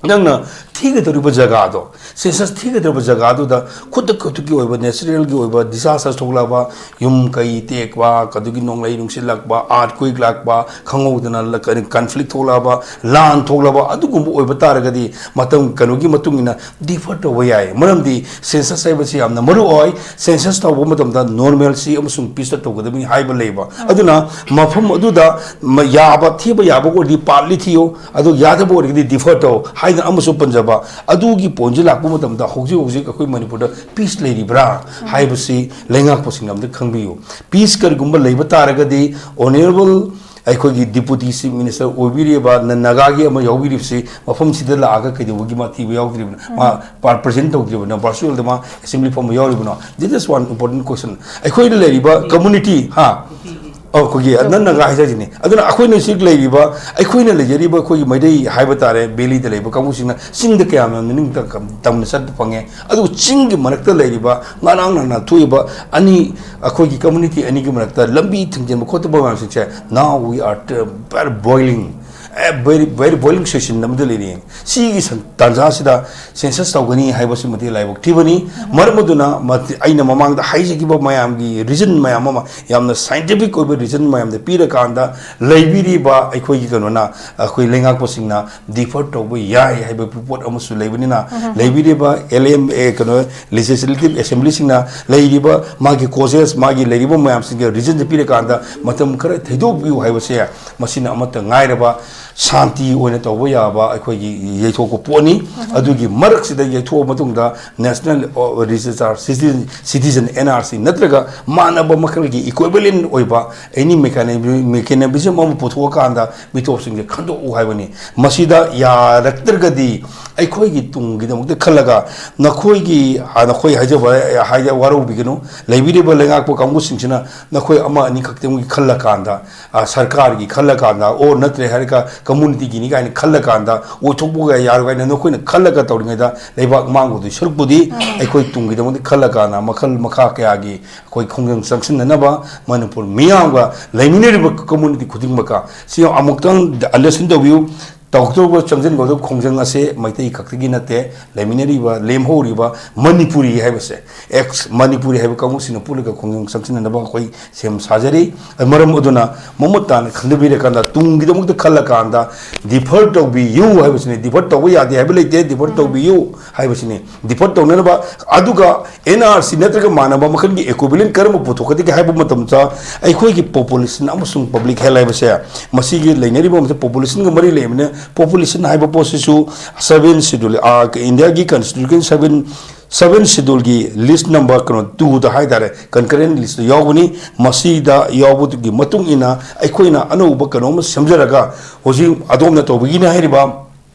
ꯅꯪꯅ ꯊꯤꯒꯗꯧꯔꯤꯕ ꯖꯒꯥꯗꯣ, ꯁꯦꯟꯁꯁ ꯊꯤꯒꯗꯧꯔꯤꯕ ꯖꯒꯥꯗꯨꯗ ꯈꯨꯗꯛ ꯈꯨꯗꯛꯀꯤ ꯑꯣꯏꯕ, ꯅꯦꯆꯔꯦꯜꯒꯤ ꯑꯣꯏꯕ ꯗꯤꯖꯥꯁꯇꯔ ꯊꯣꯛꯂꯛꯄ, ꯌꯨꯝ ꯀꯩ ꯇꯦꯛꯄ, ꯑꯗꯨꯒꯤ ꯅꯣꯡꯂꯩ ꯅꯨꯡꯁꯤꯠ ꯂꯥꯛꯄ, ꯑꯥꯔꯠꯀ꯭ꯋꯦꯛ ꯂꯥꯛꯄ, ꯈꯪꯍꯧꯗꯅ ꯂ-, ꯀꯔꯤ, ꯀꯟꯐ꯭ꯂꯤꯛ ꯊꯣꯛꯂꯛꯑꯕ, ꯂꯥꯟ ꯊꯣꯛꯂꯕ, ꯑꯗꯨꯒꯨꯝꯕ ꯑꯣꯏꯕ ꯇꯥꯔꯒꯗꯤ ꯃꯇꯝ ꯀꯩꯅꯣꯒꯤ ꯃꯇꯨꯡ ꯏꯟꯅ ꯗꯤꯐꯔ ꯇꯧꯕ ꯌꯥꯏ꯫ ꯃꯔꯝꯗꯤ ꯁꯦꯟꯁꯁ ꯍꯥꯏꯕꯁꯤ ꯌꯥꯝꯅ ꯃꯔꯨ ꯑꯣꯏ꯫ ꯁꯦꯟꯁꯁ ꯇꯧꯕ ꯃꯇꯝꯗ ꯅꯣꯔꯃꯦꯜꯁꯤ ꯑꯃꯁꯨꯡ ꯄꯤꯁꯇ ꯇꯧꯒꯗꯕꯅꯤ ꯍꯥꯏꯕ ꯂꯩꯕ꯫ ꯑꯗꯨꯅ ꯃꯐꯝ ꯑꯗꯨꯗ ꯃ-, ꯌꯥꯕ, ꯊꯤꯕ ꯌꯥꯕ ꯑꯣꯏꯔꯗꯤ ꯄꯥꯔꯠꯂꯤ ꯊꯤꯌꯨ, ꯑꯗꯨ ꯌꯥꯗꯕ ꯑꯣꯏꯔꯒꯗꯤ ꯗꯤꯐꯔ ꯇꯧ ꯍꯥꯏꯗꯅ ꯑꯃꯁꯨ ꯄꯟꯖꯕ꯫ ꯑꯗꯨꯒꯤ ꯄꯣꯏꯟꯁꯤ ꯂꯥꯛꯄ ꯃꯇꯝꯗ ꯍꯧꯖꯤꯛ ꯍꯧꯖꯤꯛ ꯑꯩꯈꯣꯏ ꯃꯅꯤꯄꯨꯔꯗ ꯄꯤꯁ ꯂꯩꯔꯤꯕ꯭ꯔꯥ ꯍꯥꯏꯕꯁꯤ ꯂꯩꯉꯥꯛꯄꯁꯤꯡꯅ ꯑꯝꯇ ꯈꯪꯕꯤꯌꯨ꯫ ꯄꯤꯁ ꯀꯔꯤꯒꯨꯝꯕ ꯂꯩꯕ ꯇꯥꯔꯒꯗꯤ ꯑꯣꯅꯔꯦꯕꯜ ꯑꯩꯈꯣꯏꯒꯤ ꯗꯤꯄꯨꯇꯤ ꯆꯤꯐ ꯃꯤꯅꯤꯁꯇꯔ ꯑꯣꯏꯕꯤꯔꯤꯕ ꯅ-, ꯅꯥꯒꯥꯒꯤ ꯑꯃ ꯌꯥꯎꯕꯤꯔꯤꯕꯁꯤ ꯃꯐꯝꯁꯤꯗ ꯂꯥꯛꯑꯒ ꯀꯩꯗꯧꯕꯒꯤ ꯃꯥ ꯊꯤꯕ ꯌꯥꯎꯗ꯭ꯔꯤꯕꯅꯣ? ꯃꯥ ꯄ꯭ꯔ-, ꯄ꯭ꯔꯖꯦꯟ ꯇꯧꯗ꯭ꯔꯤꯕꯅꯣ? ꯚꯔꯆꯨꯋꯦꯜꯗ ꯃꯥ ꯑꯦꯁꯦꯝꯕ꯭ꯂꯤ ꯐꯝꯕ ꯌꯥꯎꯔꯤꯕꯅꯣ? This is one important question. ꯑꯩꯈꯣꯏꯅ ꯂꯩꯔꯤꯕ ꯀꯝꯃꯨꯅꯤꯇꯤ, ꯍꯥ? ꯑꯣ, ꯑꯩꯈꯣꯏꯒꯤ ꯅꯟ ꯅꯥꯒꯥ ꯍꯥꯏꯖꯔꯤꯅꯤ꯫ ꯑꯗꯨꯅ ꯑꯩꯈꯣꯏꯅ ꯍꯧꯖꯤꯛ ꯂꯩꯔꯤꯕ, ꯑꯩꯈꯣꯏꯅ ꯂꯩꯖꯔꯤꯕ ꯑꯩꯈꯣꯏꯒꯤ ꯃꯩꯇꯩ ꯍꯥꯏꯕ ꯇꯥꯔꯦ, ꯚꯦꯂꯤꯗ ꯂꯩꯕ ꯀꯥꯡꯕꯨꯁꯤꯡꯅ ꯆꯤꯡꯗ ꯀꯌꯥꯝ ꯌꯥꯝꯅ ꯅꯤꯡ ꯇꯝꯅ ꯆꯠꯄ ꯐꯪꯉꯦ꯫ ꯑꯗꯨꯕꯨ ꯆꯤꯡꯒꯤ ꯃꯔꯛꯇ ꯂꯩꯔꯤꯕ ꯉꯔꯥꯡ ꯅꯍꯥꯟ ꯊꯣꯛꯏꯕ ꯑꯅꯤ, ꯑꯩꯈꯣꯏꯒꯤ ꯀꯝꯃꯨꯅꯤꯇꯤ ꯑꯅꯤꯒꯤ ꯃꯔꯛꯇ ꯂꯝꯕꯤ ꯊꯤꯡꯖꯤꯟꯕ ꯈꯣꯠꯇꯕ ꯃꯌꯥꯝꯁꯤꯡꯁꯦ, now we are, uh, very boiling, a very, very boiling situation ꯑꯃꯗ ꯂꯩꯔꯤ꯫ ꯁꯤꯒꯤ ꯁꯟ-, ꯇꯥꯟꯖꯥꯁꯤꯗ ꯁꯦꯟꯁꯁ ꯇꯧꯒꯅꯤ ꯍꯥꯏꯕꯁꯤꯃꯗꯤ ꯂꯥꯏꯕꯛ ꯊꯤꯕꯅꯤ꯫ ꯃꯔꯝ ꯑꯗꯨꯅ ꯃꯇꯤ-, ꯑꯩꯅ ꯃꯃꯥꯡꯗ ꯍꯥꯏꯖꯈꯤꯕ ꯃꯌꯥꯝꯒꯤ ꯔꯤꯖꯟ ꯃꯌꯥꯝ ꯑꯃ, ꯌꯥꯝꯅ ꯁꯥꯏꯟꯇꯤꯐꯤꯛ ꯑꯣꯏꯕ ꯔꯤꯖꯟ ꯃꯌꯥꯝꯗ ꯄꯤꯔꯀꯥꯟꯗ, ꯂꯩꯕꯤꯔꯤꯕ ꯑꯩꯈꯣꯏꯒꯤ ꯀꯩꯅꯣꯅ, ꯑꯩꯈꯣꯏ ꯂꯩꯉꯥꯛꯄꯁꯤꯡꯅ ꯗꯤꯐꯔ ꯇꯧꯕ ꯌꯥꯏ ꯍꯥꯏꯕ ꯄꯣꯠ ꯑꯃꯁꯨ ꯂꯩꯕꯅꯤꯅ, ꯂꯩꯕꯤꯔꯤꯕ ꯑꯦꯜ ꯑꯦꯝ ꯑꯦ, ꯀꯩꯅꯣ, ꯂꯦꯖꯤꯁꯂꯦꯇꯤꯚ ꯑꯦꯁꯦꯝꯕ꯭ꯂꯤꯁꯤꯡꯅ ꯂꯩꯔꯤꯕ ꯃꯥꯒꯤ ꯀꯣꯖꯦꯁ, ꯃꯥꯒꯤ ꯂꯩꯔꯤꯕ ꯃꯌꯥꯝꯁꯤꯡꯒꯤ ꯔꯤꯖꯟꯁꯦ ꯄꯤꯔꯀꯥꯟꯗ ꯃꯇꯝ ꯈꯔ ꯊꯩꯗꯣꯛꯄꯤꯌꯨ ꯍꯥꯏꯕꯁꯦ, ꯃꯁꯤꯅ ꯑꯃꯠꯇ ꯉꯥꯏꯔꯕ ꯁꯥꯟꯇꯤ ꯑꯣꯏꯅ ꯇꯧꯕ ꯌꯥꯕ ꯑꯩꯈꯣꯏꯒꯤ ꯌꯩꯊꯣꯛꯄ ꯄꯣꯠꯅꯤ꯫ ꯑꯗꯨꯒꯤ ꯃꯔꯛꯁꯤꯗ ꯌꯩꯊꯣꯛꯑ ꯃꯇꯨꯡꯗ national, uh, register citizen, citizen N R C ꯅꯠꯇ꯭ꯔꯒ ꯃꯥꯟꯅꯕ ꯃꯈꯜꯒꯤ ꯏꯀ꯭ꯋꯤꯕꯂꯦꯟ ꯑꯣꯏꯕ ꯑꯦꯅꯤ ꯃꯦꯀꯥꯅꯤ-, ꯃꯦꯀꯥꯅꯤꯖꯝ ꯑꯃ ꯄꯨꯊꯣꯛꯑꯀꯥꯟꯗ ꯃꯤꯇꯣꯞꯁꯤꯡꯁꯦ ꯈꯟꯗꯣꯛꯎ ꯍꯥꯏꯕꯅꯤ꯫ ꯃꯁꯤꯗ ꯌꯥꯔꯛꯇ꯭ꯔꯒꯗꯤ ꯑꯩꯈꯣꯏꯒꯤ ꯇꯨꯡꯒꯤꯗꯃꯛꯇ ꯈꯜꯂꯒ ꯅꯈꯣꯏꯒꯤ, ꯑ, ꯅꯈꯣꯏ ꯍꯥꯏꯖꯕ, ꯍꯥꯏꯖ-, ꯋꯥꯔꯧꯕꯤꯒꯅꯨ, ꯂꯩꯕꯤꯔꯤꯕ ꯂꯩꯉꯥꯛꯄ ꯀꯥꯡꯕꯨꯁꯤꯡꯁꯤꯅ ꯅꯈꯣꯏ ꯑꯃ ꯑꯅꯤ ꯈꯛꯇꯪꯒꯤ ꯈꯜꯂꯀꯥꯟꯗ, ꯑ, ꯁꯔꯀꯥꯔꯒꯤ ꯈꯜꯂꯀꯥꯟꯗ, ꯑꯣ ꯅꯠꯇ꯭ꯔꯦ ꯍꯥꯏꯔꯒ ꯀꯝꯃꯨꯅꯤꯇꯤꯒꯤꯅꯤ ꯀꯥꯏꯅ ꯈꯜꯂꯀꯥꯟꯗ, ꯑꯣꯏꯊꯣꯛꯄꯒ ꯌꯥꯔꯣꯏ ꯀꯥꯏꯅ ꯅꯈꯣꯏꯅ ꯈꯜꯂꯒ ꯇꯧꯔꯤꯉꯩꯗ ꯂꯩꯕꯥꯛ ꯃꯥꯡꯒꯗꯣꯏ ꯁꯔꯨꯛꯄꯨꯗꯤ, ꯑꯩꯈꯣꯏ ꯇꯨꯡꯒꯤꯗꯃꯛꯇ ꯈꯜꯂꯀꯥꯟꯗ ꯃꯈꯜ ꯃꯈꯥ ꯀꯌꯥꯒꯤ ꯑꯩꯈꯣꯏ ꯈꯣꯡꯖꯪ ꯆꯪꯁꯤꯟꯅꯅꯕ ꯃꯅꯤꯄꯨꯔ ꯃꯤꯌꯥꯝꯒ ꯂꯩꯃꯤꯟꯅꯔꯤꯕ ꯀꯝꯃꯨꯅꯤꯇꯤ ꯈꯨꯗꯤꯡꯃꯛꯀ ꯁꯤ ꯑꯃꯨꯛꯇꯪ ꯑꯟꯗꯔꯁ꯭ꯇꯦꯟ ꯇꯧꯕꯤꯌꯨ꯫ ꯇꯧꯊꯣꯔꯛꯄ ꯆꯪꯁꯤꯟꯒꯗꯕ ꯈꯣꯡꯖꯪ ꯑꯁꯦ ꯃꯩꯇꯩ ꯈꯛꯇꯒꯤ ꯅꯠꯇꯦ, ꯂꯩꯃꯤꯟꯅꯔꯤꯕ, ꯂꯦꯝꯍꯧꯔꯤꯕ ꯃꯅꯤꯄꯨꯔꯤ ꯍꯥꯏꯕꯁꯦ, ꯑꯦꯛꯁ ꯃꯅꯤꯄꯨꯔꯤ ꯍꯥꯏꯕ ꯀꯥꯡꯕꯨꯁꯤꯡꯅ ꯄꯨꯜꯂꯒ ꯈꯣꯡꯖꯪ ꯆꯪꯁꯤꯟꯅꯅꯕ ꯑꯩꯈꯣꯏ ꯁꯦꯝ ꯁꯥꯖꯔꯤ꯫ ꯃꯔꯝ ꯑꯗꯨꯅ ꯃꯃꯨꯠ ꯇꯥꯅ ꯈꯟꯊꯕꯤꯔꯀꯥꯟꯗ, ꯇꯨꯡꯒꯤꯗꯃꯛꯇ ꯈꯜꯂꯀꯥꯟꯗ ꯗꯤꯐꯔ ꯇꯧꯕꯤꯌꯨ ꯍꯥꯏꯕꯁꯤꯅꯤ꯫ ꯗꯤꯐꯔ ꯇꯧꯕ ꯌꯥꯗꯦ ꯍꯥꯏꯕ ꯂꯩꯇꯦ, ꯗꯤꯐꯔ ꯇꯧꯕꯤꯌꯨ ꯍꯥꯏꯕꯁꯤꯅꯤ꯫ ꯗꯤꯐꯔ ꯇꯧꯅꯅꯕ, ꯑꯗꯨꯒ ꯑꯦꯟ ꯑꯥꯔ ꯁꯤ ꯅꯠꯇ꯭ꯔꯒ ꯃꯥꯟꯅꯕ ꯃꯈꯜꯒꯤ ꯏꯀ꯭ꯋꯤꯕꯂꯦꯟ ꯀꯔꯝꯕ ꯄꯨꯊꯣꯛꯀꯗꯒꯦ ꯍꯥꯏꯕ ꯃꯇꯝꯗ, ꯑꯩꯈꯣꯏꯒꯤ ꯄꯣꯄꯨꯂꯦꯁꯟ ꯑꯃꯁꯨꯡ ꯄꯕ꯭ꯂꯤꯛ ꯍꯦꯜꯊ ꯍꯥꯏꯕꯁꯦ, ꯃꯁꯤꯒꯤ ꯂꯩꯅꯔꯤꯕ ꯑꯃꯁꯦ ꯄꯣꯄꯨꯂꯦꯁꯟꯒ ꯃꯔꯤ ꯂꯩꯅꯕꯅ ꯄꯣꯄꯨꯂꯦꯁꯟ ꯍꯥꯏꯕ ꯄꯣꯠꯁꯤꯁꯨ ꯁꯕꯦꯟ ꯁꯦꯗꯨꯜ, ꯏꯟꯗꯤꯌꯥꯒꯤ ꯀꯟꯁꯇꯤꯇ꯭ꯌꯨꯁꯟ ꯁꯕꯦꯟ ꯁꯕꯦꯟ ꯁꯦꯗꯨꯜꯒꯤ ꯂꯤꯁ ꯅꯝꯕꯔ ꯀꯩꯅꯣ ꯇꯨꯗ ꯍꯥꯏꯇꯥꯔꯦ, ꯀꯟꯀꯔꯦꯟ ꯂꯤꯁꯇ ꯌꯥꯎꯕꯅꯤ꯫ ꯃꯁꯤꯗ ꯌꯥꯎꯕꯗꯨꯒꯤ ꯃꯇꯨꯡ ꯏꯟꯅ ꯑꯩꯈꯣꯏꯅ ꯑꯅꯧꯕ ꯀꯩꯅꯣꯝꯃ ꯁꯦꯝꯖꯔꯒ ꯍꯧꯖꯤꯛ ꯑꯗꯣꯝꯅ ꯇꯧꯕꯒꯤꯅꯤ ꯍꯥꯏꯔꯤꯕ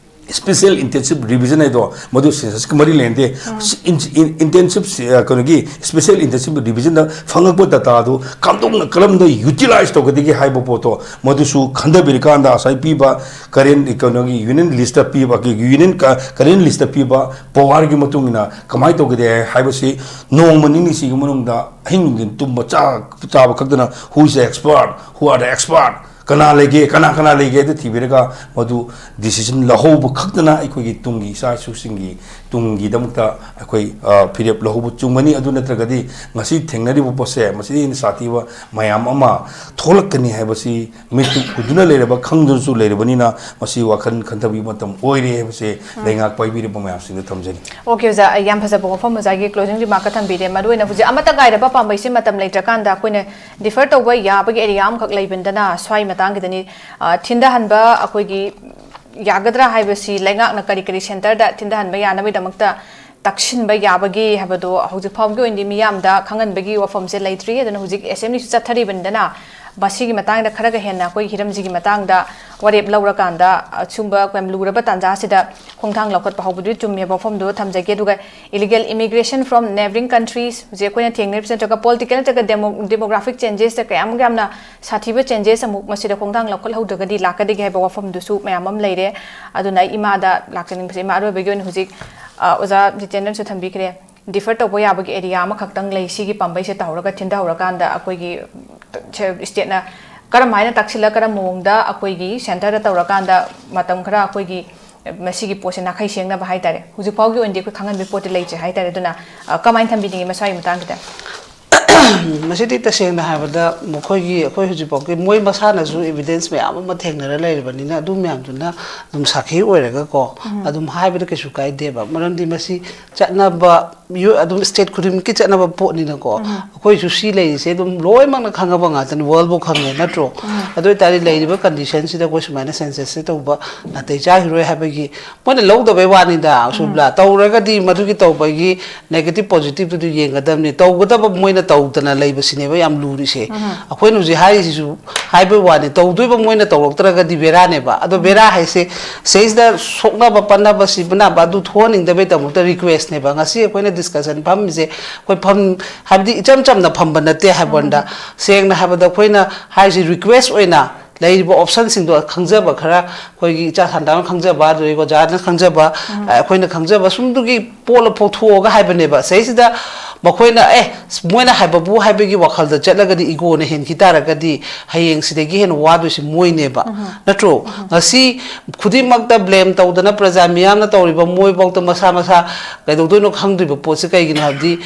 ꯁ꯭ꯄꯦꯁꯦꯜ ꯏꯟꯇꯦꯟꯁꯤꯞ ꯔꯤꯚꯤꯖꯟ ꯍꯥꯏꯗꯣ, ꯃꯗꯨ ꯁꯦꯟꯁꯁꯀ ꯃꯔꯤ ꯂꯩꯅꯗꯦ꯫ ꯏꯟꯇꯦꯟꯁꯤꯞ ꯀꯩꯅꯣꯒꯤ ꯁ꯭ꯄꯦꯁꯦꯜ ꯏꯟꯇꯦꯟꯁꯤꯞ ꯔꯤꯚꯤꯖꯟꯗ ꯐꯪꯉꯛꯄ ꯗꯇꯥꯗꯨ ꯀꯝꯗꯧꯅ ꯀꯔꯝꯅ ꯌꯨꯇꯤꯂꯥꯏꯁ ꯇꯧꯒꯗꯒꯦ ꯍꯥꯏꯕ ꯄꯣꯠꯇꯣ, ꯃꯗꯨꯁꯨ ꯈꯟꯊꯕꯤꯔꯀꯥꯟꯗ ꯉꯁꯥꯏ ꯄꯤꯕ ꯀꯔꯦꯟ ꯀꯩꯅꯣꯒꯤ ꯌꯨꯅꯤꯌꯟ ꯂꯤꯁꯇ ꯄꯤꯕ, ꯌꯨꯅꯤꯌꯟ ꯀꯔꯦꯟ ꯂꯤꯁꯇ ꯄꯤꯕ ꯄꯋꯥꯔꯒꯤ ꯃꯇꯨꯡ ꯏꯟꯅ ꯀꯃꯥꯏꯅ ꯇꯧꯒꯗꯦ ꯍꯥꯏꯕꯁꯤ ꯅꯣꯡꯃ ꯅꯤꯅꯤꯁꯤꯒꯤ ꯃꯅꯨꯡꯗ ꯑꯍꯤꯡ ꯅꯨꯡꯊꯤꯟ ꯇꯨꯝꯕ ꯆꯥ-, ꯆꯥꯕ ꯈꯛꯇꯅ who is the expert, who are the expert, ꯀꯅꯥ ꯂꯩꯒꯦ, ꯀꯅꯥ ꯀꯅꯥ ꯂꯩꯒꯦ ꯍꯥꯏꯗꯨ ꯊꯤꯕꯤꯔꯒ ꯃꯗꯨ ꯗꯤꯁꯤꯖꯟ ꯂꯧꯍꯧꯕ ꯈꯛꯇꯅ ꯑꯩꯈꯣꯏꯒꯤ ꯇꯨꯡꯒꯤ ꯏꯆꯥ ꯏꯁꯨꯁꯤꯡꯒꯤ ꯇꯨꯡꯒꯤꯗꯃꯛꯇ ꯑꯩꯈꯣꯏ, ꯑ, ꯐꯤꯔꯦꯞ ꯂꯧꯍꯧꯕ ꯆꯨꯝꯒꯅꯤ꯫ ꯑꯗꯨ ꯅꯠꯇ꯭ꯔꯒꯗꯤ ꯉꯁꯤ ꯊꯦꯡꯅꯔꯤꯕ ꯄꯣꯠꯁꯦ ꯃꯁꯤꯗꯒꯤ ꯍꯦꯟꯅ ꯁꯥꯊꯤꯕ ꯃꯌꯥꯝ ꯑꯃ ꯊꯣꯛꯂꯛꯀꯅꯤ ꯍꯥꯏꯕꯁꯤ ꯃꯤꯠꯇꯨ ꯎꯗꯨꯅ ꯂꯩꯔꯕ, ꯈꯪꯗꯨꯅꯁꯨ ꯂꯩꯔꯕꯅꯤꯅ ꯃꯁꯤ ꯋꯥꯈꯜ ꯈꯟꯊꯕꯒꯤ ꯃꯇꯝ ꯑꯣꯏꯔꯦ ꯍꯥꯏꯕꯁꯦ ꯂꯩꯉꯥꯛ ꯄꯥꯏꯕꯤꯔꯤꯕ ꯃꯌꯥꯝꯁꯤꯡꯗ ꯊꯝꯖꯅꯤꯡꯉꯤ꯫ ꯑꯣꯀꯦ ꯑꯣꯖꯥ, ꯌꯥꯝ ꯐꯖꯕ ꯋꯥꯐꯝ ꯑꯣꯖꯥꯒꯤ ꯀ꯭ꯂꯣꯖꯤꯡ ꯔꯤꯃꯥꯔꯛꯀ ꯊꯝꯕꯤꯔꯦ꯫ ꯃꯔꯨꯑꯣꯏꯅ ꯍꯧꯖꯤꯛ ꯑꯃꯠꯇ ꯉꯥꯏꯔꯕ ꯄꯥꯝꯕꯩꯁꯦ ꯃꯇꯝ ꯂꯩꯇ꯭ꯔꯀꯥꯟꯗ ꯑꯩꯈꯣꯏꯅ ꯗꯤꯐꯔ ꯇꯧꯕ ꯌꯥꯕꯒꯤ ꯑꯦꯔꯤꯌꯥ ꯑꯃꯈꯛ ꯂꯩꯕꯅꯤꯗꯅ ꯁ꯭ꯋꯥꯏ ꯃꯇꯥꯡꯒꯤꯗꯅꯤ, ꯑ, ꯊꯤꯟꯊꯍꯟꯕ ꯑꯩꯈꯣꯏꯒꯤ ꯌꯥꯒꯗ꯭ꯔꯥ ꯍꯥꯏꯕꯁꯤ ꯂꯩꯉꯥꯛꯅ ꯀꯔꯤ ꯀꯔꯤ ꯁꯦꯟꯇꯔꯗ ꯊꯤꯟꯊꯍꯟꯕ ꯌꯥꯅꯕꯒꯤꯗꯃꯛꯇ ꯇꯛꯁꯤꯟꯕ ꯌꯥꯕꯒꯦ ꯍꯥꯏꯕꯗꯣ ꯍꯧꯖꯤꯛ ꯐꯥꯎꯕꯒꯤ ꯑꯣꯏꯅꯗꯤ ꯃꯤꯌꯥꯝꯗ ꯈꯪꯍꯟꯕꯒꯤ ꯋꯥꯐꯝꯁꯦ ꯂꯩꯇ꯭ꯔꯤ꯫ ꯑꯗꯨꯅ ꯍꯧꯖꯤꯛ ꯑꯦꯁꯦꯝꯕ꯭ꯂꯤꯁꯨ ꯆꯠꯊꯔꯤꯕꯅꯤꯗꯅ ꯃꯁꯤꯒꯤ ꯃꯇꯥꯡꯗ ꯈꯔꯒ ꯍꯦꯟꯅ ꯑꯩꯈꯣꯏ ꯍꯤꯔꯝꯁꯤꯒꯤ ꯃꯇꯥꯡꯗ ꯋꯥꯔꯦꯞ ꯂꯧꯔꯀꯥꯟꯗ ꯑꯁꯨꯝꯕ ꯌꯥꯝ ꯂꯨꯔꯕ ꯇꯥꯟꯖꯥꯁꯤꯗ ꯈꯣꯡꯊꯥꯡ ꯂꯧꯈꯠꯄ ꯍꯧꯕꯗꯨꯗꯤ ꯆꯨꯝꯃꯦꯕ ꯋꯥꯐꯝꯗꯨ ꯊꯝꯖꯒꯦ꯫ ꯑꯗꯨꯒ illegal immigration from neighbouring countries ꯍꯧꯖꯤꯛ ꯑꯩꯈꯣꯏꯅ ꯊꯦꯡꯅꯔꯤꯕꯁꯤ ꯅꯠꯇ꯭ꯔꯒ political ꯅꯠꯇ꯭ꯔꯒ demo-, demographic changes ꯀꯌꯥꯃꯨꯛ ꯌꯥꯝꯅ ꯁꯥꯊꯤꯕ changes ꯑꯃꯨꯛ ꯃꯁꯤꯗ ꯈꯣꯡꯊꯥꯡ ꯂꯧꯈꯠꯍꯧꯗ꯭ꯔꯒꯗꯤ ꯂꯥꯛꯀꯗꯒꯦ ꯍꯥꯏꯕ ꯋꯥꯐꯝꯗꯨꯁꯨ ꯃꯌꯥꯝ ꯑꯃ ꯂꯩꯔꯦ꯫ ꯑꯗꯨꯅ ꯑꯩ ꯏꯃꯥꯗ ꯂꯥꯛꯆꯅꯤꯡꯕꯁꯦ, ꯏꯃꯥ ꯑꯔꯣꯏꯕꯒꯤ ꯑꯣꯏꯅ ꯍꯧꯖꯤꯛ, ꯑ, ꯑꯣꯖꯥ ꯖꯤꯇꯦꯟꯗ꯭ꯔꯅꯁꯨ ꯊꯝꯕꯤꯈ꯭ꯔꯦ, ꯗꯤꯐꯔ ꯇꯧꯕ ꯌꯥꯕꯒꯤ ꯑꯦꯔꯤꯌꯥ ꯑꯃꯈꯛꯇꯪ ꯂꯩ꯫ ꯁꯤꯒꯤ ꯄꯥꯝꯕꯩꯁꯦ ꯇꯧꯍꯧꯔꯒ ꯊꯤꯟꯊꯍꯧꯔꯀꯥꯟꯗ ꯑꯩꯈꯣꯏꯒꯤ ꯁ꯭ꯇꯦꯠꯅ ꯀꯔꯝ ꯍꯥꯏꯅ ꯇꯥꯛꯁꯤꯜꯂ ꯀꯔꯝꯕ ꯃꯑꯣꯡꯗ ꯑꯩꯈꯣꯏꯒꯤ ꯁꯦꯟꯇꯔꯗ ꯇꯧꯔꯀꯥꯟꯗ ꯃꯇꯝ ꯈꯔ ꯑꯩꯈꯣꯏꯒꯤ ꯃꯁꯤꯒꯤ ꯄꯣꯠꯁꯦ ꯅꯥꯈꯩ ꯁꯦꯡꯅꯕ ꯍꯥꯏꯇꯥꯔꯦ, ꯍꯧꯖꯤꯛ ꯐꯥꯎꯒꯤ ꯑꯣꯏꯅꯗꯤ ꯑꯩꯈꯣꯏ ꯈꯪꯍꯟꯕꯒꯤ ꯄꯣꯠꯇꯤ ꯂꯩꯇ꯭ꯔꯤ ꯍꯥꯏꯇꯥꯔꯦ꯫ ꯑꯗꯨꯅ, ꯑ, ꯀꯃꯥꯏꯅ ꯊꯝꯕꯤꯅꯤꯡꯉꯤ ꯃꯁ꯭ꯋꯥꯏꯒꯤ ꯃꯇꯥꯡꯁꯤꯗ? ꯃꯁꯤꯗꯤ ꯇꯁꯦꯡꯅ ꯍꯥꯏꯕꯗ ꯃꯈꯣꯏꯒꯤ, ꯑꯩꯈꯣꯏ ꯍꯧꯖꯤꯛꯐꯥꯎꯒꯤ ꯃꯣꯏ ꯃꯁꯥꯅꯁꯨ evidence ꯃꯌꯥꯝ ꯑꯃ ꯊꯦꯡꯅꯔ ꯂꯩꯔꯕꯅꯤꯅ, ꯑꯗꯨ ꯃꯌꯥꯝꯗꯨꯅ ꯑꯗꯨꯝ ꯁꯥꯈꯤ ꯑꯣꯏꯔꯒꯀꯣ, ꯑꯗꯨꯝ ꯍꯥꯏꯕꯗ ꯀꯩꯁꯨ ꯀꯥꯏꯗꯦꯕ꯫ ꯃꯔꯝꯗꯤ ꯃꯁꯤ ꯆꯠꯅꯕ, ꯃꯤꯑꯣꯏ ꯑꯗꯨꯝ state ꯈꯨꯗꯤꯡꯃꯛꯀꯤ ꯆꯠꯅꯕ ꯄꯣꯠꯅꯤꯅꯀꯣ꯫ ꯑꯩꯈꯣꯏꯁꯨ ꯁꯤ ꯂꯩꯔꯤꯁꯦ ꯑꯗꯨꯝ ꯂꯣꯏꯅꯃꯛꯅ ꯈꯪꯉꯕ ꯉꯥꯛꯇꯅꯤ, world ꯕꯨ ꯈꯪꯉꯦ ꯅꯠꯇ꯭ꯔꯣ? ꯑꯗꯨ ꯑꯣꯏꯇꯥꯔꯗꯤ ꯂꯩꯔꯤꯕ condition ꯁꯤꯗ ꯑꯩꯈꯣꯏ ꯁꯨꯃꯥꯏꯅ census ꯁꯦ ꯇꯧꯕ ꯅꯥꯇꯩ ꯆꯥꯈꯤꯔꯣꯏ ꯍꯥꯏꯕꯒꯤ, ꯃꯣꯏꯅ ꯂꯧꯗꯕꯩ ꯋꯥꯅꯤꯗ, ꯁꯨꯕ꯭ꯂꯥ꯫ ꯇꯧꯔꯒꯗꯤ ꯃꯗꯨꯒꯤ ꯇꯧꯕꯒꯤ negative positive ꯇꯨꯗꯤ ꯌꯦꯡꯒꯗꯕꯅꯤ꯫ ꯇꯧꯒꯗꯕ ꯃꯣꯏꯅ ꯇꯧꯗꯅ ꯂꯩꯕꯁꯤꯅꯦꯕ ꯌꯥꯝ ꯂꯨꯔꯤꯁꯦ꯫ ꯑꯩꯈꯣꯏꯅ ꯍꯧꯖꯤꯛ ꯍꯥꯏꯔꯤꯁꯤꯁꯨ ꯍꯥꯏꯕꯩ ꯋꯥꯅꯤ, ꯇꯧꯗꯣꯏꯕ ꯃꯣꯏꯅ ꯇꯧꯔꯛꯇ꯭ꯔꯒꯗꯤ ꯕꯦꯔꯥꯅꯦꯕ꯫ ꯑꯗꯣ ꯕꯦꯔꯥ ꯍꯥꯏꯁꯦ ꯁꯤꯗꯩꯁꯤꯗ ꯁꯣꯛꯅꯕ ꯄꯟꯅꯕ ꯁꯤꯕ ꯅꯥꯕ ꯑꯗꯨ ꯊꯣꯛꯍꯟꯅꯤꯡꯗꯕꯩꯗꯃꯛꯇ request ꯅꯦꯕ ꯉꯁꯤ ꯑꯩꯈꯣꯏꯅ discussion ꯐꯝꯃꯤꯁꯦ꯫ ꯑꯩꯈꯣꯏ ꯐꯝ ꯍꯥꯏꯕꯗꯤ ꯏꯆꯝ ꯆꯝꯅ ꯐꯝꯕ ꯅꯠꯇꯦ ꯍꯥꯏꯕ ꯋꯥꯅꯤꯗ꯫ ꯁꯦꯡꯅ ꯍꯥꯏꯕꯗ ꯑꯩꯈꯣꯏꯅ ꯍꯥꯏꯁꯤ request ꯑꯣꯏꯅ ꯂꯩꯔꯤꯕ option ꯁꯤꯡꯗꯣ ꯈꯪꯖꯕ ꯈꯔ, ꯑꯩꯈꯣꯏꯒꯤ ꯏꯆꯥ ꯁꯟꯗꯥꯅ ꯈꯪꯖꯕ, ꯑꯗꯨꯗꯒꯤ ꯑꯣꯖꯥꯅ ꯈꯪꯖꯕ, ꯑꯩꯈꯣꯏꯅ ꯈꯪꯖꯕ ꯁꯨꯝꯗꯨꯒꯤ ꯄꯣꯠ ꯂꯧꯊꯣꯛꯑꯒ ꯍꯥꯏꯕꯅꯦꯕ꯫ ꯁꯤꯗꯩꯁꯤꯗ ꯃꯈꯣꯏꯅ, "ꯑꯦ, ꯃꯣꯏꯅ ꯍꯥꯏꯕꯕꯨ" ꯍꯥꯏꯕꯒꯤ ꯋꯥꯈꯜꯗ ꯆꯠꯂꯒꯗꯤ, ego ꯅ ꯍꯦꯟꯈꯤ ꯇꯥꯔꯒꯗꯤ, ꯍꯌꯦꯡ ꯁꯤꯗꯒꯤ ꯍꯦꯟꯅ ꯋꯥꯗꯣꯏꯁꯤ ꯃꯣꯏꯅꯦꯕ꯫ ꯅꯠꯇ꯭ꯔꯣ? ꯉꯁꯤ ꯈꯨꯗꯤꯡꯃꯛꯇ blame ꯇꯧꯗꯅ ꯄ꯭ꯔꯖꯥ ꯃꯤꯌꯥꯝꯅ ꯇꯧꯔꯤꯕ, ꯃꯣꯏꯐꯥꯎꯗ ꯃꯁꯥ ꯃꯁꯥ ꯀꯩꯗꯧꯗꯣꯏꯅꯣ ꯈꯪꯗ꯭ꯔꯤꯕ ꯄꯣꯠꯁꯦ ꯀꯩꯒꯤꯅꯣ ꯍꯥꯏꯕꯗꯤ,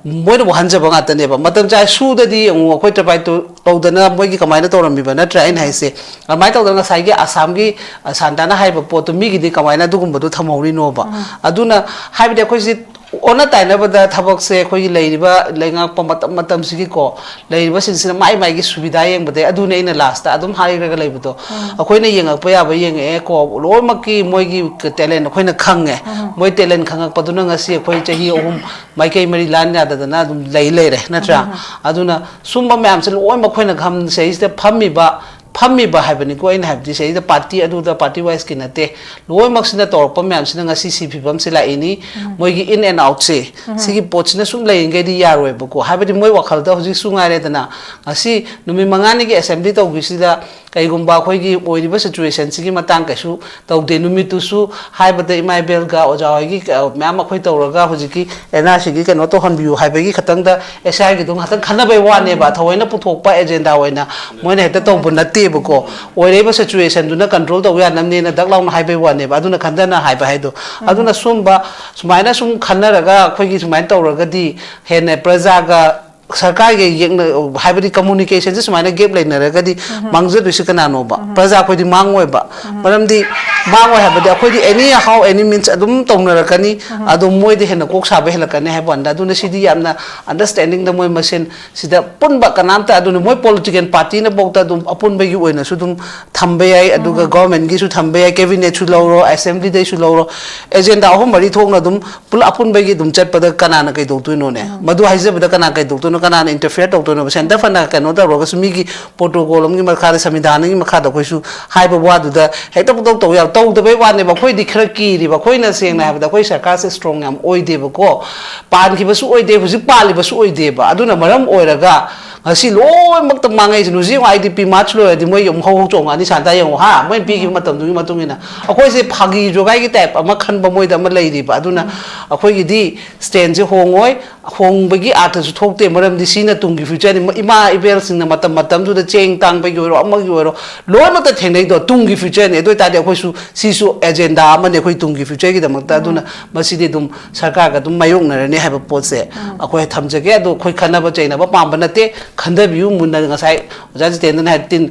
ꯃꯣꯏꯅ ꯋꯥꯍꯟꯖꯕ ꯉꯥꯛꯇꯅꯦꯕ꯫ ꯃꯇꯝ ꯆꯥꯏ ꯁꯨꯗꯗꯤ ꯌꯦꯡꯉꯨ, ꯑꯩꯈꯣꯏ ꯇ꯭ꯔꯥꯏꯕꯦꯜ ꯇꯧꯗꯅ ꯃꯣꯏꯒꯤ ꯀꯃꯥꯏꯅ ꯇꯧꯔꯝꯃꯤꯕ, ꯅꯠꯇ꯭ꯔꯥ ꯑꯩꯅ ꯍꯥꯏꯁꯦ? ꯑꯗꯨꯃꯥꯏꯅ ꯇꯧꯗꯅ ꯉꯁꯥꯏꯒꯤ ꯑꯁꯥꯝꯒꯤ, ꯑ, ꯁꯥꯟꯇꯥꯅ ꯍꯥꯏꯕ ꯄꯣꯠꯇꯣ ꯃꯤꯒꯤꯗꯤ ꯀꯃꯥꯏꯅ ꯑꯗꯨꯒꯨꯝꯕꯗꯣ ꯊꯝꯍꯧꯔꯤꯅꯣꯕ? ꯑꯗꯨꯅ ꯍꯥꯏꯕꯗꯤ ꯑꯩꯈꯣꯏꯁꯤ ꯑꯣꯟꯅ ꯇꯥꯏꯅꯕꯗ ꯊꯕꯛꯁꯦ ꯑꯩꯈꯣꯏꯒꯤ ꯂꯩꯔꯤꯕ ꯂꯩꯉꯥꯛꯄ ꯃꯇꯝ ꯃꯇꯝꯁꯤꯒꯤꯀꯣ, ꯂꯩꯔꯤꯕꯁꯤꯡꯁꯤꯅ ꯃꯥꯏ ꯃꯥꯏꯒꯤ ꯁꯨꯕꯤꯗꯥ ꯌꯦꯡꯕꯗꯩ ꯑꯗꯨꯅꯦ ꯑꯩꯅ last ꯑꯗꯨꯝ ꯍꯥꯏꯔꯒ ꯂꯩꯕꯗꯣ꯫ ꯑꯩꯈꯣꯏꯅ ꯌꯦꯡꯉꯛꯄ ꯌꯥꯕ ꯌꯦꯡꯉꯛꯑꯦꯀꯣ, ꯂꯣꯏꯅꯃꯛꯀꯤ ꯃꯣꯏꯒꯤ talent ꯑꯩꯈꯣꯏꯅ ꯈꯪꯉꯦ꯫ ꯃꯣꯏ talent ꯈꯪꯉꯛꯄꯗꯨꯅ ꯉꯁꯤ ꯑꯩꯈꯣꯏ ꯆꯍꯤ ꯑꯍꯨꯝ ꯃꯥꯏꯀꯩ ꯃꯔꯤ ꯂꯥꯟ ꯌꯥꯗꯗꯅ ꯑꯗꯨꯝ ꯂꯩ ꯂꯩꯔꯦ, ꯅꯠꯇ꯭ꯔꯥ? ꯑꯗꯨꯅ ꯁꯨꯝꯕ ꯃꯌꯥꯝꯁꯦ ꯂꯣꯏꯅꯃꯛ ꯑꯩꯈꯣꯏꯅ ꯈꯪ-, ꯁꯤꯗꯩꯁꯤꯗ ꯐꯝꯃꯤꯕ, ꯐꯝꯃꯤꯕ ꯍꯥꯏꯕꯅꯤꯀꯣ ꯑꯩꯅ ꯍꯥꯏꯕꯗꯤ, ꯁꯤꯗꯩꯗ party ꯑꯗꯨꯗ party wise ꯀꯤ ꯅꯠꯇꯦ, ꯂꯣꯏꯅꯃꯛꯁꯤꯅ ꯇꯧꯔꯛꯄ ꯃꯌꯥꯝꯁꯤꯅ ꯉꯁꯤ ꯁꯤ ꯐꯤꯕꯝꯁꯤ ꯂꯥꯛꯏꯅꯤ꯫ ꯃꯣꯏꯒꯤ in and out ꯁꯦ, ꯁꯤꯒꯤ ꯄꯣꯠꯁꯤꯅ ꯁꯨꯝ ꯂꯩꯔꯤꯉꯩꯗꯤ ꯌꯥꯔꯣꯏꯕꯀꯣ꯫ ꯍꯥꯏꯕꯗꯤ ꯃꯣꯏ ꯋꯥꯈꯜꯗ ꯍꯧꯖꯤꯛꯁꯨ ꯉꯥꯏꯔꯦꯗꯅ, ꯉꯁꯤ ꯅꯨꯃꯤꯠ ꯃꯉꯥꯅꯤꯒꯤ assembly ꯇꯧꯕꯤꯁꯤꯗ ꯀꯩꯒꯨꯝꯕ ꯑꯩꯈꯣꯏꯒꯤ ꯑꯣꯏꯔꯤꯕ situation ꯁꯤꯒꯤ ꯃꯇꯥꯡ ꯀꯩꯁꯨ ꯇꯧꯗꯦ꯫ ꯅꯨꯃꯤꯠꯇꯨꯁꯨ ꯍꯥꯏꯕꯗ ꯏꯃꯥ ꯏꯕꯦꯜꯒ ꯑꯣꯖꯥ ꯍꯣꯏꯒꯤ, ꯑ, ꯃꯌꯥꯝ ꯑꯩꯈꯣꯏ ꯇꯧꯔꯒ ꯍꯧꯖꯤꯛꯀꯤ N R C ꯒꯤ ꯀꯩꯅꯣ ꯇꯧꯍꯟꯕꯤꯌꯨ ꯍꯥꯏꯕꯒꯤ ꯈꯛꯇꯪꯗ S I R ꯒꯤꯗꯣ ꯉꯥꯛꯇꯪ ꯈꯟꯅꯕꯩ ꯋꯥꯅꯦꯕ꯫ ꯊꯑꯣꯏꯅ ꯄꯨꯊꯣꯛꯄ agenda ꯑꯣꯏꯅ ꯃꯣꯏꯅ ꯍꯦꯛꯇ ꯇꯧꯕ ꯅꯠꯇꯦꯕꯀꯣ꯫ ꯑꯣꯏꯔꯛꯏꯕ situation ꯗꯨꯅ control ꯇꯧꯕ ꯌꯥꯅꯕꯅꯦꯅ ꯗꯛ ꯂꯥꯎꯅ ꯍꯥꯏꯕꯩ ꯋꯥꯅꯦꯕ꯫ ꯑꯗꯨꯅ ꯈꯟꯊꯅ ꯍꯥꯏꯕ ꯍꯥꯏꯗꯣ꯫ ꯑꯗꯨꯅ ꯁꯨꯝꯕ ꯁꯨꯃꯥꯏꯅ ꯁꯨꯝ ꯈꯟꯅꯔꯒ ꯑꯩꯈꯣꯏꯒꯤ ꯁꯨꯃꯥꯏꯅ ꯇꯧꯔꯒꯗꯤ ꯍꯦꯟꯅ ꯄ꯭ꯔꯖꯥꯒ ꯁꯔꯀꯥꯔꯒ ꯌꯦꯛꯅ, ꯍꯥꯏꯕꯗꯤ communication ꯁꯦ ꯁꯨꯃꯥꯏꯅ gap ꯂꯩꯅꯔꯒꯗꯤ ꯃꯥꯡꯖꯗꯣꯏꯁꯤ ꯀꯅꯥꯅꯣꯕ? ꯄ꯭ꯔꯖꯥ ꯑꯩꯈꯣꯏꯗꯤ ꯃꯥꯡꯉꯣꯏꯕ꯫ ꯃꯔꯝꯗꯤ ꯃꯥꯡꯉꯣꯏ ꯍꯥꯏꯕꯗꯤ ꯑꯩꯈꯣꯏꯗꯤ any how any means ꯑꯗꯨꯝ ꯇꯧꯅꯔꯛꯀꯅꯤ꯫ ꯑꯗꯣ ꯃꯣꯏꯗ ꯍꯦꯟꯅ ꯀꯣꯛ ꯁꯥꯕ ꯍꯦꯜꯂꯛꯀꯅꯤ ꯍꯥꯏꯕ ꯋꯥꯅꯤꯗ꯫ ꯑꯗꯨꯅ ꯁꯤꯗꯤ ꯌꯥꯝꯅ understanding ꯗ ꯃꯣꯏ ꯃꯁꯦꯟ ꯁꯤꯗ ꯄꯨꯟꯕ ꯀꯅꯥꯝꯇ, ꯑꯗꯨꯅ ꯃꯣꯏ political party ꯅꯐꯥꯎꯗ ꯑꯗꯨꯝ ꯑꯄꯨꯟꯕꯒꯤ ꯑꯣꯏꯅꯁꯨ ꯑꯗꯨꯝ ꯊꯝꯕ ꯌꯥꯏ, ꯑꯗꯨꯒ government ꯒꯤꯁꯨ ꯊꯝꯕ ꯌꯥꯏ, cabinet ꯁꯨ ꯂꯧꯔꯣ, assembly ꯗꯩꯁꯨ ꯂꯧꯔꯣ, agenda ꯑꯍꯨꯝ ꯃꯔꯤ ꯊꯣꯛꯅ ꯑꯗꯨꯝ ꯄꯨꯂꯞ ꯑꯄꯨꯟꯕꯒꯤ ꯑꯗꯨꯝ ꯆꯠꯄꯗ ꯀꯅꯥꯅ ꯀꯩꯗꯧꯗꯣꯏꯅꯣꯅꯦ? ꯃꯗꯨ ꯍꯥꯏꯖꯕꯗ ꯀꯅꯥ ꯀꯩꯗꯧꯗꯣꯏꯅꯣ? ꯀꯅꯥꯅ interfere ꯇꯧꯗꯣꯏꯅꯣꯕ? Centre ꯐꯅ ꯀꯩꯅꯣ ꯇꯧꯔꯒꯁꯨ ꯃꯤꯒꯤ protocol ꯑꯃꯒꯤ ꯃꯈꯥꯗ, ꯁꯪꯕꯤꯙꯥꯟ ꯑꯃꯒꯤ ꯃꯈꯥꯗ ꯑꯩꯈꯣꯏꯁꯨ ꯍꯥꯏꯕ ꯋꯥꯗꯨꯗ ꯍꯦꯛꯇ ꯄꯨꯡꯇꯧ ꯇꯧ ꯌꯥꯕ? ꯇꯧꯗꯕꯩ ꯋꯥꯅꯦꯕ꯫ ꯑꯩꯈꯣꯏꯗꯤ ꯈꯔ ꯀꯤꯔꯤꯕ꯫ ꯑꯩꯈꯣꯏꯅ ꯁꯦꯡꯅ ꯍꯥꯏꯕꯗ ꯑꯩꯈꯣꯏ ꯁꯔꯀꯥꯔꯁꯦ strong ꯌꯥꯝ ꯑꯣꯏꯗꯦꯕꯀꯣ꯫ ꯄꯥꯟꯈꯤꯕꯁꯨ ꯑꯣꯏꯗꯦ, ꯍꯧꯖꯤꯛ ꯄꯥꯜꯂꯤꯕꯁꯨ ꯑꯣꯏꯗꯦꯕ꯫ ꯑꯗꯨꯅ ꯃꯔꯝ ꯑꯣꯏꯔꯒ ꯉꯁꯤ ꯂꯣꯏꯅꯃꯛꯇ ꯃꯥꯡꯉꯛꯏꯁꯤꯅ꯫ ꯍꯧꯖꯤꯛ ꯌꯦꯡꯉꯣ, IDP March ꯂꯣꯏꯔꯗꯤ ꯃꯣꯏ ꯑꯃꯨꯛ ꯍꯧ ꯍꯧ ꯆꯣꯡꯉꯛꯑꯅꯤ꯫ ꯁꯥꯟꯇ ꯌꯦꯡꯉꯣ ꯍꯥ, ꯃꯣꯏꯅ ꯄꯤꯈꯤꯕ ꯃꯇꯝꯗꯨꯒꯤ ꯃꯇꯨꯡ ꯏꯟꯅ꯫ ꯑꯩꯈꯣꯏꯁꯦ ꯐꯥꯒꯤ ꯖꯣꯒꯥꯏꯒꯤ type ꯑꯃ ꯈꯟꯕ ꯃꯣꯏꯗ ꯑꯃ ꯂꯩꯔꯤꯕ꯫ ꯑꯗꯨꯅ ꯑꯩꯈꯣꯏꯒꯤꯗꯤ stand ꯁꯦ ꯍꯣꯡꯉꯣꯏ, ꯍꯣꯡꯕꯒꯤ ꯑꯥꯔꯊꯁꯨ ꯊꯣꯛꯇꯦ꯫ ꯃꯔꯝꯗꯤ ꯁꯤꯅ ꯇꯨꯡꯒꯤ future ꯅꯤ꯫ ꯏꯃꯥ ꯏꯕꯦꯜꯁꯤꯡꯅ ꯃꯇꯝ ꯃꯇꯝꯗꯨꯗ ꯆꯦꯡ ꯇꯥꯡꯕꯒꯤ ꯑꯣꯏꯔꯣ, ꯑꯃꯒꯤ ꯑꯣꯏꯔꯣ, ꯂꯣꯏꯅꯃꯛꯇ ꯊꯦꯡꯅꯩꯗꯣ ꯇꯨꯡꯒꯤ future ꯅꯤ꯫ ꯑꯗꯨ ꯑꯣꯏꯇꯥꯔꯗꯤ ꯑꯩꯈꯣꯏꯁꯨ ꯁꯤꯁꯨ agenda ꯑꯃꯅꯤ ꯑꯩꯈꯣꯏ ꯇꯨꯡꯒꯤ future ꯒꯤꯗꯃꯛꯇ꯫ ꯑꯗꯨꯅ ꯃꯁꯤꯗꯤ ꯑꯗꯨꯝ ꯁꯔꯀꯥꯔꯒ ꯑꯗꯨꯝ ꯃꯥꯌꯣꯛꯅꯔꯅꯤ ꯍꯥꯏꯕ ꯄꯣꯠꯁꯦ ꯑꯩꯈꯣꯏ ꯊꯝꯖꯒꯦ꯫ ꯑꯗꯣ ꯑꯩꯈꯣꯏ ꯈꯟꯅꯕ ꯆꯩꯅꯕ ꯄꯥꯝꯕ ꯅꯠꯇꯦ꯫ ꯈꯟꯊꯕꯤꯌꯨ ꯃꯨꯟꯅ꯫ ꯉꯁꯥꯏ ꯑꯣꯖꯥ ꯖꯤꯇꯦꯟꯗ꯭ꯔꯅ ꯍꯥꯏ ꯇꯤꯟ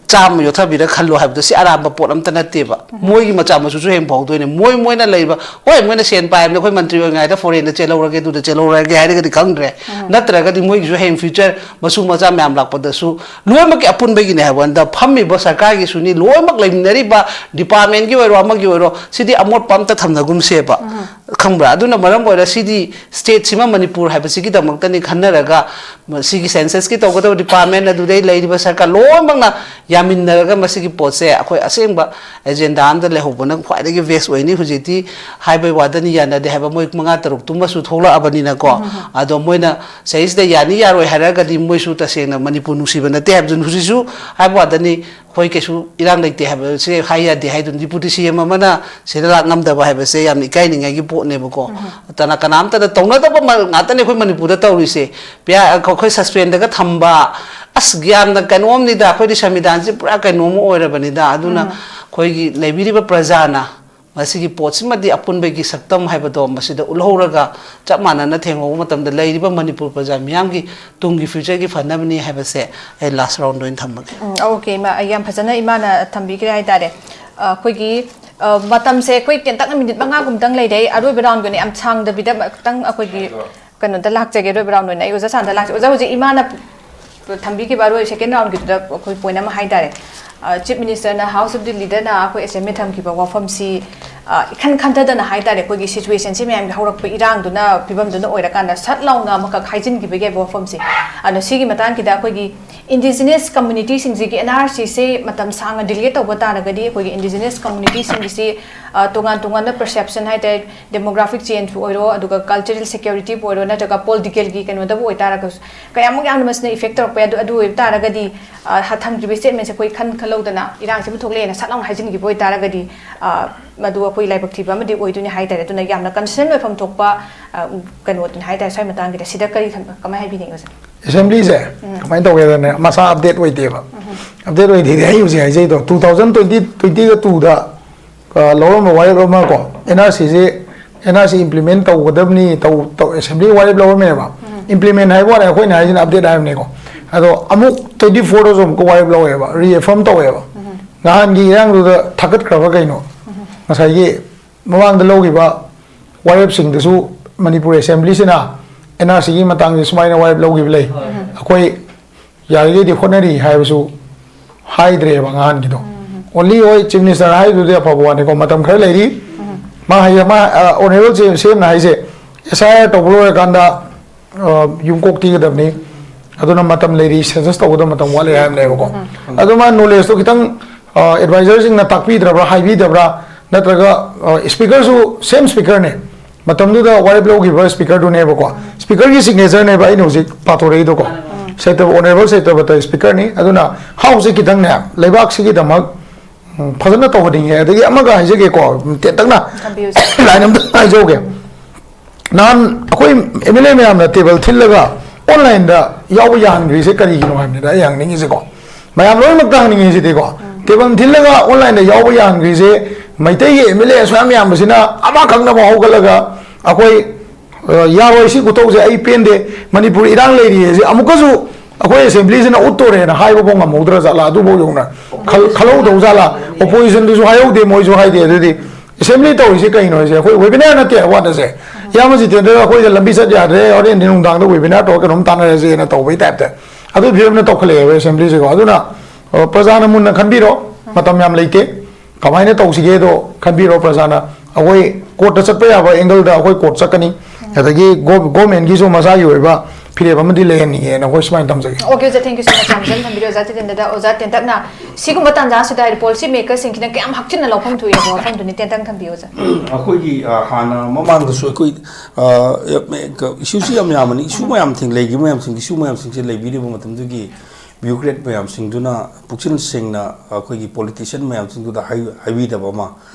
ꯆꯥꯝꯃ ꯌꯣꯠꯊꯕꯤꯔ ꯈꯜꯂꯣ ꯍꯥꯏꯕꯗꯣ ꯁꯤ ꯑꯔꯥꯟꯕ ꯄꯣꯠ ꯑꯝꯇ ꯅꯠꯇꯦꯕ꯫ ꯃꯣꯏꯒꯤ ꯃꯆꯥ ꯃꯁꯨꯁꯨ ꯍꯦꯟ ꯐꯥꯎꯗꯣꯏꯅꯦ꯫ ꯃꯣꯏ, ꯃꯣꯏꯅ ꯂꯩꯕ, ꯍꯣꯏ, ꯃꯣꯏꯅ ꯁꯦꯟ ꯄꯥꯏꯕꯅꯦ, "ꯑꯩꯈꯣꯏ ꯃꯟꯇ꯭ꯔꯤ ꯑꯣꯏꯔꯤꯉꯩꯗ foreign ꯗ ꯆꯦꯜꯍꯧꯔꯒꯦ, ꯑꯗꯨꯗ ꯆꯦꯜꯍꯧꯔꯒꯦ" ꯍꯥꯏꯔꯒꯗꯤ ꯈꯪꯗ꯭ꯔꯦ꯫ ꯅꯠꯇ꯭ꯔꯒꯗꯤ ꯃꯣꯏꯒꯤꯁꯨ ꯍꯌꯦꯡ future ꯃꯁꯨ ꯃꯆꯥ ꯃꯌꯥꯝ ꯂꯥꯛꯄꯗꯁꯨ ꯂꯣꯏꯅꯃꯛꯀꯤ ꯑꯄꯨꯟꯕꯒꯤꯅꯦ ꯍꯥꯏꯕ ꯋꯥꯅꯤꯗ꯫ ꯐꯝꯃꯤꯕ ꯁꯔꯀꯥꯔꯒꯤꯁꯨꯅꯤ, ꯂꯣꯏꯅꯃꯛ ꯂꯩꯃꯤꯟꯅꯔꯤꯕ department ꯀꯤ ꯑꯣꯏꯔꯣ, ꯑꯃꯒꯤ ꯑꯣꯏꯔꯣ, ꯁꯤꯗꯤ ꯑꯃꯣꯠꯄ ꯑꯝꯇ ꯊꯝꯅꯒꯨꯝꯁꯦꯕ꯫ ꯈꯪꯕ꯭ꯔꯥ? ꯑꯗꯨꯅ ꯃꯔꯝ ꯑꯣꯏꯔ ꯁꯤꯗꯤ state ꯁꯤꯃ ꯃꯅꯤꯄꯨꯔ ꯍꯥꯏꯕꯁꯤꯒꯤꯗꯃꯛꯇꯅꯤ ꯈꯟꯅꯔꯒ ꯃꯁꯤꯒꯤ census ꯀꯤ ꯇꯧꯒꯗꯕ department ꯑꯗꯨꯗꯩ ꯂꯩꯔꯤꯕ ꯁꯔꯀꯥꯔ ꯂꯣꯏꯅꯃꯛꯅ ꯌꯥꯃꯤꯟꯅꯔꯒ ꯃꯁꯤꯒꯤ ꯄꯣꯠꯁꯦ ꯑꯩꯈꯣꯏ ꯑꯁꯦꯡꯕ agenda ꯑꯝꯗ ꯂꯩꯍꯧꯕꯅ ꯈ꯭ꯋꯥꯏꯗꯒꯤ best ꯑꯣꯏꯅꯤ꯫ ꯍꯧꯖꯤꯛꯇꯤ ꯍꯥꯏꯕꯩ ꯋꯥꯗꯅꯤ, ꯌꯥꯅꯗꯦ ꯍꯥꯏꯕ ꯃꯣꯏ ꯃꯉꯥ ꯇꯔꯨꯛꯇꯨꯃꯁꯨ ꯊꯣꯛꯂꯛꯑꯕꯅꯤꯅꯀꯣ꯫ ꯑꯗꯣ ꯃꯣꯏꯅ ꯁꯤꯗꯩꯁꯤꯗ ꯌꯥꯅꯤ ꯌꯥꯔꯣꯏ ꯍꯥꯏꯔꯒꯗꯤ ꯃꯣꯏꯁꯨ ꯇꯁꯦꯡꯅ ꯃꯅꯤꯄꯨꯔ ꯅꯨꯡꯁꯤꯕ ꯅꯠꯇꯦ ꯍꯥꯏꯕꯗꯨꯅꯤ꯫ ꯍꯧꯖꯤꯛꯁꯨ ꯍꯥꯏꯕ ꯋꯥꯗꯅꯤ, ꯑꯩꯈꯣꯏ ꯀꯩꯁꯨ ꯏꯔꯥꯡ ꯂꯩꯇꯦ ꯍꯥꯏꯕꯁꯦ ꯍꯥꯏ ꯌꯥꯗꯦ ꯍꯥꯏꯗꯨꯅ꯫ Deputy C M ꯑꯃꯅ ꯁꯤꯗ ꯂꯥꯛ ꯉꯝꯗꯕ ꯍꯥꯏꯕꯁꯦ ꯌꯥꯝꯅ ꯏꯀꯥꯏꯅꯤꯡꯉꯥꯏꯒꯤ ꯄꯣꯠꯅꯦꯕꯀꯣ꯫ ꯑꯗꯨꯅ ꯀꯅꯥꯝꯇꯗ ꯇꯧꯅꯗꯕ ꯃ-, ꯉꯥꯛꯇꯅꯦ ꯑꯩꯈꯣꯏ ꯃꯅꯤꯄꯨꯔꯗ ꯇꯧꯔꯤꯁꯦ꯫ ꯄꯤꯌꯥ-, ꯑꯩꯈꯣꯏ suspend ꯒ ꯊꯝꯕ, ꯑꯁ, ꯌꯥꯝꯅ ꯀꯩꯅꯣꯝꯅꯤꯗ꯫ ꯑꯩꯈꯣꯏꯗꯤ ꯁꯪꯕꯤꯙꯥꯟꯁꯤ ꯄꯨꯔꯥ ꯀꯩꯅꯣꯝ ꯑꯣꯏꯔꯕꯅꯤꯗ꯫ ꯑꯗꯨꯅ ꯑꯩꯈꯣꯏꯒꯤ ꯂꯩꯕꯤꯔꯤꯕ ꯄ꯭ꯔꯖꯥꯅ ꯃꯁꯤꯒꯤ ꯄꯣꯠꯁꯤꯃꯗꯤ ꯑꯄꯨꯟꯕꯒꯤ ꯁꯛꯇꯝ ꯍꯥꯏꯕꯗꯣ ꯃꯁꯤꯗ ꯎꯠꯍꯧꯔꯒ ꯆꯞ ꯃꯥꯟꯅꯅ ꯊꯦꯡꯅꯕ ꯃꯇꯝꯗ ꯂꯩꯔꯤꯕ ꯃꯅꯤꯄꯨꯔ ꯄ꯭ꯔꯖꯥ ꯃꯤꯌꯥꯝꯒꯤ ꯇꯨꯡꯒꯤ future ꯒꯤ ꯐꯅꯕꯅꯤ ꯍꯥꯏꯕꯁꯦ ꯑꯩ last round ꯑꯣꯏꯅ ꯊꯝꯃꯒꯦ꯫ ꯎꯝ, okay, ꯏꯃꯥ, ꯑꯩ ꯌꯥꯝ ꯐꯖꯅ ꯏꯃꯥꯅ ꯊꯝꯕꯤꯈ꯭ꯔꯦ ꯍꯥꯏꯇꯥꯔꯦ꯫ ꯑ, ꯑꯩꯈꯣꯏꯒꯤ, ꯑ, ꯃꯇꯝꯁꯦ ꯑꯩꯈꯣꯏ ꯈꯤꯇꯪ, minute ꯃꯉꯥꯒꯨꯝꯇꯪ ꯂꯩꯔꯦ꯫ ꯑꯩ ꯑꯔꯣꯏꯕ round ꯒꯤꯅꯦ, ꯌꯥꯝ ꯁꯥꯡꯗꯕꯤꯗ ꯈꯤꯇꯪ ꯑꯩꯈꯣꯏꯒꯤ ꯀꯩꯅꯣꯗ ꯂꯥꯛꯆꯒꯦ, ꯑꯔꯣꯏꯕ round ꯑꯣꯏꯅ ꯑꯩ ꯑꯣꯖꯥ ꯁꯥꯟꯗ ꯂꯥꯛꯆꯒꯦ꯫ ꯑꯣꯖꯥ, ꯍꯧꯖꯤꯛ ꯏꯃꯥꯅ ꯊꯝꯕꯤꯈꯤꯕ ꯑꯔꯣꯏ second round ꯒꯤꯗꯨꯗ ꯑꯩꯈꯣꯏ point ꯑꯃ ꯍꯥꯏꯇꯥꯔꯦ꯫ ꯑ, Chief Minister ꯅ House of Delhi ꯗꯅ ꯑꯩꯈꯣꯏ assembly ꯊꯝꯈꯤꯕ ꯋꯥꯐꯝꯁꯤ, ꯑ, ꯏꯈꯟ ꯈꯟꯊꯗꯅ ꯍꯥꯏꯇꯥꯔꯦ, ꯑꯩꯈꯣꯏꯒꯤ situation ꯁꯤ ꯃꯌꯥꯝꯒꯤ ꯍꯧꯔꯛꯄ ꯏꯔꯥꯡꯗꯨꯅ, ꯐꯤꯕꯝꯗꯨꯅ ꯑꯣꯏꯔꯀꯥꯟꯗ ꯁꯠ ꯂꯥꯎꯅ ꯑꯃꯈꯛ ꯍꯥꯏꯖꯤꯟꯈꯤꯕꯒꯤ ꯍꯥꯏꯕ ꯋꯥꯐꯝꯁꯦ꯫ ꯑꯗꯣ ꯁꯤꯒꯤ ꯃꯇꯥꯡꯁꯤꯗ ꯑꯩꯈꯣꯏꯒꯤ indigenous community ꯁꯤꯡꯁꯤꯒꯤ N R C ꯁꯦ ꯃꯇꯝ ꯁꯥꯡꯅ delay ꯇꯧꯕ ꯇꯥꯔꯒꯗꯤ ꯑꯩꯈꯣꯏꯒꯤ indigenous community ꯁꯤꯡꯒꯤꯁꯤ, ꯑ, ꯇꯣꯉꯥꯟ ꯇꯣꯉꯥꯟꯕ perception ꯍꯥꯏꯇꯥꯔꯦ, demographic change ꯄꯨ ꯑꯣꯏꯔꯣ, ꯑꯗꯨꯒ cultural security ꯄꯨ ꯑꯣꯏꯔꯣ, ꯅꯠꯇ꯭ꯔꯒ political ꯒꯤ ꯀꯩꯅꯣꯗꯕꯨ ꯑꯣꯏꯇꯥꯔꯒꯁꯨ ꯀꯌꯥꯃꯨꯛ ꯌꯥꯝꯅ ꯃꯁꯤꯅ effect ꯇꯧꯔꯛꯄ ꯌꯥꯏ꯫ ꯑꯗꯨ, ꯑꯗꯨ ꯑꯣꯏꯕ ꯇꯥꯔꯒꯗꯤ, ꯑ, ꯍ-, ꯊꯝꯈꯤꯕ statement ꯁꯦ ꯑꯩꯈꯣꯏ ꯈꯟ ꯈꯜꯍꯧꯗꯅ ꯏꯔꯥꯡꯁꯤꯕꯨ ꯊꯣꯛꯂꯛꯑꯦꯅ ꯁꯠ ꯂꯥꯎꯅ ꯍꯥꯏꯖꯤꯟꯈꯤꯕ ꯑꯣꯏꯇꯥꯔꯒꯗꯤ, ꯑ, ꯃꯗꯨ ꯑꯩꯈꯣꯏ ꯂꯥꯏꯕꯛ ꯊꯤꯕ ꯑꯃꯗꯤ ꯑꯣꯏꯗꯣꯏꯅꯤ ꯍꯥꯏꯇꯥꯔꯦ꯫ ꯑꯗꯨꯅ ꯌꯥꯝꯅ concern ꯑꯣꯏꯐꯝ ꯊꯣꯛꯄ, ꯑ, ꯀꯩꯅꯣꯗꯨꯅꯤ ꯍꯥꯏꯇꯥꯔꯦ꯫ ꯁ꯭ꯋꯥꯏ ꯃꯇꯥꯡꯒꯤꯗ ꯁꯤꯗ ꯀꯔꯤ ꯊꯝ-, ꯀꯃꯥꯏꯅ ꯍꯥꯏꯕꯤꯅꯤꯡꯉꯤ ꯑꯣꯖꯥ? Assembly ꯁꯦ ꯀꯃꯥꯏꯅ ꯇꯧꯒꯦꯗꯅꯦ, ꯃꯁꯥ update ꯑꯣꯏꯗꯦꯕ꯫ Update ꯑꯣꯏꯗꯦꯗꯤ ꯑꯩ ꯍꯧꯖꯤꯛ ꯍꯥꯏꯖꯩꯗꯣ, two thousand twenty, twenty two ꯗ, ꯑ, ꯂꯧꯔꯝꯕ ꯋꯥꯔꯦꯞ ꯑꯃ ꯀꯣ, N R C ꯁꯦ, N R C implement ꯇꯧꯒꯗꯕꯅꯤ, ꯇꯧ, ꯇꯧ, assembly ꯋꯥꯔꯦꯞ ꯂꯧꯔꯝꯃꯦꯕ꯫ Implement ꯍꯥꯏꯕ ꯋꯥꯅꯦ, ꯑꯩꯈꯣꯏꯅ ꯍꯥꯏꯁꯤꯅ update ꯍꯥꯏꯕꯅꯤꯀꯣ꯫ ꯑꯗꯣ ꯑꯃꯨꯛ twenty four ꯗꯁꯨ ꯑꯃꯨꯛꯀ ꯋꯥꯔꯦꯞ ꯂꯧꯋꯦꯕ, reaffirm ꯇꯧꯋꯦꯕ꯫ ꯅꯍꯥꯟꯒꯤ ꯏꯔꯥꯡꯗꯨꯗ ꯊꯥꯒꯠꯈ꯭ꯔꯕ ꯀꯩꯅꯣ, ꯉꯁꯥꯏꯒꯤ ꯃꯃꯥꯡꯗ ꯂꯧꯈꯤꯕ ꯋꯥꯔꯦꯞꯁꯤꯡꯗꯁꯨ ꯃꯅꯤꯄꯨꯔ assembly ꯁꯤꯅ N R C ꯒꯤ ꯃꯇꯥꯡꯁꯦ ꯁꯨꯃꯥꯏꯅ ꯋꯥꯔꯦꯞ ꯂꯧꯈꯤꯕ ꯂꯩ, ꯑꯩꯈꯣꯏ ꯌꯥꯔꯤꯈꯩꯗꯤ ꯍꯣꯠꯅꯔꯤ ꯍꯥꯏꯕꯁꯨ ꯍꯥꯏꯗ꯭ꯔꯦꯕ ꯉꯍꯥꯟꯒꯤꯗꯣ꯫ Only ꯍꯣꯏ, Chief Minister ꯍꯥꯏꯗꯨꯗꯤ ꯑꯐꯕ ꯋꯥꯅꯤꯀꯣ, ꯃꯇꯝ ꯈꯔ ꯂꯩꯔꯤ꯫ ꯃꯥ ꯍꯥꯏ-, ꯃꯥ, ꯑ, Honourable ꯁꯦꯝꯅ ꯍꯥꯏꯁꯦ, S I R ꯇꯧꯕ ꯂꯣꯏꯔꯀꯥꯟꯗ, ꯑ, ꯌꯨꯝ ꯀꯣꯛ ꯊꯤꯒꯗꯕꯅꯤ, ꯑꯗꯨꯅ ꯃꯇꯝ ꯂꯩꯔꯤ, census ꯇꯧꯒꯗꯕ ꯃꯇꯝ ꯋꯥꯠꯂꯤ ꯍꯥꯏꯕꯅꯦꯕꯀꯣ꯫ ꯑꯗꯨ ꯃꯥ knowledge ꯇꯣ ꯈꯤꯇꯪ, ꯑ, advisor ꯁꯤꯡꯅ ꯇꯥꯛꯄꯤꯗ꯭ꯔꯕ꯭ꯔꯥ, ꯍꯥꯏꯕꯤꯗꯕ꯭ꯔꯥ, ꯅꯠꯇ꯭ꯔꯒ, ꯑ, speaker ꯁꯨ same speaker ꯅꯦ, ꯃꯇꯝꯗꯨꯗ ꯋꯥꯔꯦꯞ ꯂꯧꯈꯤꯕ speaker ꯗꯨꯅꯦꯕꯀꯣ꯫ Speaker ꯒꯤ signature ꯅꯦꯕ ꯑꯩꯅ ꯍꯧꯖꯤꯛ ꯄꯥꯊꯣꯔꯛꯏꯗꯣꯀꯣ꯫ ꯁꯩꯇꯕ, Honourable ꯁꯩꯇꯕꯇ speaker ꯅꯤ꯫ ꯑꯗꯨꯅ House ꯁꯦ ꯈꯤꯇꯪꯅꯦ, ꯂꯩꯕꯥꯛꯁꯤꯒꯤꯗꯃꯛ, ꯎꯝ, ꯐꯖꯅ ꯇꯧꯍꯟꯅꯤꯡꯉꯦ꯫ ꯑꯗꯒꯤ ꯑꯃꯒ ꯍꯥꯏꯖꯒꯦꯀꯣ, ꯇꯦꯟꯇꯛꯅ line ꯑꯝꯇ ꯍꯥꯏꯖꯍꯧꯒꯦ꯫ ꯅꯍꯥꯟ ꯑꯩꯈꯣꯏ M L A ꯃꯌꯥꯝꯅ table ꯊꯤꯜꯂꯒ online ꯗ ꯌꯥꯎꯕ ꯌꯥꯍꯟꯈ꯭ꯔꯤꯁꯦ ꯀꯔꯤꯒꯤꯅꯣ ꯍꯥꯏꯕꯅꯤꯗ ꯑꯩ ꯍꯪꯅꯤꯡꯉꯤꯁꯦꯀꯣ꯫ ꯃꯌꯥꯝ ꯂꯣꯏꯅꯃꯛꯇ ꯍꯪꯅꯤꯡꯉꯤꯁꯤꯗꯤꯀꯣ꯫ ꯇꯦꯕꯜ ꯊꯤꯜꯂꯒ ꯑꯣꯟꯂꯥꯏꯟꯗ ꯌꯥꯎꯕ ꯌꯥꯍꯟꯈ꯭ꯔꯤꯁꯦ, ꯃꯩꯇꯩꯒꯤ ꯑꯦꯝ ꯑꯦꯜ ꯑꯦ ꯑꯁꯨꯛ ꯌꯥꯝ ꯌꯥꯝꯕꯁꯤꯅ ꯑꯃꯈꯛꯅ ꯑꯃꯨꯛ ꯍꯧꯒꯠꯂꯒ, "ꯑꯩꯈꯣꯏ, ꯑ, ꯌꯥꯔꯣꯏ, ꯁꯤ ꯈꯨꯇꯧꯁꯦ ꯑꯩ ꯄꯦꯟꯗꯦ, ꯃꯅꯤꯄꯨꯔ ꯏꯔꯥꯡ ꯂꯩꯔꯤ" ꯍꯥꯏꯁꯦ ꯑꯃꯨꯛꯀꯁꯨ ꯑꯩꯈꯣꯏ ꯑꯦꯁꯦꯝꯕ꯭ꯂꯤꯁꯤꯅ ꯎꯠꯇꯣꯔꯦꯅ ꯍꯥꯏꯕꯐꯥꯎ ꯉꯝꯍꯧꯗ꯭ꯔꯥ ꯖꯥꯠꯂꯥ? ꯑꯗꯨꯐꯥꯎ ꯌꯧꯅ ꯈꯜ-, ꯈꯜꯍꯧꯗꯧ ꯖꯥꯠꯂꯥ? ꯑꯣꯄꯣꯖꯤꯁꯟꯗꯨꯁꯨ ꯍꯥꯏꯍꯧꯗꯦ, ꯃꯣꯏꯁꯨ ꯍꯥꯏꯗꯦ꯫ ꯑꯗꯨꯗꯤ ꯑꯦꯁꯦꯝꯕ꯭ꯂꯤ ꯇꯧꯔꯤꯁꯦ ꯀꯩꯅꯣ ꯍꯥꯏꯁꯦ? ꯑꯩꯈꯣꯏ ꯋꯦꯕꯤꯅꯥꯔ ꯅꯠꯇꯦ ꯋꯥꯠꯅꯁꯦ꯫ ꯏꯌꯥꯝꯕ ꯖꯤꯇꯦꯟꯗ꯭ꯔ, "ꯑꯩꯈꯣꯏꯗ ꯂꯝꯕꯤ ꯆꯠ ꯌꯥꯗ꯭ꯔꯦ, ꯍꯣꯔꯦꯟꯗꯤ ꯅꯨꯡꯗꯥꯡꯗ ꯋꯦꯕꯤꯅꯥꯔ ꯇꯧꯔꯒ ꯀꯩꯅꯣꯝ ꯇꯥꯟꯅꯔꯁꯦꯅ" ꯇꯧꯕꯒꯤ ꯇꯥꯏꯞꯇ ꯑꯗꯨ ꯐꯤꯕꯝꯅ ꯇꯧꯈꯠꯂꯛꯑꯦꯕ ꯑꯦꯁꯦꯝꯕ꯭ꯂꯤꯁꯦꯀꯣ꯫ ꯑꯗꯨꯅ, ꯑ, ꯄ꯭ꯔꯖꯥꯅ ꯃꯨꯟꯅ ꯈꯟꯕꯤꯔꯣ, ꯃꯇꯝ ꯌꯥꯝ ꯂꯩꯇꯦ꯫ ꯀꯃꯥꯏꯅ ꯇꯧꯁꯤꯒꯦꯗꯣ ꯈꯟꯕꯤꯔꯣ ꯄ꯭ꯔꯖꯥꯅ꯫ ꯑꯩꯈꯣꯏ ꯀꯣꯔꯠꯇ ꯆꯠꯄ ꯌꯥꯕ ꯑꯦꯡꯒꯜꯗ ꯑꯩꯈꯣꯏ ꯀꯣꯔꯠ ꯆꯠꯀꯅꯤ꯫ ꯑꯗꯒꯤ ꯒꯣ-, ꯒꯣꯔꯃꯦꯟꯒꯤꯁꯨ ꯃꯁꯥꯒꯤ ꯑꯣꯏꯕ ꯐꯤꯔꯦꯞ ꯑꯃꯗꯤ ꯂꯩꯍꯟꯅꯤꯡꯉꯦꯅ ꯑꯩꯈꯣꯏ ꯁꯨꯃꯥꯏꯅ ꯊꯝꯖꯒꯦ꯫ Okay, ꯑꯣꯖꯥ, thank you so much, ꯌꯥꯝ ꯐꯖꯅ ꯊꯝꯕꯤꯔꯦ꯫ ꯑꯣꯖꯥ ꯇꯦꯟꯗ꯭ꯔꯗ, ꯑꯣꯖꯥ ꯇꯦꯟꯇꯛꯅ ꯁꯤꯒꯨꯝꯕ ꯇꯥꯟꯖꯥꯁꯤꯗ ꯍꯥꯏꯗꯤ ꯄꯣꯂꯤꯁꯤ ꯃꯦꯀꯔꯁꯤꯡꯁꯤꯅ ꯀꯌꯥꯝ ꯍꯛꯆꯤꯟꯅ ꯂꯧꯐꯝ ꯊꯣꯛꯏ ꯍꯥꯏꯕ ꯋꯥꯐꯝꯗꯨꯅꯤ ꯇꯦꯟꯇꯛ ꯊꯝꯕꯤꯌꯨ, ꯑꯣꯖꯥ꯫ ꯑꯩꯈꯣꯏꯒꯤ, ꯑ, ꯍꯥꯟꯅ ꯃꯃꯥꯡꯗꯁꯨ ꯑꯩꯈꯣꯏ, ꯑ, ꯏꯁꯨꯁꯤ ꯌꯥꯝ ꯌꯥꯝꯕꯅꯤ, ꯏꯁꯨ ꯃꯌꯥꯝ ꯊꯦꯡ-, ꯂꯩꯈꯤꯕ ꯃꯌꯥꯝꯁꯤꯡ, ꯏꯁꯨ ꯃꯌꯥꯝꯁꯤꯡꯁꯦ ꯂꯩꯕꯤꯔꯤꯕ ꯃꯇꯝꯗꯨꯒꯤ ꯕ꯭ꯌꯨꯔꯣꯀ꯭ꯔꯦꯠ ꯃꯌꯥꯝꯁꯤꯡꯗꯨꯅ ꯄꯨꯛꯆꯦꯜ ꯁꯦꯡꯅ ꯑꯩꯈꯣꯏꯒꯤ ꯄꯣꯂꯤꯇꯤꯁꯤꯌꯥꯟ ꯃꯌꯥꯝꯁꯤꯡꯗꯨꯗ ꯍꯥꯏ-, ꯍꯥꯏꯕꯤꯗꯕ ꯑꯃ,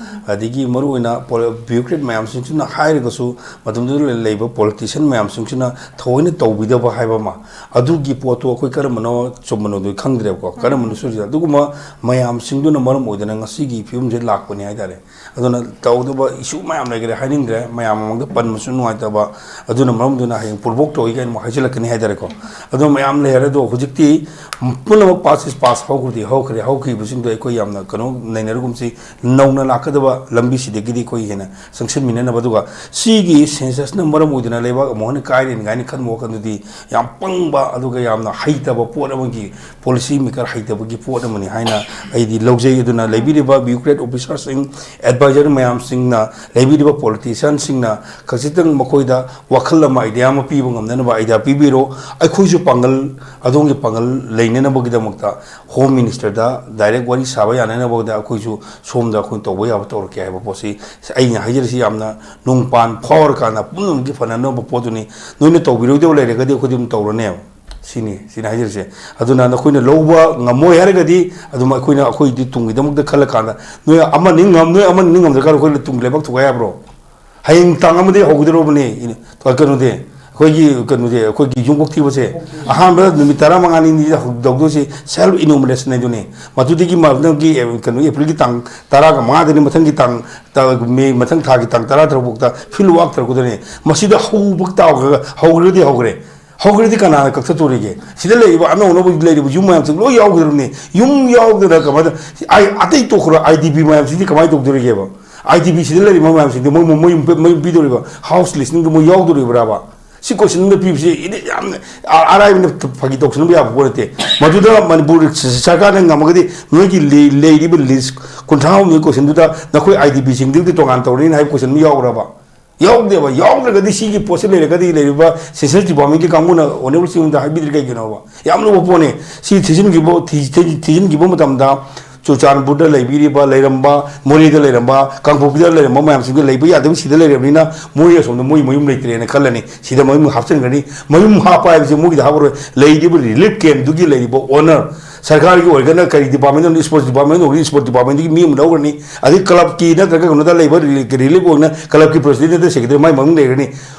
ꯑꯗꯒꯤ ꯃꯔꯨꯑꯣꯏꯅ ꯄꯣꯂ-, ꯕ꯭ꯌꯨꯔꯣꯀ꯭ꯔꯦꯠ ꯃꯌꯥꯝꯁꯤꯡꯁꯤꯅ ꯍꯥꯏꯔꯒꯁꯨ ꯃꯇꯝꯗꯨꯗ ꯂꯩꯕ ꯄꯣꯂꯤꯇꯤꯁꯤꯌꯥꯟ ꯃꯌꯥꯝꯁꯤꯡꯁꯤꯅ ꯊꯑꯣꯏꯅ ꯇꯧꯕꯤꯗꯕ ꯍꯥꯏꯕ ꯑꯃ, ꯑꯗꯨꯒꯤ ꯄꯣꯠꯇꯣ ꯑꯩꯈꯣꯏ ꯀꯔꯝꯕꯅꯣ ꯆꯨꯝꯕꯅꯣꯗꯣ ꯈꯪꯗ꯭ꯔꯦꯕꯀꯣ, ꯀꯔꯝꯕꯅꯣ ꯁꯣꯏꯔꯤꯁꯦ? ꯑꯗꯨꯒꯨꯝꯕ ꯃꯌꯥꯝꯁꯤꯡꯗꯨꯅ ꯃꯔꯝ ꯑꯣꯏꯗꯅ ꯉꯁꯤꯒꯤ ꯐꯤꯕꯝꯁꯦ ꯂꯥꯛꯄꯅꯤ ꯍꯥꯏꯇꯥꯔꯦ꯫ ꯑꯗꯨꯅ ꯇꯧꯗꯕ ꯏꯁꯨ ꯃꯌꯥꯝ ꯂꯩꯈ꯭ꯔꯦ, ꯍꯥꯏꯅꯤꯡꯗ꯭ꯔꯦ, ꯃꯌꯥꯝ ꯃꯃꯥꯡꯗ ꯄꯟꯕꯁꯨ ꯅꯨꯡꯉꯥꯏꯇꯕ, ꯑꯗꯨꯅ ꯃꯔꯝꯗꯨꯅ ꯍꯌꯦꯡ ꯄ꯭ꯔꯣꯚꯣꯛ ꯇꯧꯏ ꯀꯥꯏꯅ ꯑꯃꯨꯛ ꯍꯥꯏꯖꯤꯜꯂꯛꯀꯅꯤ ꯍꯥꯏꯇꯥꯔꯦꯀꯣ꯫ ꯑꯗꯨ ꯃꯌꯥꯝ ꯂꯩꯔꯦ꯫ ꯑꯗꯣ ꯍꯧꯖꯤꯛꯇꯤ ꯄꯨꯝꯅꯃꯛ ꯄꯥꯁ ꯏꯁ ꯄꯥꯁ, ꯍꯧꯈ꯭ꯔꯗꯤ ꯍꯧꯈ꯭ꯔꯦ, ꯍꯧꯈꯤꯕꯁꯤꯡꯗꯣ ꯑꯩꯈꯣꯏ ꯌꯥꯝꯅ ꯀꯩꯅꯣ ꯅꯩꯅꯔꯒꯨꯝꯁꯤ, ꯅꯧꯅ ꯂꯥꯛꯀꯗꯕ ꯂꯝꯕꯤꯁꯤꯗꯒꯤꯗꯤ ꯑꯩꯈꯣꯏ ꯍꯦꯟꯅ ꯆꯪꯁꯤꯟꯃꯤꯟꯅꯅꯕ꯫ ꯑꯗꯨꯒ ꯁꯤꯒꯤ ꯁꯦꯟꯁꯁꯅ ꯃꯔꯝ ꯑꯣꯏꯗꯨꯅ ꯂꯩꯕꯥꯛ ꯑꯃꯨꯛ ꯍꯟꯅ ꯀꯥꯏꯔꯦꯅ ꯀꯥꯏꯅ ꯈꯟꯕ ꯋꯥꯈꯜꯗꯨꯗꯤ ꯌꯥꯝ ꯄꯪꯕ, ꯑꯗꯨꯒ ꯌꯥꯝꯅ ꯍꯩꯇꯕ ꯄꯣꯠ ꯑꯃꯒꯤ ꯄꯣꯂꯤꯁꯤ ꯃꯦꯀꯔ ꯍꯩꯇꯕꯒꯤ ꯄꯣꯠ ꯑꯃꯅꯤ ꯍꯥꯏꯅ ꯑꯩꯗꯤ ꯂꯧꯖꯩ꯫ ꯑꯗꯨꯅ ꯂꯩꯕꯤꯔꯤꯕ ꯕ꯭ꯌꯨꯔꯣꯀ꯭ꯔꯦꯠ ꯑꯣꯐꯤꯁꯥꯔꯁꯤꯡ, ꯑꯦꯗꯚꯥꯏꯖꯔ ꯃꯌꯥꯝꯁꯤꯡꯅ, ꯂꯩꯕꯤꯔꯤꯕ ꯄꯣꯂꯤꯇꯤꯁꯤꯌꯥꯟꯁꯤꯡꯅ ꯈꯖꯤꯛꯇꯪ ꯃꯈꯣꯏꯗ ꯋꯥꯈꯜ ꯑꯃ, ꯑꯥꯏꯗꯤꯌꯥ ꯑꯃ ꯄꯤꯕ ꯉꯝꯅꯅꯕ ꯑꯥꯏꯗꯤꯌꯥ ꯄꯤꯕꯤꯔꯣ꯫ ꯑꯩꯈꯣꯏꯁꯨ ꯄꯥꯡꯒꯜ, ꯑꯗꯣꯝꯒꯤ ꯄꯥꯡꯒꯜ ꯂꯩꯅꯅꯕꯒꯤꯗꯃꯛꯇ ꯍꯣꯝ ꯃꯤꯅꯤꯁꯇꯔꯗ ꯗꯥꯏꯔꯦꯛ ꯋꯥꯔꯤ ꯁꯥꯕ ꯌꯥꯅꯅꯕꯗ ꯑꯩꯈꯣꯏꯁꯨ ꯁꯣꯝꯗ ꯑꯩꯈꯣꯏꯅ ꯇꯧꯕ ꯌꯥꯕ ꯇꯧꯔꯛꯀꯦ ꯍꯥꯏꯕ ꯄꯣꯠꯁꯤ ꯑꯩꯅ ꯍꯥꯏꯖꯔꯤꯁꯤ ꯌꯥꯝꯅ ꯅꯨꯡꯄꯥꯟ ꯐꯥꯎꯔꯀꯥꯟꯗ ꯄꯨꯝꯅꯃꯛꯀꯤ ꯐꯅꯅꯕ ꯄꯣꯠꯇꯨꯅꯤ꯫ ꯅꯣꯏꯅ ꯇꯧꯕꯤꯔꯣꯏꯗꯕ ꯂꯩꯔꯒꯗꯤ ꯑꯩꯈꯣꯏꯗꯤ ꯑꯗꯨꯝ ꯇꯧꯔꯅꯦꯕ꯫ ꯁꯤꯅꯤ, ꯁꯤꯅꯤ ꯍꯥꯏꯖꯔꯤꯁꯦ꯫ ꯑꯗꯨꯅ ꯅꯈꯣꯏꯅ ꯂꯧꯕ ꯉꯝꯃꯣꯏ ꯍꯥꯏꯔꯒꯗꯤ ꯑꯗꯨꯝ ꯑꯩꯈꯣꯏꯅ ꯑꯩꯈꯣꯏꯗꯤ ꯇꯨꯡꯒꯤꯗꯃꯛꯇ ꯈꯜꯂꯀꯥꯟꯗ ꯅꯣꯏ ꯑꯃꯅꯤ ꯉꯝ-, ꯅꯣꯏ ꯑꯃꯅꯤ ꯉꯝꯗ꯭ꯔꯀꯥꯟꯗ ꯑꯩꯈꯣꯏꯅ ꯇꯨꯡꯒꯤ ꯂꯩꯕꯥꯛ ꯊꯨꯒꯥꯏ ꯌꯥꯕ꯭ꯔꯣ? ꯍꯌꯦꯡ ꯇꯥꯡ ꯑꯃꯗꯒꯤ ꯍꯧꯒꯗꯧꯔꯕꯅꯦ꯫ ꯏꯅꯦ-, ꯀꯩꯅꯣꯗꯤ, ꯑꯩꯈꯣꯏꯒꯤ ꯀꯩꯅꯣꯁꯦ, ꯑꯩꯈꯣꯏꯒꯤ ꯌꯨꯝꯀꯣꯛ ꯊꯤꯕꯁꯦ ꯑꯍꯥꯟꯕ ꯅꯨꯃꯤꯠ ꯇꯔꯥꯃꯉꯥꯅꯤꯗ ꯍꯧꯗꯣꯛꯇꯣꯏꯁꯦ self enumeration ꯍꯥꯏꯗꯨꯅꯤ꯫ ꯃꯗꯨꯗꯒꯤ ꯃꯊꯪꯒꯤ, ꯑꯦ, ꯀꯩꯅꯣ, ꯑꯦꯄ꯭ꯔꯤꯜꯒꯤ ꯇꯥꯡ ꯇꯔꯥꯒ ꯃꯉꯥꯗꯅꯤ, ꯃꯊꯪꯒꯤ ꯇꯥꯡ, ꯇ-, ꯃꯦ, ꯃꯊꯪ ꯊꯥꯒꯤ ꯇꯥꯡ ꯇꯔꯥ ꯇꯔꯨꯛ ꯐꯥꯎꯗ field work ꯇꯧꯔꯛꯀꯗꯣꯏꯅꯤ꯫ ꯃꯁꯤꯗ ꯍꯧꯕ ꯇꯥꯎꯈ꯭ꯔꯒ, ꯍꯧꯈ꯭ꯔꯒꯗꯤ ꯍꯧꯈ꯭ꯔꯦ, ꯍꯧꯈ꯭ꯔꯗꯤ ꯀꯅꯥꯅ ꯀꯛꯊꯠꯇꯣꯔꯤꯒꯦ? ꯁꯤꯗ ꯂꯩꯔꯤꯕ ꯑꯅꯧ ꯑꯅꯧꯕ ꯂꯩꯔꯤꯕ ꯌꯨꯝ ꯃꯌꯥꯝꯁꯤ ꯂꯣꯏ ꯌꯥꯎꯒꯗꯧꯔꯤꯕꯅꯤ꯫ ꯌꯨꯝ ꯌꯥꯎꯗꯅ ꯀꯃꯥꯏꯅ, ꯑꯩ, ꯑꯇꯩ ꯇꯣꯛꯈ꯭ꯔꯣ, IDP ꯃꯌꯥꯝꯁꯤꯗꯤ ꯀꯃꯥꯏꯅ ꯇꯧꯗꯣꯔꯤꯒꯦꯕ? IDP ꯁꯤꯗ ꯂꯩꯔꯤꯕ ꯃꯌꯥꯝꯁꯤꯡꯗꯤ ꯃꯣꯏ, ꯃꯣꯏ, ꯃꯣꯏ ꯌꯨꯝ ꯄꯤ-, ꯃꯣꯏ ꯌꯨꯝ ꯄꯤꯗꯣꯔꯤꯕ house list ꯅꯤꯡꯗꯣ ꯃꯣꯏ ꯌꯥꯎꯗꯣꯔꯤꯕ꯭ꯔꯥꯕ? ꯁꯤ question ꯑꯃ ꯄꯤꯕꯁꯤ ꯏꯗꯤ ꯌꯥꯝꯅ ꯑ-, ꯑꯔꯥꯏꯕꯅ ꯐꯥꯒꯤ ꯇꯧꯁꯤꯟꯅꯕ ꯌꯥꯕ ꯄꯣꯠ ꯅꯠꯇꯦ꯫ ꯃꯗꯨꯗ ꯃꯅꯤꯄꯨꯔ ꯁꯔꯀꯥꯔꯅ ꯉꯝꯃꯒꯗꯤ ꯅꯣꯏꯒꯤ ꯂꯩ-, ꯂꯩꯔꯤꯕ list ꯀꯨꯟꯊ꯭ꯔꯥ ꯍꯨꯝꯗꯣꯏ question ꯗꯨꯗ ꯅꯈꯣꯏ IDP ꯁꯤꯡꯗꯨꯒꯤ ꯇꯣꯉꯥꯟ ꯇꯧꯔꯅꯤꯅ ꯍꯥꯏꯕ question ꯑꯃ ꯌꯥꯎꯕ꯭ꯔꯕ? ꯌꯥꯎꯗꯦꯕ꯫ ꯌꯥꯎꯗ꯭ꯔꯒꯗꯤ ꯁꯤꯒꯤ ꯄꯣꯠꯁꯤ ꯂꯩꯔꯒꯗꯤ ꯂꯩꯔꯤꯕ Census Department ꯀꯤ ꯀꯥꯡꯕꯨꯅ honourable ꯆꯤꯡꯗ ꯍꯥꯏꯕꯤꯗ꯭ꯔꯤ ꯀꯩꯒꯤꯅꯣꯕ? ꯌꯥꯝ ꯂꯨꯕ ꯄꯣꯠꯅꯤ꯫ ꯁꯤ ꯊꯤꯖꯤꯟꯈꯤꯕ, ꯊꯤ-, ꯊꯤ-, ꯊꯤꯖꯤꯟꯈꯤꯕ ꯃꯇꯝꯗ ꯆꯨꯔꯆꯥꯟꯄꯨꯔꯗ ꯂꯩꯕꯤꯔꯤꯕ, ꯂꯩꯔꯝꯕ, ꯃꯣꯔꯦꯗ ꯂꯩꯔꯝꯕ, ꯀꯥꯡꯄꯣꯛꯄꯤꯗ ꯂꯩꯔꯝꯕ ꯃꯌꯥꯝꯁꯤꯡꯗꯨ ꯂꯩꯕ ꯌꯥꯗꯕ ꯁꯤꯗ ꯂꯩꯔꯕꯅꯤꯅ ꯃꯣꯏ ꯑꯁꯣꯝꯗ ꯃꯣꯏ ꯃꯌꯨꯝ ꯂꯩꯇ꯭ꯔꯦꯅ ꯈꯜꯂꯅꯤ꯫ ꯁꯤꯗ ꯃꯌꯨꯝ ꯍꯥꯞꯆꯤꯟꯈ꯭ꯔꯅꯤ꯫ ꯃꯌꯨꯝ ꯍꯥꯞꯄ ꯍꯥꯏꯕꯁꯤ ꯃꯣꯏꯒꯤꯗ ꯍꯥꯞꯄꯔꯣꯏ꯫ ꯂꯩꯔꯤꯕ relief camp ꯗꯨꯒꯤ ꯂꯩꯔꯤꯕ owner, ꯁꯔꯀꯥꯔꯒꯤ ꯑꯣꯏꯔꯒꯅ ꯀꯔꯤ department ꯅꯣ, sports department ꯑꯣꯏꯔꯒꯅ sports department ꯗꯒꯤ ꯃꯤ ꯑꯃ ꯂꯧꯈ꯭ꯔꯅꯤ, ꯑꯗꯩ club ꯀꯤ ꯅꯠꯇ꯭ꯔꯒ ꯀꯩꯅꯣꯗ ꯂꯩꯕ relief ꯑꯣꯏꯅ club ꯀꯤ president ꯅꯠꯇ꯭ꯔꯒ secretary ꯃꯥꯏ ꯃꯃꯤꯡ ꯂꯩꯈ꯭ꯔꯅꯤ꯫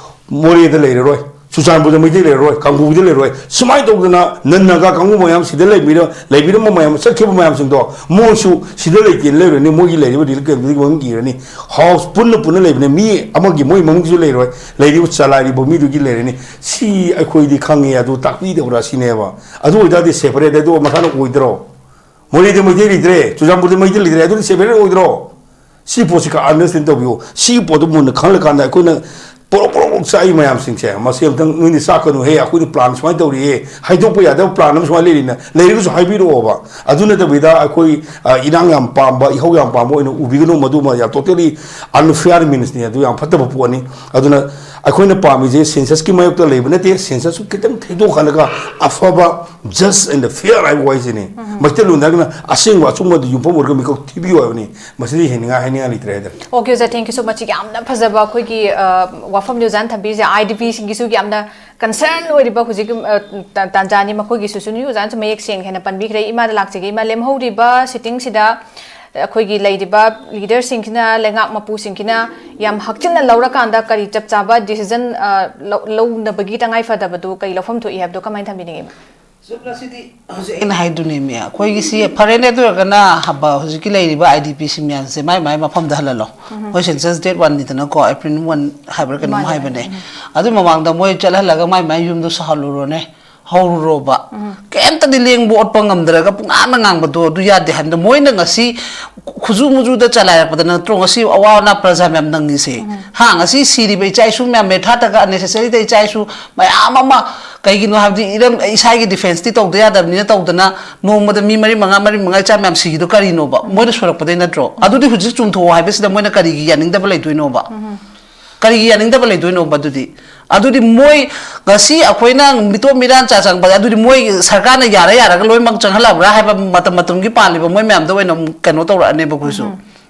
ꯃꯣꯔꯦꯗ ꯂꯩꯔꯔꯣꯏ, ꯆꯨꯔꯆꯥꯟꯄꯨꯔꯗ ꯃꯩꯇꯩ ꯂꯩꯔꯔꯣꯏ, ꯀꯥꯡꯄꯣꯛꯄꯤꯗ ꯂꯩꯔꯔꯣꯏ꯫ ꯁꯨꯃꯥꯏꯅ ꯇꯧꯗꯅ ꯅꯟ ꯅꯥꯒꯥ ꯀꯥꯡꯕꯨ ꯃꯌꯥꯝ ꯁꯤꯗ ꯂꯩꯕꯤꯔ-, ꯂꯩꯕꯤꯔꯝꯕ ꯃꯌꯥꯝ, ꯆꯠꯈꯤꯕ ꯃꯌꯥꯝꯁꯤꯡꯗꯣ ꯃꯣꯏꯁꯨ ꯁꯤꯗ ꯂꯩꯇꯦꯅ ꯂꯩꯔꯅꯤ, ꯃꯣꯏꯒꯤ ꯂꯩꯔꯤꯕ relief camp ꯗꯨꯒꯤ ꯃꯃꯤꯡ ꯏꯔꯅꯤ꯫ House ꯄꯨꯟꯅ ꯄꯨꯟꯅ ꯂꯩꯕꯅꯦ, ꯃꯤ ꯑꯃꯒꯤ ꯃꯣꯏ ꯃꯃꯤꯡꯁꯨ ꯂꯩꯔꯣꯏ, ꯂꯩꯔꯤꯕ ꯆꯂꯥꯏꯔꯤꯕ ꯃꯤꯗꯨꯒꯤ ꯂꯩꯔꯅꯤ꯫ ꯁꯤ ꯑꯩꯈꯣꯏꯗꯤ ꯈꯪꯉꯦ, ꯑꯗꯨ ꯇꯥꯛꯄꯤꯗꯕ꯭ꯔꯥ ꯁꯤꯅꯦꯕ꯫ ꯑꯗꯨ ꯑꯣꯏꯇꯥꯔꯗꯤ separate ꯑꯗꯨ ꯃꯁꯥꯅ ꯑꯣꯏꯗ꯭ꯔꯣ? ꯃꯣꯔꯦꯗ ꯃꯩꯇꯩ ꯂꯩꯇ꯭ꯔꯦ, ꯆꯨꯔꯆꯥꯟꯄꯨꯔꯗ ꯃꯩꯇꯩ ꯂꯩꯇ꯭ꯔꯦ, ꯑꯗꯨꯗꯤ separate ꯑꯣꯏꯗ꯭ꯔꯣ? ꯁꯤ ꯄꯣꯠꯁꯤ ꯈꯔ understand ꯇꯧꯕꯤꯌꯨ꯫ ꯁꯤ ꯄꯣꯠꯇꯨ ꯃꯨꯟꯅ ꯈꯪꯂꯀꯥꯟꯗ ꯑꯩꯈꯣꯏꯅ ꯄꯣꯔꯣꯛ ꯄꯣꯔꯣꯛ ꯆꯥꯛꯏ ꯃꯌꯥꯝꯁꯤꯡꯁꯦ, ꯃꯁꯤ ꯑꯝꯇꯪ ꯅꯣꯏꯅ ꯆꯥꯛꯀꯅꯨꯍꯦ, ꯑꯩꯈꯣꯏꯗꯤ plan ꯁꯨꯃꯥꯏꯅ ꯇꯧꯔꯤꯌꯦ, ꯍꯥꯏꯗꯣꯛꯄ ꯌꯥꯗꯕ plan ꯑꯃ ꯁꯨꯃꯥꯏꯅ ꯂꯩꯔꯤꯅ, ꯂꯩꯔꯒꯁꯨ ꯍꯥꯏꯕꯤꯔꯛꯑꯣꯕ꯫ ꯑꯗꯨ ꯅꯠꯇꯕꯤꯗ ꯑꯩꯈꯣꯏ, ꯑ, ꯏꯔꯥꯡ ꯌꯥꯝ ꯄꯥꯝꯕ, ꯏꯍꯧ ꯌꯥꯝ ꯄꯥꯝꯕ ꯑꯣꯏꯅ ꯎꯕꯤꯒꯅꯨ, ꯃꯗꯨꯃ ꯌꯥꯝ totally unfair means ꯅꯤ, ꯑꯗꯨ ꯌꯥꯝ ꯐꯠꯇꯕ ꯄꯣꯠꯅꯤ꯫ ꯑꯗꯨꯅ ꯑꯩꯈꯣꯏꯅ ꯄꯥꯝꯃꯤꯁꯦ census ꯀꯤ ꯃꯥꯌꯣꯛꯇ ꯂꯩꯕ ꯅꯠꯇꯦ, census ꯁꯨ ꯈꯤꯇꯪ ꯊꯩꯗꯣꯛꯍꯜꯂꯒ ꯑꯐꯕ, just and fair ꯍꯥꯏꯕ ꯋꯥꯍꯩꯁꯤꯅꯤ꯫ ꯃꯩꯇꯩꯂꯣꯟꯗ ꯍꯥꯏꯔꯒꯅ ꯑꯁꯦꯡꯕ ꯑꯆꯨꯝꯕꯗ ꯌꯨꯝꯐꯝ ꯑꯣꯏꯔꯒ ꯃꯤꯀꯨꯞ ꯊꯤꯕꯤꯌꯨ ꯍꯥꯏꯕꯅꯤ꯫ ꯃꯁꯤꯗꯤ ꯍꯦꯟꯅꯤꯡꯉꯥꯏ ꯍꯥꯏꯅꯤꯡꯉꯥꯏ ꯂꯩꯇ꯭ꯔꯦ ꯍꯥꯏꯇꯥꯔꯦ꯫ Okay, ꯑꯣꯖꯥ, thank you so much꯫ ꯌꯥꯝꯅ ꯐꯖꯕ ꯑꯩꯈꯣꯏꯒꯤ, ꯑ, ꯋꯥꯐꯝꯅꯤ ꯑꯣꯖꯥꯅ ꯊꯝꯕꯤꯔꯤꯁꯦ꯫ IDP ꯁꯤꯡꯒꯤꯁꯨ ꯌꯥꯝꯅ concern ꯑꯣꯏꯔꯤꯕ ꯍꯧꯖꯤꯛ, ꯑ, ꯇ-, ꯇꯥꯟꯖꯥꯅꯤ꯫ ꯃꯈꯣꯏꯒꯤꯁꯨ ꯁꯨꯅꯤ ꯑꯣꯖꯥꯅꯁꯨ ꯃꯌꯦꯛ ꯁꯦꯡꯅ ꯍꯦꯟꯅ ꯄꯟꯕꯤꯈ꯭ꯔꯦ꯫ ꯏꯃꯥꯗ ꯂꯥꯛꯆꯒꯦ꯫ ꯏꯃꯥ, ꯂꯦꯝꯍꯧꯔꯤꯕ sitting ꯁꯤꯗ ꯑꯩꯈꯣꯏꯒꯤ ꯂꯩꯔꯤꯕ ꯂꯤꯗꯔꯁꯤꯡꯁꯤꯅ, ꯂꯩꯉꯥꯛ ꯃꯄꯨꯁꯤꯡꯁꯤꯅ ꯌꯥꯝ ꯍꯛꯆꯤꯟꯅ ꯂꯧꯔꯀꯥꯟꯗ ꯀꯔꯤ ꯆꯞ ꯆꯥꯕ ꯗꯤꯁꯤꯖꯟ ꯂꯧꯅꯕꯒꯤ ꯇꯉꯥꯏ ꯐꯗꯕꯗꯨ ꯀꯔꯤ ꯂꯧꯐꯝ ꯊꯣꯛꯏ ꯍꯥꯏꯕꯗꯣ ꯀꯃꯥꯏꯅ ꯊꯝꯕꯤꯅꯤꯡꯉꯤ? ꯆꯨꯝꯅ ꯁꯤꯗꯤ ꯍꯧꯖꯤꯛ ꯑꯩꯅ ꯍꯥꯏꯗꯨꯅꯦꯃꯤ, ꯑꯩꯈꯣꯏꯒꯤ ꯁꯤ ꯐꯔꯦꯅꯦ꯫ ꯑꯗꯨ ꯑꯣꯏꯔꯒꯅ ꯍꯕ ꯍꯧꯖꯤꯛꯀꯤ ꯂꯩꯔꯤꯕ ꯑꯥꯏ ꯗꯤ ꯄꯤ ꯁꯤ ꯃꯌꯥꯝꯁꯦ ꯃꯥꯏ ꯃꯥꯏ ꯃꯐꯝꯗ ꯍꯜꯍꯜꯂꯣ꯫ ꯑꯩꯈꯣꯏ ꯁꯦꯟꯁꯁ ꯗꯦꯠ ꯋꯥꯟꯅꯤꯗꯅꯀꯣ, ꯑꯦꯄ꯭ꯔꯤꯜ ꯋꯥꯟ ꯍꯥꯏꯕ꯭ꯔꯥ ꯀꯩꯅꯣꯝ ꯃꯥꯅꯦ, ꯍꯥꯏꯕꯅꯦ꯫ ꯃꯥꯅꯦ꯫ ꯑꯗꯨ ꯃꯃꯥꯡꯗ ꯃꯣꯏ ꯆꯠꯍꯜꯂꯒ ꯃꯥꯏ ꯃꯥꯏ ꯌꯨꯝꯗꯣ ꯁꯥꯍꯜꯂꯨꯔꯣꯅꯦ, ꯍꯧꯔꯨꯔꯣꯕ꯫ ꯀꯩꯝꯇꯗꯤ ꯂꯦꯡꯕ ꯑꯣꯠꯄ ꯉꯝꯗ꯭ꯔꯒ ꯄꯨꯡꯉꯥꯡꯗ ꯉꯥꯡꯕꯗꯣ ꯑꯗꯨ ꯌꯥꯗꯦ ꯍꯥꯏꯕꯗ, ꯃꯣꯏꯅ ꯉꯁꯤ ꯈꯨꯖꯨ ꯃꯨꯖꯨꯗ ꯆꯂꯥꯏꯔꯛꯄꯗ ꯅꯠꯇ꯭ꯔꯣ ꯉꯁꯤ ꯑꯋꯥ ꯑꯅꯥ ꯄ꯭ꯔꯖꯥ ꯃꯌꯥꯝ ꯅꯪꯉꯤꯁꯦ? ꯍꯥ, ꯉꯁꯤ ꯁꯤꯔꯤꯕ ꯏꯆꯥ ꯏꯁꯨ ꯃꯌꯥꯝ, ꯃꯦꯊꯥꯇꯒ ꯑꯟꯅꯦꯁꯦꯁꯔꯤꯗ ꯏꯆꯥ ꯏꯁꯨ ꯃꯌꯥꯝ ꯑꯃ, ꯀꯩꯒꯤꯅꯣ ꯍꯥꯏꯕꯗꯤ ꯏꯔꯝ, ꯏꯁꯥꯒꯤ ꯗꯤꯐꯦꯟꯁꯇꯤ ꯇꯧꯗ ꯌꯥꯗꯕꯅꯤꯅ ꯇꯧꯗꯅ ꯅꯣꯡꯃꯗ ꯃꯤ ꯃꯔꯤ ꯃꯉꯥ, ꯃꯔꯤ ꯃꯉꯥ ꯏꯆꯥ ꯃꯌꯥꯝ ꯁꯤꯈꯤꯗꯣ ꯀꯔꯤꯅꯣꯕ? ꯃꯣꯏꯅ ꯁꯣꯏꯔꯛꯄꯗꯩ ꯅꯠꯇ꯭ꯔꯣ? ꯑꯗꯨꯗꯤ ꯍꯧꯖꯤꯛ ꯆꯨꯝꯊꯣꯛꯑꯣ ꯍꯥꯏꯕꯁꯤꯗ ꯃꯣꯏꯅ ꯀꯔꯤꯒꯤ ꯌꯥꯅꯤꯡꯗꯕ ꯂꯩꯗꯣꯏꯅꯣꯕ? ꯀꯔꯤꯒꯤ ꯌꯥꯅꯤꯡꯗꯕ ꯂꯩꯗꯣꯏꯅꯣꯕ ꯑꯗꯨꯗꯤ? ꯑꯗꯨꯗꯤ ꯃꯣꯏ ꯉꯁꯤ ꯑꯩꯈꯣꯏꯅ ꯃꯤꯇꯣꯞ ꯃꯤꯔꯥꯟ ꯆꯥ ꯆꯪꯕꯗ ꯑꯗꯨꯗꯤ ꯃꯣꯏ ꯁꯔꯀꯥꯔꯅ ꯌꯥꯔ ꯌꯥꯔꯒ ꯂꯣꯏꯅꯃꯛ ꯆꯪꯍꯜꯂꯕ꯭ꯔꯥ ꯍꯥꯏꯕ ꯃꯇꯝ ꯃꯇꯝꯒꯤ ꯄꯥꯜꯂꯤꯕ ꯃꯣꯏ ꯃꯌꯥꯝꯗ ꯑꯣꯏꯅ ꯑꯃꯨꯛ ꯀꯩꯅꯣ ꯇꯧꯔꯛꯑꯅꯦꯕ ꯑꯩꯈꯣꯏꯁꯨ꯫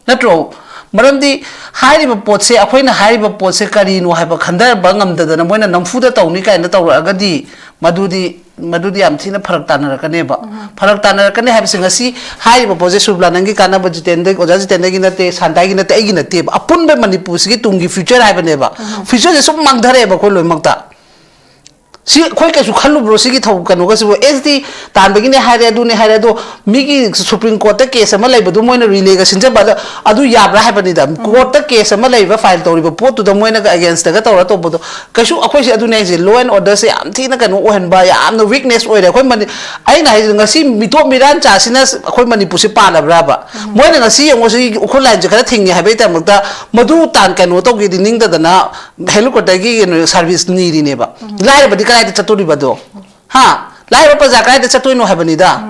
ꯅꯠꯇ꯭ꯔꯣ? ꯃꯔꯝꯗꯤ ꯍꯥꯏꯔꯤꯕ ꯄꯣꯠꯁꯦ, ꯑꯩꯈꯣꯏꯅ ꯍꯥꯏꯔꯤꯕ ꯄꯣꯠꯁꯦ ꯀꯔꯤꯅꯣ ꯍꯥꯏꯕ ꯈꯟꯊꯕ ꯉꯝꯗꯗꯅ ꯃꯣꯏꯅ ꯅꯝꯐꯨꯗ ꯇꯧꯅꯤ ꯀꯥꯏꯅ ꯇꯧꯔꯛꯑꯒꯗꯤ ꯃꯗꯨꯗꯤ, ꯃꯗꯨꯗꯤ ꯌꯥꯝ ꯊꯤꯅ ꯐꯔꯛ ꯇꯥꯅꯔꯛꯀꯅꯦꯕ꯫ ꯐꯔꯛ ꯇꯥꯅꯔꯛꯀꯅꯤ ꯍꯥꯏꯕꯁꯦ ꯉꯁꯤ ꯍꯥꯏꯔꯤꯕ ꯄꯣꯠꯁꯦ ꯁꯨꯕ꯭ꯂꯥ ꯅꯪꯒꯤ ꯀꯥꯟꯅꯕ, ꯖꯤꯇꯦꯟꯗ, ꯑꯣꯖꯥ ꯖꯤꯇꯦꯟꯗꯒꯤ ꯅꯠꯇꯦ, ꯁꯥꯟꯇꯥꯒꯤ ꯅꯠꯇꯦ, ꯑꯩꯒꯤ ꯅꯠꯇꯦꯕ꯫ ꯑꯄꯨꯟꯕ ꯃꯅꯤꯄꯨꯔꯁꯤꯒꯤ ꯇꯨꯡꯒꯤ ꯐ꯭ꯌꯨꯆꯔ ꯍꯥꯏꯕꯅꯦꯕ꯫ ꯐ꯭ꯌꯨꯆꯔꯁꯦ ꯁꯨꯝ ꯃꯥꯡꯊꯔꯛꯑꯦꯕ ꯑꯩꯈꯣꯏ ꯂꯣꯏꯅꯃꯛꯇ꯫ ꯁꯤ ꯑꯩꯈꯣꯏ ꯀꯩꯁꯨ ꯈꯜꯂꯨꯕ꯭ꯔꯣ ꯁꯤꯒꯤ ꯊꯧ-, ꯀꯩꯅꯣꯒꯁꯤꯕꯨ? ꯑꯦꯁ ꯇꯤ ꯇꯥꯟꯕꯒꯤꯅꯦ ꯍꯥꯏꯔꯦ, ꯑꯗꯨꯅꯦ ꯍꯥꯏꯔꯦ, ꯑꯗꯣ ꯃꯤꯒꯤ ꯁꯨꯄ꯭ꯔꯤꯝ ꯀꯣꯔꯠꯇ ꯀꯦꯁ ꯑꯃ ꯂꯩꯕꯗꯨ ꯃꯣꯏꯅ ꯔꯤꯂꯦꯒ ꯁꯤꯟꯖꯕ, ꯑꯗ ꯑꯗꯨ ꯌꯥꯕ꯭ꯔꯥ ꯍꯥꯏꯕꯅꯤꯗ? ꯀꯣꯔꯠꯇ ꯀꯦꯁ ꯑꯃ ꯂꯩꯕ, ꯐꯥꯏꯜ ꯇꯧꯔꯤꯕ ꯄꯣꯠꯇꯨꯗ ꯃꯣꯏꯅꯒ ꯑꯒꯦꯟꯁꯇꯒ ꯇꯧꯔ ꯇꯧꯕꯗꯣ ꯀꯩꯁꯨ, ꯑꯩꯈꯣꯏꯁꯦ ꯑꯗꯨꯅꯦ ꯍꯥꯏꯁꯦ, ꯂꯣ ꯑꯦꯟ ꯑꯣꯔꯗꯔꯁꯦ ꯌꯥꯝ ꯊꯤꯅ ꯀꯩꯅꯣ ꯑꯣꯏꯍꯟꯕ, ꯌꯥꯝꯅ ꯋꯤꯛꯅꯦꯁ ꯑꯣꯏꯔꯦ꯫ ꯑꯩꯈꯣꯏ ꯃꯅꯤ-, ꯑꯩꯅ ꯍꯥꯏꯁꯦ, ꯉꯁꯤ ꯃꯤꯇꯣꯞ ꯃꯤꯔꯥꯟ ꯆꯥꯁꯤꯅ ꯑꯩꯈꯣꯏ ꯃꯅꯤꯄꯨꯔꯁꯦ ꯄꯥꯜꯂꯕ꯭ꯔꯥꯕ? ꯃꯣꯏꯅ ꯉꯁꯤ ꯌꯦꯡꯉꯣ, ꯁꯤ ꯎꯈ꯭ꯔꯨꯜ ꯂꯥꯏꯟꯁꯦ ꯈꯔ ꯊꯤꯡꯉꯦ ꯍꯥꯏꯕꯒꯤꯗꯃꯛꯇ ꯃꯗꯨ ꯇꯥꯟ ꯀꯩꯅꯣ ꯇꯧꯒꯦꯗꯤ ꯅꯤꯡꯗꯗꯅ ꯍꯦꯂꯤꯀꯣꯞꯇꯔꯒꯤ ꯀꯩꯅꯣ ꯁꯥꯔꯚꯤꯁ ꯅꯤꯔꯤꯅꯦꯕ꯫ ꯂꯥꯏꯔꯕꯗꯤ ꯀꯗꯥꯏꯗ ꯆꯠꯇꯣꯔꯤꯕ ꯑꯗꯣ? ꯍꯥ? ꯂꯥꯏꯔꯕ ꯄ꯭ꯔꯖꯥ ꯀꯗꯥꯏꯗ ꯆꯠꯇꯣꯏꯅꯣ ꯍꯥꯏꯕꯅꯤꯗ꯫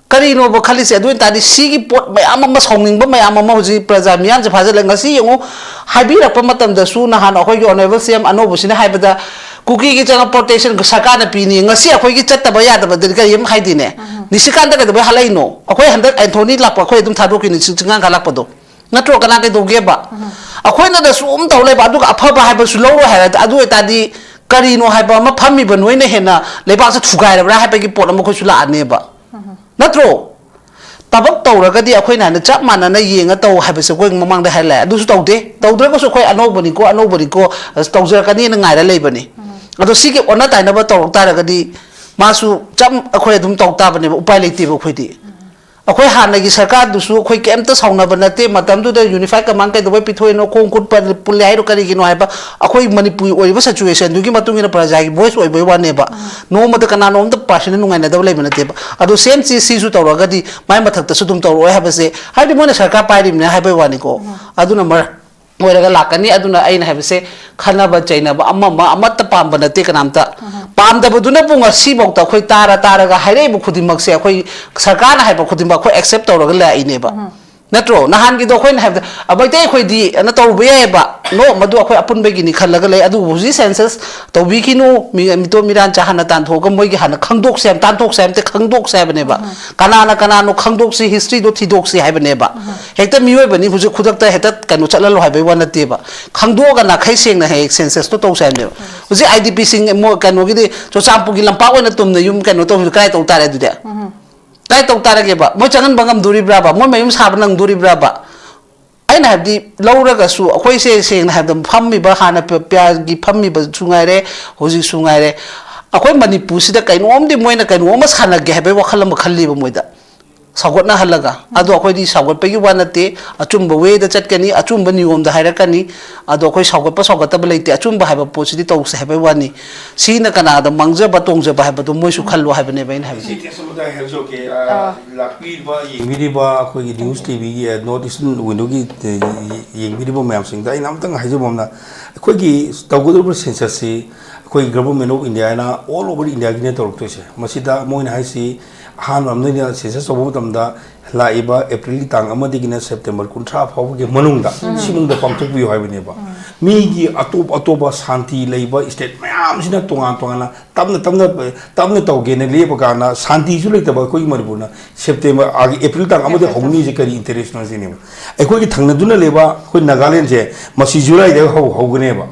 ꯀꯔꯤꯅꯣꯕ ꯈꯜꯂꯤꯁꯦ? ꯑꯗꯨ ꯑꯣꯏ ꯇꯥꯔꯗꯤ ꯁꯤꯒꯤ ꯄꯣꯠ ꯃꯌꯥꯝ ꯑꯃ, ꯁꯥꯎꯅꯤꯡꯕ ꯃꯌꯥꯝ ꯑꯃ ꯍꯧꯖꯤꯛ ꯄ꯭ꯔꯖꯥ ꯃꯤꯌꯥꯝꯁꯦ ꯐꯥꯖꯤꯜꯂꯦ꯫ ꯉꯁꯤ ꯌꯦꯡꯉꯨ, ꯍꯥꯏꯕꯤꯔꯛꯄ ꯃꯇꯝꯗꯁꯨ ꯅꯍꯥꯟ ꯑꯩꯈꯣꯏꯒꯤ ꯑꯣꯅꯔꯦꯕꯜ ꯁꯤ ꯑꯦꯝ ꯑꯅꯧꯕꯁꯤꯅ ꯍꯥꯏꯕꯗ ꯀꯨꯀꯤꯒꯤ ꯆꯪꯉꯛꯄ ꯄ꯭ꯔꯣꯇꯦꯛꯁꯟ ꯁꯔꯀꯥꯔꯅ ꯄꯤꯅꯤ, ꯉꯁꯤ ꯑꯩꯈꯣꯏꯒꯤ ꯆꯠꯇꯕ ꯌꯥꯗꯕꯗꯗꯤ ꯀꯔꯤ ꯑꯃ ꯍꯥꯏꯗꯤꯅꯦ? ꯅꯤꯁꯤꯀꯥꯟꯇ ꯀꯩꯗꯧꯕꯩ ꯍꯜꯂꯛꯏꯅꯣ? ꯑꯩꯈꯣꯏ ꯍꯟꯗꯛ ꯑꯦꯟꯊꯣꯅꯤ ꯂꯥꯛꯄ ꯑꯩꯈꯣꯏ ꯑꯗꯨꯝ ꯊꯥꯗꯣꯛꯈꯤꯅꯤ, ꯆꯤꯡ ꯆꯤꯡꯉꯥꯡ ꯀꯥ ꯂꯥꯛꯄꯗꯣ꯫ ꯅꯠꯇ꯭ꯔꯣ? ꯀꯅꯥ ꯀꯩꯗꯧꯒꯦꯕ? ꯑꯩꯈꯣꯏꯅꯗ ꯁꯨꯝ ꯇꯧ ꯂꯩꯕ, ꯑꯗꯨꯒ ꯑꯐꯕ ꯍꯥꯏꯕꯁꯨ ꯂꯧꯔꯣꯏ ꯍꯥꯏꯔꯗꯤ, ꯑꯗꯨ ꯑꯣꯏꯇꯥꯔꯗꯤ ꯀꯔꯤꯅꯣ ꯍꯥꯏꯕ ꯑꯃ, ꯐꯝꯃꯤꯕ ꯅꯣꯏꯅ ꯍꯦꯟꯅ ꯂꯩꯕꯥꯛꯁꯦ ꯊꯨꯒꯥꯏꯔꯕ꯭ꯔꯥ ꯍꯥꯏꯕꯒꯤ ꯄꯣꯠ ꯑꯃ ꯑꯩꯈꯣꯏꯁꯨ ꯂꯥꯛꯑꯅꯦꯕ꯫ ꯅꯠꯇ꯭ꯔꯣ? ꯊꯕꯛ ꯇꯧꯔꯒꯗꯤ ꯑꯩꯈꯣꯏꯅ ꯍꯥꯏꯅ ꯆꯞ ꯃꯥꯟꯅꯅ ꯌꯦꯡꯉ ꯇꯧ ꯍꯥꯏꯕꯁꯦ ꯑꯩꯈꯣꯏ ꯃꯃꯥꯡꯗ ꯍꯥꯏꯔꯛꯑꯦ꯫ ꯑꯗꯨꯁꯨ ꯇꯧꯗꯦ꯫ ꯇꯧꯗ꯭ꯔꯒꯁꯨ ꯑꯩꯈꯣꯏ ꯑꯅꯧꯕꯅꯤꯀꯣ, ꯑꯅꯧꯕꯅꯤꯀꯣ, ꯑꯁ, ꯇꯧꯖꯔꯛꯀꯅꯤꯅ ꯉꯥꯏꯔ ꯂꯩꯕꯅꯤ꯫ ꯑꯗꯣ ꯁꯤꯒꯤ ꯑꯣꯟꯅ ꯇꯥꯏꯅꯕ ꯇꯧꯔꯛ ꯇꯥꯔꯒꯗꯤ ꯃꯥꯁꯨ ꯆꯞ ꯑꯩꯈꯣꯏ ꯑꯗꯨꯝ ꯇꯧ ꯇꯥꯕꯅꯦꯕ, ꯎꯄꯥꯏ ꯂꯩꯇꯦꯕ ꯑꯩꯈꯣꯏꯗꯤ꯫ ꯑꯩꯈꯣꯏ ꯍꯥꯟꯅꯒꯤ ꯁꯔꯀꯥꯔꯗꯨꯁꯨ ꯑꯩꯈꯣꯏ ꯀꯩꯝꯇ ꯁꯥꯎꯅꯕ ꯅꯠꯇꯦ꯫ ꯃꯇꯝꯗꯨꯗ ꯌꯨꯅꯤꯐꯥꯏ ꯀꯃꯥꯟ ꯀꯩꯗꯧꯕꯩ ꯄꯤꯊꯣꯛꯏꯅꯣ, ꯈꯣꯡ ꯈꯨꯠ ꯄꯜ-, ꯄꯨꯜꯂꯦ ꯍꯥꯏꯔꯣ, ꯀꯔꯤꯒꯤꯅꯣ ꯍꯥꯏꯕ, ꯑꯩꯈꯣꯏ ꯃꯅꯤꯄꯨꯔꯒꯤ ꯑꯣꯏꯔꯤꯕ ꯁꯤꯆꯨꯋꯦꯁꯟꯗꯨꯒꯤ ꯃꯇꯨꯡ ꯏꯟꯅ ꯄ꯭ꯔꯖꯥꯒꯤ ꯚꯣꯏꯁ ꯑꯣꯏꯕꯩ ꯋꯥꯅꯦꯕ꯫ ꯅꯣꯡꯃꯇ ꯀꯅꯥꯅꯣꯝꯇ ꯄꯥꯔꯁꯅꯦꯜ ꯅꯨꯡꯉꯥꯏꯅꯗꯕ ꯂꯩꯕ ꯅꯠꯇꯦꯕ꯫ ꯑꯗꯣ ꯁꯦꯝ ꯁꯤ ꯁꯤꯁꯨ ꯇꯧꯔꯒꯗꯤ ꯃꯥꯏ ꯃꯊꯛꯇꯁꯨ ꯑꯗꯨꯝ ꯇꯧꯔꯛꯑꯣꯏ ꯍꯥꯏꯕꯁꯦ, ꯍꯥꯏꯕꯗꯤ ꯃꯣꯏꯅ ꯁꯔꯀꯥꯔ ꯄꯥꯏꯔꯤꯕꯅꯦ ꯍꯥꯏꯕꯩ ꯋꯥꯅꯤꯀꯣ꯫ ꯑꯗꯨꯅ ꯃꯔꯝ ꯑꯣꯏꯔꯒ ꯂꯥꯛꯀꯅꯤ꯫ ꯑꯗꯨꯅ ꯑꯩꯅ ꯍꯥꯏꯕꯁꯦ, ꯈꯟꯅꯕ ꯆꯩꯅꯕ ꯑꯃ ꯑꯃ ꯑꯃꯠꯇ ꯄꯥꯝꯕ ꯅꯠꯇꯦ ꯀꯅꯥꯝꯇ꯫ ꯄꯥꯝꯗꯕꯗꯨꯅꯕꯨ ꯉꯁꯤꯐꯥꯎꯗ ꯑꯩꯈꯣꯏ ꯇꯥꯔ ꯇꯥꯔꯒ ꯍꯥꯏꯔꯛꯏꯕ ꯈꯨꯗꯤꯡꯃꯛꯁꯦ, ꯑꯩꯈꯣꯏ ꯁꯔꯀꯥꯔꯅ ꯍꯥꯏꯕ ꯈꯨꯗꯤꯡꯃꯛ ꯑꯩꯈꯣꯏ ꯑꯦꯛꯁꯦꯞ ꯇꯧꯔꯒ ꯂꯥꯛꯏꯅꯦꯕ꯫ ꯅꯠꯇ꯭ꯔꯣ? ꯅꯍꯥꯟꯒꯤꯗꯣ ꯑꯩꯈꯣꯏꯅ ꯍꯥꯏꯕꯗ, ꯑ, ꯃꯩꯇꯩ ꯑꯩꯈꯣꯏꯗꯤ ꯑꯅ ꯇꯧꯕ ꯌꯥꯏꯑꯕ꯫ ꯅꯣ, ꯃꯗꯨ ꯑꯩꯈꯣꯏ ꯑꯄꯨꯟꯕꯒꯤꯅꯤ ꯈꯜꯂꯒ ꯂꯩ꯫ ꯑꯗꯨꯕꯨ ꯍꯧꯖꯤꯛ ꯁꯦꯟꯁꯁ ꯇꯧꯕꯤꯈꯤꯅꯨ, ꯃꯤ-, ꯃꯤꯇꯣꯞ ꯃꯤꯔꯥꯟ ꯆꯥꯍꯟꯅ ꯇꯥꯟꯊꯣꯛꯑꯒ ꯃꯣꯏꯒꯤ ꯍꯥꯟꯅ ꯈꯪꯗꯣꯛꯁꯦ ꯍꯥꯏꯕ, ꯇꯥꯟꯊꯣꯛꯁꯦ ꯍꯥꯏꯕ ꯅꯠꯇꯦ, ꯈꯪꯗꯣꯛꯁꯦ ꯍꯥꯏꯕꯅꯦꯕ꯫ ꯀꯅꯥꯅ ꯀꯅꯥꯅꯣ ꯈꯪꯗꯣꯛꯁꯤ, ꯍꯤꯁꯇ꯭ꯔꯤꯗꯣ ꯊꯤꯗꯣꯛꯁꯤ ꯍꯥꯏꯕꯅꯦꯕ꯫ ꯍꯦꯛꯇ ꯃꯤꯑꯣꯏꯕꯅꯤ ꯍꯧꯖꯤꯛ ꯈꯨꯗꯛꯇ ꯍꯦꯛꯇ ꯀꯩꯅꯣ ꯆꯠꯍꯜꯂꯣ ꯍꯥꯏꯕꯩ ꯋꯥ ꯅꯠꯇꯦꯕ꯫ ꯈꯪꯗꯣꯛꯑꯒ ꯅꯥꯈꯩ ꯁꯦꯡꯅ ꯍꯦꯛ ꯁꯦꯟꯁꯁꯇꯣ ꯇꯧꯁꯦ ꯍꯥꯏꯕꯅꯦꯕ꯫ ꯍꯧꯖꯤꯛ ꯑꯥꯏ ꯗꯤ ꯄꯤꯁꯤꯡ ꯃꯣ-, ꯀꯩꯅꯣꯒꯤꯗꯤ ꯆꯨꯔꯆꯥꯟꯄꯨꯔꯒꯤ ꯂꯝꯄꯥꯛ ꯑꯣꯏꯅ ꯇꯨꯝꯅ ꯌꯨꯝ ꯀꯩꯅꯣ ꯇꯧꯕꯗꯣ ꯀꯗꯥꯏ ꯇꯧ ꯇꯥꯔꯦ ꯑꯗꯨꯗꯤ? ꯀꯗꯥꯏ ꯇꯧ ꯇꯥꯔꯒꯦꯕ? ꯃꯣꯏ ꯆꯪꯍꯟꯕ ꯉꯝꯗꯣꯔꯤꯕ꯭ꯔꯥꯕ? ꯃꯣꯏ ꯃꯌꯨꯝ ꯁꯥꯕ ꯅꯪꯗꯣꯔꯤꯕ꯭ꯔꯥꯕ? ꯑꯩꯅ ꯍꯥꯏꯕꯗꯤ ꯂꯧꯔꯒꯁꯨ ꯑꯩꯈꯣꯏꯁꯦ ꯁꯦꯡꯅ ꯍꯥꯏꯕꯗ ꯐꯝꯃꯤꯕ ꯍꯥꯟꯅ ꯄ-, ꯄꯤꯌꯥꯔꯒꯤ ꯐꯝꯃꯤꯕꯁꯨ ꯉꯥꯏꯔꯦ, ꯍꯧꯖꯤꯛꯁꯨ ꯉꯥꯏꯔꯦ, ꯑꯩꯈꯣꯏ ꯃꯅꯤꯄꯨꯔꯁꯤꯗ ꯀꯩꯅꯣꯝꯗꯤ ꯃꯣꯏꯅ ꯀꯩꯅꯣꯝꯃ ꯁꯥꯟꯅꯒꯦ ꯍꯥꯏꯕꯒꯤ ꯋꯥꯈꯜ ꯑꯃ ꯈꯜꯂꯤꯕ ꯃꯣꯏꯗ꯫ ꯁꯧꯒꯠꯅꯍꯜꯂꯒ꯫ ꯑꯗꯣ ꯑꯩꯈꯣꯏꯗꯤ ꯁꯧꯒꯠꯄꯒꯤ ꯋꯥ ꯅꯠꯇꯦ, ꯑꯆꯨꯝꯕ ꯋꯦꯗ ꯆꯠꯀꯅꯤ, ꯑꯆꯨꯝꯕ ꯅꯤꯌꯣꯝꯗ ꯍꯥꯏꯔꯛꯀꯅꯤ꯫ ꯑꯗꯣ ꯑꯩꯈꯣꯏ ꯁꯧꯒꯠꯄ ꯁꯧꯒꯠꯇꯕ ꯂꯩꯇꯦ, ꯑꯆꯨꯝꯕ ꯍꯥꯏꯕ ꯄꯣꯠꯁꯤꯗꯤ ꯇꯧꯁꯦ ꯍꯥꯏꯕꯒꯤ ꯋꯥꯅꯤ꯫ ꯁꯤꯅ ꯀꯅꯥꯗ ꯃꯥꯡꯖꯕ ꯇꯣꯡꯖꯕ ꯍꯥꯏꯕꯗꯣ ꯃꯣꯏꯁꯨ ꯈꯜꯂꯣ ꯍꯥꯏꯕꯅꯦꯕ ꯑꯩꯅ ꯍꯥꯏꯕꯁꯦ꯫ ꯁꯤ ꯇꯦꯁ ꯑꯃꯇ ꯍꯥꯏꯖꯍꯧꯒꯦ꯫ ꯑ, ꯑꯥ꯫ ꯂꯥꯛꯄꯤꯔꯤꯕ, ꯌꯦꯡꯕꯤꯔꯤꯕ ꯑꯩꯈꯣꯏꯒꯤ ꯅ꯭ꯌꯨꯁ ꯇꯤ ꯚꯤꯒꯤ, ꯑ, ꯅꯣꯔꯠ ꯏꯁꯇꯔꯟ ꯋꯤꯟꯗꯣꯒꯤ, ꯑ, ꯌꯦꯡꯕꯤꯔꯤꯕ ꯃꯌꯥꯝꯁꯤꯡꯗ ꯑꯩꯅ ꯑꯝꯇꯪ ꯍꯥꯏꯖꯕ ꯑꯃꯅ, ꯑꯩꯈꯣꯏꯒꯤ ꯇꯧꯒꯗꯧꯔꯤꯕ ꯁꯦꯟꯁꯁꯁꯤ ꯑꯩꯈꯣꯏ Government of India ꯅ all over India ꯒꯤꯅꯦ ꯇꯧꯔꯛꯇꯣꯏꯁꯦ꯫ ꯃꯁꯤꯗ ꯃꯣꯏꯅ ꯍꯥꯏꯁꯤ ꯑꯍꯥꯟꯕ ꯑꯃꯗꯩꯅ ꯁꯦꯟꯁꯁ ꯇꯧꯕ ꯃꯇꯝꯗ ꯂꯥꯛꯏꯕ ꯑꯦꯄ꯭ꯔꯤꯜꯒꯤ ꯇꯥꯡ ꯑꯃꯗꯒꯤꯅ ꯁꯦꯞꯇꯦꯝꯕꯔ ꯀꯨꯟꯊ꯭ꯔꯥ ꯐꯥꯎꯕꯒꯤ ꯃꯅꯨꯡꯗ, ꯁꯤ ꯃꯅꯨꯡꯗ ꯄꯥꯡꯊꯣꯛꯄꯤꯌꯨ ꯍꯥꯏꯕꯅꯦꯕ꯫ ꯃꯤꯒꯤ ꯑꯇꯣꯞ ꯑꯇꯣꯞꯄ ꯁꯥꯟꯇꯤ ꯂꯩꯕ ꯁ꯭ꯇꯦꯠ ꯃꯌꯥꯝꯁꯤꯅ ꯇꯣꯉꯥꯟ ꯇꯣꯉꯥꯟꯅ ꯇꯞꯅ ꯇꯞꯅ, ꯇꯞꯅ ꯇꯧꯒꯦꯅ ꯂꯦꯞꯄ ꯀꯥꯟꯗ ꯁꯥꯟꯇꯤꯁꯨ ꯂꯩꯇꯕ ꯑꯩꯈꯣꯏꯒꯤ ꯃꯅꯤꯄꯨꯔꯅ ꯁꯦꯞꯇꯦꯝꯕꯔ, ꯑꯥꯒꯤ ꯑꯦꯄ꯭ꯔꯤꯜ ꯇꯥꯡ ꯑꯃꯗꯒꯤ ꯍꯧꯅꯤꯁꯦ ꯀꯔꯤ ꯏꯟꯇꯔꯦꯁꯅꯣ ꯁꯤꯅꯦꯕ꯫ ꯑꯩꯈꯣꯏꯒꯤ ꯊꯪꯅꯗꯨꯅ ꯂꯩꯕ ꯑꯩꯈꯣꯏ ꯅꯥꯒꯥꯂꯦꯟꯁꯦ ꯃꯁꯤ ꯖꯨꯂꯥꯏꯗ ꯍꯧ-, ꯍꯧꯒꯅꯦꯕ꯫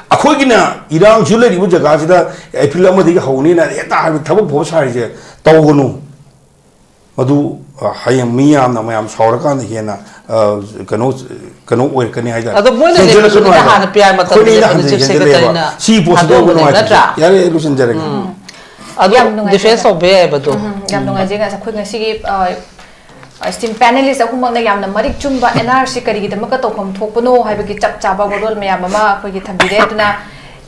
ꯑꯩꯈꯣꯏꯒꯤꯅ ꯏꯔꯥꯡꯁꯨ ꯂꯩꯔꯤꯕ ꯖꯒꯥꯁꯤꯗ ꯑꯦꯄ꯭ꯔꯤꯜ ꯑꯃꯗꯒꯤ ꯍꯧꯅꯤꯅ ꯍꯦꯛꯇ ꯍꯥꯏꯕ ꯊꯕꯛ ꯐꯕ ꯁꯥꯔꯤꯁꯦ ꯇꯧꯒꯅꯨ꯫ ꯃꯗꯨ, ꯑ, ꯍꯌꯦꯡ ꯃꯤ ꯌꯥꯝꯅ ꯃꯌꯥꯝ ꯁꯥꯎꯔꯀꯥꯟꯗ ꯍꯦꯟꯅ, ꯑ, ꯀꯩꯅꯣ, ꯀꯩꯅꯣ ꯑꯣꯏꯔꯛꯀꯅꯤ ꯍꯥꯏꯇꯥꯔꯦ꯫ ꯑꯗꯣ ꯃꯣꯏꯅ ꯍꯦꯟꯖꯤꯜꯂꯁꯅꯨ ꯂꯩꯕꯗꯨꯗꯤ ꯍꯥꯏꯕ꯫ ꯍꯥꯟꯅ ꯄꯤ ꯑꯥꯔ ꯃꯇꯝꯗ ꯑꯩꯈꯣꯏꯅ ꯑꯩꯅ ꯂꯩꯕꯗꯨ ꯍꯟꯖꯤꯟ ꯆꯤꯐ ꯍꯦꯟꯖꯤꯜꯂꯛꯑꯦꯕ꯫ ꯁꯦꯀ꯭ꯔꯦꯇꯔꯤꯅ ꯁꯤ ꯄꯣꯠꯁꯤꯗ ꯊꯥꯗꯣꯛꯑꯝꯕꯅꯦ ꯅꯨꯡꯉꯥꯏꯇ꯭ꯔꯤꯁꯦ꯫ ꯅꯠꯇ꯭ꯔꯥ? ꯌꯥꯔꯦ, ꯂꯣꯏꯁꯤꯟꯖꯔꯒꯦ꯫ ꯑꯗꯨ ꯌꯥꯝ ꯅꯨꯡꯉꯥꯏꯖꯔꯦ꯫ ꯗꯤꯐꯦꯟꯁ ꯇꯧꯕ ꯌꯥꯏꯑꯕ ꯑꯗꯣ꯫ ꯎꯝ, ꯌꯥꯝ ꯅꯨꯡꯉꯥꯏꯖꯩ꯫ ꯉꯁꯤ ꯑꯩꯈꯣꯏ ꯉꯁꯤꯒꯤ ꯏꯁꯇꯤꯝ ꯄꯦꯅꯦꯂꯤꯁ ꯑꯍꯨꯝꯃꯛꯅ ꯌꯥꯝꯅ ꯃꯔꯤꯛ ꯆꯨꯝꯕ ꯑꯦꯟ ꯑꯥꯔ ꯁꯤ ꯀꯔꯤꯒꯤꯗꯃꯛꯇ ꯇꯧꯐꯝ ꯊꯣꯛꯄꯅꯣ ꯍꯥꯏꯕꯒꯤ ꯆꯞ ꯆꯥꯕ ꯋꯥꯔꯣꯜ ꯃꯌꯥꯝ ꯑꯃ ꯑꯩꯈꯣꯏꯒꯤ ꯊꯝꯕꯤꯔꯦ꯫ ꯑꯗꯨꯅ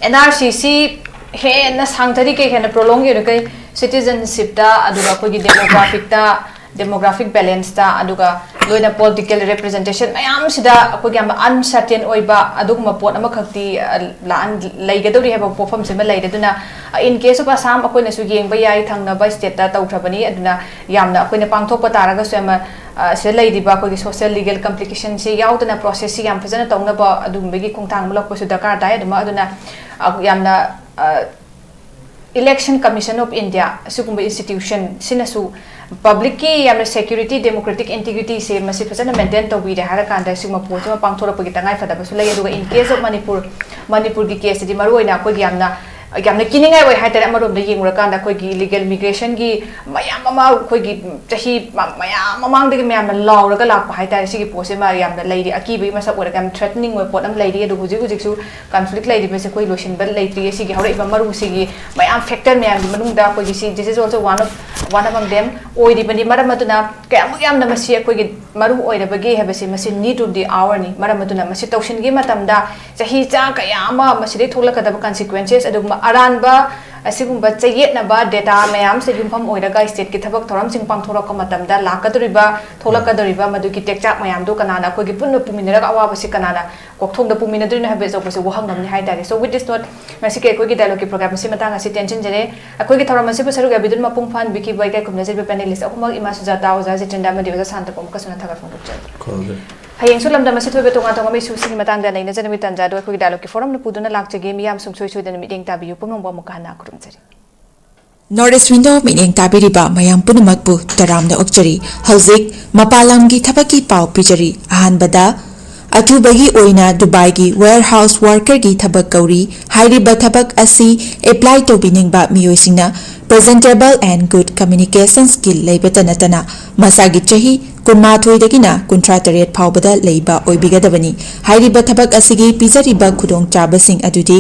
ꯑꯦꯟ ꯑꯥꯔ ꯁꯤꯁꯤ ꯍꯦꯟꯅ ꯁꯥꯡꯊꯔꯤꯈꯩ, ꯍꯦꯟꯅ ꯄ꯭ꯔꯣꯂꯣꯡ ꯑꯣꯏꯔꯤꯈꯩ, ꯁꯤꯇꯤꯖꯟꯁꯤꯞꯇ, ꯑꯗꯨꯒ ꯑꯩꯈꯣꯏꯒꯤ ꯗꯦꯃꯣꯒ꯭ꯔꯥꯐꯤꯛꯇ, ꯗꯦꯃꯣꯒ꯭ꯔꯥꯐꯤꯛ ꯕꯦꯂꯦꯟꯁꯇ, ꯑꯗꯨꯒ ꯂꯣꯏꯅ ꯄꯣꯂꯤꯇꯤꯀꯦꯜ ꯔꯤꯄ꯭ꯔꯖꯦꯟꯇꯦꯁꯟ ꯃꯌꯥꯝꯁꯤꯗ ꯑꯩꯈꯣꯏꯒꯤ ꯌꯥꯝꯅ ꯑꯟꯁꯔꯇꯦꯟ ꯑꯣꯏꯕ ꯑꯗꯨꯒꯨꯝꯕ ꯄꯣꯠ ꯑꯃꯈꯛꯇꯤ, ꯑ, ꯂꯥꯛꯍꯟ-, ꯂꯩꯒꯗꯧꯔꯤ ꯍꯥꯏꯕ ꯄꯣꯠꯐꯝꯁꯤꯃ ꯂꯩꯔꯦ꯫ ꯑꯗꯨꯅ, ꯑ, in case of Assam ꯑꯩꯈꯣꯏꯅꯁꯨ ꯌꯦꯡꯕ ꯌꯥꯏ, ꯊꯪꯅꯕ ꯁ꯭ꯇꯦꯠꯇ ꯇꯧꯈ꯭ꯔꯕꯅꯤ꯫ ꯑꯗꯨꯅ ꯌꯥꯝꯅ ꯑꯩꯈꯣꯏꯅ ꯄꯥꯡꯊꯣꯛꯄ ꯇꯥꯔꯒꯁꯨ ꯌꯥꯝꯅ, ꯑ, ꯁꯤꯗ ꯂꯩꯔꯤꯕ ꯑꯩꯈꯣꯏꯒꯤ ꯁꯣꯁꯤꯌꯦꯜ ꯂꯤꯒꯦꯜ ꯀꯝꯄ꯭ꯂꯤꯀꯦꯁꯟꯁꯤ ꯌꯥꯎꯗꯅ ꯄ꯭ꯔꯣꯁꯦꯁꯁꯤ ꯌꯥꯝ ꯐꯖꯅ ꯇꯧꯅꯕ ꯑꯗꯨꯒꯨꯝꯕꯒꯤ ꯈꯣꯡꯊꯥꯡ ꯑꯃ ꯂꯧꯕꯁꯨ ꯗꯔꯀꯥꯔ ꯇꯥꯏ꯫ ꯑꯗꯨꯃ ꯑꯗꯨꯅ, ꯑ, ꯌꯥꯝꯅ, ꯑ, ꯏꯂꯦꯛꯁꯟ ꯀꯃꯤꯁꯟ ꯑꯣꯐ ꯏꯟꯗꯤꯌꯥ ꯑꯁꯤꯒꯨꯝꯕ ꯏꯟꯁꯇꯤꯇ꯭ꯌꯨꯁꯟ ꯁꯤꯅꯁꯨ ꯄꯕ꯭ꯂꯤꯛꯀꯤ ꯌꯥꯝꯅ ꯁꯦꯀ꯭ꯌꯨꯔꯤꯇꯤ, ꯗꯦꯃꯣꯀ꯭ꯔꯦꯇꯤꯛ ꯏꯟꯇꯤꯒ꯭ꯔꯤꯇꯤꯁꯦ ꯃꯁꯤ ꯐꯖꯅ ꯃꯦꯟꯇꯦꯟ ꯇꯧꯕꯤꯔꯦ ꯍꯥꯏꯔꯀꯥꯟꯗ ꯁꯤꯒꯨꯝꯕ ꯄꯣꯠꯁꯤꯃ ꯄꯥꯡꯊꯣꯔꯛꯄꯒꯤ ꯇꯉꯥꯏ ꯐꯗꯕꯁꯨ ꯂꯩ꯫ ꯑꯗꯨꯒ in case of ꯃꯅꯤꯄꯨꯔ, ꯃꯅꯤꯄꯨꯔꯒꯤ ꯀꯦꯁꯁꯤꯗꯤ ꯃꯔꯨꯑꯣꯏꯅ ꯑꯩꯈꯣꯏꯒꯤ ꯌꯥꯝꯅ, ꯌꯥꯝꯅ ꯀꯤꯅꯤꯡꯉꯥꯏ ꯑꯣꯏ ꯍꯥꯏꯇꯥꯔꯦ꯫ ꯑꯃꯔꯣꯝꯗ ꯌꯦꯡꯉꯨꯔꯀꯥꯟꯗ ꯑꯩꯈꯣꯏꯒꯤ ꯂꯤꯒꯦꯜ ꯃꯤꯒ꯭ꯔꯦꯁꯟꯒꯤ ꯃꯌꯥꯝ ꯑꯃ ꯑꯩꯈꯣꯏꯒꯤ ꯆꯍꯤ ꯃ-, ꯃꯌꯥꯝ ꯃꯃꯥꯡꯗꯒꯤ ꯃꯌꯥꯝꯅ ꯂꯥꯎꯔꯒ ꯂꯥꯛꯄ ꯍꯥꯏꯇꯥꯔꯦ꯫ ꯁꯤꯒꯤ ꯄꯣꯠꯁꯤꯃ ꯌꯥꯝꯅ ꯂꯩꯔꯤ, ꯑꯀꯤꯕꯒꯤ ꯃꯁꯛ ꯑꯣꯏꯔꯒ ꯌꯥꯝ ꯊ꯭ꯔꯦꯇꯅꯤꯡ ꯑꯣꯏꯕ ꯄꯣꯠ ꯑꯃ ꯂꯩꯔꯤ꯫ ꯑꯗꯨ ꯍꯧꯖꯤꯛ ꯍꯧꯖꯤꯛꯁꯨ ꯀꯟꯐ꯭ꯂꯤꯛ ꯂꯩꯔꯤꯕꯁꯦ ꯑꯩꯈꯣꯏ ꯂꯣꯏꯁꯤꯟꯕ ꯂꯩꯇ꯭ꯔꯤ꯫ ꯁꯤꯒꯤ ꯍꯧꯔꯛꯏꯕ ꯃꯔꯨꯁꯤꯒꯤ ꯃꯌꯥꯝ ꯐꯦꯛꯇꯔ ꯃꯌꯥꯝꯒꯤ ꯃꯅꯨꯡꯗ ꯑꯩꯈꯣꯏꯒꯤ ꯁꯤ, this is also one of, one among them ꯑꯣꯏꯔꯤꯕꯅꯤ꯫ ꯃꯔꯝ ꯑꯗꯨꯅ ꯀꯌꯥꯃꯨꯛ ꯌꯥꯝꯅ ꯃꯁꯤ ꯑꯩꯈꯣꯏꯒꯤ ꯃꯔꯨ ꯑꯣꯏꯔꯕꯒꯦ ꯍꯥꯏꯕꯁꯤ ꯃꯁꯤ need of the hour ꯅꯤ꯫ ꯃꯔꯝ ꯑꯗꯨꯅ ꯃꯁꯤ ꯇꯧꯁꯤꯟꯈꯤꯕ ꯃꯇꯝꯗ ꯆꯍꯤ ꯆꯥ ꯀꯌꯥ ꯑꯃ ꯃꯁꯤꯗꯒꯤ ꯊꯣꯛꯂꯛꯀꯗꯕ consequences, ꯑꯗꯨꯒꯨꯝꯕ ꯑꯔꯥꯟꯕ ꯑꯁꯤꯒꯨꯝꯕ ꯆꯌꯦꯠꯅꯕ ꯗꯦꯇꯥ ꯃꯌꯥꯝꯁꯦ ꯌꯨꯝꯐꯝ ꯑꯣꯏꯔꯒ ꯁ꯭ꯇꯦꯠꯀꯤ ꯊꯕꯛ ꯊꯧꯔꯝꯁꯤꯡ ꯄꯥꯡꯊꯣꯔꯛꯄ ꯃꯇꯝꯗ ꯂꯥꯛꯀꯗꯧꯔꯤꯕ, ꯊꯣꯛꯂꯛꯀꯗꯧꯔꯤꯕ ꯃꯗꯨꯒꯤ ꯇꯦꯛꯆꯥꯛ ꯃꯌꯥꯝꯗꯨ ꯀꯅꯥꯅ ꯑꯩꯈꯣꯏꯒꯤ ꯄꯨꯟꯅ ꯄꯨꯃꯤꯟꯅꯔꯒ ꯑꯋꯥꯕꯁꯤ ꯀꯅꯥꯅ ꯀꯣꯛꯊꯣꯡꯗ ꯄꯨꯃꯤꯟꯅꯗꯣꯏꯅꯣ ꯍꯥꯏꯕ ꯑꯆꯧꯕꯁꯦ ꯋꯥꯍꯪ ꯑꯃꯅꯤ ꯍꯥꯏꯇꯥꯔꯦ꯫ So with this note, ꯉꯁꯤꯒꯤ ꯑꯩꯈꯣꯏꯒꯤ ꯗꯥꯏꯂꯣꯒꯀꯤ ꯄ꯭ꯔꯣꯒ꯭ꯔꯥꯝ ꯑꯁꯤ ꯃꯇꯥꯡ ꯑꯁꯤ ꯇꯦꯟꯁꯤꯟꯖꯔꯦ꯫ ꯑꯩꯈꯣꯏꯒꯤ ꯊꯧꯔꯝ ꯑꯁꯤꯕꯨ ꯁꯔꯨꯛ ꯌꯥꯕꯤꯗꯨꯅ ꯃꯄꯨꯡ ꯐꯥꯍꯟꯕꯤꯈꯤꯕ ꯏꯀꯥꯏ ꯈꯨꯝꯅꯖꯔꯤꯕ ꯄꯦꯅꯦꯂꯤꯁ ꯑꯍꯨꯝꯃꯛ, ꯏꯃꯥ ꯁꯨꯖꯥꯇꯥ, ꯑꯣꯖꯥ ꯖꯤꯇꯦꯟꯗ꯭ꯔ ꯑꯃꯗꯤ ꯑꯣꯖꯥ ꯁꯥꯟꯇꯕ ꯑꯃꯨꯛꯀꯁꯨ ꯊꯥꯒꯠ ꯐꯣꯡꯗꯣꯛꯆꯔꯤ꯫ ꯈꯨꯔꯨꯝꯖꯔꯤ꯫ ꯍꯌꯦꯡꯁꯨ ꯂꯝꯗꯝ ꯑꯁꯤꯊꯣꯛꯏꯕ ꯇꯣꯉꯥꯟ ꯇꯣꯉꯥꯟꯕ ꯏꯁꯨꯁꯤꯡꯒꯤ ꯃꯇꯥꯡꯗ ꯅꯩꯅꯖꯅꯕꯒꯤ ꯇꯥꯟꯖꯥ ꯑꯗꯨ ꯑꯩꯈꯣꯏꯒꯤ ꯗꯥꯏꯂꯣꯒꯀꯤ ꯐꯣꯔꯝꯅ ꯄꯨꯗꯨꯅ ꯂꯥꯛꯆꯒꯦ꯫ ꯃꯤꯌꯥꯝ ꯁꯨꯡꯁꯣꯏ ꯁꯣꯏꯗꯅ ꯃꯤꯠꯌꯦꯡ ꯇꯥꯕꯤꯌꯨ꯫ ꯄꯨꯝꯅꯃꯛꯄꯨ ꯑꯃꯨꯛꯀ ꯍꯟꯅ ꯈꯨꯔꯨꯝꯖꯔꯤ꯫ North East Window ꯃꯤꯠꯌꯦꯡ ꯇꯥꯕꯤꯔꯤꯕ ꯃꯌꯥꯝ ꯄꯨꯝꯅꯃꯛꯄꯨ ꯇꯔꯥꯝꯅ ꯑꯣꯛꯆꯔꯤ꯫ ꯍꯧꯖꯤꯛ ꯃꯄꯥꯟ ꯂꯝꯒꯤ ꯊꯕꯛꯀꯤ ꯄꯥꯎ ꯄꯤꯖꯔꯤ꯫ ꯑꯍꯥꯟꯕꯗ, ꯑꯊꯨꯕꯒꯤ ꯑꯣꯏꯅ ꯗꯨꯕꯥꯏꯒꯤ warehouse workerꯒꯤ ꯊꯕꯛ ꯀꯧꯔꯤ꯫ ꯍꯥꯏꯔꯤꯕ ꯊꯕꯛ ꯑꯁꯤ apply ꯇꯧꯕꯤꯅꯤꯡꯕ ꯃꯤꯑꯣꯏꯁꯤꯡꯅ presentable and good communication skill ꯂꯩꯕꯇ ꯅꯠꯇꯅ ꯃꯁꯥꯒꯤ ꯆꯍꯤ ꯀꯨꯟꯃꯥꯊꯣꯏꯗꯒꯤꯅ ꯀꯨꯟꯊ꯭ꯔꯥ ꯇꯔꯦꯠ ꯐꯥꯎꯕꯗ ꯂꯩꯕ ꯑꯣꯏꯕꯤꯒꯗꯕꯅꯤ꯫ ꯍꯥꯏꯔꯤꯕ ꯊꯕꯛ ꯑꯁꯤꯒꯤ ꯄꯤꯖꯔꯤꯕ ꯈꯨꯗꯣꯡꯆꯥꯕꯁꯤꯡ ꯑꯗꯨꯗꯤ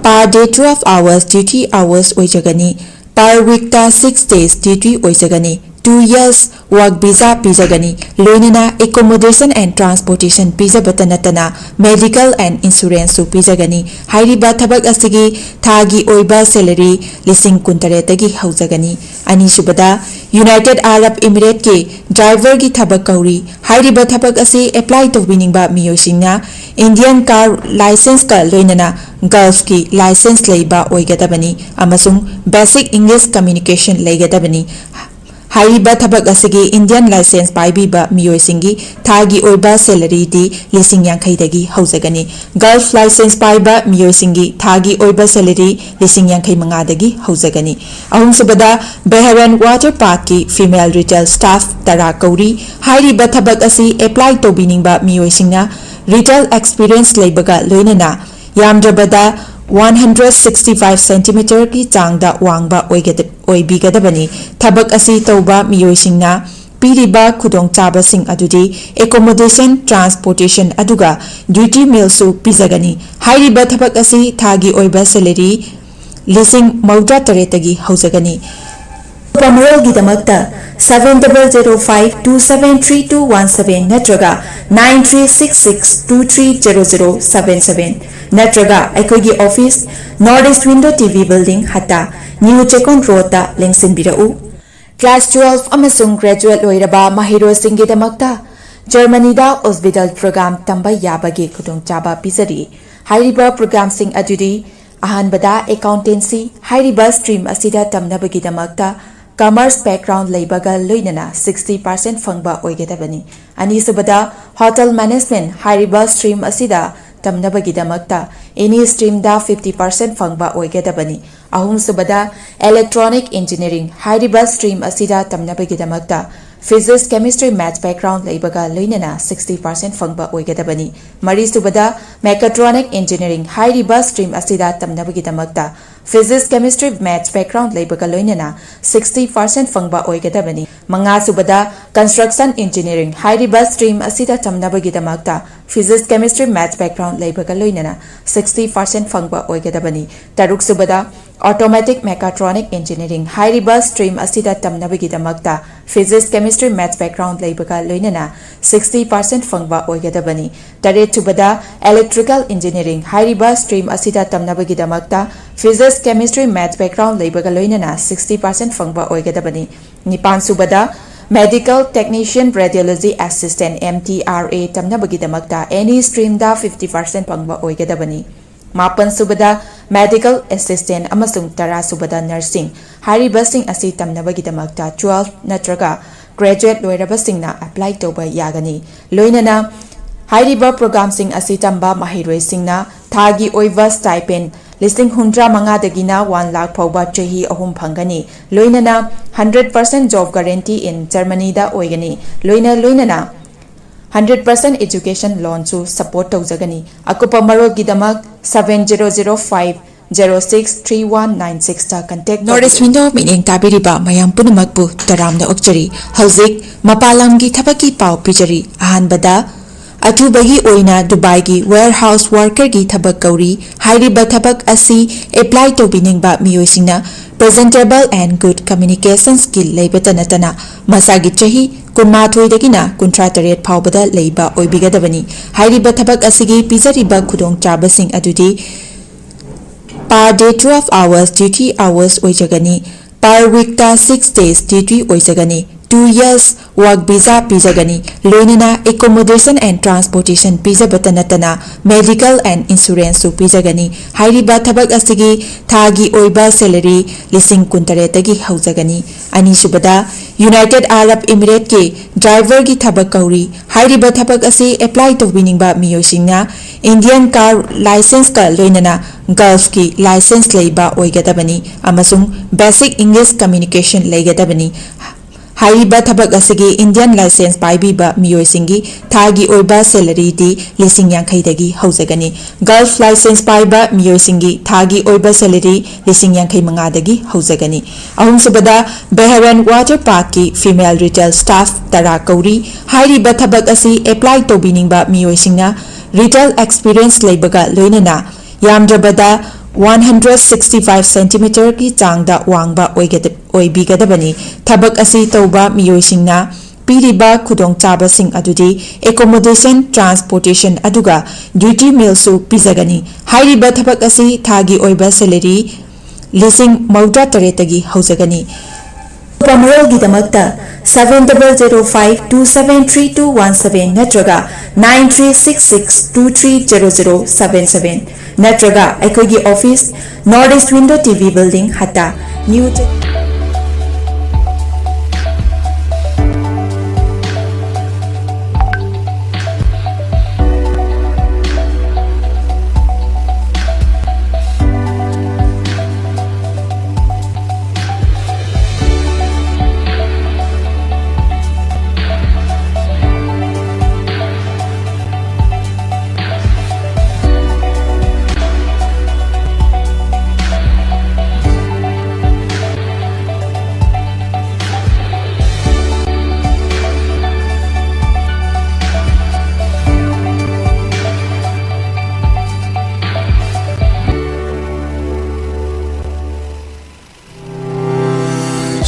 per day twelve hours duty hours ꯑꯣꯏꯖꯒꯅꯤ꯫ Per weekꯇ six days duty ꯑꯣꯏꯖꯒꯅꯤ꯫ Two years work visa ꯄꯤꯖꯒꯅꯤ꯫ ꯂꯣꯏꯅꯅ accommodation and transportation ꯄꯤꯖꯕꯇ ꯅꯠꯇꯅ medical and insuranceꯁꯨ ꯄꯤꯖꯒꯅꯤ꯫ ꯍꯥꯏꯔꯤꯕ ꯊꯕꯛ ꯑꯁꯤꯒꯤ ꯊꯥꯒꯤ ꯑꯣꯏꯕ salary ꯂꯤꯁꯤꯡ ꯀꯨꯟꯇꯔꯦꯠꯇꯒꯤ ꯍꯧꯖꯒꯅꯤ꯫ ꯑꯅꯤꯁꯨꯕꯗ, United Arab Emirateꯀꯤ driverꯒꯤ ꯊꯕꯛ ꯀꯧꯔꯤ꯫ ꯍꯥꯏꯔꯤꯕ ꯊꯕꯛ ꯑꯁꯤ apply ꯇꯧꯕꯤꯅꯤꯡꯕ ꯃꯤꯑꯣꯏꯁꯤꯡꯅ Indian car licenceꯀ ꯂꯣꯏꯅꯅ Gulfꯀꯤ license ꯂꯩꯕ ꯑꯣꯏꯒꯗꯕꯅꯤ ꯑꯃꯁꯨꯡ basic English communication ꯂꯩꯒꯗꯕꯅꯤ꯫ ꯍꯥꯏꯔꯤꯕ ꯊꯕꯛ ꯑꯁꯤꯒꯤ Indian license ꯄꯥꯏꯕꯤꯕ ꯃꯤꯑꯣꯏꯁꯤꯡꯒꯤ ꯊꯥꯒꯤ ꯑꯣꯏꯕ salaryꯗꯤ ꯂꯤꯁꯤꯡ ꯌꯥꯡꯈꯩꯗꯒꯤ ꯍꯧꯖꯒꯅꯤ꯫ Gulf license ꯄꯥꯏꯕ ꯃꯤꯑꯣꯏꯁꯤꯡꯒꯤ ꯊꯥꯒꯤ ꯑꯣꯏꯕ salary ꯂꯤꯁꯤꯡ ꯌꯥꯡꯈꯩ ꯃꯉꯥꯗꯒꯤ ꯍꯧꯖꯒꯅꯤ꯫ ꯑꯍꯨꯝꯁꯨꯕꯗ, Bahrain Water Parkꯀꯤ female retail staff ꯇꯔꯥ ꯀꯧꯔꯤ꯫ ꯍꯥꯏꯔꯤꯕ ꯊꯕꯛ ꯑꯁꯤ apply ꯇꯧꯕꯤꯅꯤꯡꯕ ꯃꯤꯑꯣꯏꯁꯤꯡꯅ retail experience ꯂꯩꯕꯒ ꯂꯣꯏꯅꯅ ꯌꯥꯝꯗ꯭ꯔꯕꯗ one hundred sixty five centimeterꯒꯤ ꯆꯥꯡꯗ ꯋꯥꯡꯕ ꯑꯣꯏꯒꯗ-, ꯑꯣꯏꯕꯤꯒꯗꯕꯅꯤ꯫ ꯊꯕꯛ ꯑꯁꯤ ꯇꯧꯕ ꯃꯤꯑꯣꯏꯁꯤꯡꯅ ꯄꯤꯔꯤꯕ ꯈꯨꯗꯣꯡꯆꯥꯕꯁꯤꯡ ꯑꯗꯨꯗꯤ accommodation, transportation ꯑꯗꯨꯒ duty mealꯁꯨ ꯄꯤꯖꯒꯅꯤ꯫ ꯍꯥꯏꯔꯤꯕ ꯊꯕꯛ ꯑꯁꯤ ꯊꯥꯒꯤ ꯑꯣꯏꯕ salary ꯂꯤꯁꯤꯡ ꯃꯧꯗ꯭ꯔꯥ ꯇꯔꯦꯠꯇꯒꯤ ꯍꯧꯖꯒꯅꯤ꯫ ꯑꯀꯨꯞꯄ ꯃꯔꯣꯜꯒꯤꯗꯃꯛꯇ seven double zero five two seven three two one seven ꯅꯠꯇ꯭ꯔꯒ nine three six six two three zero zero seven seven ꯅꯠꯇ꯭ꯔꯒ ꯑꯩꯈꯣꯏꯒꯤ office, North East Window T V Building, ꯍꯠꯇꯥ, New Chekon Roadꯇ ꯂꯦꯡꯁꯤꯟꯕꯤꯔꯛꯎ꯫ Class twelve ꯑꯃꯁꯨꯡ graduate ꯂꯣꯏꯔꯕ ꯃꯍꯩꯔꯣꯏꯁꯤꯡꯒꯤꯗꯃꯛꯇ ꯖꯔꯃꯅꯤꯗ Ausbildung program ꯇꯝꯕ ꯌꯥꯕꯒꯤ ꯈꯨꯗꯣꯡꯆꯥꯕ ꯄꯤꯖꯔꯤ꯫ ꯍꯥꯏꯔꯤꯕ programꯁꯤꯡ ꯑꯗꯨꯗꯤ, ꯑꯍꯥꯟꯕꯗ, accountancy꯫ ꯍꯥꯏꯔꯤꯕ stream ꯑꯁꯤꯗ ꯇꯝꯅꯕꯒꯤꯗꯃꯛꯇ commerce background ꯂꯩꯕꯒ ꯂꯣꯏꯅꯅ sixty percent ꯐꯪꯕ ꯑꯣꯏꯒꯗꯕꯅꯤ꯫ ꯑꯅꯤꯁꯨꯕꯗ, hotel management꯫ ꯍꯥꯏꯔꯤꯕ stream ꯑꯁꯤꯗ ꯇꯝꯅꯕꯒꯤꯗꯃꯛꯇ any streamꯗ fifty percent ꯐꯪꯕ ꯑꯣꯏꯒꯗꯕꯅꯤ꯫ ꯑꯍꯨꯝꯁꯨꯕꯗ, electronic engineering꯫ ꯍꯥꯏꯔꯤꯕ stream ꯑꯁꯤꯗ ꯇꯝꯅꯕꯒꯤꯗꯃꯛꯇ Physics, Chemistry, Maths background ꯂꯩꯕꯒ ꯂꯣꯏꯅꯅ sixty percent ꯐꯪꯕ ꯑꯣꯏꯒꯗꯕꯅꯤ꯫ ꯃꯔꯤꯁꯨꯕꯗ, Mechatronic Engineering ꯍꯥꯏꯔꯤꯕ stream ꯑꯁꯤꯗ ꯇꯝꯅꯕꯒꯤꯗꯃꯛꯇ Physics, Chemistry, Maths background ꯂꯩꯕꯒ ꯂꯣꯏꯅꯅ sixty percent ꯐꯪꯕ ꯑꯣꯏꯒꯗꯕꯅꯤ꯫ ꯃꯉꯥꯁꯨꯕꯗ, Construction Engineering ꯍꯥꯏꯔꯤꯕ stream ꯑꯁꯤꯗ ꯇꯝꯅꯕꯒꯤꯗꯃꯛꯇ Physics, Chemistry, Maths background ꯂꯩꯕꯒ ꯂꯣꯏꯅꯅ sixty percent ꯐꯪꯕ ꯑꯣꯏꯒꯗꯕꯅꯤ꯫ ꯇꯔꯨꯛꯁꯨꯕꯗ, Automatic Mechatronic Engineering ꯍꯥꯏꯔꯤꯕ stream ꯑꯁꯤꯗ ꯇꯝꯅꯕꯒꯤꯗꯃꯛꯇ Physics, Chemistry, Maths background ꯂꯩꯕꯒ ꯂꯣꯏꯅꯅ sixty percent ꯐꯪꯕ ꯑꯣꯏꯒꯗꯕꯅꯤ꯫ ꯇꯔꯦꯠꯁꯨꯕꯗ, Electrical Engineering ꯍꯥꯏꯔꯤꯕ stream ꯑꯁꯤꯗ ꯇꯝꯅꯕꯒꯤꯗꯃꯛꯇ Physics, Chemistry, Maths background ꯂꯩꯕꯒ ꯂꯣꯏꯅꯅ sixty percent ꯐꯪꯕ ꯑꯣꯏꯒꯗꯕꯅꯤ꯫ ꯅꯤꯄꯥꯟꯁꯨꯕꯗ, Medical Technician Radiology Assistant, M T R A ꯇꯝꯅꯕꯒꯤꯗꯃꯛꯇ any streamꯗ fifty percent ꯐꯪꯕ ꯑꯣꯏꯒꯗꯕꯅꯤ꯫ ꯃꯥꯄꯟꯁꯨꯕꯗ, Medical Assistant ꯑꯃꯁꯨꯡ ꯇꯔꯥꯁꯨꯕꯗ, Nursing ꯍꯥꯏꯔꯤꯕꯁꯤꯡ ꯑꯁꯤ ꯇꯝꯅꯕꯒꯤꯗꯃꯛꯇ twelve ꯅꯠꯇ꯭ꯔꯒ graduate ꯂꯣꯏꯔꯕꯁꯤꯡꯅ apply ꯇꯧꯕ ꯌꯥꯒꯅꯤ꯫ ꯂꯣꯏꯅꯅ ꯍꯥꯏꯔꯤꯕ programꯁꯤꯡ ꯑꯁꯤ ꯇꯝꯕ ꯃꯍꯩꯔꯣꯏꯁꯤꯡꯅ ꯊꯥꯒꯤ ꯑꯣꯏꯕ stipend ꯂꯤꯁꯤꯡ ꯍꯨꯝꯗ꯭ꯔꯥ ꯃꯉꯥꯗꯒꯤꯅ one lakh ꯐꯥꯎꯕ ꯆꯍꯤ ꯑꯍꯨꯝ ꯐꯪꯒꯅꯤ꯫ ꯂꯣꯏꯅꯅ hundred percent job guarantee in Germanyꯗ ꯑꯣꯏꯒꯅꯤ꯫ ꯂꯣꯏꯅ ꯂꯣꯏꯅꯅ hundred percent education loanꯁꯨ support ꯇꯧꯖꯒꯅꯤ꯫ ꯑꯀꯨꯞꯄ ꯃꯔꯣꯜꯒꯤꯗꯃꯛ seven zero zero five zero six three one nine sixꯇ contact North East Window ꯃꯤꯠꯌꯦꯡ ꯇꯥꯕꯤꯔꯤꯕ ꯃꯌꯥꯝ ꯄꯨꯝꯅꯃꯛꯄꯨ ꯇꯔꯥꯝꯅ ꯑꯣꯛꯆꯔꯤ꯫ ꯍꯧꯖꯤꯛ ꯃꯄꯥꯟ ꯂꯝꯒꯤ ꯊꯕꯛꯀꯤ ꯄꯥꯎ ꯄꯤꯖꯔꯤ꯫ ꯑꯍꯥꯟꯕꯗ, ꯑꯊꯨꯕꯒꯤ ꯑꯣꯏꯅ ꯗꯨꯕꯥꯏꯒꯤ warehouse workerꯒꯤ ꯊꯕꯛ ꯀꯧꯔꯤ꯫ ꯍꯥꯏꯔꯤꯕ ꯊꯕꯛ ꯑꯁꯤ apply ꯇꯧꯕꯤꯅꯤꯡꯕ ꯃꯤꯑꯣꯏꯁꯤꯡꯅ presentable and good communication skill ꯂꯩꯕꯇ ꯅꯠꯇꯅ ꯃꯁꯥꯒꯤ ꯆꯍꯤ ꯀꯨꯟꯃꯥꯊꯣꯏꯗꯒꯤꯅ ꯀꯨꯟꯊ꯭ꯔꯥ ꯇꯔꯦꯠ ꯐꯥꯎꯕꯗ ꯂꯩꯕ ꯑꯣꯏꯕꯤꯒꯗꯕꯅꯤ꯫ ꯍꯥꯏꯔꯤꯕ ꯊꯕꯛ ꯑꯁꯤꯒꯤ ꯄꯤꯖꯔꯤꯕ ꯈꯨꯗꯣꯡꯆꯥꯕꯁꯤꯡ ꯑꯗꯨꯗꯤ per day twelve hours duty hours ꯑꯣꯏꯖꯒꯅꯤ꯫ Per weekꯇ six days duty ꯑꯣꯏꯖꯒꯅꯤ꯫ Two years work visa ꯄꯤꯖꯒꯅꯤ꯫ ꯂꯣꯏꯅꯅ accommodation and transportation ꯄꯤꯖꯕꯇ ꯅꯠꯇꯅ medical and insuranceꯁꯨ ꯄꯤꯖꯒꯅꯤ꯫ ꯍꯥꯏꯔꯤꯕ ꯊꯕꯛ ꯑꯁꯤꯒꯤ ꯊꯥꯒꯤ ꯑꯣꯏꯕ salary ꯂꯤꯁꯤꯡ ꯀꯨꯟꯇꯔꯦꯠꯇꯒꯤ ꯍꯧꯖꯒꯅꯤ꯫ ꯑꯅꯤꯁꯨꯕꯗ, United Arab Emirateꯀꯤ driverꯒꯤ ꯊꯕꯛ ꯀꯧꯔꯤ꯫ ꯍꯥꯏꯔꯤꯕ ꯊꯕꯛ ꯑꯁꯤ apply ꯇꯧꯕꯤꯅꯤꯡꯕ ꯃꯤꯑꯣꯏꯁꯤꯡꯅ Indian car licenceꯀ ꯂꯣꯏꯅꯅ Gulfꯀꯤ license ꯂꯩꯕ ꯑꯣꯏꯒꯗꯕꯅꯤ ꯑꯃꯁꯨꯡ basic English communication ꯂꯩꯒꯗꯕꯅꯤ꯫ ꯍꯥꯏꯔꯤꯕ ꯊꯕꯛ ꯑꯁꯤꯒꯤ Indian license ꯄꯥꯏꯕꯤꯕ ꯃꯤꯑꯣꯏꯁꯤꯡꯒꯤ ꯊꯥꯒꯤ ꯑꯣꯏꯕ salaryꯗꯤ ꯂꯤꯁꯤꯡ ꯌꯥꯡꯈꯩꯗꯒꯤ ꯍꯧꯖꯒꯅꯤ꯫ Gulf license ꯄꯥꯏꯕ ꯃꯤꯑꯣꯏꯁꯤꯡꯒꯤ ꯊꯥꯒꯤ ꯑꯣꯏꯕ salary ꯂꯤꯁꯤꯡ ꯌꯥꯡꯈꯩ ꯃꯉꯥꯗꯒꯤ ꯍꯧꯖꯒꯅꯤ꯫ ꯑꯍꯨꯝꯁꯨꯕꯗ, Beharan Water Parkꯀꯤ female retail staff ꯇꯔꯥ ꯀꯧꯔꯤ꯫ ꯍꯥꯏꯔꯤꯕ ꯊꯕꯛ ꯑꯁꯤ apply ꯇꯧꯕꯤꯅꯤꯡꯕ ꯃꯤꯑꯣꯏꯁꯤꯡꯅ retail experience ꯂꯩꯕꯒ ꯂꯣꯏꯅꯅ ꯌꯥꯝꯗ꯭ꯔꯕꯗ one hundred sixty five centimeterꯒꯤ ꯆꯥꯡꯗ ꯋꯥꯡꯕ ꯑꯣꯏꯒꯗ-, ꯑꯣꯏꯕꯤꯒꯗꯕꯅꯤ꯫ ꯊꯕꯛ ꯑꯁꯤ ꯇꯧꯕ ꯃꯤꯑꯣꯏꯁꯤꯡꯅ ꯄꯤꯔꯤꯕ ꯈꯨꯗꯣꯡꯆꯥꯕꯁꯤꯡ ꯑꯗꯨꯗꯤ accommodation, transportation ꯑꯗꯨꯒ duty mealꯁꯨ ꯄꯤꯖꯒꯅꯤ꯫ ꯍꯥꯏꯔꯤꯕ ꯊꯕꯛ ꯑꯁꯤ ꯊꯥꯒꯤ ꯑꯣꯏꯕ salary ꯂꯤꯁꯤꯡ ꯃꯧꯗ꯭ꯔꯥ ꯇꯔꯦꯠꯇꯒꯤ ꯍꯧꯖꯒꯅꯤ꯫ ꯑꯇꯣꯞꯄ ꯃꯔꯣꯜꯒꯤꯗꯃꯛꯇ seven double zero five two seven three two one seven ꯅꯠꯇ꯭ꯔꯒ nine three six six two three zero zero seven seven ꯅꯠꯇ꯭ꯔꯒ ꯑꯩꯈꯣꯏꯒꯤ office, North East Window T V Building, Hatta, New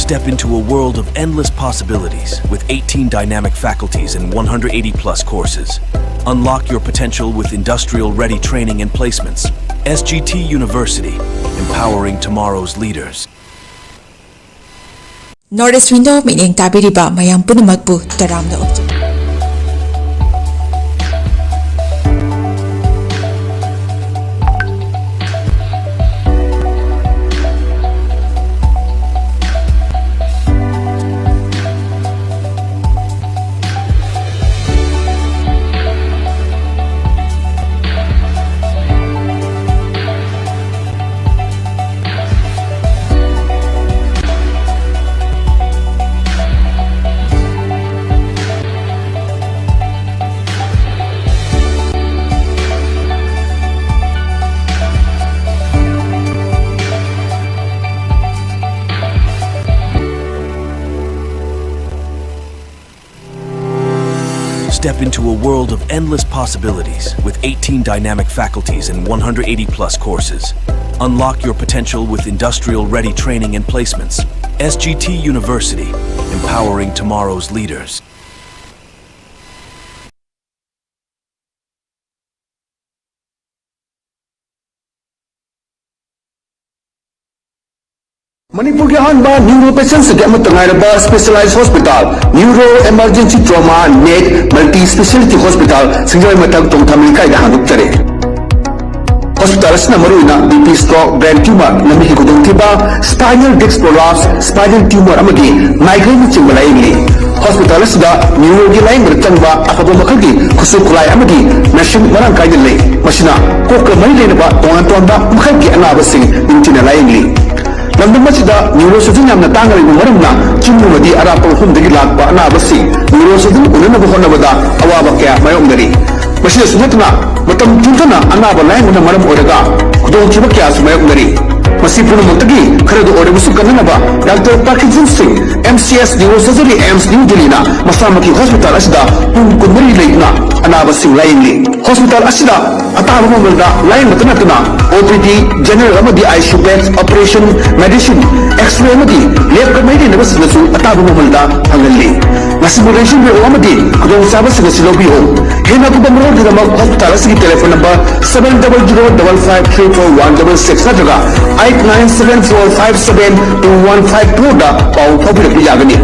Step into a world of endless possibilities with eighteen dynamic faculties and one hundred eighty plus courses. Unlock your potential with industrial ready training and placements. S G T University, empowering tomorrow's leaders. North East Window ꯃꯤꯠꯌꯦꯡ ꯇꯥꯕꯤꯔꯤꯕ ꯃꯌꯥꯝ ꯄꯨꯝꯅꯃꯛꯄꯨ ꯇꯔꯥꯝꯅ ꯑꯣꯛꯆꯔꯤ꯫ Step into a world of endless possibilities with eighteen dynamic faculties and one hundred eighty plus courses. Unlock your potential with industrial ready training and placements. S G T University, empowering tomorrow's leaders. ꯃꯅꯤꯄꯨꯔꯒꯤ ꯑꯍꯥꯟꯕ ꯅ꯭ꯌꯨꯔꯣ ꯄꯦꯁꯦꯟꯁꯤꯡꯒꯤ ꯑꯃꯠꯇ ꯉꯥꯏꯔꯕ specialise hospital, neuro emergency trauma, neck, multi speciality hospital, ꯁꯤꯡꯖꯃꯩ ꯃꯊꯛ ꯇꯣꯡꯊꯥꯃꯤ ꯂꯩꯀꯥꯏꯗ ꯍꯥꯡꯗꯣꯛꯆꯔꯦ꯫ ꯍꯣꯁꯄꯤꯇꯥꯜ ꯑꯁꯤꯅ ꯃꯔꯨꯑꯣꯏꯅ B P stroke, brain tumour, ꯂꯝꯕꯤꯒꯤ ꯈꯨꯗꯣꯡꯊꯤꯕ, spinal disc prolapse, spinal tumour ꯑꯃꯗꯤ ꯃꯥꯏꯒ꯭ꯔꯦꯟꯅꯆꯤꯡꯕ ꯂꯥꯌꯦꯡꯂꯤ꯫ ꯍꯣꯁꯄꯤꯇꯥꯜ ꯑꯁꯤꯗ ꯅ꯭ꯌꯨꯔꯣꯒꯤ ꯂꯥꯌꯦꯡꯕꯗ ꯆꯪꯕ ꯑꯐꯕ ꯃꯈꯜꯒꯤ ꯈꯨꯠꯁꯨ ꯈꯨꯠꯂꯥꯏ ꯑꯃꯗꯤ ꯃꯦꯁꯤꯟ ꯃꯔꯥꯡ ꯀꯥꯏꯅ ꯂꯩ꯫ ꯃꯁꯤꯅ ꯀꯣꯛꯀ ꯃꯔꯤ ꯂꯩꯅꯕ ꯇꯣꯉꯥꯟ ꯇꯣꯉꯥꯟꯕ ꯃꯈꯜꯒꯤ ꯑꯅꯥꯕꯁꯤꯡ ꯅꯤꯡꯊꯤꯅ ꯂꯥꯌꯦꯡꯂꯤ꯫ ꯂꯝꯗꯝ ꯑꯁꯤꯗ ꯅ꯭ꯌꯨꯔꯣ ꯁꯔꯖꯟ ꯌꯥꯝꯅ ꯇꯥꯡꯅ ꯂꯩꯕ ꯃꯔꯝꯅ ꯆꯤꯡ ꯑꯃꯗꯤ ꯑꯔꯥꯞꯄ ꯃꯐꯝꯗꯒꯤ ꯂꯥꯛꯄ ꯑꯅꯥꯕꯁꯤꯡ ꯅ꯭ꯌꯨꯔꯣ ꯁꯔꯖꯟ ꯎꯅꯅꯕ ꯍꯣꯠꯅꯕꯗ ꯑꯋꯥꯕ ꯀꯌꯥ ꯃꯥꯌꯣꯛꯅꯔꯤ꯫ ꯃꯁꯤꯗꯁꯨ ꯅꯠꯇꯅ ꯃꯇꯝ ꯊꯦꯡꯊꯅ ꯑꯅꯥꯕ ꯂꯥꯌꯦꯡꯕꯅ ꯃꯔꯝ ꯑꯣꯏꯔꯒ ꯈꯨꯗꯣꯡꯊꯤꯕ ꯀꯌꯥꯁꯨ ꯃꯥꯌꯣꯛꯅꯔꯤ꯫ ꯃꯁꯤ ꯄꯨꯝꯅꯃꯛꯇꯒꯤ ꯈꯔꯗ ꯑꯣꯏꯔꯕꯁꯨ ꯀꯟꯅꯅꯕ ꯗꯥꯛꯇꯔ ꯄꯥꯔꯀꯤꯟꯁꯟ ꯁꯤꯡ, M C S neurosurgery, AIIMS new ꯗꯤꯜꯂꯤꯅ ꯃꯁꯥꯃꯛꯀꯤ ꯍꯣꯁꯄꯤꯇꯥꯜ ꯑꯁꯤꯗ ꯄꯨꯡ ꯀꯨꯟꯃꯔꯤ ꯂꯩꯗꯨꯅ ꯑꯅꯥꯕꯁꯤꯡ ꯂꯥꯌꯦꯡꯂꯤ꯫ ꯍꯣꯁꯄꯤꯇꯥꯜ ꯑꯁꯤꯗ ꯑꯇꯥꯕ ꯃꯃꯜꯗ ꯂꯥꯌꯦꯡꯕꯇ ꯅꯠꯇꯅ ꯑꯣ ꯄꯤ ꯗꯤ, ꯖꯦꯅꯔꯦꯜ ꯑꯃꯗꯤ I C U bed, operation, medicine, X-ray ꯑꯃꯗꯤ ꯂꯦꯕꯀ ꯃꯔꯤ ꯂꯩꯅꯕꯁꯤꯡꯗꯁꯨ ꯑꯇꯥꯕ ꯃꯃꯜꯗ ꯐꯪꯍꯜꯂꯤ꯫ ꯉꯁꯤꯕꯨ ꯂꯦꯡꯁꯤꯟꯕꯤꯔꯛꯎ ꯑꯃꯗꯤ ꯈꯨꯗꯣꯡꯆꯥꯕꯁꯤꯡ ꯑꯁꯤ ꯂꯧꯕꯤꯌꯨ꯫ ꯍꯦꯟꯅ ꯑꯀꯨꯞꯄ ꯃꯔꯣꯜꯒꯤꯗꯃꯛ ꯍꯣꯁꯄꯤꯇꯥꯜ ꯑꯁꯤꯒꯤ telephone number seven double zero double five three four one double six ꯅꯠꯇ꯭ꯔꯒ eight nine seven four five seven two one five four ꯗ ꯄꯥꯎ ꯐꯥꯎꯕꯤꯔꯛꯄ ꯌꯥꯒꯅꯤ꯫